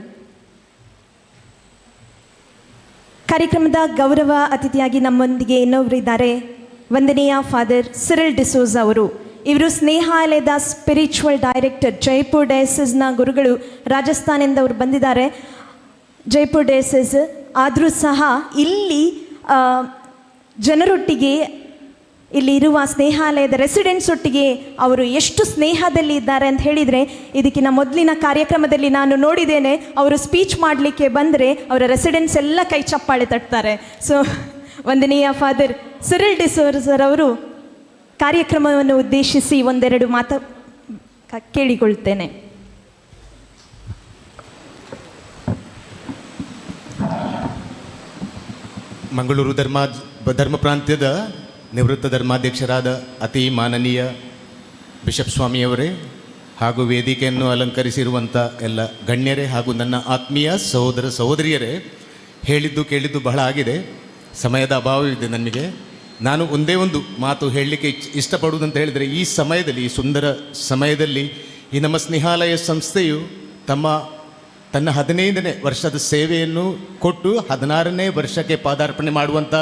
ಕಾರ್ಯಕ್ರಮದ ಗೌರವ ಅತಿಥಿಯಾಗಿ ನಮ್ಮೊಂದಿಗೆ ಇನ್ನೊಬ್ಬರು ಇದ್ದಾರೆ, ವಂದನೀಯ ಫಾದರ್ ಸಿರಿಲ್ ಡಿಸೋಜ್ ಅವರು. ಇವರು ಸ್ನೇಹಾಲಯದ ಸ್ಪಿರಿಚುವಲ್ ಡೈರೆಕ್ಟರ್, ಜೈಪುರ್ ಡಯಸಿಸ್ನ ಗುರುಗಳು. ರಾಜಸ್ಥಾನದಿಂದ ಅವರು ಬಂದಿದ್ದಾರೆ, ಜೈಪುರ್ ಡಯಸಿಸ್. ಆದರೂ ಸಹ ಇಲ್ಲಿ ಜನರೊಟ್ಟಿಗೆ, ಇಲ್ಲಿ ಇರುವ ಸ್ನೇಹಾಲಯದ ರೆಸಿಡೆಂಟ್ಸ್ ಒಟ್ಟಿಗೆ ಅವರು ಎಷ್ಟು ಸ್ನೇಹದಲ್ಲಿ ಇದ್ದಾರೆ ಅಂತ ಹೇಳಿದರೆ, ಇದಕ್ಕಿಂತ ಮೊದಲಿನ ಕಾರ್ಯಕ್ರಮದಲ್ಲಿ ನಾನು ನೋಡಿದ್ದೇನೆ, ಅವರು ಸ್ಪೀಚ್ ಮಾಡಲಿಕ್ಕೆ ಬಂದರೆ ಅವರ ರೆಸಿಡೆಂಟ್ಸ್ ಎಲ್ಲ ಕೈ ಚಪ್ಪಾಳೆ ತಟ್ತಾರೆ. ಸೊ ವಂದನೀಯ ಫಾದರ್ ಸಿರಿಲ್ ಡಿಸೋಜರ್ ಅವರು ಕಾರ್ಯಕ್ರಮವನ್ನು ಉದ್ದೇಶಿಸಿ ಒಂದೆರಡು ಮಾತು ಕೇಳಿಕೊಳ್ತೇನೆ. ಮಂಗಳೂರು ಧರ್ಮ ಪ್ರಾಂತ್ಯದ ನಿವೃತ್ತ ಧರ್ಮಾಧ್ಯಕ್ಷರಾದ ಅತಿ ಮಾನನೀಯ ಬಿಷಪ್ ಸ್ವಾಮಿಯವರೇ ಹಾಗೂ ವೇದಿಕೆಯನ್ನು ಅಲಂಕರಿಸಿರುವಂಥ ಎಲ್ಲ ಗಣ್ಯರೇ ಹಾಗೂ ನನ್ನ ಆತ್ಮೀಯ ಸಹೋದರ ಸಹೋದರಿಯರೇ, ಹೇಳಿದ್ದು ಕೇಳಿದ್ದು ಬಹಳ ಆಗಿದೆ, ಸಮಯದ ಅಭಾವವಿದೆ ನನಗೆ. ನಾನು ಒಂದೇ ಒಂದು ಮಾತು ಹೇಳಲಿಕ್ಕೆ ಇಷ್ಟಪಡುವುದಂತ ಹೇಳಿದರೆ, ಈ ಸಮಯದಲ್ಲಿ, ಈ ಸುಂದರ ಸಮಯದಲ್ಲಿ ಈ ನಮ್ಮ ಸ್ನೇಹಾಲಯ ಸಂಸ್ಥೆಯು ತನ್ನ 15ನೇ ವರ್ಷದ ಸೇವೆಯನ್ನು ಕೊಟ್ಟು 16ನೇ ವರ್ಷಕ್ಕೆ ಪಾದಾರ್ಪಣೆ ಮಾಡುವಂಥ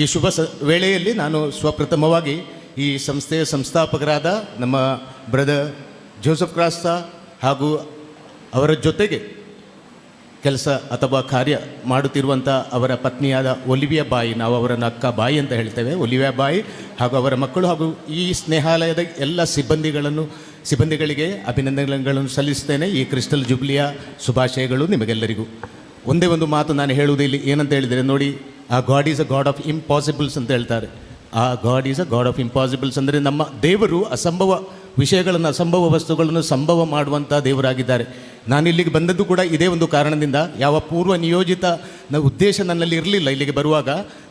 ಈ ಶುಭ ವೇಳೆಯಲ್ಲಿ ನಾನು ಸ್ವಪ್ರಥಮವಾಗಿ ಈ ಸಂಸ್ಥೆಯ ಸಂಸ್ಥಾಪಕರಾದ ನಮ್ಮ ಬ್ರದರ್ ಜೋಸೆಫ್ ಕ್ರಾಸ್ತಾ ಹಾಗೂ ಅವರ ಜೊತೆಗೆ ಕೆಲಸ ಅಥವಾ ಕಾರ್ಯ ಮಾಡುತ್ತಿರುವಂಥ ಅವರ ಪತ್ನಿಯಾದ ಒಲಿವಿಯಾ ಬಾಯಿ, ನಾವು ಅವರನ್ನು ಅಕ್ಕ ಬಾಯಿ ಅಂತ ಹೇಳ್ತೇವೆ, ಒಲಿವಿಯಾ ಬಾಯಿ ಹಾಗೂ ಅವರ ಮಕ್ಕಳು ಹಾಗೂ ಈ ಸ್ನೇಹಾಲಯದ ಎಲ್ಲ ಸಿಬ್ಬಂದಿಗಳಿಗೆ ಅಭಿನಂದನೆಗಳನ್ನು ಸಲ್ಲಿಸ್ತೇನೆ. ಈ ಕ್ರಿಸ್ಟಲ್ ಜುಬ್ಲಿಯ ಶುಭಾಶಯಗಳು ನಿಮಗೆಲ್ಲರಿಗೂ. ಒಂದೇ ಒಂದು ಮಾತು ನಾನು ಹೇಳುವುದು ಇಲ್ಲಿ ಏನಂತ ಹೇಳಿದರೆ, ನೋಡಿ, ಆ God is a God of impossibles ಅಂತ ಹೇಳ್ತಾರೆ. ಆ God is a God of impossibles ಅಂದರೆ ನಮ್ಮ ದೇವರು ಅಸಂಭವ ವಿಷಯಗಳನ್ನು, ಅಸಂಭವ ವಸ್ತುಗಳನ್ನು ಸಂಭವ ಮಾಡುವಂಥ ದೇವರಾಗಿದ್ದಾರೆ. ನಾನು ಇಲ್ಲಿಗೆ ಬಂದದ್ದು ಕೂಡ ಇದೇ ಒಂದು ಕಾರಣದಿಂದ. ಯಾವ ಪೂರ್ವ ನಿಯೋಜಿತ ಉದ್ದೇಶ ನನ್ನಲ್ಲಿ ಇರಲಿಲ್ಲ. ಇಲ್ಲಿಗೆ ಬರುವಾಗ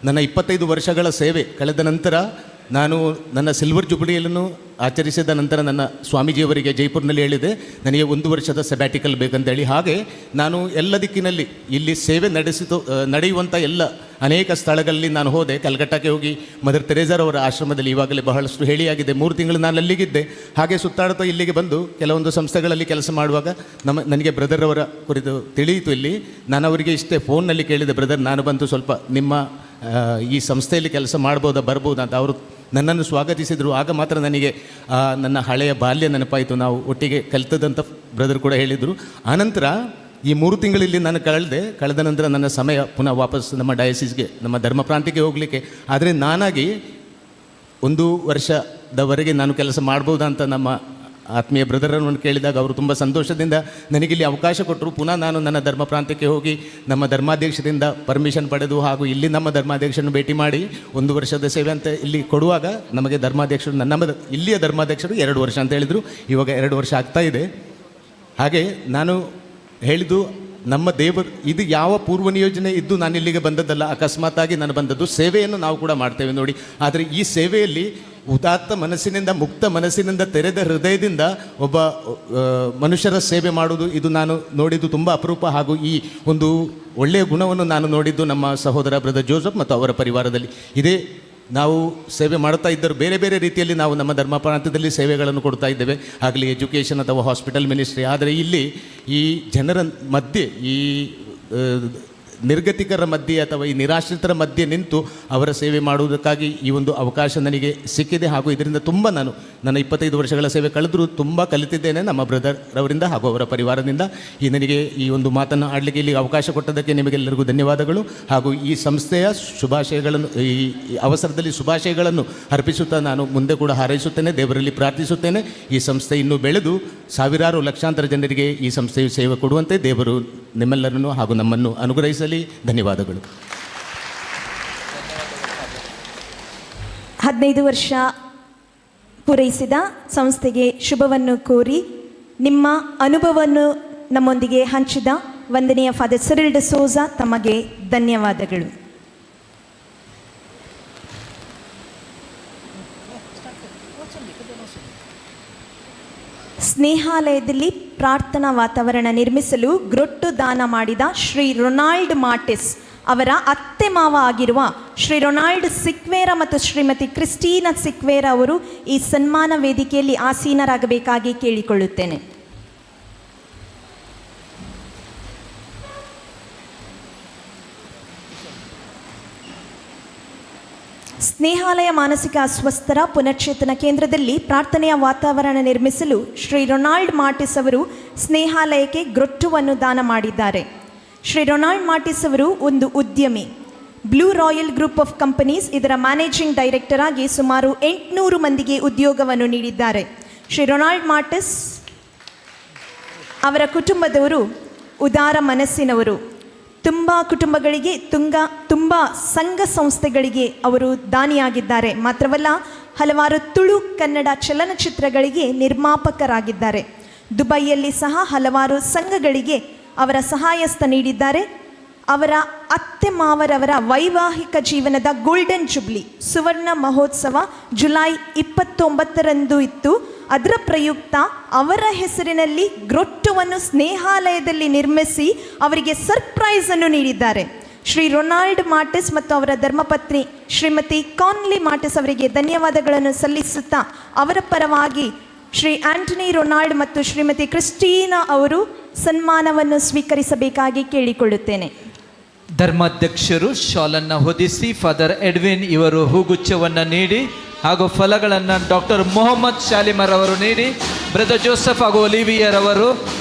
ನನ್ನ 25 ವರ್ಷಗಳ ಸೇವೆ ಕಳೆದ ನಂತರ ನಾನು ನನ್ನ ಸಿಲ್ವರ್ ಜುಬಿಲಿಯನ್ನು ಆಚರಿಸಿದ ನಂತರ ನನ್ನ ಸ್ವಾಮೀಜಿಯವರಿಗೆ ಜೈಪುರ್ನಲ್ಲಿ ಹೇಳಿದೆ, ನನಗೆ 1 ವರ್ಷದ ಸೆಬ್ಯಾಟಿಕಲ್ ಬೇಕಂತೇಳಿ. ಹಾಗೆ ನಾನು ಎಲ್ಲ ದಿಕ್ಕಿನಲ್ಲಿ ಇಲ್ಲಿ ಸೇವೆ ನಡೆಯುವಂಥ ಎಲ್ಲ ಅನೇಕ ಸ್ಥಳಗಳಲ್ಲಿ ನಾನು ಹೋದೆ. ಕಲ್ಕಟ್ಟಾಕ್ಕೆ ಹೋಗಿ ಮದರ್ ತೆರೇಜಾರವರ ಆಶ್ರಮದಲ್ಲಿ ಇವಾಗಲೇ ಬಹಳಷ್ಟು ಹೇಳಿಯಾಗಿದೆ, 3 ತಿಂಗಳು ನಾನು ಅಲ್ಲಿಗಿದ್ದೆ. ಹಾಗೆ ಸುತ್ತಾಡ್ತಾ ಇಲ್ಲಿಗೆ ಬಂದು ಕೆಲವೊಂದು ಸಂಸ್ಥೆಗಳಲ್ಲಿ ಕೆಲಸ ಮಾಡುವಾಗ ನನಗೆ ಬ್ರದರ್ ಅವರ ಕುರಿತು ತಿಳಿಯಿತು. ಇಲ್ಲಿ ನಾನು ಅವರಿಗೆ ಇಷ್ಟೇ ಫೋನ್ನಲ್ಲಿ ಕೇಳಿದೆ, ಬ್ರದರ್ ನಾನು ಬಂದು ಸ್ವಲ್ಪ ನಿಮ್ಮ ಈ ಸಂಸ್ಥೆಯಲ್ಲಿ ಕೆಲಸ ಮಾಡ್ಬೋದಾ, ಬರ್ಬೋದಾ ಅಂತ. ಅವರು ನನ್ನನ್ನು ಸ್ವಾಗತಿಸಿದರು. ಆಗ ಮಾತ್ರ ನನಗೆ ನನ್ನ ಹಳೆಯ ಬಾಲ್ಯ ನೆನಪಾಯಿತು. ನಾವು ಒಟ್ಟಿಗೆ ಕಲಿತದಂಥ ಬ್ರದರ್ ಕೂಡ ಹೇಳಿದರು. ಆನಂತರ ಈ 3 ತಿಂಗಳಲ್ಲಿ ನಾನು ಕಳೆದ ನಂತರ ನನ್ನ ಸಮಯ ಪುನಃ ವಾಪಸ್ ನಮ್ಮ ಡಯಸಿಸ್ಗೆ, ನಮ್ಮ ಧರ್ಮ ಪ್ರಾಂತ್ಯಕ್ಕೆ ಹೋಗಲಿಕ್ಕೆ. ಆದರೆ ನಾನಾಗಿ 1 ವರ್ಷದವರೆಗೆ ನಾನು ಕೆಲಸ ಮಾಡ್ಬೋದಾ ಅಂತ ನಮ್ಮ ಆತ್ಮೀಯ ಬ್ರದರನ್ನು ಕೇಳಿದಾಗ ಅವರು ತುಂಬ ಸಂತೋಷದಿಂದ ನನಗಿಲ್ಲಿ ಅವಕಾಶ ಕೊಟ್ಟರು. ಪುನಃ ನಾನು ನನ್ನ ಧರ್ಮ ಪ್ರಾಂತ್ಯಕ್ಕೆ ಹೋಗಿ ನಮ್ಮ ಧರ್ಮಾಧ್ಯಕ್ಷರಿಂದ ಪರ್ಮಿಷನ್ ಪಡೆದು ಹಾಗೂ ಇಲ್ಲಿ ನಮ್ಮ ಧರ್ಮಾಧ್ಯಕ್ಷರನ್ನು ಭೇಟಿ ಮಾಡಿ 1 ವರ್ಷದ ಸೇವೆ ಅಂತ ಇಲ್ಲಿ ಕೊಡುವಾಗ ನಮಗೆ ಧರ್ಮಾಧ್ಯಕ್ಷರು, ನಮ್ಮ ಇಲ್ಲಿಯ ಧರ್ಮಾಧ್ಯಕ್ಷರು 2 ವರ್ಷ ಅಂತ ಹೇಳಿದರು. ಇವಾಗ 2 ವರ್ಷ ಆಗ್ತಾ ಇದೆ. ಹಾಗೆ ನಾನು ಹೇಳಿದ್ದು, ನಮ್ಮ ದೇವರು ಇದು ಯಾವ ಪೂರ್ವ ನಿಯೋಜನೆ ಇದ್ದು ನಾನು ಇಲ್ಲಿಗೆ ಬಂದದ್ದಲ್ಲ, ಅಕಸ್ಮಾತ್ತಾಗಿ ನಾನು ಬಂದದ್ದು. ಸೇವೆಯನ್ನು ನಾವು ಕೂಡ ಮಾಡ್ತೇವೆ ನೋಡಿ, ಆದರೆ ಈ ಸೇವೆಯಲ್ಲಿ ಉದಾತ್ತ ಮನಸ್ಸಿನಿಂದ, ಮುಕ್ತ ಮನಸ್ಸಿನಿಂದ, ತೆರೆದ ಹೃದಯದಿಂದ ಒಬ್ಬ ಮನುಷ್ಯರ ಸೇವೆ ಮಾಡೋದು ಇದು ನಾನು ನೋಡಿದ್ದು ತುಂಬ ಅಪರೂಪ. ಹಾಗೂ ಈ ಒಂದು ಒಳ್ಳೆಯ ಗುಣವನ್ನು ನಾನು ನೋಡಿದ್ದು ನಮ್ಮ ಸಹೋದರ ಬ್ರದರ್ ಜೋಸೆಫ್ ಮತ್ತು ಅವರ ಪರಿವಾರದಲ್ಲಿ. ಇದೇ ನಾವು ಸೇವೆ ಮಾಡುತ್ತಾ ಇದ್ದರು ಬೇರೆ ಬೇರೆ ರೀತಿಯಲ್ಲಿ ನಾವು ನಮ್ಮ ಧರ್ಮ ಪ್ರಾಂತ್ಯದಲ್ಲಿ ಸೇವೆಗಳನ್ನು ಕೊಡ್ತಾ ಇದ್ದೇವೆ, ಆಗಲಿ ಎಜುಕೇಷನ್ ಅಥವಾ ಹಾಸ್ಪಿಟಲ್ ಮಿನಿಸ್ಟ್ರಿ. ಆದರೆ ಇಲ್ಲಿ ಈ ಜನರ ಮಧ್ಯೆ, ಈ ನಿರ್ಗತಿಕರ ಮಧ್ಯೆ ಅಥವಾ ಈ ನಿರಾಶ್ರಿತರ ಮಧ್ಯೆ ನಿಂತು ಅವರ ಸೇವೆ ಮಾಡುವುದಕ್ಕಾಗಿ ಈ ಒಂದು ಅವಕಾಶ ನನಗೆ ಸಿಕ್ಕಿದೆ. ಹಾಗೂ ಇದರಿಂದ ತುಂಬ ನಾನು ನನ್ನ 25 ವರ್ಷಗಳ ಸೇವೆ ಕಳೆದರೂ ತುಂಬ ಕಲಿತಿದ್ದೇನೆ ನಮ್ಮ ಬ್ರದರ್ ಅವರಿಂದ ಹಾಗೂ ಅವರ ಪರಿವಾರದಿಂದ. ಈ ನನಗೆ ಈ ಒಂದು ಮಾತನ್ನು ಆಡಲಿಕ್ಕೆ ಇಲ್ಲಿ ಅವಕಾಶ ಕೊಟ್ಟದಕ್ಕೆ ನಿಮಗೆಲ್ಲರಿಗೂ ಧನ್ಯವಾದಗಳು. ಹಾಗೂ ಈ ಸಂಸ್ಥೆಯ ಶುಭಾಶಯಗಳನ್ನು, ಈ ಅವಸರದಲ್ಲಿ ಶುಭಾಶಯಗಳನ್ನು ಅರ್ಪಿಸುತ್ತಾ ನಾನು ಮುಂದೆ ಕೂಡ ಹಾರೈಸುತ್ತೇನೆ, ದೇವರಲ್ಲಿ ಪ್ರಾರ್ಥಿಸುತ್ತೇನೆ. ಈ ಸಂಸ್ಥೆ ಇನ್ನೂ ಬೆಳೆದು ಸಾವಿರಾರು ಲಕ್ಷಾಂತರ ಜನರಿಗೆ ಈ ಸಂಸ್ಥೆಯು ಸೇವೆ ಕೊಡುವಂತೆ ದೇವರು ನಿಮ್ಮೆಲ್ಲರನ್ನು ಹಾಗೂ ನಮ್ಮನ್ನು ಅನುಗ್ರಹಿಸಲಿ. ಧನ್ಯವಾದಗಳು. 15 ವರ್ಷ ಪೂರೈಸಿದ ಸಂಸ್ಥೆಗೆ ಶುಭವನ್ನು ಕೋರಿ ನಿಮ್ಮ ಅನುಭವವನ್ನು ನಮ್ಮೊಂದಿಗೆ ಹಂಚಿದ ವಂದನೆಯ ಫಾದರ್ ಸಿರಿಲ್ ಡಿಸೋಜಾ ತಮಗೆ ಧನ್ಯವಾದಗಳು. ಸ್ನೇಹಾಲಯದಲ್ಲಿ ಪ್ರಾರ್ಥನಾ ವಾತಾವರಣ ನಿರ್ಮಿಸಲು ಗ್ರೊಟ್ಟು ದಾನ ಮಾಡಿದ ಶ್ರೀ ರೊನಾಲ್ಡ್ ಮಾರ್ಟಿಸ್ ಅವರ ಅತ್ತೆ ಮಾವ ಆಗಿರುವ ಶ್ರೀ ರೊನಾಲ್ಡ್ ಸಿಕ್ವೇರಾ ಮತ್ತು ಶ್ರೀಮತಿ ಕ್ರಿಸ್ಟೀನಾ ಸಿಕ್ವೇರಾ ಅವರು ಈ ಸನ್ಮಾನ ವೇದಿಕೆಯಲ್ಲಿ ಆಸೀನರಾಗಬೇಕಾಗಿ ಕೇಳಿಕೊಳ್ಳುತ್ತೇನೆ. ಸ್ನೇಹಾಲಯ ಮಾನಸಿಕ ಅಸ್ವಸ್ಥರ ಪುನಶ್ಚೇತನ ಕೇಂದ್ರದಲ್ಲಿ ಪ್ರಾರ್ಥನೆಯ ವಾತಾವರಣ ನಿರ್ಮಿಸಲು ಶ್ರೀ ರೊನಾಲ್ಡ್ ಮಾರ್ಟಿಸ್ ಅವರು ಸ್ನೇಹಾಲಯಕ್ಕೆ ಗ್ರೊಟ್ಟುವನ್ನು ದಾನ ಮಾಡಿದ್ದಾರೆ. ಶ್ರೀ ರೊನಾಲ್ಡ್ ಮಾರ್ಟಿಸ್ ಅವರು ಒಂದು ಉದ್ಯಮಿ. Blue royal group of companies ಇದರ ಮ್ಯಾನೇಜಿಂಗ್ ಡೈರೆಕ್ಟರ್ ಆಗಿ ಸುಮಾರು 800 ಮಂದಿಗೆ ಉದ್ಯೋಗವನ್ನು ನೀಡಿದ್ದಾರೆ. ಶ್ರೀ ರೊನಾಲ್ಡ್ ಮಾರ್ಟಿಸ್ ಅವರ ಕುಟುಂಬದವರು ಉದಾರ ಮನಸ್ಸಿನವರು. ತುಂಬ ಕುಟುಂಬಗಳಿಗೆ, ತುಂಬ ಸಂಘ ಸಂಸ್ಥೆಗಳಿಗೆ ಅವರು ದಾನಿಯಾಗಿದ್ದಾರೆ. ಮಾತ್ರವಲ್ಲ, ಹಲವಾರು ತುಳು ಕನ್ನಡ ಚಲನಚಿತ್ರಗಳಿಗೆ ನಿರ್ಮಾಪಕರಾಗಿದ್ದಾರೆ. ದುಬೈಯಲ್ಲಿ ಸಹ ಹಲವಾರು ಸಂಘಗಳಿಗೆ ಅವರ ಸಹಾಯಸ್ತ ನೀಡಿದ್ದಾರೆ. ಅವರ ಅತ್ತೆ ಮಾವರವರ ವೈವಾಹಿಕ ಜೀವನದ ಗೋಲ್ಡನ್ ಜುಬ್ಲಿ ಸುವರ್ಣ ಮಹೋತ್ಸವ ಜುಲೈ 29ರಂದು ಇತ್ತು. ಅದರ ಪ್ರಯುಕ್ತ ಅವರ ಹೆಸರಿನಲ್ಲಿ ಗ್ರೊಟ್ಟುವನ್ನು ಸ್ನೇಹಾಲಯದಲ್ಲಿ ನಿರ್ಮಿಸಿ ಅವರಿಗೆ ಸರ್ಪ್ರೈಸನ್ನು ನೀಡಿದ್ದಾರೆ. ಶ್ರೀ ರೊನಾಲ್ಡ್ ಮಾರ್ಟಿಸ್ ಮತ್ತು ಅವರ ಧರ್ಮಪತ್ನಿ ಶ್ರೀಮತಿ ಕಾನ್ಲಿ ಮಾರ್ಟಿಸ್ ಅವರಿಗೆ ಧನ್ಯವಾದಗಳನ್ನು ಸಲ್ಲಿಸುತ್ತಾ ಅವರ ಪರವಾಗಿ ಶ್ರೀ ಆಂಟನಿ ರೊನಾಲ್ಡ್ ಮತ್ತು ಶ್ರೀಮತಿ ಕ್ರಿಸ್ಟೀನಾ ಅವರು ಸನ್ಮಾನವನ್ನು ಸ್ವೀಕರಿಸಬೇಕಾಗಿ ಕೇಳಿಕೊಳ್ಳುತ್ತೇನೆ. ಧರ್ಮಾಧ್ಯಕ್ಷರು ಶಾಲನ್ನು ಹೊದಿಸಿ ಫಾದರ್ ಎಡ್ವಿನ್ ಇವರು ಹೂಗುಚ್ಛವನ್ನು ನೀಡಿ ಹಾಗೂ ಫಲಗಳನ್ನು ಡಾಕ್ಟರ್ ಮೊಹಮ್ಮದ್ ಶಾಲಿಮರ್ ಅವರು ನೀಡಿ ಬ್ರದರ್ ಜೋಸೆಫ್ ಹಾಗೂ ಒಲಿವಿಯರ್ ಅವರು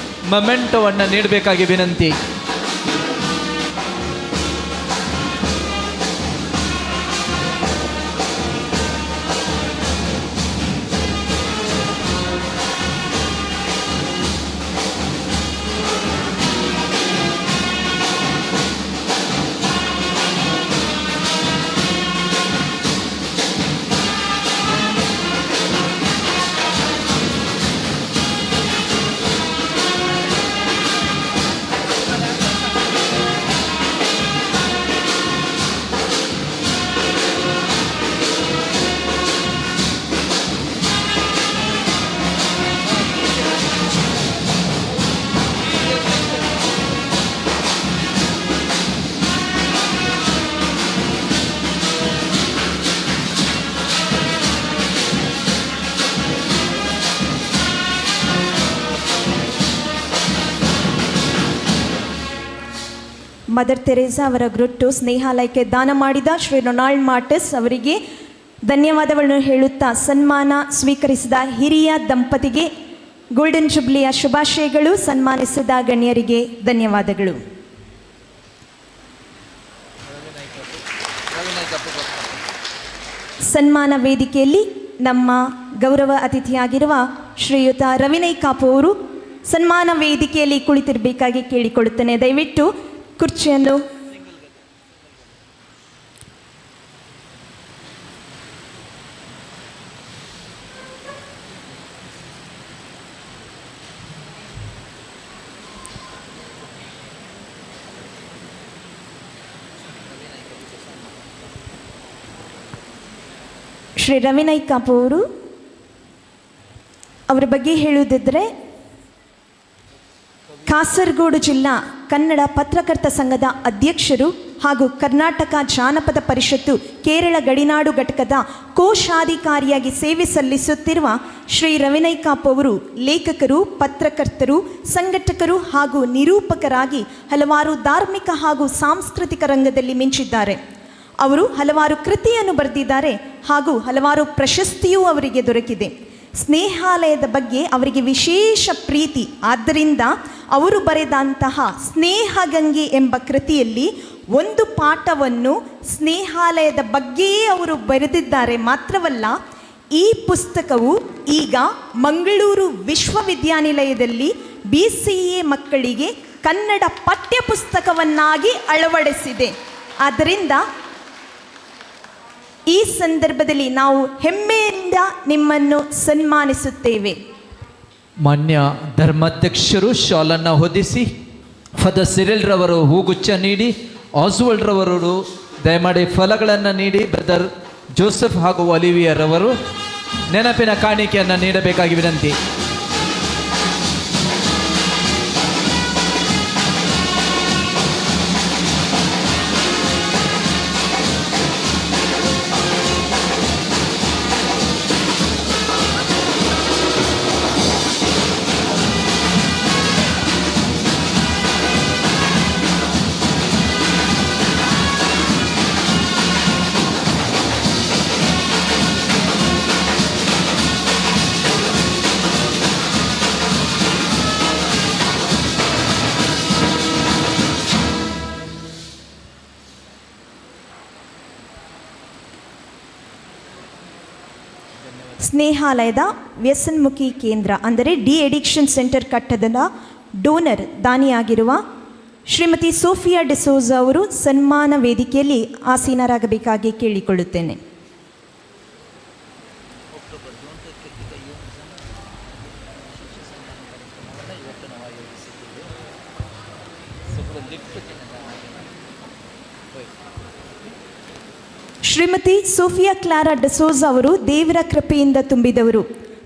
ಮೊಮೆಂಟೋವನ್ನು ನೀಡಬೇಕಾಗಿ ವಿನಂತಿ. ಮದರ್ ತೆರೇಸಾ ಅವರ ಗ್ರೊಟ್ಟು ಸ್ನೇಹಾಲಯಕ್ಕೆ ದಾನ ಮಾಡಿದ ಶ್ರೀ ರೊನಾಲ್ಡ್ ಮಾರ್ಟಿಸ್ ಅವರಿಗೆ ಧನ್ಯವಾದಗಳನ್ನು ಹೇಳುತ್ತಾ ಸನ್ಮಾನ ಸ್ವೀಕರಿಸಿದ ಹಿರಿಯ ದಂಪತಿಗೆ ಗೋಲ್ಡನ್ ಜುಬ್ಲಿಯ ಶುಭಾಶಯಗಳು. ಸನ್ಮಾನಿಸಿದ ಗಣ್ಯರಿಗೆ ಧನ್ಯವಾದಗಳು. ಸನ್ಮಾನ ವೇದಿಕೆಯಲ್ಲಿ ನಮ್ಮ ಗೌರವ ಅತಿಥಿಯಾಗಿರುವ ಶ್ರೀಯುತ ರವಿನೈ ಕಾಪು ಅವರು ಸನ್ಮಾನ ವೇದಿಕೆಯಲ್ಲಿ ಕುಳಿತಿರಬೇಕಾಗಿ ಕೇಳಿಕೊಳ್ಳುತ್ತೇನೆ. ದಯವಿಟ್ಟು ಕುರ್ಚಿಯನ್ನು ಶ್ರೀ ರವಿನೈ ಕಾಪು ಅವರು ಅವರ ಬಗ್ಗೆ ಹೇಳುವುದಿದ್ದರೆ, ಕಾಸರಗೋಡು ಜಿಲ್ಲಾ ಕನ್ನಡ ಪತ್ರಕರ್ತ ಸಂಘದ ಅಧ್ಯಕ್ಷರು, ಹಾಗೂ ಕರ್ನಾಟಕ ಜಾನಪದ ಪರಿಷತ್ತು ಕೇರಳ ಗಡಿನಾಡು ಘಟಕದ ಕೋಶಾಧಿಕಾರಿಯಾಗಿ ಸೇವೆ ಸಲ್ಲಿಸುತ್ತಿರುವ ಶ್ರೀ ರವಿನೈ ಕಾಪು ಅವರು ಲೇಖಕರು, ಪತ್ರಕರ್ತರು, ಸಂಘಟಕರು ಹಾಗೂ ನಿರೂಪಕರಾಗಿ ಹಲವಾರು ಧಾರ್ಮಿಕ ಹಾಗೂ ಸಾಂಸ್ಕೃತಿಕ ರಂಗದಲ್ಲಿ ಮಿಂಚಿದ್ದಾರೆ. ಅವರು ಹಲವಾರು ಕೃತಿಯನ್ನು ಬರೆದಿದ್ದಾರೆ ಹಾಗೂ ಹಲವಾರು ಪ್ರಶಸ್ತಿಯೂ ಅವರಿಗೆ ದೊರಕಿದೆ. ಸ್ನೇಹಾಲಯದ ಬಗ್ಗೆ ಅವರಿಗೆ ವಿಶೇಷ ಪ್ರೀತಿ. ಆದ್ದರಿಂದ ಅವರು ಬರೆದಂತಹ ಸ್ನೇಹಗಂಗೆ ಎಂಬ ಕೃತಿಯಲ್ಲಿ ಒಂದು ಪಾಠವನ್ನು ಸ್ನೇಹಾಲಯದ ಬಗ್ಗೆಯೇ ಅವರು ಬರೆದಿದ್ದಾರೆ. ಮಾತ್ರವಲ್ಲ, ಈ ಪುಸ್ತಕವು ಈಗ ಮಂಗಳೂರು ವಿಶ್ವವಿದ್ಯಾನಿಲಯದಲ್ಲಿ BCA ಮಕ್ಕಳಿಗೆ ಕನ್ನಡ ಪಠ್ಯಪುಸ್ತಕವನ್ನಾಗಿ ಅಳವಡಿಸಿದೆ. ಆದ್ದರಿಂದ ಈ ಸಂದರ್ಭದಲ್ಲಿ ನಾವು ಹೆಮ್ಮೆಯಿಂದ ನಿಮ್ಮನ್ನು ಸನ್ಮಾನಿಸುತ್ತೇವೆ. ಮಾನ್ಯ ಧರ್ಮಾಧ್ಯಕ್ಷರು ಶಾಲನ್ನು ಹೊದಿಸಿ, ಫಾದರ್ ಸಿರಿಲ್ರವರು ಹೂಗುಚ್ಛ ನೀಡಿ, ಆಸ್ವಲ್ಡ್ರವರು ದಯಮಾಡಿ ಫಲಗಳನ್ನು ನೀಡಿ, ಬ್ರದರ್ ಜೋಸೆಫ್ ಹಾಗೂ ಒಲಿವಿಯರವರು ನೆನಪಿನ ಕಾಣಿಕೆಯನ್ನು ನೀಡಬೇಕಾಗಿ ವಿನಂತಿ. ಸ್ನೇಹಾಲಯದ ವ್ಯಸನ್ಮುಖಿ ಕೇಂದ್ರ ಅಂದರೆ ಡಿ ಅಡಿಕ್ಷನ್ ಸೆಂಟರ್ ಕಟ್ಟಡದ ಡೋನರ್ ದಾನಿಯಾಗಿರುವ ಶ್ರೀಮತಿ ಸೋಫಿಯಾ ಡಿಸೋಜ ಅವರು ಸನ್ಮಾನ ವೇದಿಕೆಯಲ್ಲಿ ಆಸೀನರಾಗಬೇಕಾಗಿ ಕೇಳಿಕೊಳ್ಳುತ್ತೇನೆ. ಶ್ರೀಮತಿ ಸೋಫಿಯಾ ಕ್ಲಾರಾ ಡಿಸೋಜ ಅವರು ದೇವರ ಕೃಪೆಯಿಂದ ತುಂಬಿದವರು.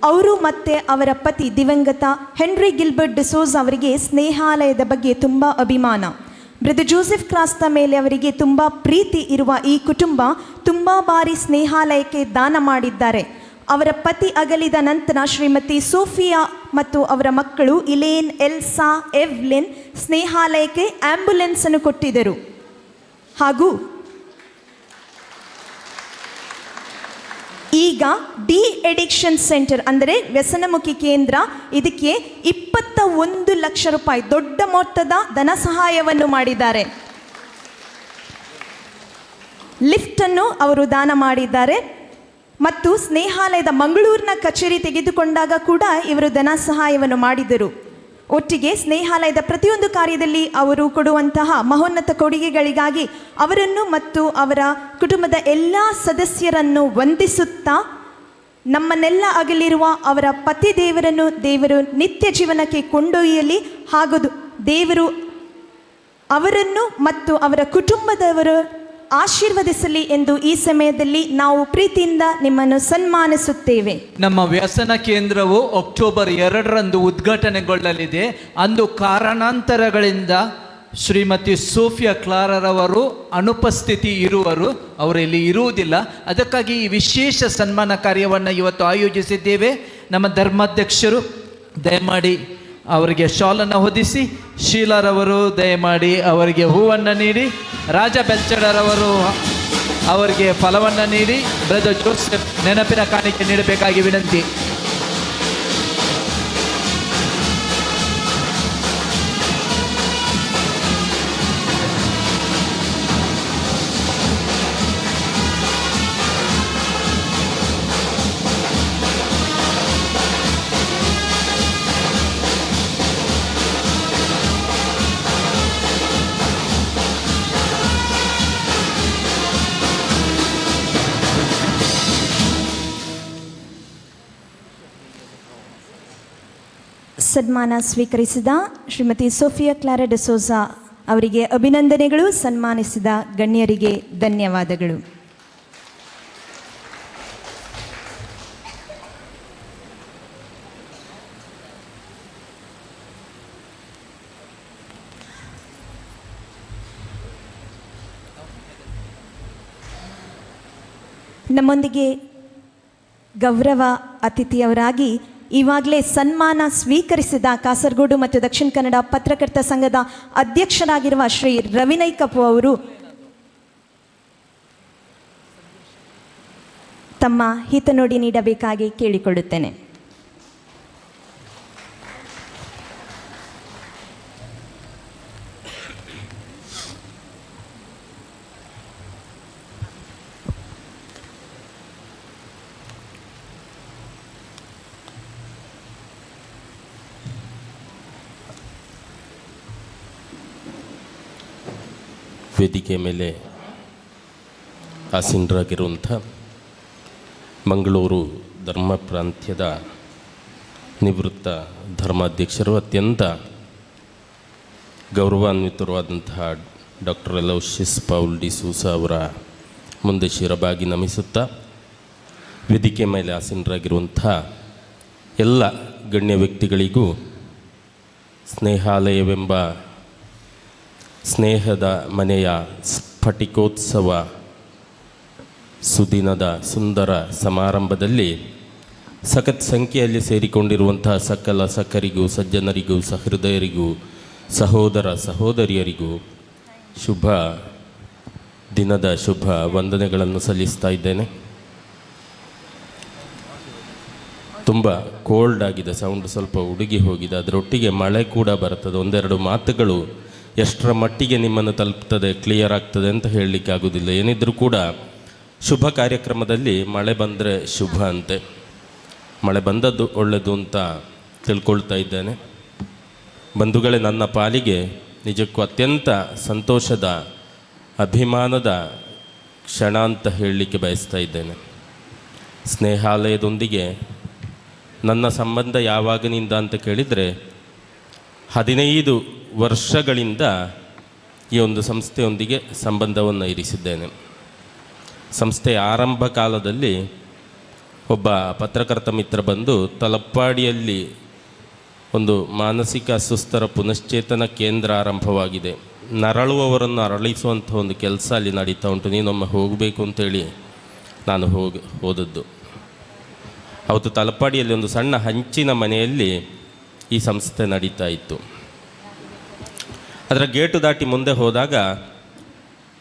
ಅವರು ಮತ್ತು ಅವರ ಪತಿ ದಿವಂಗತ ಹೆನ್ರಿ ಗಿಲ್ಬರ್ಟ್ ಡಿಸೋಜ್ ಅವರಿಗೆ ಸ್ನೇಹಾಲಯದ ಬಗ್ಗೆ ತುಂಬ ಅಭಿಮಾನ. ಬ್ರದರ್ ಜೋಸೆಫ್ ಕ್ರಾಸ್ತ ಮೇಲೆ ಅವರಿಗೆ ತುಂಬ ಪ್ರೀತಿ ಇರುವ ಈ ಕುಟುಂಬ ತುಂಬ ಬಾರಿ ಸ್ನೇಹಾಲಯಕ್ಕೆ ದಾನ ಮಾಡಿದ್ದಾರೆ. ಅವರ ಪತಿ ಅಗಲಿದ ನಂತರ ಶ್ರೀಮತಿ ಸೋಫಿಯಾ ಮತ್ತು ಅವರ ಮಕ್ಕಳು ಇಲೇನ್, ಎಲ್ಸಾ, ಎವ್ಲಿನ್ ಸ್ನೇಹಾಲಯಕ್ಕೆ ಆಂಬ್ಯುಲೆನ್ಸನ್ನು ಕೊಟ್ಟಿದ್ದರು. ಹಾಗೂ ಈಗ ಡಿ ಅಡಿಕ್ಷನ್ ಸೆಂಟರ್ ಅಂದರೆ ವ್ಯಸನಮುಖಿ ಕೇಂದ್ರ, ಇದಕ್ಕೆ 21 ಲಕ್ಷ ರೂಪಾಯಿ ದೊಡ್ಡ ಮೊತ್ತದ ಧನ ಸಹಾಯವನ್ನು ಮಾಡಿದ್ದಾರೆ. ಲಿಫ್ಟನ್ನು ಅವರು ದಾನ ಮಾಡಿದ್ದಾರೆ. ಮತ್ತು ಸ್ನೇಹಾಲಯದ ಮಂಗಳೂರಿನ ಕಚೇರಿ ತೆಗೆದುಕೊಂಡಾಗ ಕೂಡ ಇವರು ಧನ ಸಹಾಯವನ್ನು ಮಾಡಿದರು. ಒಟ್ಟಿಗೆ ಸ್ನೇಹಾಲಯದ ಪ್ರತಿಯೊಂದು ಕಾರ್ಯದಲ್ಲಿ ಅವರು ಕೊಡುವಂತಹ ಮಹೋನ್ನತ ಕೊಡುಗೆಗಳಿಗಾಗಿ ಅವರನ್ನು ಮತ್ತು ಅವರ ಕುಟುಂಬದ ಎಲ್ಲ ಸದಸ್ಯರನ್ನು ವಂದಿಸುತ್ತಾ ನಮ್ಮನ್ನೆಲ್ಲ ಅಗಲಿರುವ ಅವರ ಪತಿ ದೇವರನ್ನು ದೇವರು ನಿತ್ಯ ಜೀವನಕ್ಕೆ ಕೊಂಡೊಯ್ಯಲಿ ಹಾಗೂ ದೇವರು ಅವರನ್ನು ಮತ್ತು ಅವರ ಕುಟುಂಬದವರು ಆಶೀರ್ವದಿಸಲಿ ಎಂದು ಈ ಸಮಯದಲ್ಲಿ ನಾವು ಪ್ರೀತಿಯಿಂದ ನಿಮ್ಮನ್ನು ಸನ್ಮಾನಿಸುತ್ತೇವೆ. ನಮ್ಮ ವ್ಯಸನ ಕೇಂದ್ರವು ಅಕ್ಟೋಬರ್ 2ರಂದು ಉದ್ಘಾಟನೆಗೊಳ್ಳಲಿದೆ. ಅಂದು ಕಾರಣಾಂತರಗಳಿಂದ ಶ್ರೀಮತಿ ಸೋಫಿಯಾ ಕ್ಲಾರರವರು ಅನುಪಸ್ಥಿತಿ ಇರುವರು, ಅವರು ಇಲ್ಲಿ ಇರುವುದಿಲ್ಲ. ಅದಕ್ಕಾಗಿ ಈ ವಿಶೇಷ ಸನ್ಮಾನ ಕಾರ್ಯವನ್ನು ಇವತ್ತು ಆಯೋಜಿಸಿದ್ದೇವೆ. ನಮ್ಮ ಧರ್ಮಾಧ್ಯಕ್ಷರು ದಯಮಾಡಿ ಅವರಿಗೆ ಶಾಲನ್ನು ಹೊದಿಸಿ, ಶೀಲಾರವರು ದಯಮಾಡಿ ಅವರಿಗೆ ಹೂವನ್ನು ನೀಡಿ, ರಾಜ ಬೆಲ್ಚಡರವರು ಅವರಿಗೆ ಫಲವನ್ನು ನೀಡಿ, ಬ್ರದರ್ ಜೋಸೆಫ್ ನೆನಪಿನ ಕಾಣಿಕೆ ನೀಡಬೇಕಾಗಿ ವಿನಂತಿ. ಸನ್ಮಾನ ಸ್ವೀಕರಿಸಿದ ಶ್ರೀಮತಿ ಸೋಫಿಯಾ ಕ್ಲಾರಾ ಡಿಸೋಜಾ ಅವರಿಗೆ ಅಭಿನಂದನೆಗಳು. ಸನ್ಮಾನಿಸಿದ ಗಣ್ಯರಿಗೆ ಧನ್ಯವಾದಗಳು. ನಮ್ಮೊಂದಿಗೆ ಗೌರವ ಅತಿಥಿಯವರಾಗಿ ಈವಾಗಲೇ ಸನ್ಮಾನ ಸ್ವೀಕರಿಸಿದ ಕಾಸರಗೋಡು ಮತ್ತು ದಕ್ಷಿಣ ಕನ್ನಡ ಪತ್ರಕರ್ತ ಸಂಘದ ಅಧ್ಯಕ್ಷರಾಗಿರುವ ಶ್ರೀ ರವಿನೈ ಕಪು ಅವರು ತಮ್ಮ ಹಿತನುಡಿ ನೀಡಬೇಕಾಗಿ ಕೇಳಿಕೊಳ್ಳುತ್ತೇನೆ. ವೇದಿಕೆ ಮೇಲೆ ಆಸೀನರಾಗಿರುವಂಥ ಮಂಗಳೂರು ಧರ್ಮ ಪ್ರಾಂತ್ಯದ ನಿವೃತ್ತ ಧರ್ಮಾಧ್ಯಕ್ಷರು, ಅತ್ಯಂತ ಗೌರವಾನ್ವಿತರಾದಂತಹ ಡಾಕ್ಟರ್ ಅಲೋಷಿಯಸ್ ಪೌಲ್ ಡಿಸೂಸಾ ಅವರ ಮುಂದೆ ಶಿರಬಾಗಿ ನಮಿಸುತ್ತಾ, ವೇದಿಕೆ ಮೇಲೆ ಆಸೀನರಾಗಿರುವಂಥ ಎಲ್ಲ ಗಣ್ಯ ವ್ಯಕ್ತಿಗಳಿಗೂ ಸ್ನೇಹಾಲಯವೆಂಬ ಸ್ನೇಹದ ಮನೆಯ ಸ್ಫಟಿಕೋತ್ಸವ ಸುದಿನದ ಸುಂದರ ಸಮಾರಂಭದಲ್ಲಿ ಸಖತ್ ಸಂಖ್ಯೆಯಲ್ಲಿ ಸೇರಿಕೊಂಡಿರುವಂಥ ಸಕಲ ಸಖರಿಗೂ, ಸಜ್ಜನರಿಗೂ, ಸಹೃದಯರಿಗೂ, ಸಹೋದರ ಸಹೋದರಿಯರಿಗೂ ಶುಭ ದಿನದ ಶುಭ ವಂದನೆಗಳನ್ನು ಸಲ್ಲಿಸ್ತಾ ಇದ್ದೇನೆ. ತುಂಬ ಕೋಲ್ಡ್ ಆಗಿದೆ, ಸೌಂಡ್ ಸ್ವಲ್ಪ ಉಡುಗಿ ಹೋಗಿದೆ, ಅದರೊಟ್ಟಿಗೆ ಮಳೆ ಕೂಡ ಬರ್ತದೆ. ಒಂದೆರಡು ಮಾತುಗಳು ಎಷ್ಟರ ಮಟ್ಟಿಗೆ ನಿಮ್ಮನ್ನು ತಲುಪ್ತದೆ, ಕ್ಲಿಯರ್ ಆಗ್ತದೆ ಅಂತ ಹೇಳಲಿಕ್ಕೆ ಆಗೋದಿಲ್ಲ. ಏನಿದ್ರೂ ಕೂಡ ಶುಭ ಕಾರ್ಯಕ್ರಮದಲ್ಲಿ ಮಳೆ ಬಂದರೆ ಶುಭ ಅಂತೆ, ಮಳೆ ಬಂದದ್ದು ಒಳ್ಳೆಯದು ಅಂತ ತಿಳ್ಕೊಳ್ತಾ ಇದ್ದೇನೆ. ಬಂಧುಗಳೇ, ನನ್ನ ಪಾಲಿಗೆ ನಿಜಕ್ಕೂ ಅತ್ಯಂತ ಸಂತೋಷದ, ಅಭಿಮಾನದ ಕ್ಷಣ ಅಂತ ಹೇಳಲಿಕ್ಕೆ ಬಯಸ್ತಾ ಇದ್ದೇನೆ. ಸ್ನೇಹಾಲಯದೊಂದಿಗೆ ನನ್ನ ಸಂಬಂಧ ಯಾವಾಗಿನಿಂದ ಅಂತ ಕೇಳಿದರೆ, 15 ವರ್ಷಗಳಿಂದ ಈ ಒಂದು ಸಂಸ್ಥೆಯೊಂದಿಗೆ ಸಂಬಂಧವನ್ನು ಇರಿಸಿದ್ದೇನೆ. ಸಂಸ್ಥೆಯ ಆರಂಭ ಕಾಲದಲ್ಲಿ ಒಬ್ಬ ಪತ್ರಕರ್ತ ಮಿತ್ರ ಬಂದು ತಲಪ್ಪಾಡಿಯಲ್ಲಿ ಒಂದು ಮಾನಸಿಕ ಅಸ್ವಸ್ಥರ ಪುನಶ್ಚೇತನ ಕೇಂದ್ರ ಆರಂಭವಾಗಿದೆ, ನರಳುವವರನ್ನು ಅರಳಿಸುವಂಥ ಒಂದು ಕೆಲಸ ಅಲ್ಲಿ ನಡೀತಾ ಉಂಟು, ನೀನೊಮ್ಮೆ ಹೋಗಬೇಕು ಅಂತೇಳಿ ನಾನು ಹೋದದ್ದು. ಅವತ್ತು ತಲಪ್ಪಾಡಿಯಲ್ಲಿ ಒಂದು ಸಣ್ಣ ಹಂಚಿನ ಮನೆಯಲ್ಲಿ ಈ ಸಂಸ್ಥೆ ನಡೀತಾ ಇತ್ತು. ಅದರ ಗೇಟು ದಾಟಿ ಮುಂದೆ ಹೋದಾಗ,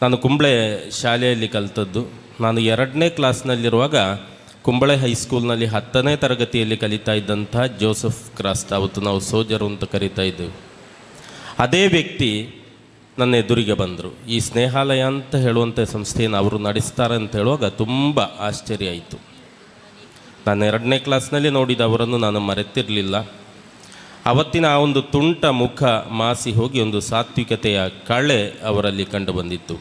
ನಾನು ಕುಂಬ್ಳೆ ಶಾಲೆಯಲ್ಲಿ ಕಲಿತದ್ದು. ನಾನು 2ನೇ ಕ್ಲಾಸ್ನಲ್ಲಿರುವಾಗ ಕುಂಬಳೆ ಹೈಸ್ಕೂಲ್ನಲ್ಲಿ 10ನೇ ತರಗತಿಯಲ್ಲಿ ಕಲಿತಾ ಇದ್ದಂಥ ಜೋಸೆಫ್ ಕ್ರಾಸ್ತ, ಅವತ್ತು ನಾವು ಸೋಜರು ಅಂತ ಕರೀತಾ ಇದ್ದೆವು, ಅದೇ ವ್ಯಕ್ತಿ ನನ್ನ ಎದುರಿಗೆ ಬಂದರು. ಈ ಸ್ನೇಹಾಲಯ ಅಂತ ಹೇಳುವಂಥ ಸಂಸ್ಥೆಯನ್ನು ಅವರು ನಡೆಸ್ತಾರೆ ಅಂತ ಹೇಳುವಾಗ ತುಂಬ ಆಶ್ಚರ್ಯ ಆಯಿತು. ನಾನು 2ನೇ ಕ್ಲಾಸ್ನಲ್ಲಿ ನೋಡಿದ ಅವರನ್ನು ನಾನು ಮರೆತಿರಲಿಲ್ಲ. ಅವತ್ತಿನ ಆ ಒಂದು ತುಂಟ ಮುಖ ಮಾಸಿ ಹೋಗಿ ಒಂದು ಸಾತ್ವಿಕತೆಯ ಕಳೆ ಅವರಲ್ಲಿ ಕಂಡುಬಂದಿತ್ತು.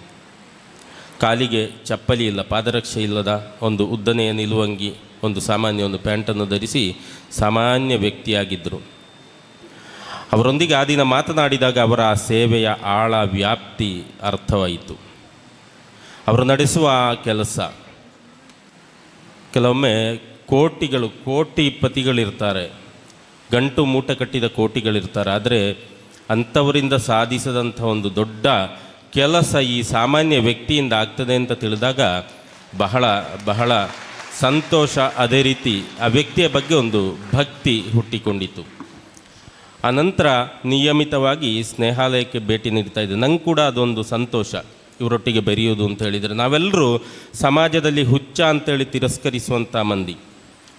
ಕಾಲಿಗೆ ಚಪ್ಪಲಿ ಇಲ್ಲ, ಪಾದರಕ್ಷೆ ಇಲ್ಲದ ಒಂದು ಉದ್ದನೆಯ ನಿಲುವಂಗಿ, ಒಂದು ಸಾಮಾನ್ಯ ಒಂದು ಪ್ಯಾಂಟನ್ನು ಧರಿಸಿ ಸಾಮಾನ್ಯ ವ್ಯಕ್ತಿಯಾಗಿದ್ದರು. ಅವರೊಂದಿಗೆ ಆ ದಿನ ಮಾತನಾಡಿದಾಗ ಅವರ ಆ ಸೇವೆಯ ಆಳ ವ್ಯಾಪ್ತಿ ಅರ್ಥವಾಯಿತು. ಅವರು ನಡೆಸುವ ಆ ಕೆಲಸ, ಕೆಲವೊಮ್ಮೆ ಕೋಟಿಗಳು, ಕೋಟಿಪತಿಗಳಿರ್ತಾರೆ, ಗಂಟು ಮೂಟೆ ಕಟ್ಟಿದ ಕೋಟಿಗಳಿರ್ತಾರೆ, ಆದರೆ ಅಂಥವರಿಂದ ಸಾಧಿಸಿದಂಥ ಒಂದು ದೊಡ್ಡ ಕೆಲಸ ಈ ಸಾಮಾನ್ಯ ವ್ಯಕ್ತಿಯಿಂದ ಆಗ್ತದೆ ಅಂತ ತಿಳಿದಾಗ ಬಹಳ ಬಹಳ ಸಂತೋಷ. ಅದೇ ರೀತಿ ಆ ವ್ಯಕ್ತಿಯ ಬಗ್ಗೆ ಒಂದು ಭಕ್ತಿ ಹುಟ್ಟಿಕೊಂಡಿತು. ಆನಂತರ ನಿಯಮಿತವಾಗಿ ಸ್ನೇಹಾಲಯಕ್ಕೆ ಭೇಟಿ ನೀಡ್ತಾ ಇದ್ದೆ. ನಂಗೆ ಕೂಡ ಅದೊಂದು ಸಂತೋಷ, ಇವರೊಟ್ಟಿಗೆ ಬೆರೆಯೋದು ಅಂತ ಹೇಳಿದರೆ. ನಾವೆಲ್ಲರೂ ಸಮಾಜದಲ್ಲಿ ಹುಚ್ಚ ಅಂತೇಳಿ ತಿರಸ್ಕರಿಸುವಂಥ ಮಂದಿ.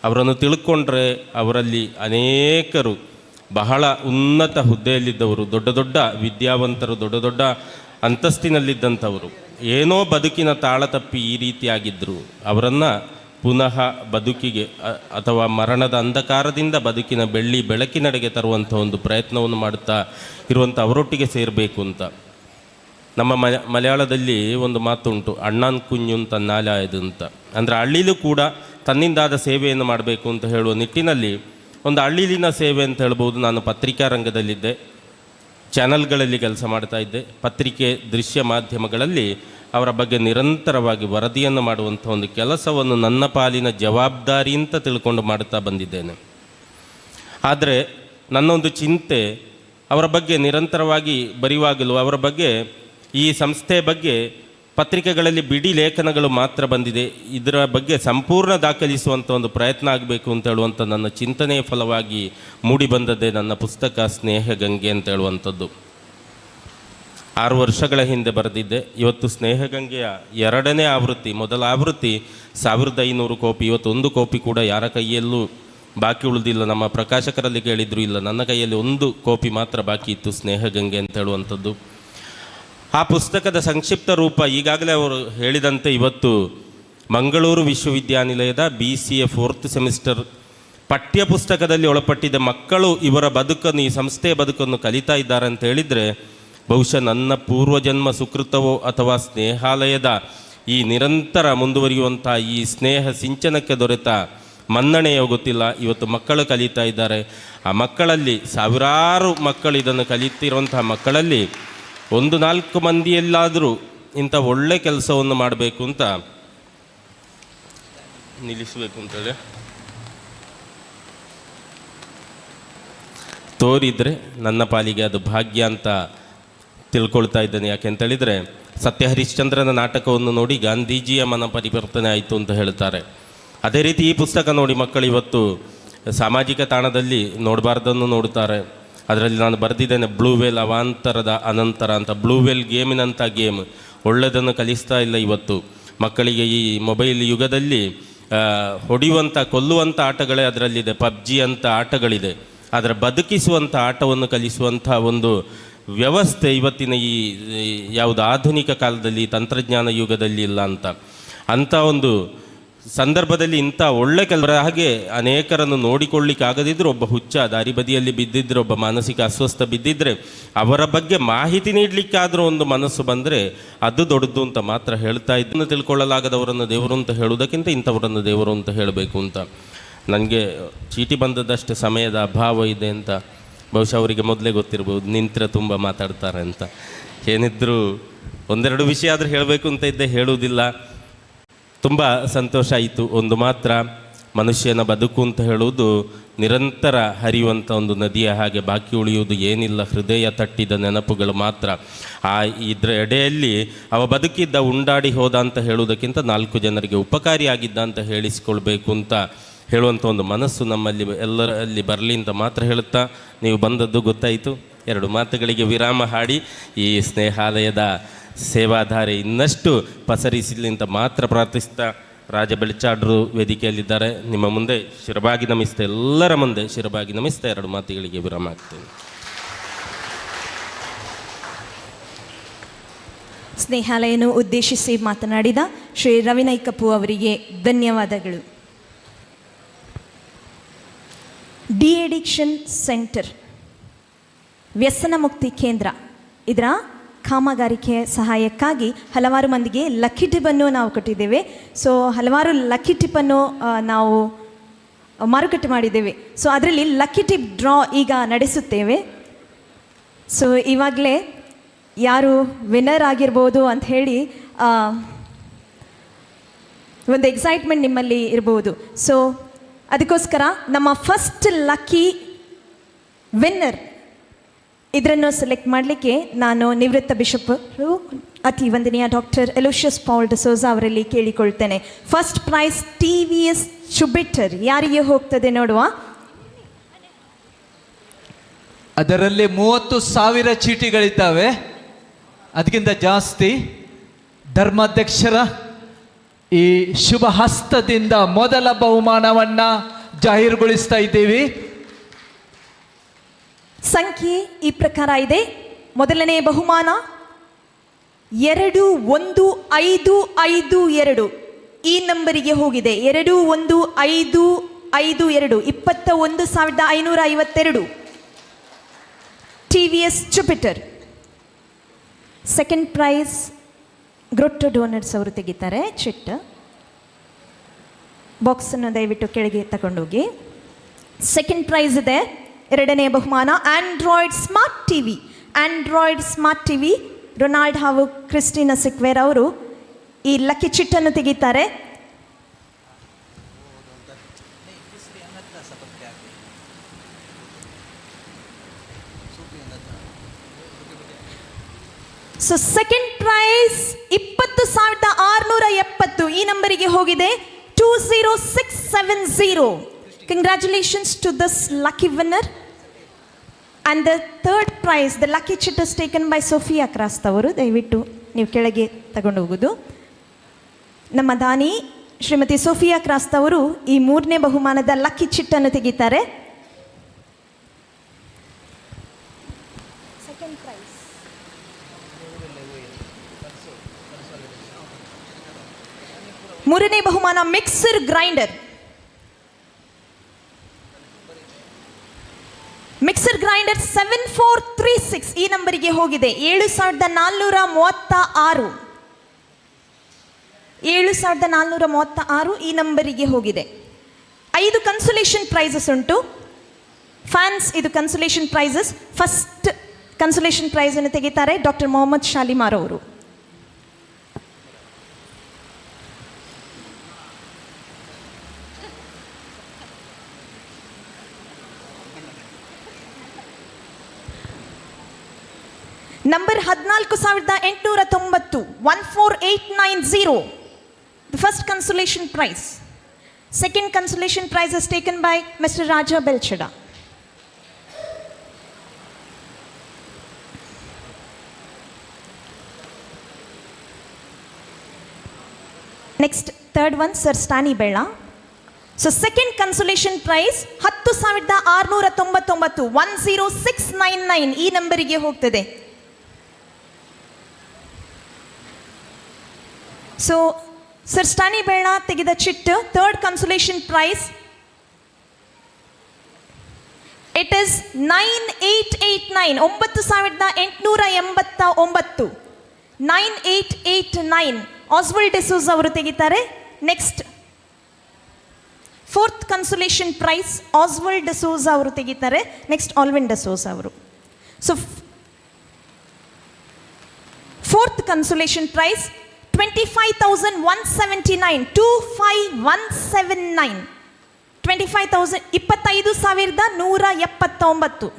ಅವರನ್ನು ತಿಳ್ಕೊಂಡ್ರೆ ಅವರಲ್ಲಿ ಅನೇಕರು ಬಹಳ ಉನ್ನತ ಹುದ್ದೆಯಲ್ಲಿದ್ದವರು, ದೊಡ್ಡ ದೊಡ್ಡ ವಿದ್ಯಾವಂತರು, ದೊಡ್ಡ ದೊಡ್ಡ ಅಂತಸ್ತಿನಲ್ಲಿದ್ದಂಥವರು, ಏನೋ ಬದುಕಿನ ತಾಳ ತಪ್ಪಿ ಈ ರೀತಿಯಾಗಿದ್ದರು. ಅವರನ್ನು ಪುನಃ ಬದುಕಿಗೆ ಅಥವಾ ಮರಣದ ಅಂಧಕಾರದಿಂದ ಬದುಕಿನ ಬೆಳ್ಳಿ ಬೆಳಕಿನಡೆಗೆ ತರುವಂಥ ಒಂದು ಪ್ರಯತ್ನವನ್ನು ಮಾಡುತ್ತಾ ಇರುವಂಥ ಅವರೊಟ್ಟಿಗೆ ಸೇರಬೇಕು ಅಂತ. ನಮ್ಮ ಮಲಯಾಳದಲ್ಲಿ ಒಂದು ಮಾತುಂಟು, ಅಣ್ಣನ್ ಕುഞ്ഞുಂ ತನ್ನಾಲಾಯದು ಅಂತ. ಅಂದರೆ ಹಳ್ಳಿಲೂ ಕೂಡ ತನ್ನಿಂದಾದ ಸೇವೆಯನ್ನು ಮಾಡಬೇಕು ಅಂತ ಹೇಳುವ ನಿಟ್ಟಿನಲ್ಲಿ ಒಂದು ಹಳ್ಳಿಲಿನ ಸೇವೆ ಅಂತ ಹೇಳ್ಬೋದು. ನಾನು ಪತ್ರಿಕಾ ರಂಗದಲ್ಲಿದ್ದೆ, ಚಾನಲ್ಗಳಲ್ಲಿ ಕೆಲಸ ಮಾಡ್ತಾ ಇದ್ದೆ, ಪತ್ರಿಕೆ ದೃಶ್ಯ ಮಾಧ್ಯಮಗಳಲ್ಲಿ ಅವರ ಬಗ್ಗೆ ನಿರಂತರವಾಗಿ ವರದಿಯನ್ನು ಮಾಡುವಂಥ ಒಂದು ಕೆಲಸವನ್ನು ನನ್ನ ಪಾಲಿನ ಜವಾಬ್ದಾರಿ ಅಂತ ತಿಳ್ಕೊಂಡು ಮಾಡ್ತಾ ಬಂದಿದ್ದೇನೆ. ಆದರೆ ನನ್ನೊಂದು ಚಿಂತೆ, ಅವರ ಬಗ್ಗೆ ನಿರಂತರವಾಗಿ ಬರೆಯುವಾಗಲೂ ಅವರ ಬಗ್ಗೆ, ಈ ಸಂಸ್ಥೆ ಬಗ್ಗೆ ಪತ್ರಿಕೆಗಳಲ್ಲಿ ಬಿಡಿ ಲೇಖನಗಳು ಮಾತ್ರ ಬಂದಿದೆ. ಇದರ ಬಗ್ಗೆ ಸಂಪೂರ್ಣ ದಾಖಲಿಸುವಂಥ ಒಂದು ಪ್ರಯತ್ನ ಆಗಬೇಕು ಅಂತ ಹೇಳುವಂಥ ನನ್ನ ಚಿಂತನೆಯ ಫಲವಾಗಿ ಮೂಡಿ ಬಂದದ್ದೇ ನನ್ನ ಪುಸ್ತಕ ಸ್ನೇಹಗಂಗೆ ಅಂತ ಹೇಳುವಂಥದ್ದು. 6 ವರ್ಷಗಳ ಹಿಂದೆ ಬರೆದಿದ್ದೆ. ಇವತ್ತು ಸ್ನೇಹಗಂಗೆಯ 2ನೇ ಆವೃತ್ತಿ, ಮೊದಲ ಆವೃತ್ತಿ 1500 ಕಾಪಿ, ಇವತ್ತು 1 ಕಾಪಿ ಕೂಡ ಯಾರ ಕೈಯಲ್ಲೂ ಬಾಕಿ ಉಳಿದಿಲ್ಲ. ನಮ್ಮ ಪ್ರಕಾಶಕರಲ್ಲಿ ಕೇಳಿದ್ರು, ಇಲ್ಲ, ನನ್ನ ಕೈಯಲ್ಲಿ 1 ಕಾಪಿ ಮಾತ್ರ ಬಾಕಿ ಇತ್ತು ಸ್ನೇಹಗಂಗೆ ಅಂತ ಹೇಳುವಂಥದ್ದು. ಆ ಪುಸ್ತಕದ ಸಂಕ್ಷಿಪ್ತ ರೂಪ ಈಗಾಗಲೇ ಅವರು ಹೇಳಿದಂತೆ ಇವತ್ತು ಮಂಗಳೂರು ವಿಶ್ವವಿದ್ಯಾನಿಲಯದ BCA 4th semester ಪಠ್ಯಪುಸ್ತಕದಲ್ಲಿ ಒಳಪಟ್ಟಿದೆ. ಮಕ್ಕಳು ಇವರ ಬದುಕನ್ನು, ಈ ಸಂಸ್ಥೆಯ ಬದುಕನ್ನು ಕಲಿತಾ ಇದ್ದಾರೆ ಅಂತ ಹೇಳಿದರೆ ಬಹುಶಃ ನನ್ನ ಪೂರ್ವಜನ್ಮ ಸುಕೃತವೋ ಅಥವಾ ಸ್ನೇಹಾಲಯದ ಈ ನಿರಂತರ ಮುಂದುವರಿಯುವಂಥ ಈ ಸ್ನೇಹ ಸಿಂಚನಕ್ಕೆ ದೊರೆತ ಮನ್ನಣೆಯೋ ಗೊತ್ತಿಲ್ಲ. ಇವತ್ತು ಮಕ್ಕಳು ಕಲಿತಾ ಇದ್ದಾರೆ. ಆ ಮಕ್ಕಳಲ್ಲಿ ಸಾವಿರಾರು ಮಕ್ಕಳು ಇದನ್ನು ಕಲಿತಿರುವಂಥ ಮಕ್ಕಳಲ್ಲಿ 1-4 ಮಂದಿಯಲ್ಲಾದರೂ ಇಂಥ ಒಳ್ಳೆ ಕೆಲಸವನ್ನು ಮಾಡಬೇಕು ಅಂತ ನಿಲ್ಲಿಸಬೇಕು ಅಂತೇಳಿ ತೋರಿದರೆ ನನ್ನ ಪಾಲಿಗೆ ಅದು ಭಾಗ್ಯ ಅಂತ ತಿಳ್ಕೊಳ್ತಾ ಇದ್ದೇನೆ. ಯಾಕೆಂತೇಳಿದರೆ ಸತ್ಯ ಹರಿಶ್ಚಂದ್ರನ ನಾಟಕವನ್ನು ನೋಡಿ ಗಾಂಧೀಜಿಯ ಮನ ಪರಿವರ್ತನೆ ಆಯಿತು ಅಂತ ಹೇಳ್ತಾರೆ. ಅದೇ ರೀತಿ ಈ ಪುಸ್ತಕ ನೋಡಿ ಮಕ್ಕಳು ಇವತ್ತು ಸಾಮಾಜಿಕ ತಾಣದಲ್ಲಿ ನೋಡಬಾರ್ದನ್ನು ನೋಡ್ತಾರೆ. ಅದರಲ್ಲಿ ನಾನು ಬರೆದಿದ್ದೇನೆ ಬ್ಲೂ ವೇಲ್ ಅವಾಂತರದ ಅನಂತರ ಅಂತ. ಬ್ಲೂ ವೇಲ್ ಗೇಮಿನಂಥ ಗೇಮ್ ಒಳ್ಳೆಯದನ್ನು ಕಲಿಸ್ತಾ ಇಲ್ಲ ಇವತ್ತು ಮಕ್ಕಳಿಗೆ. ಈ ಮೊಬೈಲ್ ಯುಗದಲ್ಲಿ ಹೊಡೆಯುವಂಥ ಕೊಲ್ಲುವಂಥ ಆಟಗಳೇ ಅದರಲ್ಲಿದೆ, ಪಬ್ಜಿ ಅಂತ ಆಟಗಳಿದೆ. ಆದರೆ ಬದುಕಿಸುವಂಥ ಆಟವನ್ನು ಕಲಿಸುವಂಥ ಒಂದು ವ್ಯವಸ್ಥೆ ಇವತ್ತಿನ ಈ ಯಾವುದು ಆಧುನಿಕ ಕಾಲದಲ್ಲಿ ತಂತ್ರಜ್ಞಾನ ಯುಗದಲ್ಲಿ ಇಲ್ಲ ಅಂತ. ಅಂಥ ಒಂದು ಸಂದರ್ಭದಲ್ಲಿ ಇಂಥ ಒಳ್ಳೆ ಕೆಲವರ ಹಾಗೆ ಅನೇಕರನ್ನು ನೋಡಿಕೊಳ್ಳಿಕ್ಕಾಗದಿದ್ದರೂ ಒಬ್ಬ ಹುಚ್ಚ ದಾರಿ ಬದಿಯಲ್ಲಿ ಬಿದ್ದಿದ್ದರೆ, ಒಬ್ಬ ಮಾನಸಿಕ ಅಸ್ವಸ್ಥ ಬಿದ್ದಿದ್ದರೆ ಅವರ ಬಗ್ಗೆ ಮಾಹಿತಿ ನೀಡಲಿಕ್ಕಾದರೂ ಒಂದು ಮನಸ್ಸು ಬಂದರೆ ಅದು ದೊಡ್ಡದು ಅಂತ ಮಾತ್ರ ಹೇಳ್ತಾ ಇದ್ದನ್ನು ತಿಳ್ಕೊಳ್ಳಲಾಗದವರನ್ನು ದೇವರು ಅಂತ ಹೇಳುವುದಕ್ಕಿಂತ ಇಂಥವರನ್ನು ದೇವರು ಅಂತ ಹೇಳಬೇಕು ಅಂತ. ನನಗೆ ಚೀಟಿ ಬಂದದ್ದಷ್ಟು ಸಮಯದ ಅಭಾವ ಇದೆ ಅಂತ ಬಹುಶಃ ಅವರಿಗೆ ಮೊದಲೇ ಗೊತ್ತಿರ್ಬೋದು, ನಿಂತರೆ ತುಂಬ ಮಾತಾಡ್ತಾರೆ ಅಂತ. ಏನಿದ್ದರೂ ಒಂದೆರಡು ವಿಷಯ ಆದರೂ ಹೇಳಬೇಕು ಅಂತ ಇದ್ದೆ, ಹೇಳುವುದಿಲ್ಲ. ತುಂಬ ಸಂತೋಷ ಆಯಿತು. ಒಂದು ಮಾತ್ರ, ಮನುಷ್ಯನ ಬದುಕು ಅಂತ ಹೇಳುವುದು ನಿರಂತರ ಹರಿಯುವಂಥ ಒಂದು ನದಿಯ ಹಾಗೆ, ಬಾಕಿ ಉಳಿಯುವುದು ಏನಿಲ್ಲ, ಹೃದಯ ತಟ್ಟಿದ ನೆನಪುಗಳು ಮಾತ್ರ. ಆ ಇದರ ಎಡೆಯಲ್ಲಿ ಅವ ಬದುಕಿದ್ದ, ಉಂಡಾಡಿ ಹೋದ ಅಂತ ಹೇಳುವುದಕ್ಕಿಂತ 4 ಜನರಿಗೆ ಉಪಕಾರಿಯಾಗಿದ್ದ ಅಂತ ಹೇಳಿಸಿಕೊಳ್ಬೇಕು ಅಂತ ಹೇಳುವಂಥ ಒಂದು ಮನಸ್ಸು ನಮ್ಮಲ್ಲಿ ಎಲ್ಲರಲ್ಲಿ ಬರಲಿ ಅಂತ ಮಾತ್ರ ಹೇಳುತ್ತಾ, ನೀವು ಬಂದದ್ದು ಗೊತ್ತಾಯಿತು. 2 ಮಾತುಗಳಿಗೆ ವಿರಾಮ ಹಾಡಿ ಈ ಸ್ನೇಹಾಲಯದ ಸೇವಾಧಾರೆ ಇನ್ನಷ್ಟು ಪಸರಿಸಲಿ ಅಂತ ಮಾತ್ರ ಪ್ರಾರ್ಥಿಸ್ತಾ, ರಾಜ ಬೆಳಚಾಡ್ರು ವೇದಿಕೆಯಲ್ಲಿದ್ದಾರೆ, ನಿಮ್ಮ ಮುಂದೆ ಶಿರಬಾಗಿ ನಮಿಸ್ತಾ, ಎಲ್ಲರ ಮುಂದೆ ಶಿರಬಾಗಿ ನಮಿಸ್ತಾ 2 ಮಾತುಗಳಿಗೆ ವಿರಾಮ ಹಾಕ್ತೇನೆ. ಸ್ನೇಹಾಲಯವನ್ನು ಉದ್ದೇಶಿಸಿ ಮಾತನಾಡಿದ ಶ್ರೀ ರವಿನೈಕಪ್ಪು ಅವರಿಗೆ ಧನ್ಯವಾದಗಳು. ಡಿ ಅಡಿಕ್ಷನ್ ಸೆಂಟರ್, ವ್ಯಸನ ಮುಕ್ತಿ ಕೇಂದ್ರ, ಇದರ ಕಾಮಗಾರಿಕೆ ಸಹಾಯಕ್ಕಾಗಿ ಹಲವಾರು ಮಂದಿಗೆ ಲಕ್ಕಿ ಟಿಪ್ಪನ್ನು ನಾವು ಕೊಟ್ಟಿದ್ದೇವೆ. ಸೊ ಹಲವಾರು ಲಕ್ಕಿ ಟಿಪ್ಪನ್ನು ನಾವು ಮಾರುಕಟ್ಟೆ ಮಾಡಿದ್ದೇವೆ. ಸೊ ಅದರಲ್ಲಿ ಲಕ್ಕಿ ಟಿಪ್ ಡ್ರಾ ಈಗ ನಡೆಸುತ್ತೇವೆ. ಸೊ ಇವಾಗಲೇ ಯಾರು ವಿನ್ನರ್ ಆಗಿರ್ಬೋದು ಅಂತ ಹೇಳಿ ಒಂದು ಎಕ್ಸೈಟ್ಮೆಂಟ್ ನಿಮ್ಮಲ್ಲಿ ಇರ್ಬೋದು. ಸೊ ಅದಕ್ಕೋಸ್ಕರ ನಮ್ಮ ಫಸ್ಟ್ ಲಕ್ಕಿ ವಿನ್ನರ್ ಇದನ್ನು ಸೆಲೆಕ್ಟ್ ಮಾಡಲಿಕ್ಕೆ ನಾನು ನಿವೃತ್ತ ಬಿಷಪ್ಪರು ಅತಿ ವಂದನೀಯ ಡಾಕ್ಟರ್ ಎಲೋಷಿಯಸ್ ಪಾಲ್ ಡಿಸೋಜಾ ಅವರಲ್ಲಿ ಕೇಳಿಕೊಳ್ತೇನೆ. ಫಸ್ಟ್ ಪ್ರೈಸ್ TVS Jupiter ಯಾರಿಗೆ ಹೋಗ್ತದೆ ನೋಡುವ. ಅದರಲ್ಲಿ 30,000 ಚೀಟಿಗಳಿದ್ದಾವೆ, ಅದಕ್ಕಿಂತ ಜಾಸ್ತಿ. ಧರ್ಮಾಧ್ಯಕ್ಷರ ಈ ಶುಭ ಹಸ್ತದಿಂದ ಮೊದಲ ಬಹುಮಾನವನ್ನು ಜಾಹೀರುಗೊಳಿಸ್ತಾ ಇದ್ದೀವಿ. ಸಂಖ್ಯೆ ಈ ಪ್ರಕಾರ ಇದೆ. ಮೊದಲನೇ ಬಹುಮಾನ 2 1 5 5 2 ಈ ನಂಬರಿಗೆ ಹೋಗಿದೆ. 2 1 5 5 2 21,552 TVS Jupiter. Second prize Grotto donors ಅವರು ತೆಗಿತಾರೆ. ಚಿಟ್ ಬಾಕ್ಸನ್ನು ದಯವಿಟ್ಟು ಕೆಳಗೆ ತಗೊಂಡೋಗಿ. ಸೆಕೆಂಡ್ ಪ್ರೈಸ್ ಇದೆ, ಎರಡನೇ ಬಹುಮಾನ Android smart TV. Android smart TV Ronald ಹಾಗೂ ಕ್ರಿಸ್ಟಿನಾ ಸಿಕ್ವೇರ್ ಅವರು ಈ ಲಕ್ಕಿ ಚಿಟ್ಟನ್ನು ತೆಗಿತಾರೆ. ಸೊ ಸೆಕೆಂಡ್ ಪ್ರೈಸ್ 20 20,670 ಈ ನಂಬರಿಗೆ ಹೋಗಿದೆ. 20670. Congratulations to this lucky winner. And the third prize, the lucky chit is taken by Sophia ಕ್ರಾಸ್ತ್ ಅವರು. ದಯವಿಟ್ಟು ನೀವು ಕೆಳಗೆ ತಗೊಂಡು ಹೋಗೋದು. ನಮ್ಮ ದಾನಿ ಶ್ರೀಮತಿ ಸೋಫಿಯಾ ಕ್ರಾಸ್ತ್ ಅವರು ಈ ಮೂರನೇ ಬಹುಮಾನದ ಲಕ್ಕಿ ಚಿಟ್ಟನ್ನು ತೆಗಿತಾರೆ. ಸೆಕೆಂಡ್ ಪ್ರೈಸ್ ಮೂರನೇ ಬಹುಮಾನ mixer grinder. Mixer grinder 7436 ಈ ನಂಬರಿಗೆ ಹೋಗಿದೆ. 7436, 7436 ಈ ನಂಬರಿಗೆ ಹೋಗಿದೆ. 5 ಕನ್ಸುಲೇಷನ್ ಪ್ರೈಸಸ್ ಉಂಟು. ಫ್ಯಾನ್ಸ್, ಇದು ಕನ್ಸುಲೇಷನ್ ಪ್ರೈಸಸ್. ಫಸ್ಟ್ ಕನ್ಸುಲೇಷನ್ ಪ್ರೈಸನ್ನು ತೆಗಿತಾರೆ ಡಾಕ್ಟರ್ ಮೊಹಮ್ಮದ್ ಶಾಲಿಮಾರ್ ಅವರು. Number 14,890, 14890, the first consolation prize. Second consolation prize is taken by mister Raja Belchada. Next third one sir Stany Bella. So second consolation prize 10,699, 10699 ಈ ನಂಬರಿಗೆ ಹೋಗ್ತದೆ. ಸೊ ಸರ್ ಸ್ಟಾನಿ ಬೇಳ ತೆಗೆದ chit third consolation prize, it is 9889, 9889, 9889. Oswald D'Souza ಅವರು ತೆಗಿತಾರೆ. Next fourth consolation prize Oswald D'Souza ಅವರು ತೆಗಿತಾರೆ. Next Alvin D'Souza ಅವರು. So fourth consolation prize 25,179, 25179, 25,000, 25,179.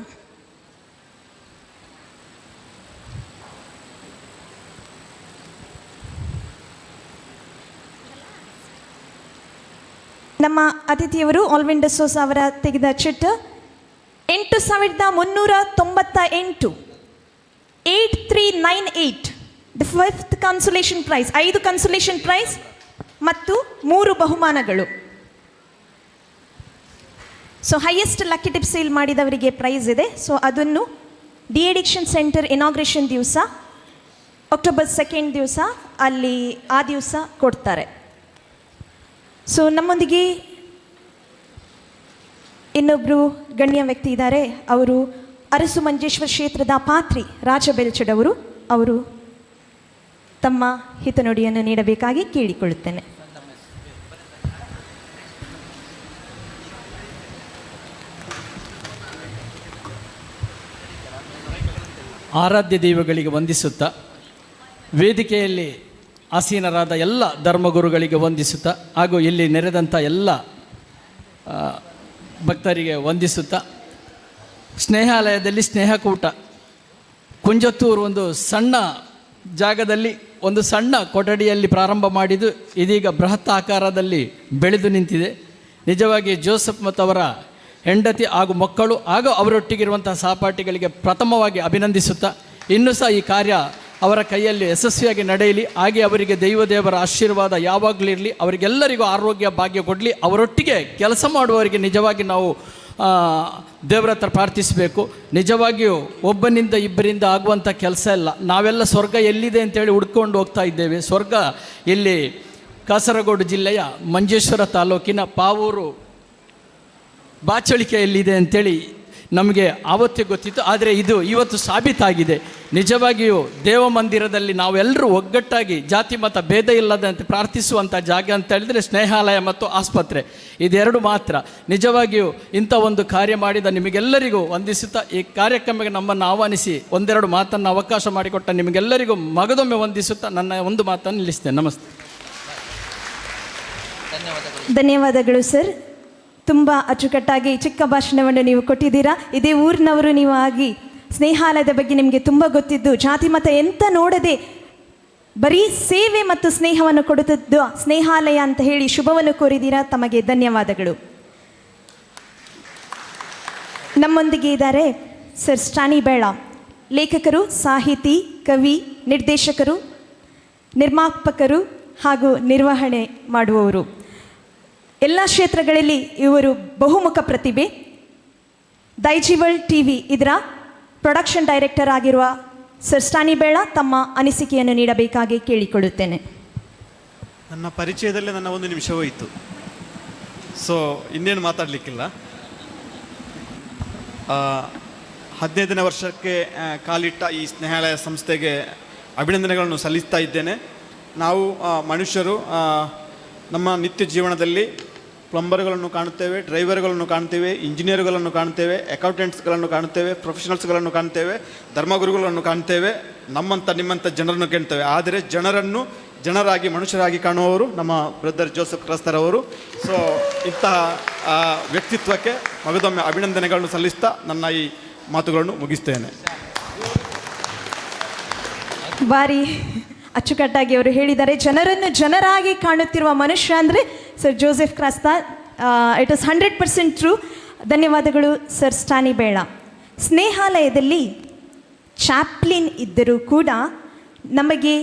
ನಮ್ಮ ಅತಿಥಿಯವರು ಆಲ್ವಿನ್ ಡಿಸೋಜ್ ಅವರ ತೆಗೆದ chit 8,398, 8398, the fifth consolation prize. 5 consolation prize ಮತ್ತು 3 ಬಹುಮಾನಗಳು. So highest lucky tip sale ಮಾಡಿದವರಿಗೆ ಪ್ರೈಸ್ ಇದೆ. ಸೊ ಅದನ್ನು ಡಿ ಅಡಿಕ್ಷನ್ ಸೆಂಟರ್ ಇನಾಗ್ರೇಷನ್ ದಿವಸ, ಅಕ್ಟೋಬರ್ 2 ದಿವಸ ಅಲ್ಲಿ ಆ ದಿವಸ ಕೊಡ್ತಾರೆ. ಸೊ ನಮ್ಮೊಂದಿಗೆ ಇನ್ನೊಬ್ಬರು ಗಣ್ಯ ವ್ಯಕ್ತಿ ಇದ್ದಾರೆ. ಅವರು ಅರಸು ಮಂಜೇಶ್ವರ ಕ್ಷೇತ್ರದ ಪಾತ್ರಿ ರಾಜ ಬೆಲ್ಚಡವರು. ಅವರು ತಮ್ಮ ಹಿತನುಡಿಯನ್ನು ನೀಡಬೇಕಾಗಿ ಕೇಳಿಕೊಳ್ಳುತ್ತೇನೆ. ಆರಾಧ್ಯ ದೈವಗಳಿಗೆ ವಂದಿಸುತ್ತಾ, ವೇದಿಕೆಯಲ್ಲಿ ಆಸೀನರಾದ ಎಲ್ಲ ಧರ್ಮಗುರುಗಳಿಗೆ ವಂದಿಸುತ್ತಾ, ಹಾಗೂ ಇಲ್ಲಿ ನೆರೆದಂಥ ಎಲ್ಲ ಭಕ್ತರಿಗೆ ವಂದಿಸುತ್ತಾ, ಸ್ನೇಹಾಲಯದಲ್ಲಿ ಸ್ನೇಹಕೂಟ ಕುಂಜತ್ತೂರು ಒಂದು ಸಣ್ಣ ಜಾಗದಲ್ಲಿ ಒಂದು ಸಣ್ಣ ಕೊಠಡಿಯಲ್ಲಿ ಪ್ರಾರಂಭ ಮಾಡಿದ್ದು ಇದೀಗ ಬೃಹತ್ ಆಕಾರದಲ್ಲಿ ಬೆಳೆದು ನಿಂತಿದೆ. ನಿಜವಾಗಿ ಜೋಸೆಫ್ ಮತ್ತು ಅವರ ಹೆಂಡತಿ ಹಾಗೂ ಮಕ್ಕಳು ಹಾಗೂ ಅವರೊಟ್ಟಿಗಿರುವಂಥ ಸಹಪಾಠಿಗಳಿಗೆ ಪ್ರಥಮವಾಗಿ ಅಭಿನಂದಿಸುತ್ತಾ, ಇನ್ನೂ ಸಹ ಈ ಕಾರ್ಯ ಅವರ ಕೈಯಲ್ಲಿ ಯಶಸ್ವಿಯಾಗಿ ನಡೆಯಲಿ, ಹಾಗೆ ಅವರಿಗೆ ದೈವದೇವರ ಆಶೀರ್ವಾದ ಯಾವಾಗಲೂ ಇರಲಿ, ಅವರಿಗೆಲ್ಲರಿಗೂ ಆರೋಗ್ಯ ಭಾಗ್ಯ ಕೊಡಲಿ. ಅವರೊಟ್ಟಿಗೆ ಕೆಲಸ ಮಾಡುವವರಿಗೆ ನಿಜವಾಗಿ ನಾವು ದೇವರ ಹತ್ರ ಪ್ರಾರ್ಥಿಸಬೇಕು. ನಿಜವಾಗಿಯೂ ಒಬ್ಬನಿಂದ ಇಬ್ಬರಿಂದ ಆಗುವಂಥ ಕೆಲಸ ಇಲ್ಲ. ನಾವೆಲ್ಲ ಸ್ವರ್ಗ ಎಲ್ಲಿದೆ ಅಂತೇಳಿ ಹುಡ್ಕೊಂಡು ಹೋಗ್ತಾ ಇದ್ದೇವೆ. ಸ್ವರ್ಗ ಇಲ್ಲಿ ಕಾಸರಗೋಡು ಜಿಲ್ಲೆಯ ಮಂಜೇಶ್ವರ ತಾಲೂಕಿನ ಪಾವೂರು ಬಾಚಳಿಕೆಯಲ್ಲಿದೆ ಅಂಥೇಳಿ ನಮಗೆ ಆವತ್ತೇ ಗೊತ್ತಿತ್ತು. ಆದರೆ ಇದು ಇವತ್ತು ಸಾಬೀತಾಗಿದೆ. ನಿಜವಾಗಿಯೂ ದೇವಮಂದಿರದಲ್ಲಿ ನಾವೆಲ್ಲರೂ ಒಗ್ಗಟ್ಟಾಗಿ ಜಾತಿ ಮತ ಭೇದ ಇಲ್ಲದಂತೆ ಪ್ರಾರ್ಥಿಸುವಂಥ ಜಾಗ ಅಂತ ಹೇಳಿದರೆ ಸ್ನೇಹಾಲಯ ಮತ್ತು ಆಸ್ಪತ್ರೆ, ಇದೆರಡು ಮಾತ್ರ. ನಿಜವಾಗಿಯೂ ಇಂಥ ಒಂದು ಕಾರ್ಯ ಮಾಡಿದ ನಿಮಗೆಲ್ಲರಿಗೂ ವಂದಿಸುತ್ತಾ, ಈ ಕಾರ್ಯಕ್ರಮಕ್ಕೆ ನಮ್ಮನ್ನು ಆಹ್ವಾನಿಸಿ ಒಂದೆರಡು ಮಾತನ್ನು ಅವಕಾಶ ಮಾಡಿಕೊಟ್ಟ ನಿಮಗೆಲ್ಲರಿಗೂ ಮಗದೊಮ್ಮೆ ವಂದಿಸುತ್ತಾ ನನ್ನ ಒಂದು ಮಾತನ್ನು ನಿಲ್ಲಿಸ್ತೇನೆ. ನಮಸ್ತೆ. ಧನ್ಯವಾದಗಳು ಸರ್. ತುಂಬ ಅಚ್ಚುಕಟ್ಟಾಗಿ ಚಿಕ್ಕ ಭಾಷಣವನ್ನು ನೀವು ಕೊಟ್ಟಿದ್ದೀರಾ. ಇದೇ ಊರಿನವರು ನೀವು ಆಗಿ ಸ್ನೇಹಾಲಯದ ಬಗ್ಗೆ ನಿಮಗೆ ತುಂಬ ಗೊತ್ತಿದ್ದು, ಜಾತಿ ಮತ ಎಂತ ನೋಡದೆ ಬರೀ ಸೇವೆ ಮತ್ತು ಸ್ನೇಹವನ್ನು ಕೊಡುತ್ತಿದ್ದು ಸ್ನೇಹಾಲಯ ಅಂತ ಹೇಳಿ ಶುಭವನ್ನು ಕೋರಿದ್ದೀರಾ, ತಮಗೆ ಧನ್ಯವಾದಗಳು. ನಮ್ಮೊಂದಿಗೆ ಇದ್ದಾರೆ ಸರ್ ಸ್ಟಾನಿ ಬೇಳ, ಲೇಖಕರು, ಸಾಹಿತಿ, ಕವಿ, ನಿರ್ದೇಶಕರು, ನಿರ್ಮಾಪಕರು ಹಾಗೂ ನಿರ್ವಹಣೆ ಮಾಡುವವರು. ಎಲ್ಲ ಕ್ಷೇತ್ರಗಳಲ್ಲಿ ಇವರು ಬಹುಮುಖ ಪ್ರತಿಭೆ. ದೈಜಿವಲ್ ಟಿವಿ ಇದರ ಪ್ರೊಡಕ್ಷನ್ ಡೈರೆಕ್ಟರ್ ಆಗಿರುವ ಸರ್ ಸ್ಟಾನಿ ಬೇಳ ತಮ್ಮ ಅನಿಸಿಕೆಯನ್ನು ನೀಡಬೇಕಾಗಿ ಕೇಳಿಕೊಳ್ಳುತ್ತೇನೆ. ನನ್ನ ಪರಿಚಯದಲ್ಲೇ ನನ್ನ ಒಂದು ನಿಮಿಷ ಹೋಯಿತು, ಸೊ ಇನ್ನೇನು ಮಾತಾಡಲಿಕ್ಕಿಲ್ಲ. 15ನೇ ವರ್ಷಕ್ಕೆ ಕಾಲಿಟ್ಟ ಈ ಸ್ನೇಹಾಲಯ ಸಂಸ್ಥೆಗೆ ಅಭಿನಂದನೆಗಳನ್ನು ಸಲ್ಲಿಸ್ತಾ ಇದ್ದೇನೆ. ನಾವು ಮನುಷ್ಯರು ನಮ್ಮ ನಿತ್ಯ ಜೀವನದಲ್ಲಿ ಪ್ಲಂಬರ್ಗಳನ್ನು ಕಾಣುತ್ತೇವೆ, ಡ್ರೈವರ್ಗಳನ್ನು ಕಾಣ್ತೇವೆ, ಇಂಜಿನಿಯರ್ಗಳನ್ನು ಕಾಣ್ತೇವೆ, ಅಕೌಂಟೆಂಟ್ಸ್ಗಳನ್ನು ಕಾಣುತ್ತೇವೆ, ಪ್ರೊಫೆಷನಲ್ಸ್ಗಳನ್ನು ಕಾಣ್ತೇವೆ, ಧರ್ಮಗುರುಗಳನ್ನು ಕಾಣ್ತೇವೆ, ನಮ್ಮಂಥ ನಿಮ್ಮಂಥ ಜನರನ್ನು ಕಾಣ್ತೇವೆ. ಆದರೆ ಜನರನ್ನು ಜನರಾಗಿ ಮನುಷ್ಯರಾಗಿ ಕಾಣುವವರು ನಮ್ಮ ಬ್ರದರ್ ಜೋಸೆಫ್ ಕ್ರಾಸ್ತರವರು. ಸೊ ಇಂತಹ ವ್ಯಕ್ತಿತ್ವಕ್ಕೆ ಮಗದೊಮ್ಮೆ ಅಭಿನಂದನೆಗಳನ್ನು ಸಲ್ಲಿಸ್ತಾ ನನ್ನ ಈ ಮಾತುಗಳನ್ನು ಮುಗಿಸ್ತೇನೆ. ಬಾರಿ ಅಚ್ಚುಕಟ್ಟಾಗಿ ಅವರು ಹೇಳಿದ್ದಾರೆ, ಜನರನ್ನು ಜನರಾಗಿ ಕಾಣುತ್ತಿರುವ ಮನುಷ್ಯ ಅಂದರೆ sir Joseph Crasta. It is 100% true. ಧನ್ಯವಾದಗಳು ಸರ್ ಸ್ಟಾನಿ ಬೇಳ. ಸ್ನೇಹಾಲಯದಲ್ಲಿ ಚಾಪ್ಲಿನ್ ಇದ್ದರೂ ಕೂಡ ನಮಗೆ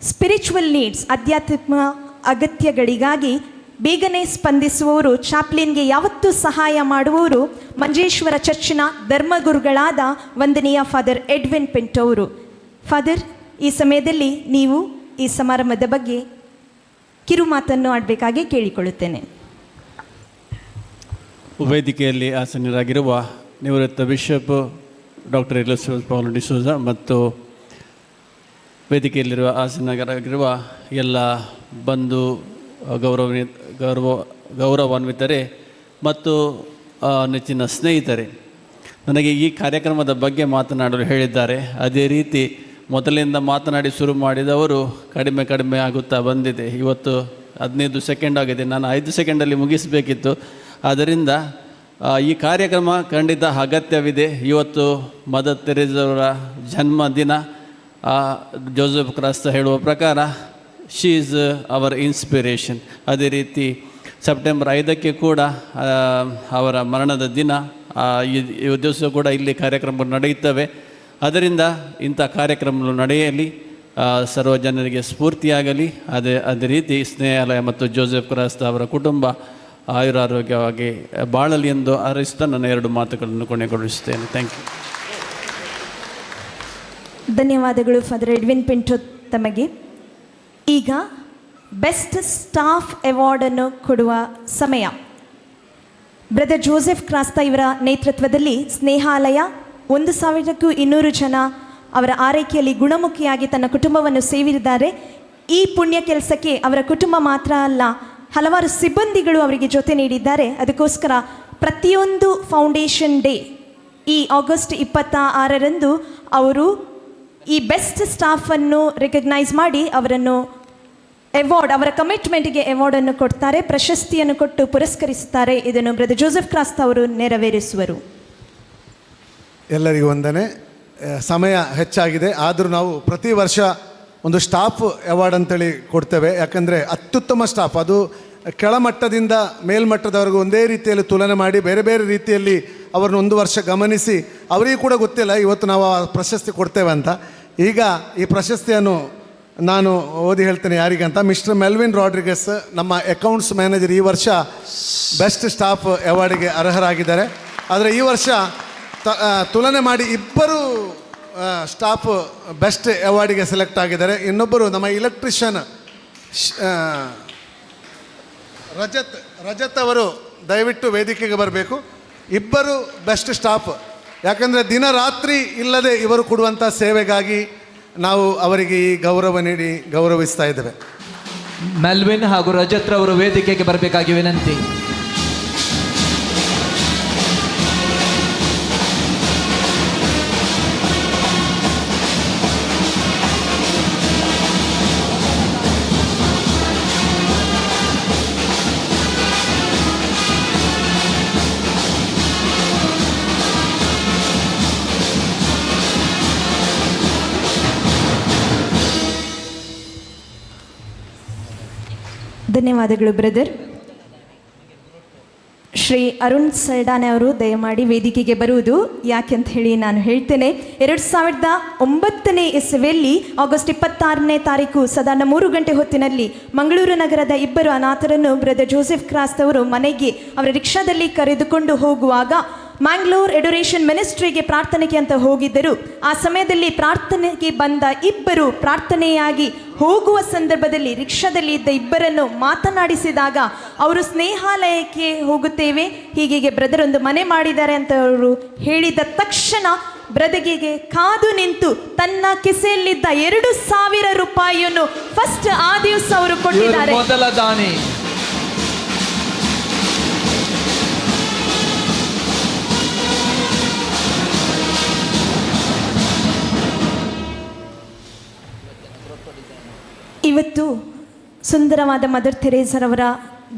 ಸ್ಪಿರಿಚುವಲ್ ನೀಡ್ಸ್, ಆಧ್ಯಾತ್ಮಿಕ ಅಗತ್ಯಗಳಿಗಾಗಿ ಬೇಗನೆ ಸ್ಪಂದಿಸುವವರು, ಚಾಪ್ಲಿನ್ಗೆ ಯಾವತ್ತೂ ಸಹಾಯ ಮಾಡುವವರು ಮಂಜೇಶ್ವರ ಚರ್ಚಿನ ಧರ್ಮಗುರುಗಳಾದ ವಂದನೀಯ ಫಾದರ್ ಎಡ್ವಿನ್ ಪಿಂಟೋ ಅವರು. ಫಾದರ್, ಈ ಸಮಯದಲ್ಲಿ ನೀವು ಈ ಸಮಾರಂಭದ ಬಗ್ಗೆ ಕಿರುಮಾತನ್ನು ಆಡಬೇಕಾಗಿ ಕೇಳಿಕೊಳ್ಳುತ್ತೇನೆ. ವೇದಿಕೆಯಲ್ಲಿ ಆಸೀನರಾಗಿರುವ ನಿವೃತ್ತ bishop doctor Elizabeth Paul D'Souza ಮತ್ತು ವೇದಿಕೆಯಲ್ಲಿರುವ ಆಸೀನರಾಗಿರುವ ಎಲ್ಲ ಬಂಧು ಗೌರವಾನ್ವಿತರೇ ಮತ್ತು ನೆಚ್ಚಿನ ಸ್ನೇಹಿತರೇ, ನನಗೆ ಈ ಕಾರ್ಯಕ್ರಮದ ಬಗ್ಗೆ ಮಾತನಾಡಲು ಹೇಳಿದ್ದಾರೆ. ಅದೇ ರೀತಿ ಮೊದಲಿಂದ ಮಾತನಾಡಿ ಶುರು ಮಾಡಿದವರು ಕಡಿಮೆ ಕಡಿಮೆ ಆಗುತ್ತಾ ಬಂದಿದೆ. ಇವತ್ತು 15 ಸೆಕೆಂಡ್ ಆಗಿದೆ, ನಾನು 5 ಸೆಕೆಂಡಲ್ಲಿ ಮುಗಿಸಬೇಕಿತ್ತು. ಆದ್ದರಿಂದ ಈ ಕಾರ್ಯಕ್ರಮ ಖಂಡಿತ ಅಗತ್ಯವಿದೆ. ಇವತ್ತು ಮದರ್ ತೆರೇಸವರ ಜನ್ಮದಿನ. ಜೋಸೆಫ್ ಕ್ರಾಸ್ತ ಹೇಳುವ ಪ್ರಕಾರ she is our inspiration. ಅದೇ ರೀತಿ ಸೆಪ್ಟೆಂಬರ್ 5ಕ್ಕೆ ಕೂಡ ಅವರ ಮರಣದ ದಿನ, ಈ ದಿವಸ ಕೂಡ ಇಲ್ಲಿ ಕಾರ್ಯಕ್ರಮಗಳು ನಡೆಯುತ್ತವೆ. ಅದರಿಂದ ಇಂಥ ಕಾರ್ಯಕ್ರಮಗಳು ನಡೆಯಲಿ, ಸರ್ವ ಜನರಿಗೆ ಸ್ಫೂರ್ತಿಯಾಗಲಿ. ಅದೇ ರೀತಿ ಸ್ನೇಹಾಲಯ ಮತ್ತು ಜೋಸೆಫ್ ಕ್ರಾಸ್ತ ಅವರ ಕುಟುಂಬ ಆಯುರಾರೋಗ್ಯವಾಗಿ ಬಾಳಲಿ ಎಂದು ಹಾರೈಸುತ್ತಾ ನನ್ನ 2 ಮಾತುಗಳನ್ನು ಕೊನೆಗೊಳಿಸುತ್ತೇನೆ. Thank you. ಧನ್ಯವಾದಗಳು ಫಾದರ್ ಎಡ್ವಿನ್ ಪಿಂಟೋ ತಮಗೆ. ಈಗ ಬೆಸ್ಟ್ ಸ್ಟಾಫ್ ಅವಾರ್ಡನ್ನು ಕೊಡುವ ಸಮಯ. ಬ್ರದರ್ ಜೋಸೆಫ್ ಕ್ರಾಸ್ತ ಇವರ ನೇತೃತ್ವದಲ್ಲಿ ಸ್ನೇಹಾಲಯ 1200 ಜನ ಅವರ ಆರೈಕೆಯಲ್ಲಿ ಗುಣಮುಖಿಯಾಗಿ ತನ್ನ ಕುಟುಂಬವನ್ನು ಸೇರಿದ್ದಾರೆ. ಈ ಪುಣ್ಯ ಕೆಲಸಕ್ಕೆ ಅವರ ಕುಟುಂಬ ಮಾತ್ರ ಅಲ್ಲ, ಹಲವಾರು ಸಿಬ್ಬಂದಿಗಳು ಅವರಿಗೆ ಜೊತೆ ನೀಡಿದ್ದಾರೆ. ಅದಕ್ಕೋಸ್ಕರ ಪ್ರತಿಯೊಂದು ಫೌಂಡೇಶನ್ ಡೇ ಈ ಆಗಸ್ಟ್ 26ರಂದು ಅವರು ಈ ಬೆಸ್ಟ್ ಸ್ಟಾಫನ್ನು ರೆಕಗ್ನೈಸ್ ಮಾಡಿ ಅವರನ್ನು ಅವಾರ್ಡ್, ಅವರ ಕಮಿಟ್ಮೆಂಟ್ಗೆ ಅವಾರ್ಡನ್ನು ಕೊಡ್ತಾರೆ, ಪ್ರಶಸ್ತಿಯನ್ನು ಕೊಟ್ಟು ಪುರಸ್ಕರಿಸುತ್ತಾರೆ. ಇದನ್ನು ಬ್ರದರ್ ಜೋಸೆಫ್ ಕ್ರಾಸ್ತ ಅವರು ನೆರವೇರಿಸುವರು. ಎಲ್ಲರಿಗೂ ವಂದನೆ. ಸಮಯ ಹೆಚ್ಚಾಗಿದೆ, ಆದರೂ ನಾವು ಪ್ರತಿ ವರ್ಷ ಒಂದು ಸ್ಟಾಫ್ ಅವಾರ್ಡ್ ಅಂತೇಳಿ ಕೊಡ್ತೇವೆ. ಯಾಕಂದರೆ ಅತ್ಯುತ್ತಮ ಸ್ಟಾಫ್, ಅದು ಕೆಳಮಟ್ಟದಿಂದ ಮೇಲ್ಮಟ್ಟದವರೆಗೂ ಒಂದೇ ರೀತಿಯಲ್ಲಿ ತುಲನೆ ಮಾಡಿ ಬೇರೆ ಬೇರೆ ರೀತಿಯಲ್ಲಿ ಅವರನ್ನು ಒಂದು ವರ್ಷ ಗಮನಿಸಿ, ಅವರಿಗೂ ಕೂಡ ಗೊತ್ತಿಲ್ಲ ಇವತ್ತು ನಾವು ಆ ಪ್ರಶಸ್ತಿ ಕೊಡ್ತೇವೆ ಅಂತ. ಈಗ ಈ ಪ್ರಶಸ್ತಿಯನ್ನು ನಾನು ಓದಿ ಹೇಳ್ತೇನೆ ಯಾರಿಗಂತ. ಮಿಸ್ಟರ್ ಮೆಲ್ವಿನ್ ರಾಡ್ರಿಗಸ್, ನಮ್ಮ ಅಕೌಂಟ್ಸ್ ಮ್ಯಾನೇಜರ್, ಈ ವರ್ಷ ಬೆಸ್ಟ್ ಸ್ಟಾಫ್ ಅವಾರ್ಡಿಗೆ ಅರ್ಹರಾಗಿದ್ದಾರೆ. ಆದರೆ ಈ ವರ್ಷ ತುಲನೆ ಮಾಡಿ ಇಬ್ಬರು ಸ್ಟಾಫ್ ಬೆಸ್ಟ್ ಅವಾರ್ಡಿಗೆ ಸೆಲೆಕ್ಟ್ ಆಗಿದ್ದಾರೆ. ಇನ್ನೊಬ್ಬರು ನಮ್ಮ ಎಲೆಕ್ಟ್ರಿಷಿಯನ್ ರಜತ್ ಅವರು ದಯವಿಟ್ಟು ವೇದಿಕೆಗೆ ಬರಬೇಕು. ಇಬ್ಬರು ಬೆಸ್ಟ್ ಸ್ಟಾಫ್, ಯಾಕಂದರೆ ದಿನ ರಾತ್ರಿ ಇಲ್ಲದೆ ಇವರು ಕೊಡುವಂಥ ಸೇವೆಗಾಗಿ ನಾವು ಅವರಿಗೆ ಈ ಗೌರವ ನೀಡಿ ಗೌರವಿಸ್ತಾ ಇದ್ದೇವೆ. ಮೆಲ್ವಿನ್ ಹಾಗೂ ರಜತ್ ರವರು ವೇದಿಕೆಗೆ ಬರಬೇಕಾಗಿ ವಿನಂತಿ. ಧನ್ಯವಾದಗಳು ಬ್ರದರ್. ಶ್ರೀ ಅರುಣ್ ಸಲ್ಡಾನೆ ಅವರು ದಯಮಾಡಿ ವೇದಿಕೆಗೆ ಬರುವುದು ಯಾಕೆಂತ ಹೇಳಿ ನಾನು ಹೇಳ್ತೇನೆ. 2009ನೇ ಇಸವಿಯಲ್ಲಿ ಆಗಸ್ಟ್ 26ನೇ ತಾರೀಕು ಸಾಧಾರಣ 3 ಗಂಟೆ ಹೊತ್ತಿನಲ್ಲಿ ಮಂಗಳೂರು ನಗರದ 2 ಅನಾಥರನ್ನು ಬ್ರದರ್ ಜೋಸೆಫ್ ಕ್ರಾಸ್ತ ಅವರು ಮನೆಗೆ ಅವರ ರಿಕ್ಷಾದಲ್ಲಿ ಕರೆದುಕೊಂಡು ಹೋಗುವಾಗ ಮ್ಯಾಂಗ್ಳೂರ್ ಎಡುರೇಷನ್ ಮಿನಿಸ್ಟ್ರಿಗೆ ಪ್ರಾರ್ಥನೆಗೆ ಅಂತ ಹೋಗಿದ್ದರು. ಆ ಸಮಯದಲ್ಲಿ ಪ್ರಾರ್ಥನೆಗೆ ಬಂದ 2 ಪ್ರಾರ್ಥನೆಯಾಗಿ ಹೋಗುವ ಸಂದರ್ಭದಲ್ಲಿ ರಿಕ್ಷಾದಲ್ಲಿ ಇದ್ದ 2 ಮಾತನಾಡಿಸಿದಾಗ ಅವರು ಸ್ನೇಹಾಲಯಕ್ಕೆ ಹೋಗುತ್ತೇವೆ, ಹೀಗೆ ಬ್ರದರ್ ಒಂದು ಮನೆ ಮಾಡಿದ್ದಾರೆ ಅಂತ ಅವರು ಹೇಳಿದ ತಕ್ಷಣ ಬ್ರದರ್ಗೆ ಕಾದು ನಿಂತು ತನ್ನ ಕಿಸೆಯಲ್ಲಿದ್ದ 2000 ರೂಪಾಯಿಯನ್ನು ಫಸ್ಟ್ ಆ ದಿವಸ ಅವರು ಕೊಟ್ಟಿದ್ದಾರೆ. ಮೊದಲ ದಾನಿ. ಇವತ್ತು ಸುಂದರವಾದ ಮದರ್ ಥೆರೇಸರವರ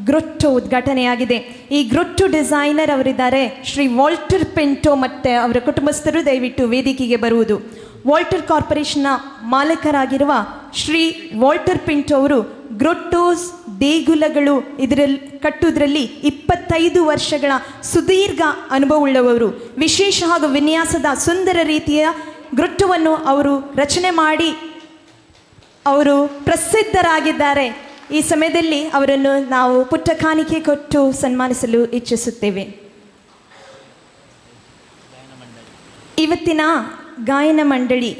ಗ್ರೊಟ್ಟು ಉದ್ಘಾಟನೆಯಾಗಿದೆ. ಈ ಗ್ರೊಟ್ಟು ಡಿಸೈನರ್ ಅವರಿದ್ದಾರೆ ಶ್ರೀ ವಾಲ್ಟರ್ ಪಿಂಟೋ ಮತ್ತು ಅವರ ಕುಟುಂಬಸ್ಥರು ದಯವಿಟ್ಟು ವೇದಿಕೆಗೆ ಬರುವುದು. ವಾಲ್ಟರ್ ಕಾರ್ಪೊರೇಷನ್ನ ಮಾಲೀಕರಾಗಿರುವ ಶ್ರೀ ವಾಲ್ಟರ್ ಪಿಂಟೋ ಅವರು ಗ್ರೊಟ್ಟೋಸ್ ದೇಗುಲಗಳು ಇದರಲ್ಲಿ ಕಟ್ಟುವುದರಲ್ಲಿ 25 ವರ್ಷಗಳ ಸುದೀರ್ಘ ಅನುಭವವುಳ್ಳವರು. ವಿಶೇಷ ಹಾಗೂ ವಿನ್ಯಾಸದ ಸುಂದರ ರೀತಿಯ ಗ್ರೊಟ್ಟುವನ್ನು ಅವರು ರಚನೆ ಮಾಡಿ ಅವರು ಪ್ರಸಿದ್ಧರಾಗಿದ್ದಾರೆ. ಈ ಸಮಯದಲ್ಲಿ ಅವರನ್ನು ನಾವು ಪುಟ್ಟ ಕಾಣಿಕೆ ಕೊಟ್ಟು ಸನ್ಮಾನಿಸಲು ಇಚ್ಛಿಸುತ್ತೇವೆ. ಇವತ್ತಿನ ಗಾಯನ ಮಂಡಳಿ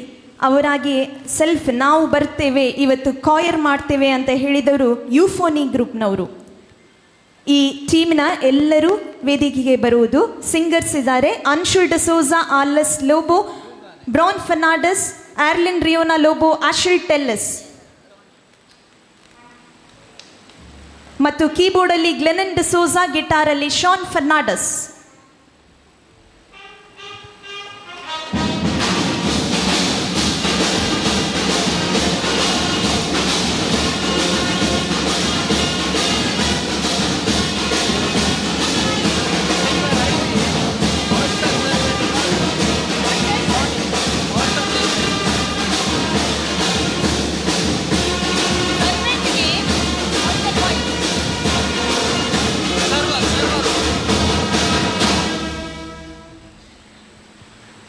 ಅವರಾಗಿ ಸೆಲ್ಫ್ ನಾವು ಬರ್ತೇವೆ, ಇವತ್ತು ಕಾಯರ್ ಮಾಡ್ತೇವೆ ಅಂತ ಹೇಳಿದವರು ಯೂಫೋನಿ ಗ್ರೂಪ್ನವರು. ಈ ಟೀಮ್ನ ಎಲ್ಲರೂ ವೇದಿಕೆಗೆ ಬರುವುದು. ಸಿಂಗರ್ಸ್ ಇದ್ದಾರೆ ಅನ್ಶುಲ್ ಡಿಸೋಜಾ, ಆರ್ಲಸ್ ಲೋಬೋ, ಬ್ರಾನ್ ಫರ್ನಾಂಡಸ್, ಆರ್ಲಿನ್ ರಿಯೋನಾ ಲೋಬೋ, ಆಶಿಲ್ ಟೆಲ್ಲಸ್ ಮತ್ತು ಕೀಬೋರ್ಡಲ್ಲಿ ಗ್ಲೆನನ್ ಡಿಸೋಜಾ, ಗಿಟಾರಲ್ಲಿ ಶಾನ್ ಫರ್ನಾಂಡಸ್.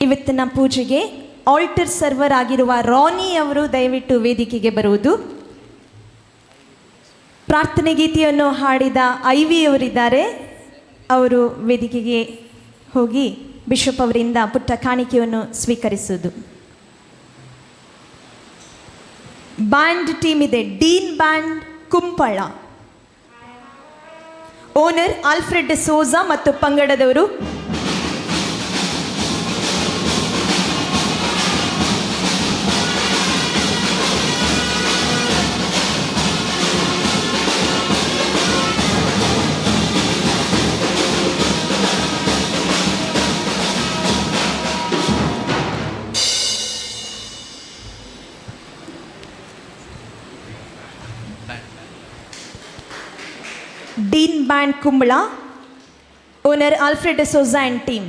ಇವತ್ತಿನ ಪೂಜೆಗೆ ಆಲ್ಟರ್ ಸರ್ವರ್ ಆಗಿರುವ ರಾನಿ ಅವರು ದಯವಿಟ್ಟು ವೇದಿಕೆಗೆ ಬರುವುದು. ಪ್ರಾರ್ಥನೆ ಗೀತೆಯನ್ನು ಹಾಡಿದ ಐವಿ ಅವರಿದ್ದಾರೆ, ಅವರು ವೇದಿಕೆಗೆ ಹೋಗಿ ಬಿಷಪ್ ಅವರಿಂದ ಪುಟ್ಟ ಕಾಣಿಕೆಯನ್ನು ಸ್ವೀಕರಿಸುವುದು. ಬ್ಯಾಂಡ್ ಟೀಮ್ ಇದೆ, Dean band Kumbla, owner Alfred Souza ಮತ್ತು ಪಂಗಡದವರು. Dean band Kumbla, owner Alfred Souza and team.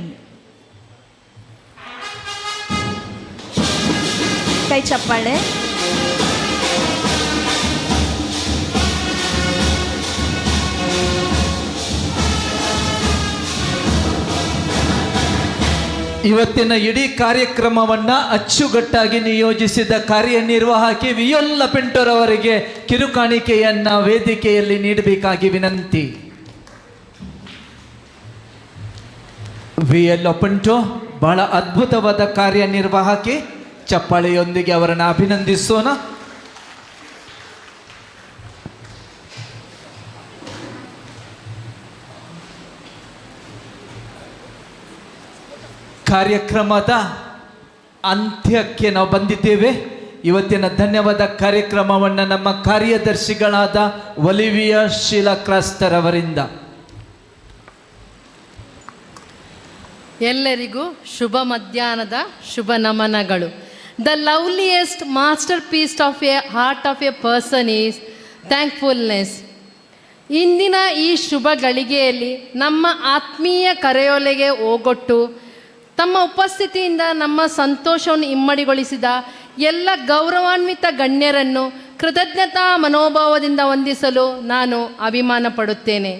ಕೈ ಚಪ್ಪಾಳೆ. ಇವತ್ತಿನ ಇಡೀ ಕಾರ್ಯಕ್ರಮವನ್ನು ಅಚ್ಚುಕಟ್ಟಾಗಿ ನಿಯೋಜಿಸಿದ ಕಾರ್ಯನಿರ್ವಾಹಕಿ ವಿಯೋಲ್ಲ ಪಿಂಟೋರವರಿಗೆ ಕಿರುಕಾಣಿಕೆಯನ್ನು ವೇದಿಕೆಯಲ್ಲಿ ನೀಡಬೇಕಾಗಿ ವಿನಂತಿ. ವಿಎಲ್ ಪಿಂಟೋ ಬಹಳ ಅದ್ಭುತವಾದ ಕಾರ್ಯನಿರ್ವಾಹಕಿ, ಚಪ್ಪಾಳೆಯೊಂದಿಗೆ ಅವರನ್ನು ಅಭಿನಂದಿಸೋಣ. ಕಾರ್ಯಕ್ರಮದ ಅಂತ್ಯಕ್ಕೆ ನಾವು ಬಂದಿದ್ದೇವೆ. ಇವತ್ತಿನ ಧನ್ಯವಾದ ಕಾರ್ಯಕ್ರಮವನ್ನು ನಮ್ಮ ಕಾರ್ಯದರ್ಶಿಗಳಾದ ಒಲಿವಿಯಾ ಶೀಲಾ ಕ್ರಾಸ್ತರ್ ಅವರಿಂದ. ಎಲ್ಲರಿಗೂ ಶುಭ ಮಧ್ಯಾಹ್ನದ ಶುಭ ನಮನಗಳು. The loveliest masterpiece of a heart of a person is thankfulness. ಇಂದಿನ ಈ ಶುಭ ಗಳಿಗೆಯಲ್ಲಿ ನಮ್ಮ ಆತ್ಮೀಯ ಕರೆಯೋಲೆಗೆ ಓಗೊಟ್ಟು ತಮ್ಮ ಉಪಸ್ಥಿತಿಯಿಂದ ನಮ್ಮ ಸಂತೋಷವನ್ನು ಇಮ್ಮಡಿಗೊಳಿಸಿದ ಎಲ್ಲ ಗೌರವಾನ್ವಿತ ಗಣ್ಯರನ್ನು ಕೃತಜ್ಞತಾ ಮನೋಭಾವದಿಂದ ವಂದಿಸಲು ನಾನು ಅಭಿಮಾನ ಪಡುತ್ತೇನೆ.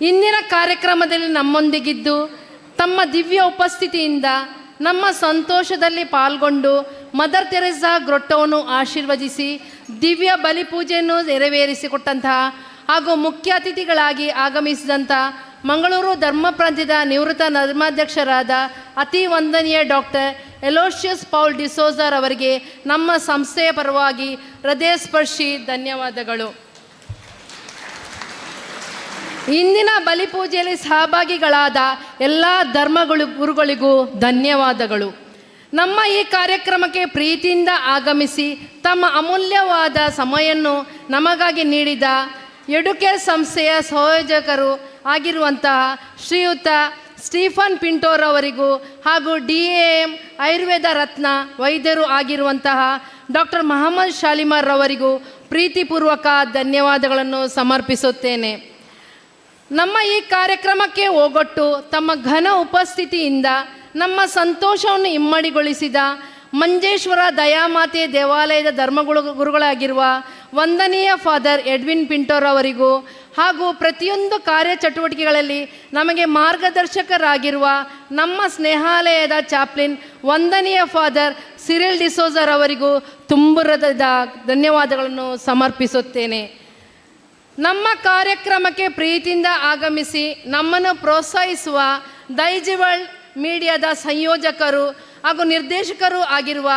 ಇಂದಿನ ಕಾರ್ಯಕ್ರಮದಲ್ಲಿ ನಮ್ಮೊಂದಿಗಿದ್ದು ತಮ್ಮ ದಿವ್ಯ ಉಪಸ್ಥಿತಿಯಿಂದ ನಮ್ಮ ಸಂತೋಷದಲ್ಲಿ ಪಾಲ್ಗೊಂಡು ಮದರ್ ತೆರೆಸಾ ಗ್ರೊಟ್ಟವನ್ನು ಆಶೀರ್ವದಿಸಿ ದಿವ್ಯ ಬಲಿಪೂಜೆಯನ್ನು ನೆರವೇರಿಸಿಕೊಟ್ಟಂತಹ ಹಾಗೂ ಮುಖ್ಯ ಅತಿಥಿಗಳಾಗಿ ಆಗಮಿಸಿದಂಥ ಮಂಗಳೂರು ಧರ್ಮ ಪ್ರಾಂತ್ಯದ ನಿವೃತ್ತ ಧರ್ಮಾಧ್ಯಕ್ಷರಾದ ಅತಿ ವಂದನೀಯ ಡಾಕ್ಟರ್ ಎಲೋಷಿಯಸ್ ಪೌಲ್ ಡಿಸೋಜರ್ ಅವರಿಗೆ ನಮ್ಮ ಸಂಸ್ಥೆಯ ಪರವಾಗಿ ಹೃದಯಸ್ಪರ್ಶಿ ಧನ್ಯವಾದಗಳು. ಇಂದಿನ ಬಲಿಪೂಜೆಯಲ್ಲಿ ಸಹಭಾಗಿಗಳಾದ ಎಲ್ಲ ಧರ್ಮಗಳು ಗುರುಗಳಿಗೂ ಧನ್ಯವಾದಗಳು. ನಮ್ಮ ಈ ಕಾರ್ಯಕ್ರಮಕ್ಕೆ ಪ್ರೀತಿಯಿಂದ ಆಗಮಿಸಿ ತಮ್ಮ ಅಮೂಲ್ಯವಾದ ಸಮಯವನ್ನು ನಮಗಾಗಿ ನೀಡಿದ ಎಡುಕೇರ್ ಸಂಸ್ಥೆಯ ಸಂಯೋಜಕರು ಆಗಿರುವಂತಹ ಶ್ರೀಯುತ ಸ್ಟೀಫನ್ ಪಿಂಟೋರವರಿಗೂ ಹಾಗೂ DAM Ayurveda Ratna ವೈದ್ಯರು ಆಗಿರುವಂತಹ ಡಾಕ್ಟರ್ ಮಹಮ್ಮದ್ ಶಾಲಿಮಾರ್ ರವರಿಗೂ ಪ್ರೀತಿಪೂರ್ವಕ ಧನ್ಯವಾದಗಳನ್ನು ಸಮರ್ಪಿಸುತ್ತೇನೆ. ನಮ್ಮ ಈ ಕಾರ್ಯಕ್ರಮಕ್ಕೆ ಓಗೊಟ್ಟು ತಮ್ಮ ಘನ ಉಪಸ್ಥಿತಿಯಿಂದ ನಮ್ಮ ಸಂತೋಷವನ್ನು ಇಮ್ಮಡಿಗೊಳಿಸಿದ ಮಂಜೇಶ್ವರ ದಯಾಮಾತೆ ದೇವಾಲಯದ ಧರ್ಮಗುರು ಗುರುಗಳಾಗಿರುವ ವಂದನೀಯ ಫಾದರ್ ಎಡ್ವಿನ್ ಪಿಂಟೋರ್ ಅವರಿಗೂ ಹಾಗೂ ಪ್ರತಿಯೊಂದು ಕಾರ್ಯಚಟುವಟಿಕೆಗಳಲ್ಲಿ ನಮಗೆ ಮಾರ್ಗದರ್ಶಕರಾಗಿರುವ ನಮ್ಮ ಸ್ನೇಹಾಲಯದ ಚಾಪ್ಲಿನ್ ವಂದನೀಯ ಫಾದರ್ ಸಿರಿಲ್ ಡಿಸೋಜರ್ ಅವರಿಗೂ ತುಂಬುರದ ಧನ್ಯವಾದಗಳನ್ನು ಸಮರ್ಪಿಸುತ್ತೇನೆ. ನಮ್ಮ ಕಾರ್ಯಕ್ರಮಕ್ಕೆ ಪ್ರೀತಿಯಿಂದ ಆಗಮಿಸಿ ನಮ್ಮನ್ನು ಪ್ರೋತ್ಸಾಹಿಸುವ ದೈಜಿವರ್ಲ್ಡ್ ಮೀಡಿಯಾದ ಸಂಯೋಜಕರು ಹಾಗೂ ನಿರ್ದೇಶಕರು ಆಗಿರುವ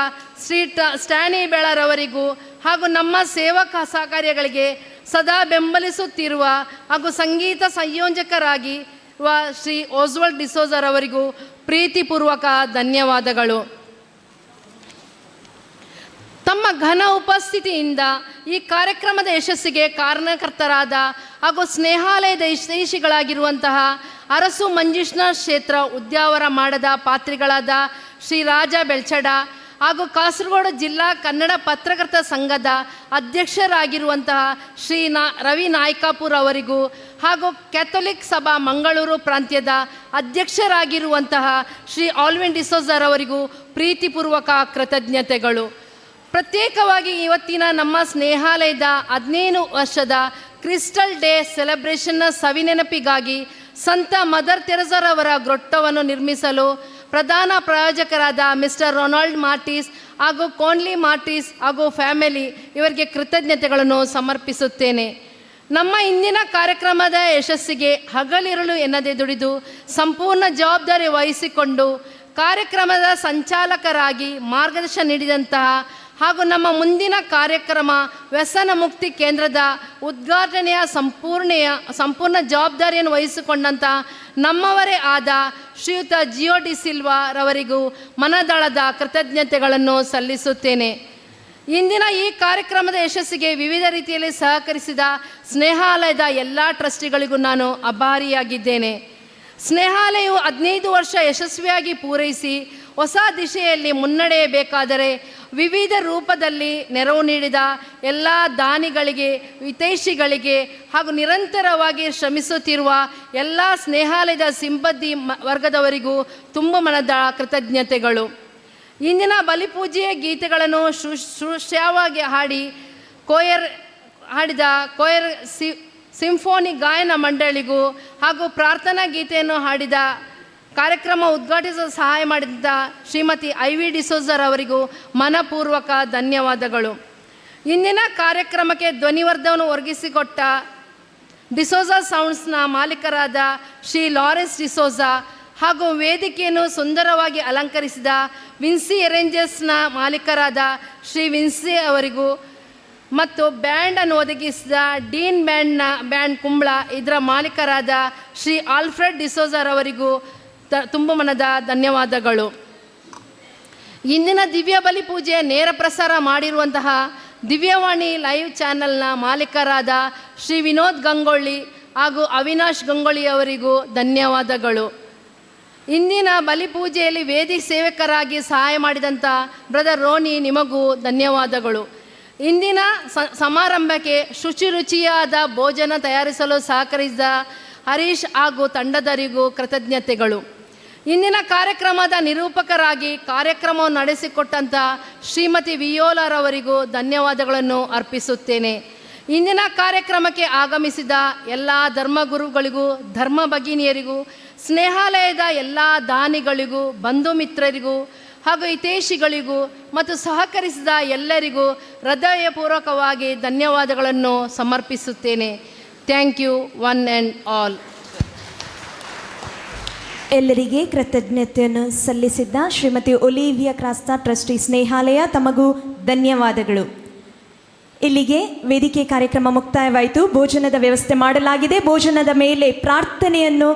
ಶ್ರೀ ಸ್ಟ್ಯಾನಿ ಬೇಳರವರಿಗೂ ಹಾಗೂ ನಮ್ಮ ಸೇವಾ ಸಹಕಾರ್ಯಗಳಿಗೆ ಸದಾ ಬೆಂಬಲಿಸುತ್ತಿರುವ ಹಾಗೂ ಸಂಗೀತ ಸಂಯೋಜಕರಾಗಿ ಶ್ರೀ ಓಸ್ವಾಲ್ಡ್ ಡಿಸೋಜರ್ ಅವರಿಗೂ ಪ್ರೀತಿಪೂರ್ವಕ ಧನ್ಯವಾದಗಳು. ತಮ್ಮ ಘನ ಉಪಸ್ಥಿತಿಯಿಂದ ಈ ಕಾರ್ಯಕ್ರಮದ ಯಶಸ್ಸಿಗೆ ಕಾರಣಕರ್ತರಾದ ಹಾಗೂ ಸ್ನೇಹಾಲಯದ ಹಿತೈಷಿಗಳಾಗಿರುವಂತಹ ಅರಸು ಮಂಜುನಾಥ ಕ್ಷೇತ್ರ ಉದ್ಯಾವರ ಮಾಡದ ಪಾತ್ರಿಗಳಾದ ಶ್ರೀ ರಾಜ ಬೆಳ್ಚಡ ಹಾಗೂ ಕಾಸರಗೋಡು ಜಿಲ್ಲಾ ಕನ್ನಡ ಪತ್ರಕರ್ತ ಸಂಘದ ಅಧ್ಯಕ್ಷರಾಗಿರುವಂತಹ ಶ್ರೀ ರವಿ ನಾಯ್ಕಾಪುರ್ ಅವರಿಗೂ ಹಾಗೂ ಕ್ಯಾಥೋಲಿಕ್ ಸಭಾ ಮಂಗಳೂರು ಪ್ರಾಂತ್ಯದ ಅಧ್ಯಕ್ಷರಾಗಿರುವಂತಹ ಶ್ರೀ ಆಲ್ವಿನ್ ಡಿಸೋಜರ್ ಅವರಿಗೂ ಪ್ರೀತಿಪೂರ್ವಕ ಕೃತಜ್ಞತೆಗಳು. ಪ್ರತ್ಯೇಕವಾಗಿ ಇವತ್ತಿನ ನಮ್ಮ ಸ್ನೇಹಾಲಯದ 15 ವರ್ಷದ ಕ್ರಿಸ್ಟಲ್ ಡೇ ಸೆಲೆಬ್ರೇಷನ್ನ ಸವಿನೆನಪಿಗಾಗಿ ಸಂತ ಮದರ್ ತೆರೆಸರವರ ಗ್ರೊಟ್ಟವನ್ನು ನಿರ್ಮಿಸಲು ಪ್ರಧಾನ ಪ್ರಾಯೋಜಕರಾದ ಮಿಸ್ಟರ್ ರೊನಾಲ್ಡ್ ಮಾರ್ಟಿಸ್ ಹಾಗೂ ಕೋನ್ಲಿ ಮಾರ್ಟಿಸ್ ಹಾಗೂ ಫ್ಯಾಮಿಲಿ ಇವರಿಗೆ ಕೃತಜ್ಞತೆಗಳನ್ನು ಸಮರ್ಪಿಸುತ್ತೇನೆ. ನಮ್ಮ ಇಂದಿನ ಕಾರ್ಯಕ್ರಮದ ಯಶಸ್ಸಿಗೆ ಹಗಲಿರುಳು ಎನ್ನದೆ ದುಡಿದು ಸಂಪೂರ್ಣ ಜವಾಬ್ದಾರಿ ವಹಿಸಿಕೊಂಡು ಕಾರ್ಯಕ್ರಮದ ಸಂಚಾಲಕರಾಗಿ ಮಾರ್ಗದರ್ಶನ ನೀಡಿದಂತಹ ಹಾಗೂ ನಮ್ಮ ಮುಂದಿನ ಕಾರ್ಯಕ್ರಮ ವ್ಯಸನ ಮುಕ್ತಿ ಕೇಂದ್ರದ ಉದ್ಘಾಟನೆಯ ಸಂಪೂರ್ಣ ಜವಾಬ್ದಾರಿಯನ್ನು ವಹಿಸಿಕೊಂಡಂಥ ನಮ್ಮವರೇ ಆದ ಶ್ರೀಯುತ ಜಿಯೋ ಡಿ ಸಿಲ್ವಾ ರವರಿಗೂ ಮನದಾಳದ ಕೃತಜ್ಞತೆಗಳನ್ನು ಸಲ್ಲಿಸುತ್ತೇನೆ. ಇಂದಿನ ಈ ಕಾರ್ಯಕ್ರಮದ ಯಶಸ್ಸಿಗೆ ವಿವಿಧ ರೀತಿಯಲ್ಲಿ ಸಹಕರಿಸಿದ ಸ್ನೇಹಾಲಯದ ಎಲ್ಲ ಟ್ರಸ್ಟಿಗಳಿಗೂ ನಾನು ಅಭಾರಿಯಾಗಿದ್ದೇನೆ. ಸ್ನೇಹಾಲಯವು 15 ವರ್ಷ ಯಶಸ್ವಿಯಾಗಿ ಪೂರೈಸಿ ಹೊಸ ದಿಶೆಯಲ್ಲಿ ಮುನ್ನಡೆಯಬೇಕಾದರೆ ವಿವಿಧ ರೂಪದಲ್ಲಿ ನೆರವು ನೀಡಿದ ಎಲ್ಲ ದಾನಿಗಳಿಗೆ, ಹಿತೈಷಿಗಳಿಗೆ ಹಾಗೂ ನಿರಂತರವಾಗಿ ಶ್ರಮಿಸುತ್ತಿರುವ ಎಲ್ಲ ಸ್ನೇಹಾಲಯದ ಸಿಬ್ಬಂದಿ ವರ್ಗದವರಿಗೂ ತುಂಬ ಮನದ ಕೃತಜ್ಞತೆಗಳು. ಇಂದಿನ ಬಲಿಪೂಜೆಯ ಗೀತೆಗಳನ್ನು ಸುಶ್ರಾವ್ಯವಾಗಿ ಹಾಡಿ ಕೋಯರ್ ಹಾಡಿದ ಕೋಯರ್ ಸಿಂಫೋನಿ ಗಾಯನ ಮಂಡಳಿಗೂ ಹಾಗೂ ಪ್ರಾರ್ಥನಾ ಗೀತೆಯನ್ನು ಹಾಡಿದ ಕಾರ್ಯಕ್ರಮ ಉದ್ಘಾಟಿಸಲು ಸಹಾಯ ಮಾಡಿದ ಶ್ರೀಮತಿ I V ಡಿಸೋಜರ್ ಅವರಿಗೂ ಮನಪೂರ್ವಕ ಧನ್ಯವಾದಗಳು. ಇಂದಿನ ಕಾರ್ಯಕ್ರಮಕ್ಕೆ ಧ್ವನಿವರ್ಧವನ್ನು ಒದಗಿಸಿಕೊಟ್ಟ ಡಿಸೋಜಾ ಸೌಂಡ್ಸ್ನ ಮಾಲೀಕರಾದ ಶ್ರೀ ಲಾರೆನ್ಸ್ ಡಿಸೋಜಾ ಹಾಗೂ ವೇದಿಕೆಯನ್ನು ಸುಂದರವಾಗಿ ಅಲಂಕರಿಸಿದ ವಿನ್ಸಿ ಅರೇಂಜರ್ಸ್ನ ಮಾಲೀಕರಾದ ಶ್ರೀ ವಿನ್ಸಿ ಅವರಿಗೂ ಮತ್ತು ಬ್ಯಾಂಡನ್ನು ಒದಗಿಸಿದ ಡೀನ್ ಬ್ಯಾಂಡ್ ಕುಂಬ್ಳ ಇದರ ಮಾಲೀಕರಾದ ಶ್ರೀ ಆಲ್ಫ್ರೆಡ್ ಡಿಸೋಜರ್ ಅವರಿಗೂ ತುಂಬ ಮನದ ಧನ್ಯವಾದಗಳು. ಇಂದಿನ ದಿವ್ಯ ಬಲಿ ಪೂಜೆಯ ನೇರ ಪ್ರಸಾರ ಮಾಡಿರುವಂತಹ ದಿವ್ಯವಾಣಿ ಲೈವ್ ಚಾನೆಲ್ನ ಮಾಲೀಕರಾದ ಶ್ರೀ ವಿನೋದ್ ಗಂಗೊಳ್ಳಿ ಹಾಗೂ ಅವಿನಾಶ್ ಗಂಗೊಳ್ಳಿ ಅವರಿಗೂ ಧನ್ಯವಾದಗಳು. ಇಂದಿನ ಬಲಿಪೂಜೆಯಲ್ಲಿ ವೇದಿ ಸೇವಕರಾಗಿ ಸಹಾಯ ಮಾಡಿದಂಥ ಬ್ರದರ್ ರೋನಿ ನಿಮಗೂ ಧನ್ಯವಾದಗಳು. ಇಂದಿನ ಸಮಾರಂಭಕ್ಕೆ ಶುಚಿ ರುಚಿಯಾದ ಭೋಜನ ತಯಾರಿಸಲು ಸಹಕರಿಸಿದ ಹರೀಶ್ ಹಾಗೂ ತಂಡದವರಿಗೂ ಕೃತಜ್ಞತೆಗಳು. ಇಂದಿನ ಕಾರ್ಯಕ್ರಮದ ನಿರೂಪಕರಾಗಿ ಕಾರ್ಯಕ್ರಮವನ್ನು ನಡೆಸಿಕೊಟ್ಟಂಥ ಶ್ರೀಮತಿ ವಿಯೋಲಾರವರಿಗೂ ಧನ್ಯವಾದಗಳನ್ನು ಅರ್ಪಿಸುತ್ತೇನೆ. ಇಂದಿನ ಕಾರ್ಯಕ್ರಮಕ್ಕೆ ಆಗಮಿಸಿದ ಎಲ್ಲ ಧರ್ಮಗುರುಗಳಿಗೂ, ಧರ್ಮ ಭಗಿನಿಯರಿಗೂ, ಸ್ನೇಹಾಲಯದ ಎಲ್ಲ ದಾನಿಗಳಿಗೂ, ಬಂಧು ಮಿತ್ರರಿಗೂ ಹಾಗೂ ಹಿತೈಷಿಗಳಿಗೂ ಮತ್ತು ಸಹಕರಿಸಿದ ಎಲ್ಲರಿಗೂ ಹೃದಯಪೂರ್ವಕವಾಗಿ ಧನ್ಯವಾದಗಳನ್ನು ಸಮರ್ಪಿಸುತ್ತೇನೆ. Thank you one and all. ಎಲ್ಲರಿಗೆ ಕೃತಜ್ಞತೆಯನ್ನು ಸಲ್ಲಿಸಿದ್ದ ಶ್ರೀಮತಿ ಒಲಿವಿಯಾ ಕ್ರಾಸ್ತಾ, ಟ್ರಸ್ಟಿ ಸ್ನೇಹಾಲಯ, ತಮಗೂ ಧನ್ಯವಾದಗಳು. ಇಲ್ಲಿಗೆ ವೇದಿಕೆ ಕಾರ್ಯಕ್ರಮ ಮುಕ್ತಾಯವಾಯಿತು. ಭೋಜನದ ವ್ಯವಸ್ಥೆ ಮಾಡಲಾಗಿದೆ. ಭೋಜನದ ಮೇಲೆ ಪ್ರಾರ್ಥನೆಯನ್ನು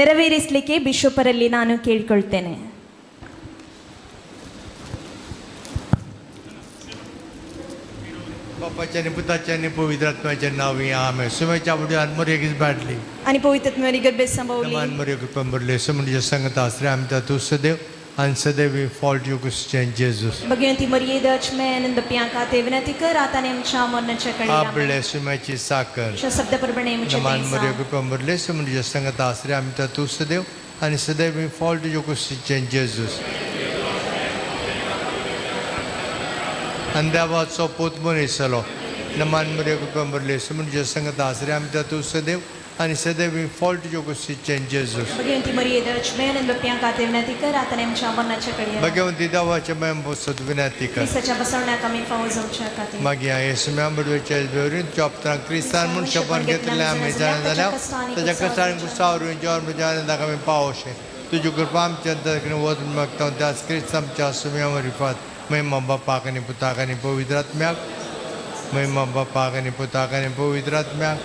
ನೆರವೇರಿಸಲಿಕ್ಕೆ ಬಿಷಪರಲ್ಲಿ ನಾನು ಕೇಳಿಕೊಳ್ತೇನೆ. बापाच्या आनी पुताच्या आनी पवित्र आत्म्याच्या नांवी आमेन. सुमेच्या बुडयान मोरयेक बाटली आणि पवित्र गर्भे संभवली. मान मरिय कृपा भरले, समुद्र संगत आसरे आमच्या तूं सदैव आनी सदैव fault you Christian Jesus. Bhagwanti मरिये दचमेन बप्यांका ते विनंती कर आता आनी आमच्या मरणाच्या कळी. आपले सुम्याची साखर. शब्द प्रमाणे. मान मरिय कृपा भरले, समुद्र संगत आसरे आमच्या तूं सदैव आनी सदैव फॉल्ट you Christian Jesus. आनी देवाचो पूत मनीस जालो. नमान मरिय कृपा भरले, समुद्र संगत आसरे आमच्या तूं सदैव आनी सदैव fault you Christian Jesus. Bhagwanti मरिये दचमेन बप्यांका ते विनंती कर आता आनी आमच्या मरणाच्या कळी. भगवंती देवाच्या मयम बसत विनंती कर. क्रिस्ताच्या बसवण्याक आमी फावो जावच्या खातीर. मागीर हांवें सुम्या बडवेच्या बेवरीन चोपत्रां क्रिस्तान म्हूण शपथ घेतलें आमी जाणा जाल्यार ताच्या कश्टान कुसावरून जेवण म्हज्या आनंदाक आमी पावोशें. तुजी कृपा आमच्या अंतराकडेन वचून मागता त्याच क्रिस्त आमच्या सुम्या मरिफात. महिमा बापाक आनी पुताक आनी पवित्र आत्म्याक. महिमा बापाक आनी पुताक आनी पवित्र आत्म्याक.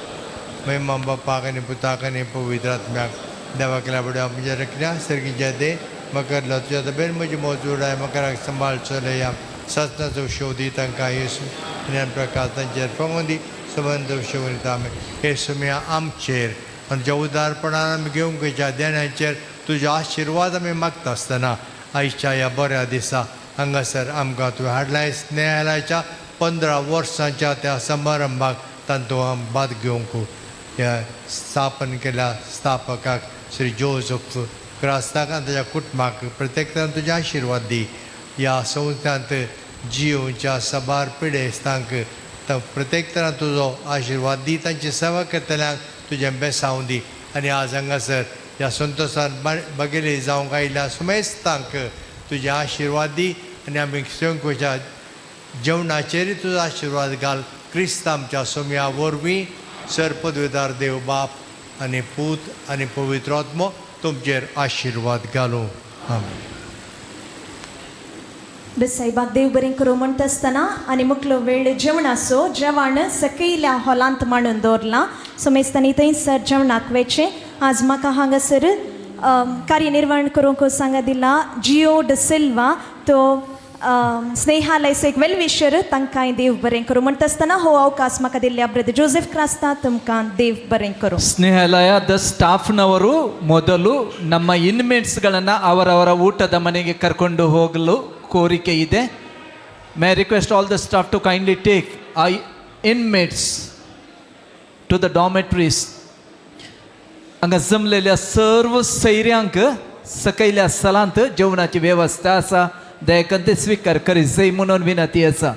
महिमा बापाक आनी पुताक आनी पवित्र आत्म्याक. देवा केल्या बड्या म्हज्या रखण्या सर्गीच्या दे मकर तुज्या दबेन म्हजी मौजूद आहे मकराक सांबाळ चलया सासनाचो शोधी तांकां येसू ज्ञान प्रकाश तांचेर फंगोवन दी संबंद शोधिता आमी हे सुम्या आमचेर आनी ज्या उदारपणान आमी घेवंक खंयच्या देण्याचेर तुजो आशिर्वाद आमी मागता आसतना आयच्या ह्या बऱ्या दिसा हांगासर आमकां तुवें हाडलाय न्यायालयाच्या 15 वर्सांच्या त्या समारंभाक तांतूं भाग घेवंक ह्या स्थापन केल्या स्थापकाक श्री जोजफ क्रास्ताक आनी ताच्या कुटुंबाक प्रत्येकान तुजे आशिर्वाद दी. ह्या संस्थांत जियोच्या साबार पिडेस्तांक प्रत्येक तरान तुजो आशिर्वाद दी. तांची सेवा करतल्यांक तुजें बेसांव दी. आनी आज हांगासर ह्या संतोशान बगेले जावंक आयिल्ल्या सुमेस्तांक तुजे आशिर्वाद दी आनी आमी स्वयंच्या जेवणाचेरय तुजो आशिर्वाद घाल. क्रिस्त आमच्या सोम्या वरवीं सर पदवेदार देव बाप आनी पूत आनी पवित्र आत्मो तुमचेर आशिर्वाद घालूं. आमेन. साहेबाक देव बरें करूं म्हणटा आसतना आनी मुखलो वेळ जेवणाचो जेवण सकयल्या हॉलांत मांडून दवरलां. सोमेस्तांनी थंयसर जेवणाक वेचें. आज म्हाका हांगासर कार्यनिर्वहण करूंक सांगा दिला जियो ड सिल्वा, तो स्नेहालयचो एक वेलविशर, तांकांय देव बरें करूं म्हणटा आसतना हो अवकाश म्हाका दिल्ल्या ब्रदर जोसेफ क्रास्ता तुमकां देव बरें करूं. ಸ್ನೇಹಾಲಯದ ಸ್ಟಾಫ್ನವರು ಮೊದಲು ನಮ್ಮ ಇನ್ಮೇಟ್ಸ್ಗಳನ್ನು ಅವರವರ ಊಟದ ಮನೆಗೆ ಕರ್ಕೊಂಡು ಹೋಗಲು ಕೋರಿಕೆ ಇದೆ. May request all the staff to kindly take I inmates to the dormitories. हांगा जमलेल्या सर्व सैऱ्यांक सकयल्या स्थलांत जेवणाची वेवस्था आसा. दयाकन ते स्वीकार करीत जाय म्हणून विनंती आसा.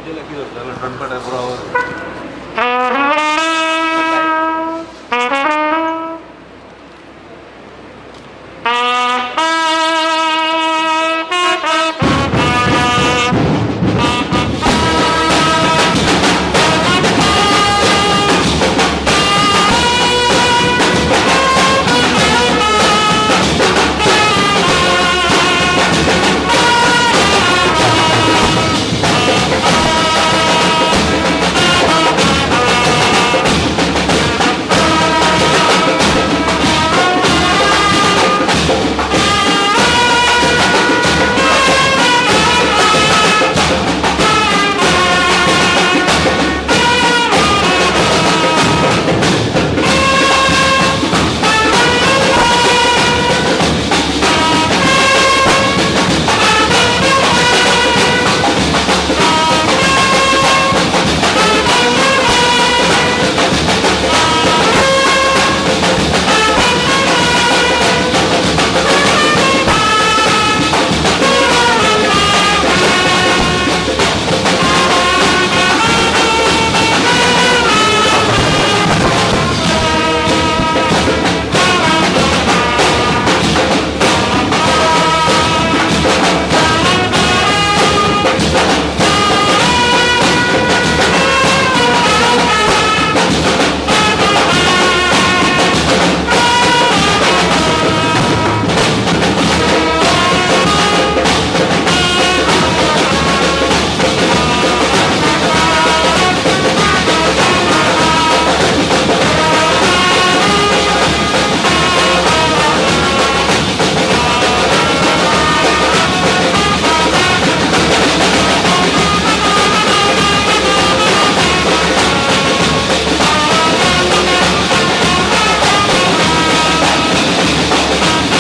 तुजे लागीं दवरता, दनपारां.